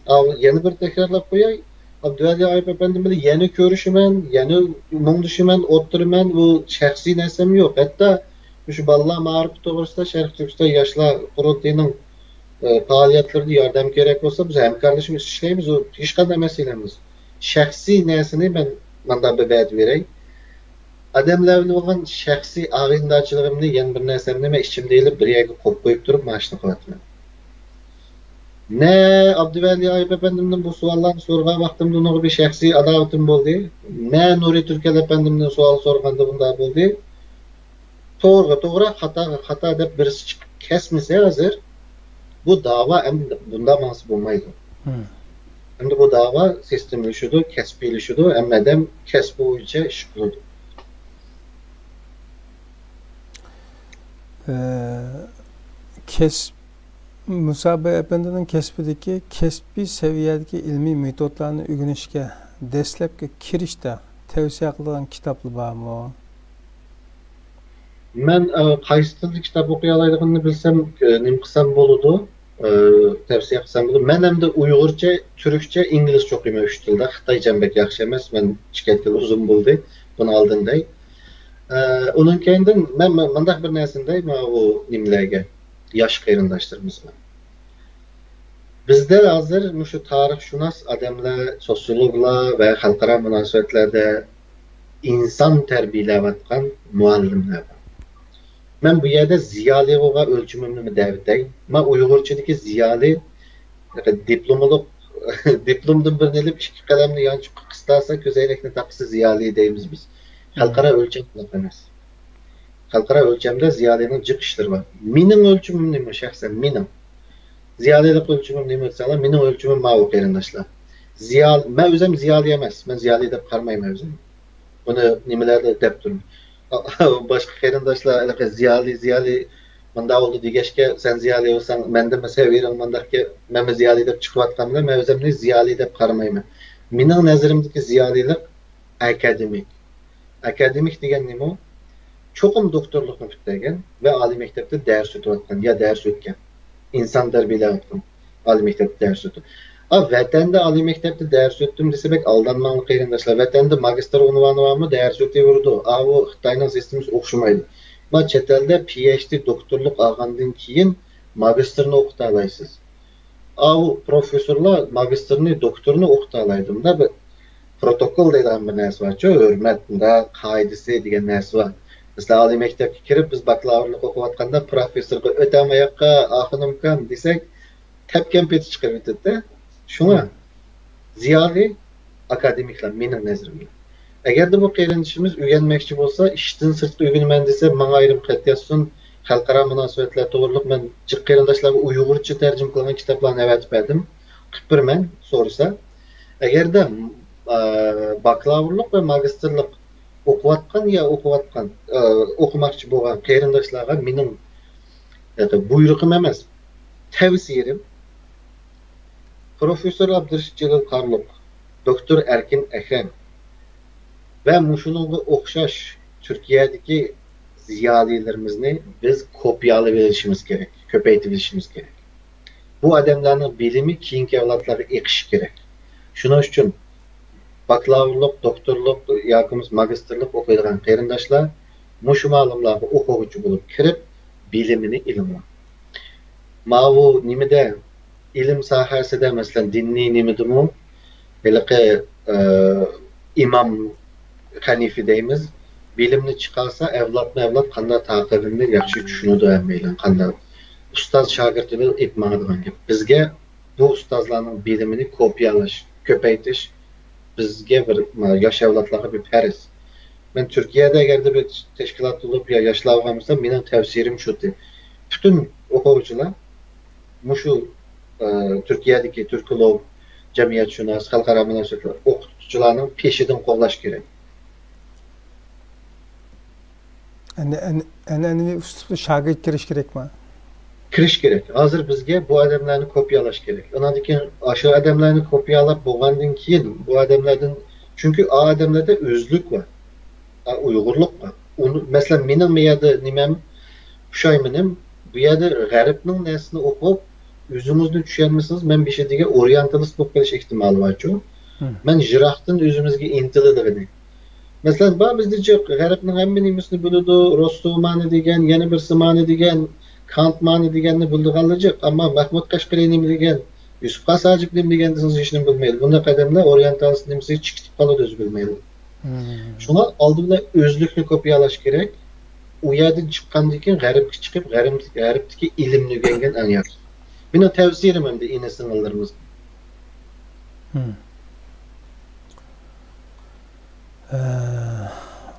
ئاۋۇ يەنە بىر تەكرارلاپ قوياي، ئابدۇۋەلى ئايۇپ ئەپەندىم بىلەن يەنە كۆرۈشىمەن، يەنە مۇڭدىشىمەن، ئولتۇرىمەن، بۇ شەخسىي نەرسەم يوق. ھەتتا مۇشۇ بالىلار مائارىپى توغرىسىدا شەرقىي تۈركىستان ياشلار قۇرۇلتىيىنىڭ، ئە، پائالىيەتلىرىدە ياردەم كېرەك بولسا، بىز ھەمكارلىشىپ ئىشلەيمىز، ئۇ ھېچقانداق مەسىلە ئەمەس. شەخسىي نەرسىنى مەن مانداق بىر ۋەدە بېرەي. ئادەملەر بىلەن بولغان شەخسىي ئاغىنىدارچىلىقىمنى، يەنە بىر نەرسەمنى مەن ئىچىمدە ئېلىپ، بىر يەرگە قويۇپ قويۇپ تۇرۇپ، مانا شۇنى قىلىۋاتىمەن. نە ئابدۇۋەلى ئايۇپ ئەپەندىمدىن بۇ سوئاللارنى سورىغان ۋاقتىمدا ئۇنىڭغا بىر شەخسىي ئاداۋىتىم بولدى، نە نۇرى تۈركەل ئەپەندىمدىن سوئال سورىغاندا بۇنداق بولدى. توغرىغا توغرا، خاتاغا خاتا دەپ بىرسى چىقىپ كەسمىسە ھازىر، بۇ داۋا ئەمدى بۇنداق ماڭسا بولمايدۇ. ئەمدى بۇ داۋا سىستېمىلىشىدۇ، كەسپىيلىشىدۇ، ھەممە ئادەم كەسپى بويىچە ئىش قىلىدۇ. ئە، كەسىپ، مۇسابىر ئەپەندىنىڭ كەسپىدىكى كەسپىي سەۋىيەدىكى ئىلمىي مېتودلارنى ئۆگىنىشكە دەسلەپكى كىرىشتە تەۋسىيە قىلىدىغان كىتابلار بارمۇ؟ مەن، ئە، قايسى تىلدا كىتاب ئوقۇيالايدىغىنىنى بىلسەم، ئە، نېمە قىلسام بولىدۇ؟ ئە، تەۋسىيە قىلسام بولىدۇ. مەن ئەمدى ئۇيغۇرچە، تۈركچە، ئىنگلىزچە ئوقۇيمەن ئۈچ تىلدا. خىتايچەم بەك ياخشى ئەمەس، مەن چىقىپ كەتكىلى ئۇزۇن بولدى. بۇنى ئالدىن دەي. ئە، ئۇنىڭ كەينىدىن مەن، مەن مۇنداق بىر نەرسىنى دەي، ماۋۇ نېمىلەرگە، ياش قېرىنداشلىرىمىزغا. بىزدە ھازىر مۇشۇ تارىخشۇناس ئادەملەر، سوسىيولوگلار ۋە خەلقئارا مۇناسىۋەتلەردە ئىنسان تەربىيەلەۋاتقان مۇئەللىملەر بار. مەن بۇ يەردە زىيالىيغا ئۆلچىمىمنى دەۋېتەي. مەن ئۇيغۇرچىدىكى زىيالىي، دىپلوملۇق، دىپلومدىن بىرنى ئېلىپ، ئىككى قەلەمنى يانچۇققا قىستالسا، كۆزەينەكنى تاقىسا زىيالىي دەيمىز بىز. خەلقئارا ئۆلچەم ئۇنداق ئەمەس. خەلقئارا ئۆلچەمدە زىيالىينىڭ جىق ئىشلىرى بار. مېنىڭ ئۆلچىمىم نېمە شەخسەن؟ مېنىڭ زىيالىيلىق ئۆلچىمىم نېمە دېسەڭلار، مېنىڭ ئۆلچىمىم ماۋۇ، قېرىنداشلار. زىيال-، مەن ئۆزۈم زىيالىي ئەمەس، مەن زىيالىي دەپ قارىمايمەن ئۆزۈمنى. بۇنى نېمىلەردە دەپ تۇرىمەن. باشقا قېرىنداشلار ھېلىقى زىيالىي، زىيالىي مۇنداق بولدى دېگەچكە، سەن زىيالىي بولساڭ، مەندىمۇ سەۋىيەڭ مۇنداقكەن، مەنمۇ زىيالىي دەپ چىقىۋاتقان بىلەن، مەن ئۆزۈمنى زىيالىي دەپ قارىمايمەن. مېنىڭ نەزىرىمدىكى زىيالىيلىق ئاكادېمىك. ئاكادېمىك دېگەن نېمە؟ چوقۇم دوكتورلۇقنى پۈتتۈرگەن ۋە ئالىي مەكتەپتە دەرس ئۆتۈۋاتقان يا دەرس ئۆتكەن، ئىنسان تەربىيەلەۋاتقان، ئالىي مەكتەپتە دەرس ئۆتۈپ. ئا، ۋەتەندە ئالىي مەكتەپتە دەرس ئۆتتۈم دېسە، بەك ئالدانماڭلار قېرىنداشلار. ۋەتەندە ماگىستىر ئۇنۋانى بارمۇ؟ دەرس ئۆتۈۋېرىدۇ. ئاۋۇ خىتاينىڭ سىستېمىسى ئوخشىمايدۇ. ما چەت ئەلدە پى ئېچ دى دوكتورلۇق ئالغاندىن كېيىن ماگىستىرنى ئوقۇتالايسىز. ئاۋۇ پروفېسسورلار ماگىستىرنى، دوكتورنى ئوقۇتالايدۇ. مۇنداق بىر پروتوكول دەيدىغان بىر نەرسە بارچۇ، ھۆرمەت، مۇنداق قائىدىسى دېگەن نەرسە بار. مەسىلەن، ئالىي مەكتەپكە كىرىپ، بىز باكلاۋۇرلۇق ئوقۇۋاتقاندا پروفېسسورغا «ئۆتەڭ ئاياققا، ئاخۇنۇم ئۇكام» دېسەك، تەپكەن پېتى چىقىرىۋېتىدىدە. شۇڭا زىيالىي ئاكادېمىكلار، مېنىڭ نەزىرىمدە. ئەگەردە بۇ قېرىندىشىمىز ئۆگەنمەكچى بولسا، ئىشتىن سىرتقى ئۆگىنىمەن دېسە، ماڭا ئايرىم خەت يازسۇن. خەلقئارا مۇناسىۋەتلەر توغرۇلۇق مەن جىق قېرىنداشلارغا ئۇيغۇرچە تەرجىمە قىلغان كىتابلارنى ئەۋەتىپ بەردىم. قىلىپ بېرىمەن، سورىسا. ئەگەردە، ئە، باكلاۋۇرلۇق ۋە ماگىستىرلىق ئوقۇۋاتقان يا ئوقۇۋاتقان، ئە، ئوقۇماقچى بولغان قېرىنداشلارغا مېنىڭ، ئە، بۇيرۇقۇم ئەمەس، تەۋسىيەم، پروفېسسور ئابدۇرېشىت جېلىل قارلۇق، دوكتور ئەركىن ئەكرەم ۋە مۇشۇنىڭغا ئوخشاش تۈركىيەدىكى زىيالىيلىرىمىزنى بىز كوپىيالىۋېلىشىمىز كېرەك، كۆپەيتىۋېلىشىمىز كېرەك. بۇ ئادەملەرنىڭ بىلىمى كېيىنكى ئەۋلادلارغا ئېقىشى كېرەك. شۇنىڭ ئۈچۈن باكلاۋۇرلۇق، دوكتورلۇق ياكى بولمىسا ماگىستىرلىق ئوقۇيدىغان قېرىنداشلار مۇشۇ مۇئەللىملارغا ئوقۇغۇچى بولۇپ كىرىپ، بىلىمىنى ئېلىڭلار. ماۋۇ نېمىدە، ئىلىم ساھەسىدە، مەسىلەن، دىنىي نېمىدىمۇ، ھېلىقى، ئە، ئىمام خەنىفى دەيمىز، بىلىمنى چىقارسا، ئەۋلادمۇ ئەۋلاد قانداق تاقىۋىنى ياخشى چۈشىنىدۇ ھەممەيلەن، قانداق ئۇستاز شاگىرتىنى ئېلىپ ماڭىدىغان گەپ. بىزگە بۇ ئۇستازلارنىڭ بىلىمىنى كوپىيالاش، كۆپەيتىش بىزگە بىر، ياش ئەۋلادلارغا بىر پەرز. مەن تۈركىيەدە ئەگەردە بىر تەشكىلات بولۇپ يا ياشلار بولغان بولسا، مېنىڭ تەۋسىيەم شۇ، پۈتۈن ئوقۇغۇچىلار مۇشۇ، ئە، تۈركىيەدىكى تۈركولوگ، جەمئىيەتشۇناس، خەلقئارا مۇناسىۋەتلەر ئوقۇتقۇچىلارنىڭ پېشىدىن قوغلاش كېرەك. ئەنئەنىۋى ئۇسلۇبتا شاگىرت كىرىش كېرەكمۇ؟ كىرىش كېرەك. ھازىر بىزگە بۇ ئادەملەرنى كوپىيالاش كېرەك. ئاناندىن كېيىن ئاشۇ ئادەملەرنى كوپىيالاپ بولغاندىن كېيىن بۇ ئادەملەردىن، چۈنكى ئا ئادەملەردە ئۆزلۈك بار، ئا ئۇيغۇرلۇق بار. ئۇنى، مەسىلەن، مېنىڭ مۇ يەردە نېمەم، پۇشايمىنىم، بۇ يەردە غەربنىڭ نەرسىنى ئوقۇپ، ئۆزىڭىزنى چۈشەنمىسىڭىز، مەن بېشى دېگەن ئورىيېنتالىست بولۇپ قېلىش ئېھتىمالى بارچۇ. مەن يىراقتىن ئۆزىمىزگە ئىنتىلىدىغىنى. مەسىلەن، بار بىزدە جىق، غەربنىڭ ھەممە نېمىسىنى بىلىدۇ، روسسو مانى دېگەن، يەنە بىرسى مانى دېگەن، كانت مانى دېگەننى بىلىدىغانلار جىق. ئەمما مەھمۇد قەشقىرى نېمە دېگەن، يۈسۈپ خاس ھاجىپ نېمە دېگەن دېسىڭىز، ھېچنېمە بىلمەيدۇ. بۇنداق ئادەملەر ئورىيېنتالىست نېمىسىگە چىقىپ قالىدۇ، ئۆزى بىلمەيدۇ. شۇڭا ئالدى بىلەن ئۆزلۈكنى كوپىيالاش كېرەك. ئۇ يەردىن چىققاندىن كېيىن غەربكە چىقىپ، غەرب-، غەربتىكى ئىلىمنى ئۆگەنگەن ئەڭ ياخشى. مېنىڭ تەۋسىيەم ئەمدى ئىنى-سىڭىللىرىمىزغا.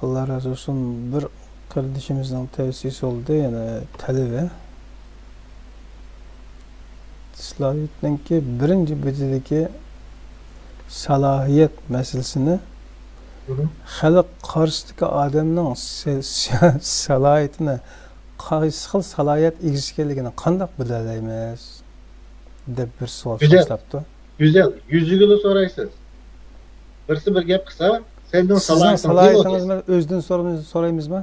ئاللا رازى بولسۇن، بىر قېرىندىشىمىزنىڭ تەۋسىيىسى بولدى، يەنە تەلىپى. ئىسلاھاتنىڭكى بىرىنچى بېتىدىكى سالاھىيەت مەسىلىسىنى، خەلق قارشىسىدىكى ئادەمنىڭ سالاھىيىتىنى قايسى خىل سالاھىيەت ئىگىسى ئىكەنلىكىنى قانداق بىلەلەيمىز؟ دەپ بىر سوئال تاشلاپتۇ. گۈزەل، يۈزىگىلا سورايسىز. بىرسى بىر گەپ قىلسا، سەندىڭ سالاھىيىتىڭىز نېمە؟ ئۆزىدىن سورايمىزمۇ؟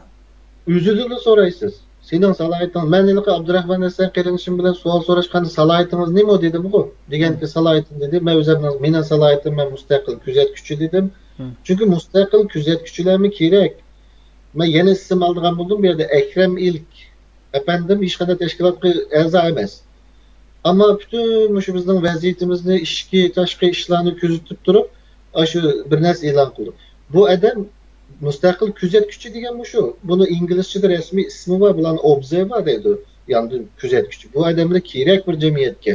ئۆزىدىنلا سورايسىز. سېنىڭ سالاھىيىتىڭ، مەن ھېلىقى ئابدۇراخمان ھەسەن قېرىندىشىم بىلەن سوئال سوراشقاندا، سالاھىيىتىڭىز نېمە دېدىمغۇ؟ دېگەنكى سالاھىيىتىم دېدى. مەن ئۆزۈمنىڭ، مېنىڭ سالاھىيىتىم، مەن مۇستەقىل كۆزەتكۈچى دېدىم. چۈنكى مۇستەقىل كۆزەتكۈچىلەرمۇ كېرەك. مەن يەنە ئىسىم ئالىدىغان بولدۇم بۇ يەردە. ئەكرەم ئىلك ئەپەندىم ھېچقانداق تەشكىلاتقا ئەزا ئەمەس. ئەمما پۈتۈن مۇشۇ بىزنىڭ ۋەزىيىتىمىزنى، ئىچكى، تاشقى ئىشلارنى كۆزىتىپ تۇرۇپ، ئاشۇ بىر نەرسە ئېلان قىلدى. بۇ ئادەم مۇستەقىل كۆزەتكۈچى دېگەن مۇشۇ. بۇنىڭ ئىنگلىزچىدە رەسمىي ئىسمى بار، بۇلارنىڭ ئوبزېرۋېر دەيدۇ. ياندىن كۆزەتكۈچى. بۇ ئادەملەر كېرەك بىر جەمئىيەتكە.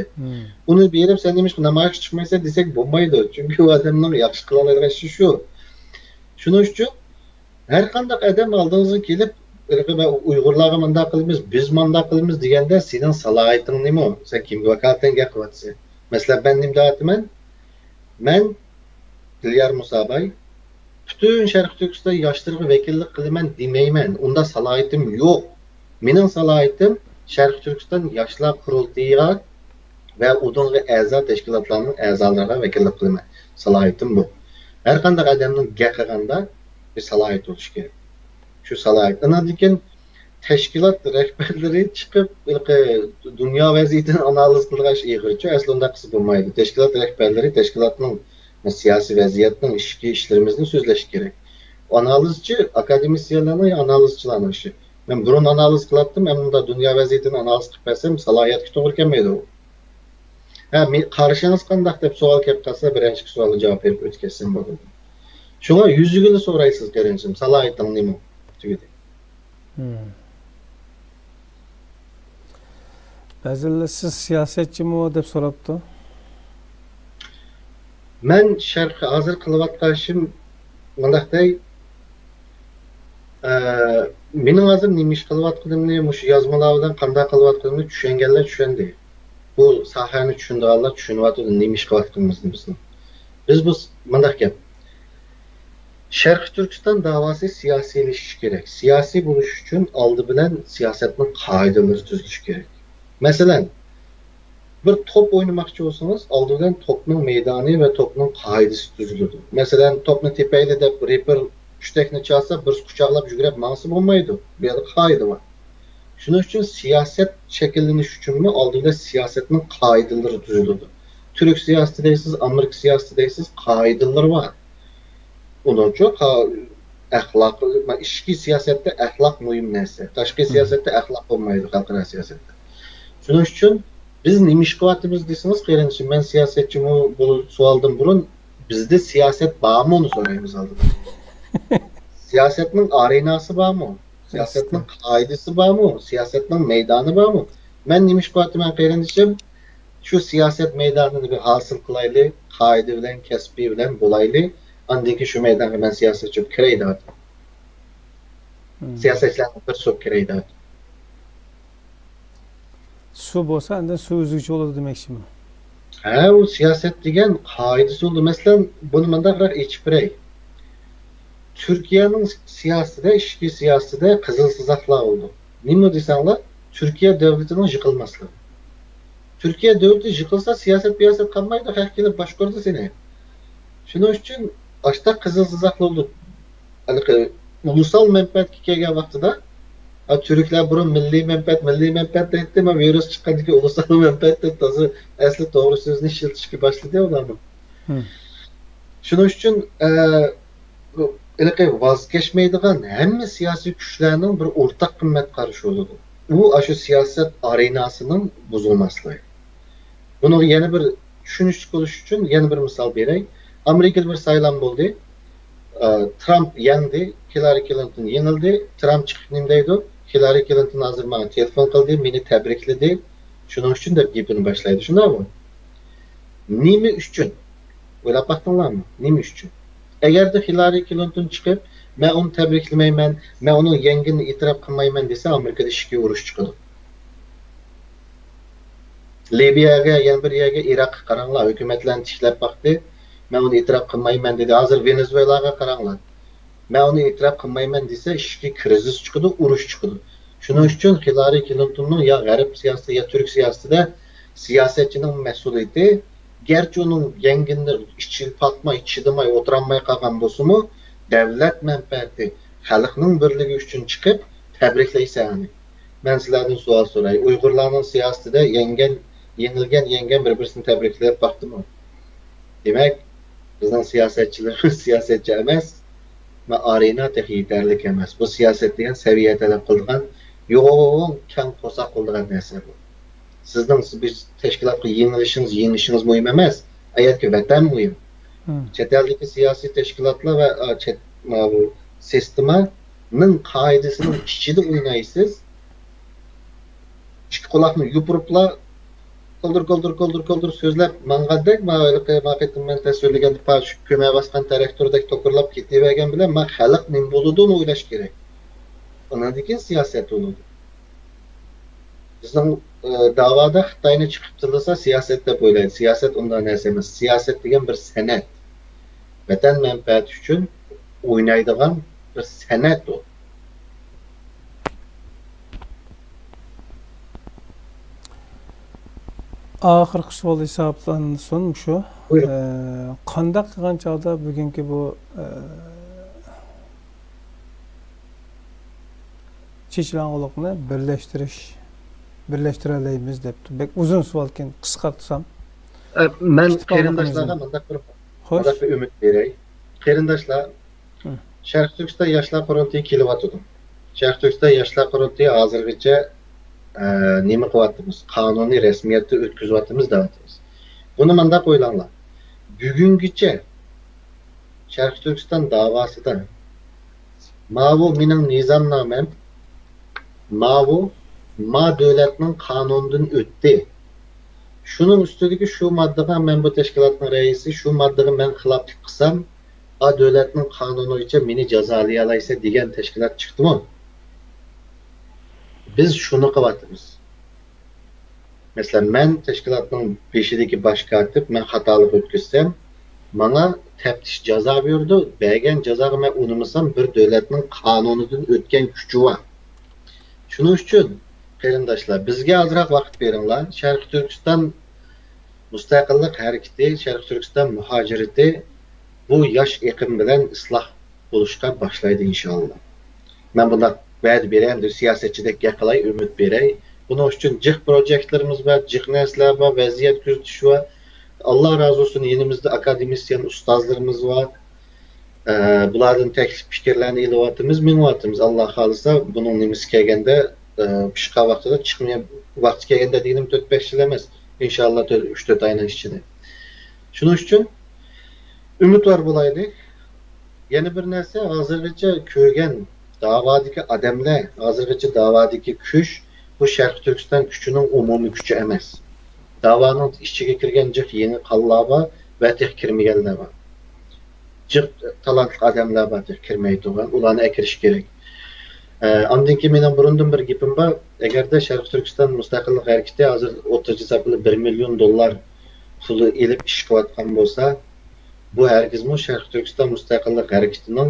ئۇنى بېرىپ، سەن نېمىشقا نامايىشقا چىقمايسەن دېسەك بولمايدۇ. چۈنكى ئۇ ئادەمنىڭ ياخشى قىلالايدىغان ئىشى شۇ. شۇنىڭ ئۈچۈن ھەر قانداق ئادەم ئالدىڭىزغا كېلىپ، ھېلىقى مەن ئۇيغۇرلارغا مۇنداق قىلىمىز، بىز مۇنداق قىلىمىز دېگەندە، سېنىڭ سالاھىيىتىڭ نېمە؟ سەن كىمگە ۋاكالىتەن گەپ قىلىۋاتىسەن؟ مەسىلەن، مەن نېمە دەۋاتىمەن؟ مەن دىليار مۇساباي پۈتۈن شەرقىي تۈركىستان ياشلىرىغا ۋەكىللىك قىلىمەن دېمەيمەن. ئۇنداق سالاھىيىتىم يوق. مېنىڭ سالاھىيىتىم شەرقىي تۈركىستان ياشلار قۇرۇلتىيىغا ۋە ئۇنىڭغا ئەزا تەشكىلاتلارنىڭ ئەزالىرىغا ۋەكىللىك قىلىمەن. سالاھىيىتىم بۇ. ھەر قانداق ئادەمنىڭ گەپ قىلغاندا بىر سالاھىيىتى بولۇشى كېرەك. شۇ سالاھىيەت. ئاندىن كېيىن تەشكىلات رەھبەرلىرى چىقىپ، ھېلىقى دۇنيا ۋەزىيىتىنى ئانالىز قىلىدىغان ئىش ئېغىرچۇ، ئەسلى ئۇنداق قىلسا بولمايدۇ. تەشكىلات رەھبەرلىرى تەشكىلاتنىڭ سىياسىي ۋەزىيەتنىڭ ئىچكى ئىشلىرىمىزنى سۆزلەش كېرەك. ئانالىزچى ئاكادېمىسىيەنلەرنىڭ يا ئانالىزچىلارنىڭ ئىشى. مەن بۇرۇن ئانالىز قىلاتتىم، ئەمدى مۇنداق دۇنيا ۋەزىيىتىنى ئانالىز قىلىپ بەرسەم، سالاھىيەتكە توغرا كەلمەيدۇ. ھە، مې-، قارىشىڭىز قانداق دەپ سوئال كەپ قالسا، بىرەر ئىككى سوئالنى جاۋاب بېرىپ ئۆتكەزسەم بولىدۇ. شۇڭا يۈزىگىلا سورايسىز، قېرىندىشىم، سالاھىيىتىڭ نېمە؟ تۈگىدى. بەزىلەر سىز سىياسەتچىمۇ دەپ سوراپتۇ. مەن شەرق، ھازىر قىلىۋاتقان ئىشىم مۇنداق دەي، ئە، مېنىڭ ھازىر نېمە ئىش قىلىۋاتقىنىمنى، مۇشۇ يازمىلار بىلەن قانداق قىلىۋاتقىنىمنى چۈشەنگەنلەر چۈشەندى. بۇ ساھەنى چۈشىنىدىغانلار چۈشىنىۋاتىدۇ، نېمە ئىش قىلىۋاتقىنىمىزنى بىزنىڭ. بىز بۇ، مۇنداق گەپ. شەرقىي تۈركىستان داۋاسى سىياسىيلىشىشى كېرەك. سىياسىي بولۇش ئۈچۈن ئالدى بىلەن سىياسەتنىڭ قائىدىلىرى تۈزۈلۈشى كېرەك. مەسىلەن، بىر توپ ئوينىماقچى بولسىڭىز، ئالدى بىلەن توپنىڭ مەيدانى ۋە توپنىڭ قائىدىسى تۈزۈلىدۇ. مەسىلەن، توپنى تېپەيلى دەپ رېپېر ئۈچتەكنى چالسا، بىرسى قۇچاقلاپ يۈگرەپ ماڭسا بولمايدۇ. بۇ يەردە قائىدە بار. شۇنىڭ ئۈچۈن سىياسەت شەكىللىنىش ئۈچۈنمۇ ئالدى بىلەن سىياسەتنىڭ قائىدىلىرى تۈزۈلىدۇ. تۈرك سىياسىتى دەيسىز، ئامېرىكا سىياسىتى دەيسىز، قائىدىلىرى بار. ئۇنىڭچۇ قا-، ئەخلاق، ئىچكى سىياسەتتە ئەخلاق مۇھىم نەرسە، تاشقى سىياسەتتە ئەخلاق بولمايدۇ، خەلقئارا سىياسەتتە. شۇنىڭ ئۈچۈن بىز نېمە ئىش قىلىۋاتىمىز دېسىڭىز، قېرىندىشىم، مەن سىياسەتچىمۇ بۇ سوئالدىن بۇرۇن، بىزدە سىياسەت بارمۇنى سورايمىز ئالدىدا. سىياسەتنىڭ ئارېناسى بارمۇ؟ سىياسەتنىڭ قائىدىسى بارمۇ؟ سىياسەتنىڭ مەيدانى بارمۇ؟ مەن نېمە ئىش قىلىۋاتىمەن، قېرىندىشىم؟ شۇ سىياسەت مەيدانىنى بىر ھاسىل قىلايلى، قائىدە بىلەن، كەسپىي بىلەن بولايلى، ئاندىن كېيىن شۇ مەيدانغا مەن سىياسەتچى بولۇپ كىرەي دەۋاتىمەن. سىياسەتچىلەرنىڭ بىرسى بولۇپ كىرەي دەۋاتىمەن. سۇ بولسا ئاندىن سۇ ئۈزگۈچى بولىدۇ دېمەكچىمۇ؟ ھە، ئۇ سىياسەت دېگەن قائىدىسى بولىدۇ. مەسىلەن، بۇنى مۇنداقراق ئېچىپ بېرەي. تۈركىيەنىڭ سىياسىتىدە، ئىچكى سىياسىتىدە قىزىل سىزىقلار بولىدۇ. نېمە دېسەڭلار، تۈركىيە دۆلىتىنىڭ يىقىلماسلىقى. تۈركىيە دۆلىتى يىقىلسا، سىياسەت-پىياسەت قالمايدۇ، خەق كېلىپ باشقۇرىدۇ سېنى. شۇنىڭ ئۈچۈن ئاشتا قىزىل سىزىقلار بولىدۇ. ھېلىقى ئۇلۇسال مەنپەئەتكە كەلگەن ۋاقتىدا، ھە، تۈركلەر بۇرۇن مىللىي مەنپەئەت، مىللىي مەنپەئەت دەيتتى، مانا ۋىرۇس چىققاندىن كېيىن ئۇلۇسال مەنپەئەت دەپ تازا ئەسلى توغرا سۆزنى ئىشلىتىشكە باشلىدى ئۇلارمۇ. شۇنىڭ ئۈچۈن، ئە، بۇ ھېلىقى ۋاز كەچمەيدىغان ھەممە سىياسىي كۈچلەرنىڭ بىر ئورتاق قىممەت قارىشى بولىدۇ. ئۇ ئاشۇ سىياسەت ئارېناسىنىڭ بۇزۇلماسلىقى. بۇنىڭغا يەنە بىر چۈشىنىشلىك بولۇش ئۈچۈن يەنە بىر مىسال بېرەي. ئامېرىكىدا بىر سايلام بولدى. ئە، ترامپ يەڭدى، ھىلارى كلىنتون يېڭىلدى. ترامپ چىقىپ نېمە دەيدۇ؟ ھىلارى كلىنتون ھازىر ماڭا تېلېفون قىلدى، مېنى تەبرىكلىدى. شۇنىڭ ئۈچۈن دەپ گېپىنى باشلايدۇ. شۇنداقمۇ؟ نېمە ئۈچۈن؟ ئويلاپ باقتىڭلارمۇ؟ نېمە ئۈچۈن؟ ئەگەردە ھىلارى كلىنتون چىقىپ، مەن ئۇنى تەبرىكلىمەيمەن، مەن ئۇنىڭ يەڭگىنىنى ئېتىراپ قىلمايمەن دېسە، ئامېرىكىدا ئىچكى ئۇرۇش چىقىدۇ. لىبىيەگە، يەنە بىر يەرگە، ئىراققا قاراڭلار، ھۆكۈمەتلەرنى تىكلەپ باقتى. مەن ئۇنى ئېتىراپ قىلمايمەن دېدى. ھازىر ۋېنېزۇېلاغا قاراڭلار. مەن ئۇنى ئېتىراپ قىلمايمەن دېسە، ئىچكى كىرىزىس چىقىدۇ، ئۇرۇش چىقىدۇ. شۇنىڭ ئۈچۈن ھىلارى كلىنتوننىڭ يا غەرب سىياسىتى، يا تۈرك سىياسىتىدە سىياسەتچىنىڭ مەسئۇلىيىتى، گەرچە ئۇنىڭ يەڭگىنىنى ئىچى پاتماي، چىدىماي، ئولتۇرالماي قالغان بولسىمۇ، دۆلەت مەنپەئەتى، خەلقنىڭ بىرلىكى ئۈچۈن چىقىپ تەبرىكلەيسەن ئۇنى. مەن سىلەردىن سوئال سوراي، ئۇيغۇرلارنىڭ سىياسىتىدە يەڭگەن، يېڭىلگەن، يەڭگەن بىر-بىرسىنى تەبرىكلەپ باقتىمۇ؟ دېمەك، بىزنىڭ سىياسەتچىلىرىمىز سىياسەتچى ئەمەس، مانا ئارېنا تېخى يېتەرلىك ئەمەس. بۇ سىياسەت دېگەن سەۋىيە تەلەپ قىلىدىغان، يوغان كەڭ قورساق قىلىدىغان نەرسە بۇ. سىزنىڭ، بىز تەشكىلاتقا يېڭىلىشىڭىز، يېڭىشىڭىز مۇھىم ئەمەس، ئەيەتكى ۋەتەن مۇھىم. چەت ئەلدىكى سىياسىي تەشكىلاتلار ۋە، ئا، چەت-، ماۋۇ سىستېمانىڭ قائىدىسىنىڭ ئىچىدە ئوينايسىز. ئىككى قۇلاقنى يوپۇرۇپلا كولدۇر، كولدۇر، كولدۇر، كولدۇر سۆزلەپ ماڭغاندەك، ما ھېلىقى، ما قېتىم مەن تەسۋىرلىگەندەك، پاش كۆمە باسقان تىراكتوردەك توكۇرلاپ كېتىۋەرگەن بىلەن، ما خەلق نېمە بولىدۇ، ئۇنى ئويلاش كېرەك. ئۇنىڭدىن كېيىن سىياسەت بولىدۇ. بىزنىڭ، ئى، داۋادا خىتاينى چىقىپ تىللىسا سىياسەت دەپ ئويلايدۇ. سىياسەت ئۇنداق نەرسە ئەمەس. سىياسەت دېگەن بىر سەنئەت. ۋەتەن مەنپەئەتى ئۈچۈن ئوينايدىغان بىر سەنئەت ئۇ. ئاخىرقى سوئال ھېسابلانسۇن شۇ. بۇيرۇڭ. ئە، قانداق قىلغان چاغدا بۈگۈنكى بۇ، ئە، چېچىلاڭغۇلۇقنى بىرلەشتۈرۈش، بىرلەشتۈرەلەيمىز دەپتۇ. بەك ئۇزۇن سوئالكەن، قىسقارتسام. ئە، مەن قېرىنداشلارغا مۇنداق بىر، مۇنداق بىر ئۈمىد بېرەي. قېرىنداشلار، شەرقىي تۈركىستان ياشلار قۇرۇلتىيى كېلىۋاتىدۇ. شەرقىي تۈركىستان ياشلار قۇرۇلتىيى ھازىرغىچە، ئە، نېمە قىلىۋاتىمىز؟ قانۇننى رەسمىيەتتە ئۆتكۈزۈۋاتىمىز دەۋاتىمىز. بۇنى مۇنداق ئويلاڭلار. بۈگۈنگىچە شەرقىي تۈركىستان داۋاسىدا ماۋۇ مېنىڭ نىزامنامەم، ماۋۇ ما دۆلەتنىڭ قانۇنىدىن ئۆتتى. شۇنىڭ ئۈستىدىكى شۇ ماددىغا مەن بۇ تەشكىلاتنىڭ رەئىسى، شۇ ماددىغا مەن خىلاپلىق قىلسام، ئا دۆلەتنىڭ قانۇنى بويىچە مېنى جازالىيالايسەن دېگەن تەشكىلات چىقتىمۇ؟ بىز شۇنى قىلىۋاتىمىز. مەسىلەن، مەن تەشكىلاتنىڭ بېشىدىكى باش كاتىپ، مەن خاتالىق ئۆتكۈزسەم، ماڭا تەپتىش جازا بېرىدۇ، بەرگەن جازاغا مەن ئۇنىمىسام، بىر دۆلەتنىڭ قانۇنىدىن ئۆتكەن كۈچى بار. شۇنىڭ ئۈچۈن، قېرىنداشلار، بىزگە ئازراق ۋاقىت بېرىڭلار. شەرقىي تۈركىستان مۇستەقىللىق ھەرىكىتى، شەرقىي تۈركىستان مۇھاجىرىتى بۇ ياش ئېقىم بىلەن ئىسلاھ بولۇشقا باشلايدۇ، ئىنشائاللا. مەن بۇنداق ۋەدە بېرەي، ئەمدى سىياسەتچىدەك گەپ قىلاي، ئۈمىد بېرەي. بۇنىڭ ئۈچۈن جىق پروجېكتلىرىمىز بار، جىق نەرسىلەر بار، ۋەزىيەت كۆزىتىش بار. ئاللا رازى بولسۇن، يېنىمىزدا ئاكادېمىسىيەن ئۇستازلىرىمىز بار. ئە، بۇلاردىن تەكلىپ پىكىرلەرنى ئېلىۋاتىمىز، مېڭىۋاتىمىز. ئاللا خالىسا، بۇنىڭ نېمىسى كەلگەندە، ئە، پىشقان ۋاقتىدا چىقماي، ۋاقتى كەلگەندە دېگىنىم تۆت بەش يىل ئەمەس، ئىنشائاللا، تۆت، ئۈچ تۆت ئاينىڭ ئىچىدە. شۇنىڭ ئۈچۈن ئۈمىدۋار بولايلى. يەنە بىر نەرسە، ھازىرغىچە كۆرگەن داۋادىكى ئادەملەر، ھازىرغىچە داۋادىكى كۈچ، بۇ شەرقىي تۈركىستان كۈچىنىڭ ئومۇمىي كۈچى ئەمەس. داۋانىڭ ئىچىگە كىرگەن جىق يېڭى قانلار بار ۋە تېخى كىرمىگەنلەر بار. جىق تالانتلىق ئادەملەر بار، تېخى كىرمەي تۇرغان، ئۇلارنى ئەكىرىش كېرەك. ئە، ئاندىن كېيىن مېنىڭ بۇرۇندىن بىر گېپىم بار. ئەگەردە شەرقىي تۈركىستان مۇستەقىللىق ھەرىكىتى ھازىر ئوتتۇرىچە ھېساب بىلەن بىر مىليون دوللار پۇلى ئېلىپ ئىش قىلىۋاتقان بولسا، بۇ ھەرگىزمۇ شەرقىي تۈركىستان مۇستەقىللىق ھەرىكىتىنىڭ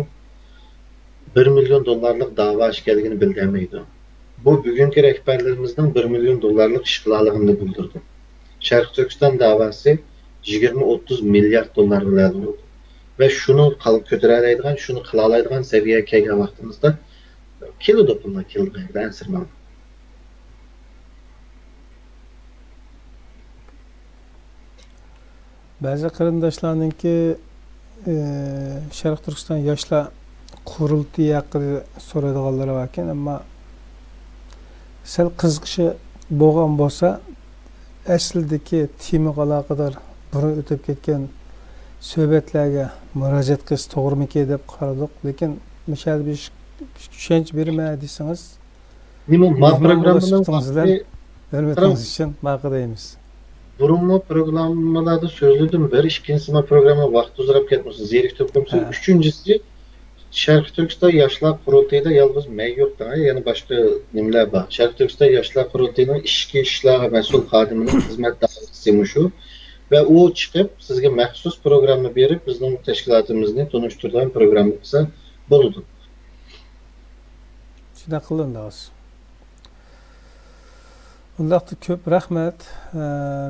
بىر مىليون دوللارلىق داۋا ئىكەنلىكىنى بىلدۈرمەيدۇ. بۇ بۈگۈنكى رەھبەرلىرىمىزنىڭ بىر مىليون دوللارلىق ئىش قىلالىغىنىنى بىلدۈرىدۇ. شەرقىي تۈركىستان داۋاسى يىگىرمە ئوتتۇز مىليارد دوللارغا بولىدۇ. ۋە شۇنى قال-، كۆتۈرەلەيدىغان، شۇنى قىلالايدىغان سەۋىيەگە كەلگەن ۋاقتىمىزدا كېلىدۇ، پۇللار كېلىدۇ، ئەنسىرىمەڭ. بەزى قېرىنداشلارنىڭكى، ئى، شەرقىي تۈركىستان ياشلار قۇرۇلتىيى ھەققىدە سورايدىغانلىرى باركەن، ئەمما سەل قىزىقىشى بولغان بولسا، ئەسلىدىكى تېمىغا ئالاقىدار بۇرۇن ئۆتۈپ كەتكەن سۆھبەتلەرگە مۇراجىئەت قىلسا توغرىمىكىن دەپ قارىدۇق. لېكىن مۇشۇ يەردە بىر چۈشەنچە بېرىمەن دېسىڭىز، نېمە، ما مېھمان بولۇش پروگراممىنىڭ سۈپىتىڭىز بىلەن ۋاقتى، ھۆرمىتىڭىز ئۈچۈن ماقۇل دەيمىز. بۇرۇنمۇ پروگراممىلاردا سۆزلىدىم بىر، ئىككىنچىسى ما پروگرامما ۋاقتى ئۇزىراپ كەتمىسۇن، زېرىكتۈرۈپ قويمىسۇن. ھە. ئۈچىنچىسى، شەرقىي تۈركىستان ياشلار قۇرۇلتىيىدا يالغۇز مەن يوق دەڭە، يەنە باشقا نېمىلەر بار. شەرقىي تۈركىستان ياشلار قۇرۇلتىيىنىڭ ئىچكى ئىشلارغا مەسئۇل خادىمىنىڭ خىزمەت دائىرىسى مۇشۇ. ۋە ئۇ چىقىپ، سىزگە مەخسۇس پروگرامما بېرىپ، بىزنىڭ تەشكىلاتىمىزنى تونۇشتۇرىدىغان پروگرامما قىلسا بولىدۇ. شۇنداق قىلىڭ، داس. ئۇنداقتا كۆپ رەھمەت. ئە،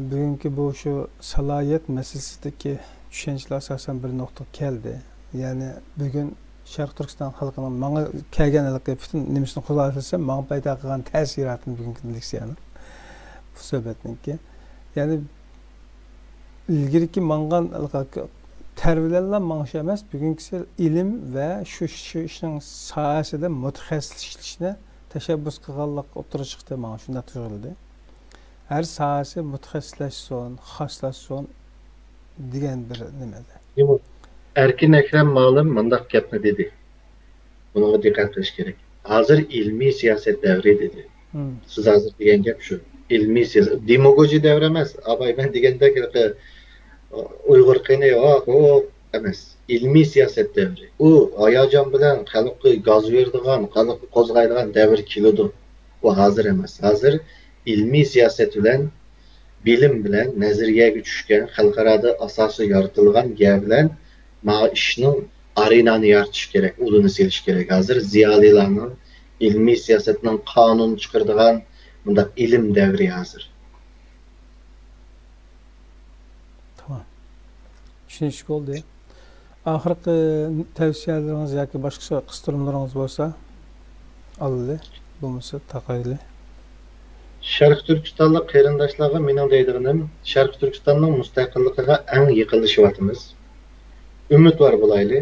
بۈگۈنكى بۇ شۇ سالاھىيەت مەسىلىسىدىكى چۈشەنچىلەر ئاساسەن بىر نۇقتىغا كەلدى. يەنى بۈگۈن شەرقىي تۈركىستان خەلقىنىڭ ماڭا كەلگەن ھېلىقى پۈتۈن نېمىسىنى خۇلاسىلىسەم، ماڭا پەيدا قىلغان تەسىراتىنى بۈگۈنكى لېكسىيەنىڭ، بۇ سۆھبەتنىڭكى. يەنى ئىلگىرىكى ماڭغان تەر بىلەنلا ماڭىش ئەمەس، بۈگۈنكىسى ئىلىم ۋە شۇ، شۇ ئىشنىڭ ساھەسىدە مۇتەخەسسىسلىشىشنى تەشەببۇس قىلغانلىق ئوتتۇرىغا چىقتى، ماڭا شۇنداق تۇيۇلدى. ھەر ساھەسى مۇتەخەسسىسلەشسۇن، خاسلاشسۇن دېگەن بىر نېمىدە. يوق. ئەركىن ئەكرەم مالىم مۇنداق گەپنى دېدى. بۇنىڭغا دىققەت قىلىش كېرەك. ھازىر ئىلمىي سىياسەت دەۋرى دېدى. مم. سىز ھازىر دېگەن گەپ شۇ. ئىلمىي سىياسەت. دېماگوگىيە دەۋرى ئەمەس. ئاباي مەن دېگەندەك ھېلىقى ئۇيغۇر قېنى، ھوق، ھوق ئەمەس. ئىلمىي سىياسەت دەۋرى. ئۇ ھاياجان بىلەن خەلققە گاز بېرىدىغان، خەلقنى قوزغايدىغان دەۋر كېلىدۇ. ئۇ ھازىر ئەمەس. ھازىر ئىلمىي سىياسەت بىلەن، بىلىم بىلەن نەزەرىيەگە چۈشكەن، خەلقئارادا ئاساسى يارىتىلغان گەپ بىلەن مانا ئىشنىڭ ئارېنانى يارىتىش كېرەك، ئۇلىنى سېلىش كېرەك. ھازىر زىيالىيلارنىڭ ئىلمىي سىياسەتنىڭ قانۇن چىقىرىدىغان مۇنداق ئىلىم دەۋرى ھازىر. تامام. چۈشىنىشلىك بولدى. ئاخىرقى تەۋسىيەلىرىڭىز ياكى باشقا قىستۇرمىلىرىڭىز بولسا ئالىلى، بولمىسا تاقايلى. شەرقىي تۈركىستانلىق قېرىنداشلارغا مېنىڭ دەيدىغىنىم، شەرقىي تۈركىستاننىڭ مۇستەقىللىقىغا ئەڭ يېقىنلىشىۋاتىمىز. ئۈمىدۋار بولايلى.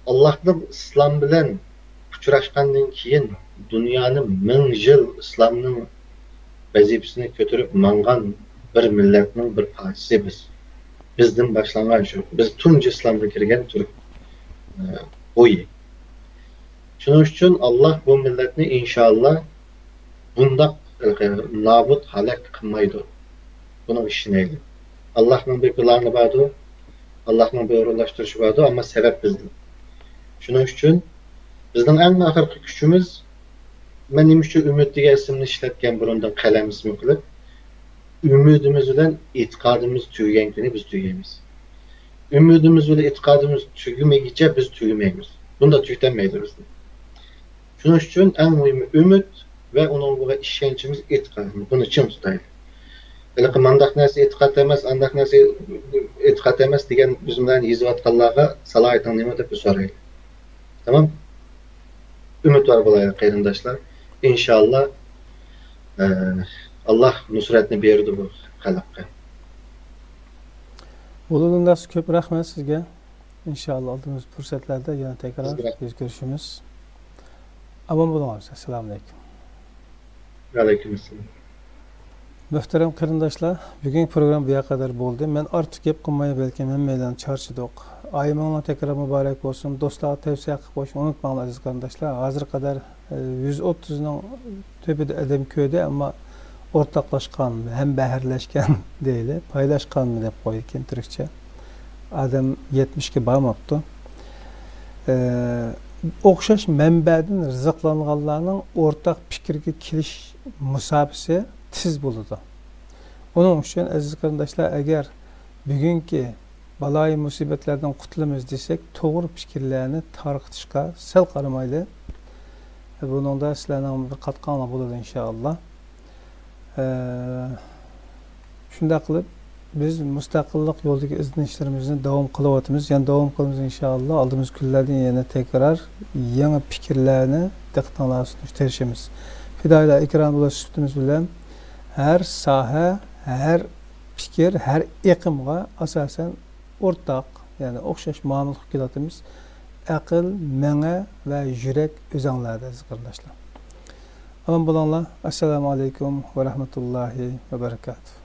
ئاللاھنىڭ ئىسلام بىلەن ئۇچراشقاندىن كېيىن دۇنيانى مىڭ يىل ئىسلامنىڭ ۋەزىپىسىنى كۆتۈرۈپ ماڭغان بىر مىللەتنىڭ بىر پارچىسى بىز. بىزدىن باشلانغان شۇ. بىز تۇنجى ئىسلامغا كىرگەن تۈرك، ئە، بويى. شۇنىڭ ئۈچۈن ئاللاھ بۇ مىللەتنى ئىنشائاللاھ بۇنداق، ئە، نابۇت، ھالاك قىلمايدۇ. بۇنىڭغا ئىشىنەيلى. ئاللاھنىڭ بىر پىلانى باردۇ. ئاللاھنىڭ بىر ئورۇنلاشتۇرۇشى باردۇ، ئەمما سەۋەب بىزدىن. شۇنىڭ ئۈچۈن بىزنىڭ ئەڭ ئاخىرقى كۈچىمىز، مەن نېمە ئۈچۈن ئۈمىد دېگەن ئىسىمنى ئىشلەتكەن بۇرۇندىن قەلەم ئىسمى قىلىپ، ئۈمىدىمىز بىلەن ئېتىقادىمىز تۈگىگەن كۈنى بىز تۈگەيمىز. ئۈمىدىمىز بىلەن ئېتىقادىمىز تۈگىمىگىچە بىز تۈگىمەيمىز. بۇنداق تۈگىتەلمەيدۇ بىزنى. شۇنىڭ ئۈچۈن ئەڭ مۇھىمى ئۈمىد ۋە ئۇنىڭغا بولغان ئىشەنچىمىز، ئېتىقادىمىز. بۇنى چىڭ تۇتايلى. ھېلىقى مانداق نەرسە ئېتىقاد ئەمەس، ئانداق نەرسە ئېتىقاد ئەمەس دېگەن بىز بىلەن يېزىۋاتقانلارغا سالاھىيىتىڭ نېمە دەپ بىر سورايلى. تامام؟ ئۈمىدۋار بولايلى قېرىنداشلار. ئىنشائاللا، ئە، ئاللاھ نۇسرەتنى بېرىدۇ بۇ خەلققە. ئۇلۇغ ئىلاھ، كۆپ رەھمەت سىزگە. ئىنشائاللا، ئالدىمىزدىكى پۇرسەتلەردە يەنە تەكرار سىزگە يۈز كۆرۈشىمىز. ئامان بولۇڭ، ئەسسالامۇ ئەلەيكۇم. ۋەئەلەيكۇم ئەسسالام. مۆھتەرەم قېرىنداشلار، بۈگۈنكى پروگرامما بۇ يەرگە قەدەر بولدى. مەن ئارتۇق گەپ قىلماي، بەلكىم ھەممەيلەننى چارچىدۇق. ئايىمىڭلار تەكرار مۇبارەك بولسۇن. دوستلارغا تەۋسىيە قىلىپ قويۇشنى ئۇنتۇماڭلار، ئەزىز قېرىنداشلار. ھازىرغا قەدەر، ئە، يۈز ئوتتۇزنىڭ تۆپىدە ئادەم كۆردى، ئەمما ئورتاقلاشقان، ھەمبەھىرلەشكەن دەيلى، پايلاشقانمۇ دەپ قويىدىكەن تۈركچە. ئادەم يەتمىشكە بارماپتۇ. ئە، ئوخشاش مەنبەدىن رىزىقلانغانلارنىڭ ئورتاق پىكىرگە كېلىش مۇساپىسى تېز بولىدۇ. ئۇنىڭ ئۈچۈن، ئەزىز قېرىنداشلار، ئەگەر بۈگۈنكى بالايىن مۇسىبەتلەردىن قۇتۇلىمىز دېسەك، توغرا پىكىرلەرنى تارقىتىشقا سەل قارىمايلى. بۇنىڭدا سىلەرنىڭ بىر قاتقاڭلار بولىدۇ، ئىنشائاللا. ئە، شۇنداق قىلىپ، بىز مۇستەقىللىق يولىدىكى ئىزدىنىشلىرىمىزنى داۋام قىلىۋاتىمىز. يەنە داۋام قىلىمىز، ئىنشائاللا. ئالدىمىزدىكى كۈنلەردە يەنە تەكرار يېڭى پىكىرلەرنى دىققىتىڭلارغا سۇنۇشقا تىرىشىمىز. پىدائىيلار ئېكران بولاش سۈپىتىمىز بىلەن ھەر ساھە، ھەر پىكىر، ھەر ئېقىمغا ئاساسەن ئورتاق، يەنى ئوخشاش مۇئامىلە قىلىپ كېلىۋاتىمىز. ئەقىل، مېڭە ۋە يۈرەك ئۆزەڭلەردە، ئەزىز قېرىنداشلار. ئامان بولۇڭلار. ئەسسالامۇ ئەلەيكۇم ۋە رەھمەتۇللاھى ۋە بەرىكاتۇھ.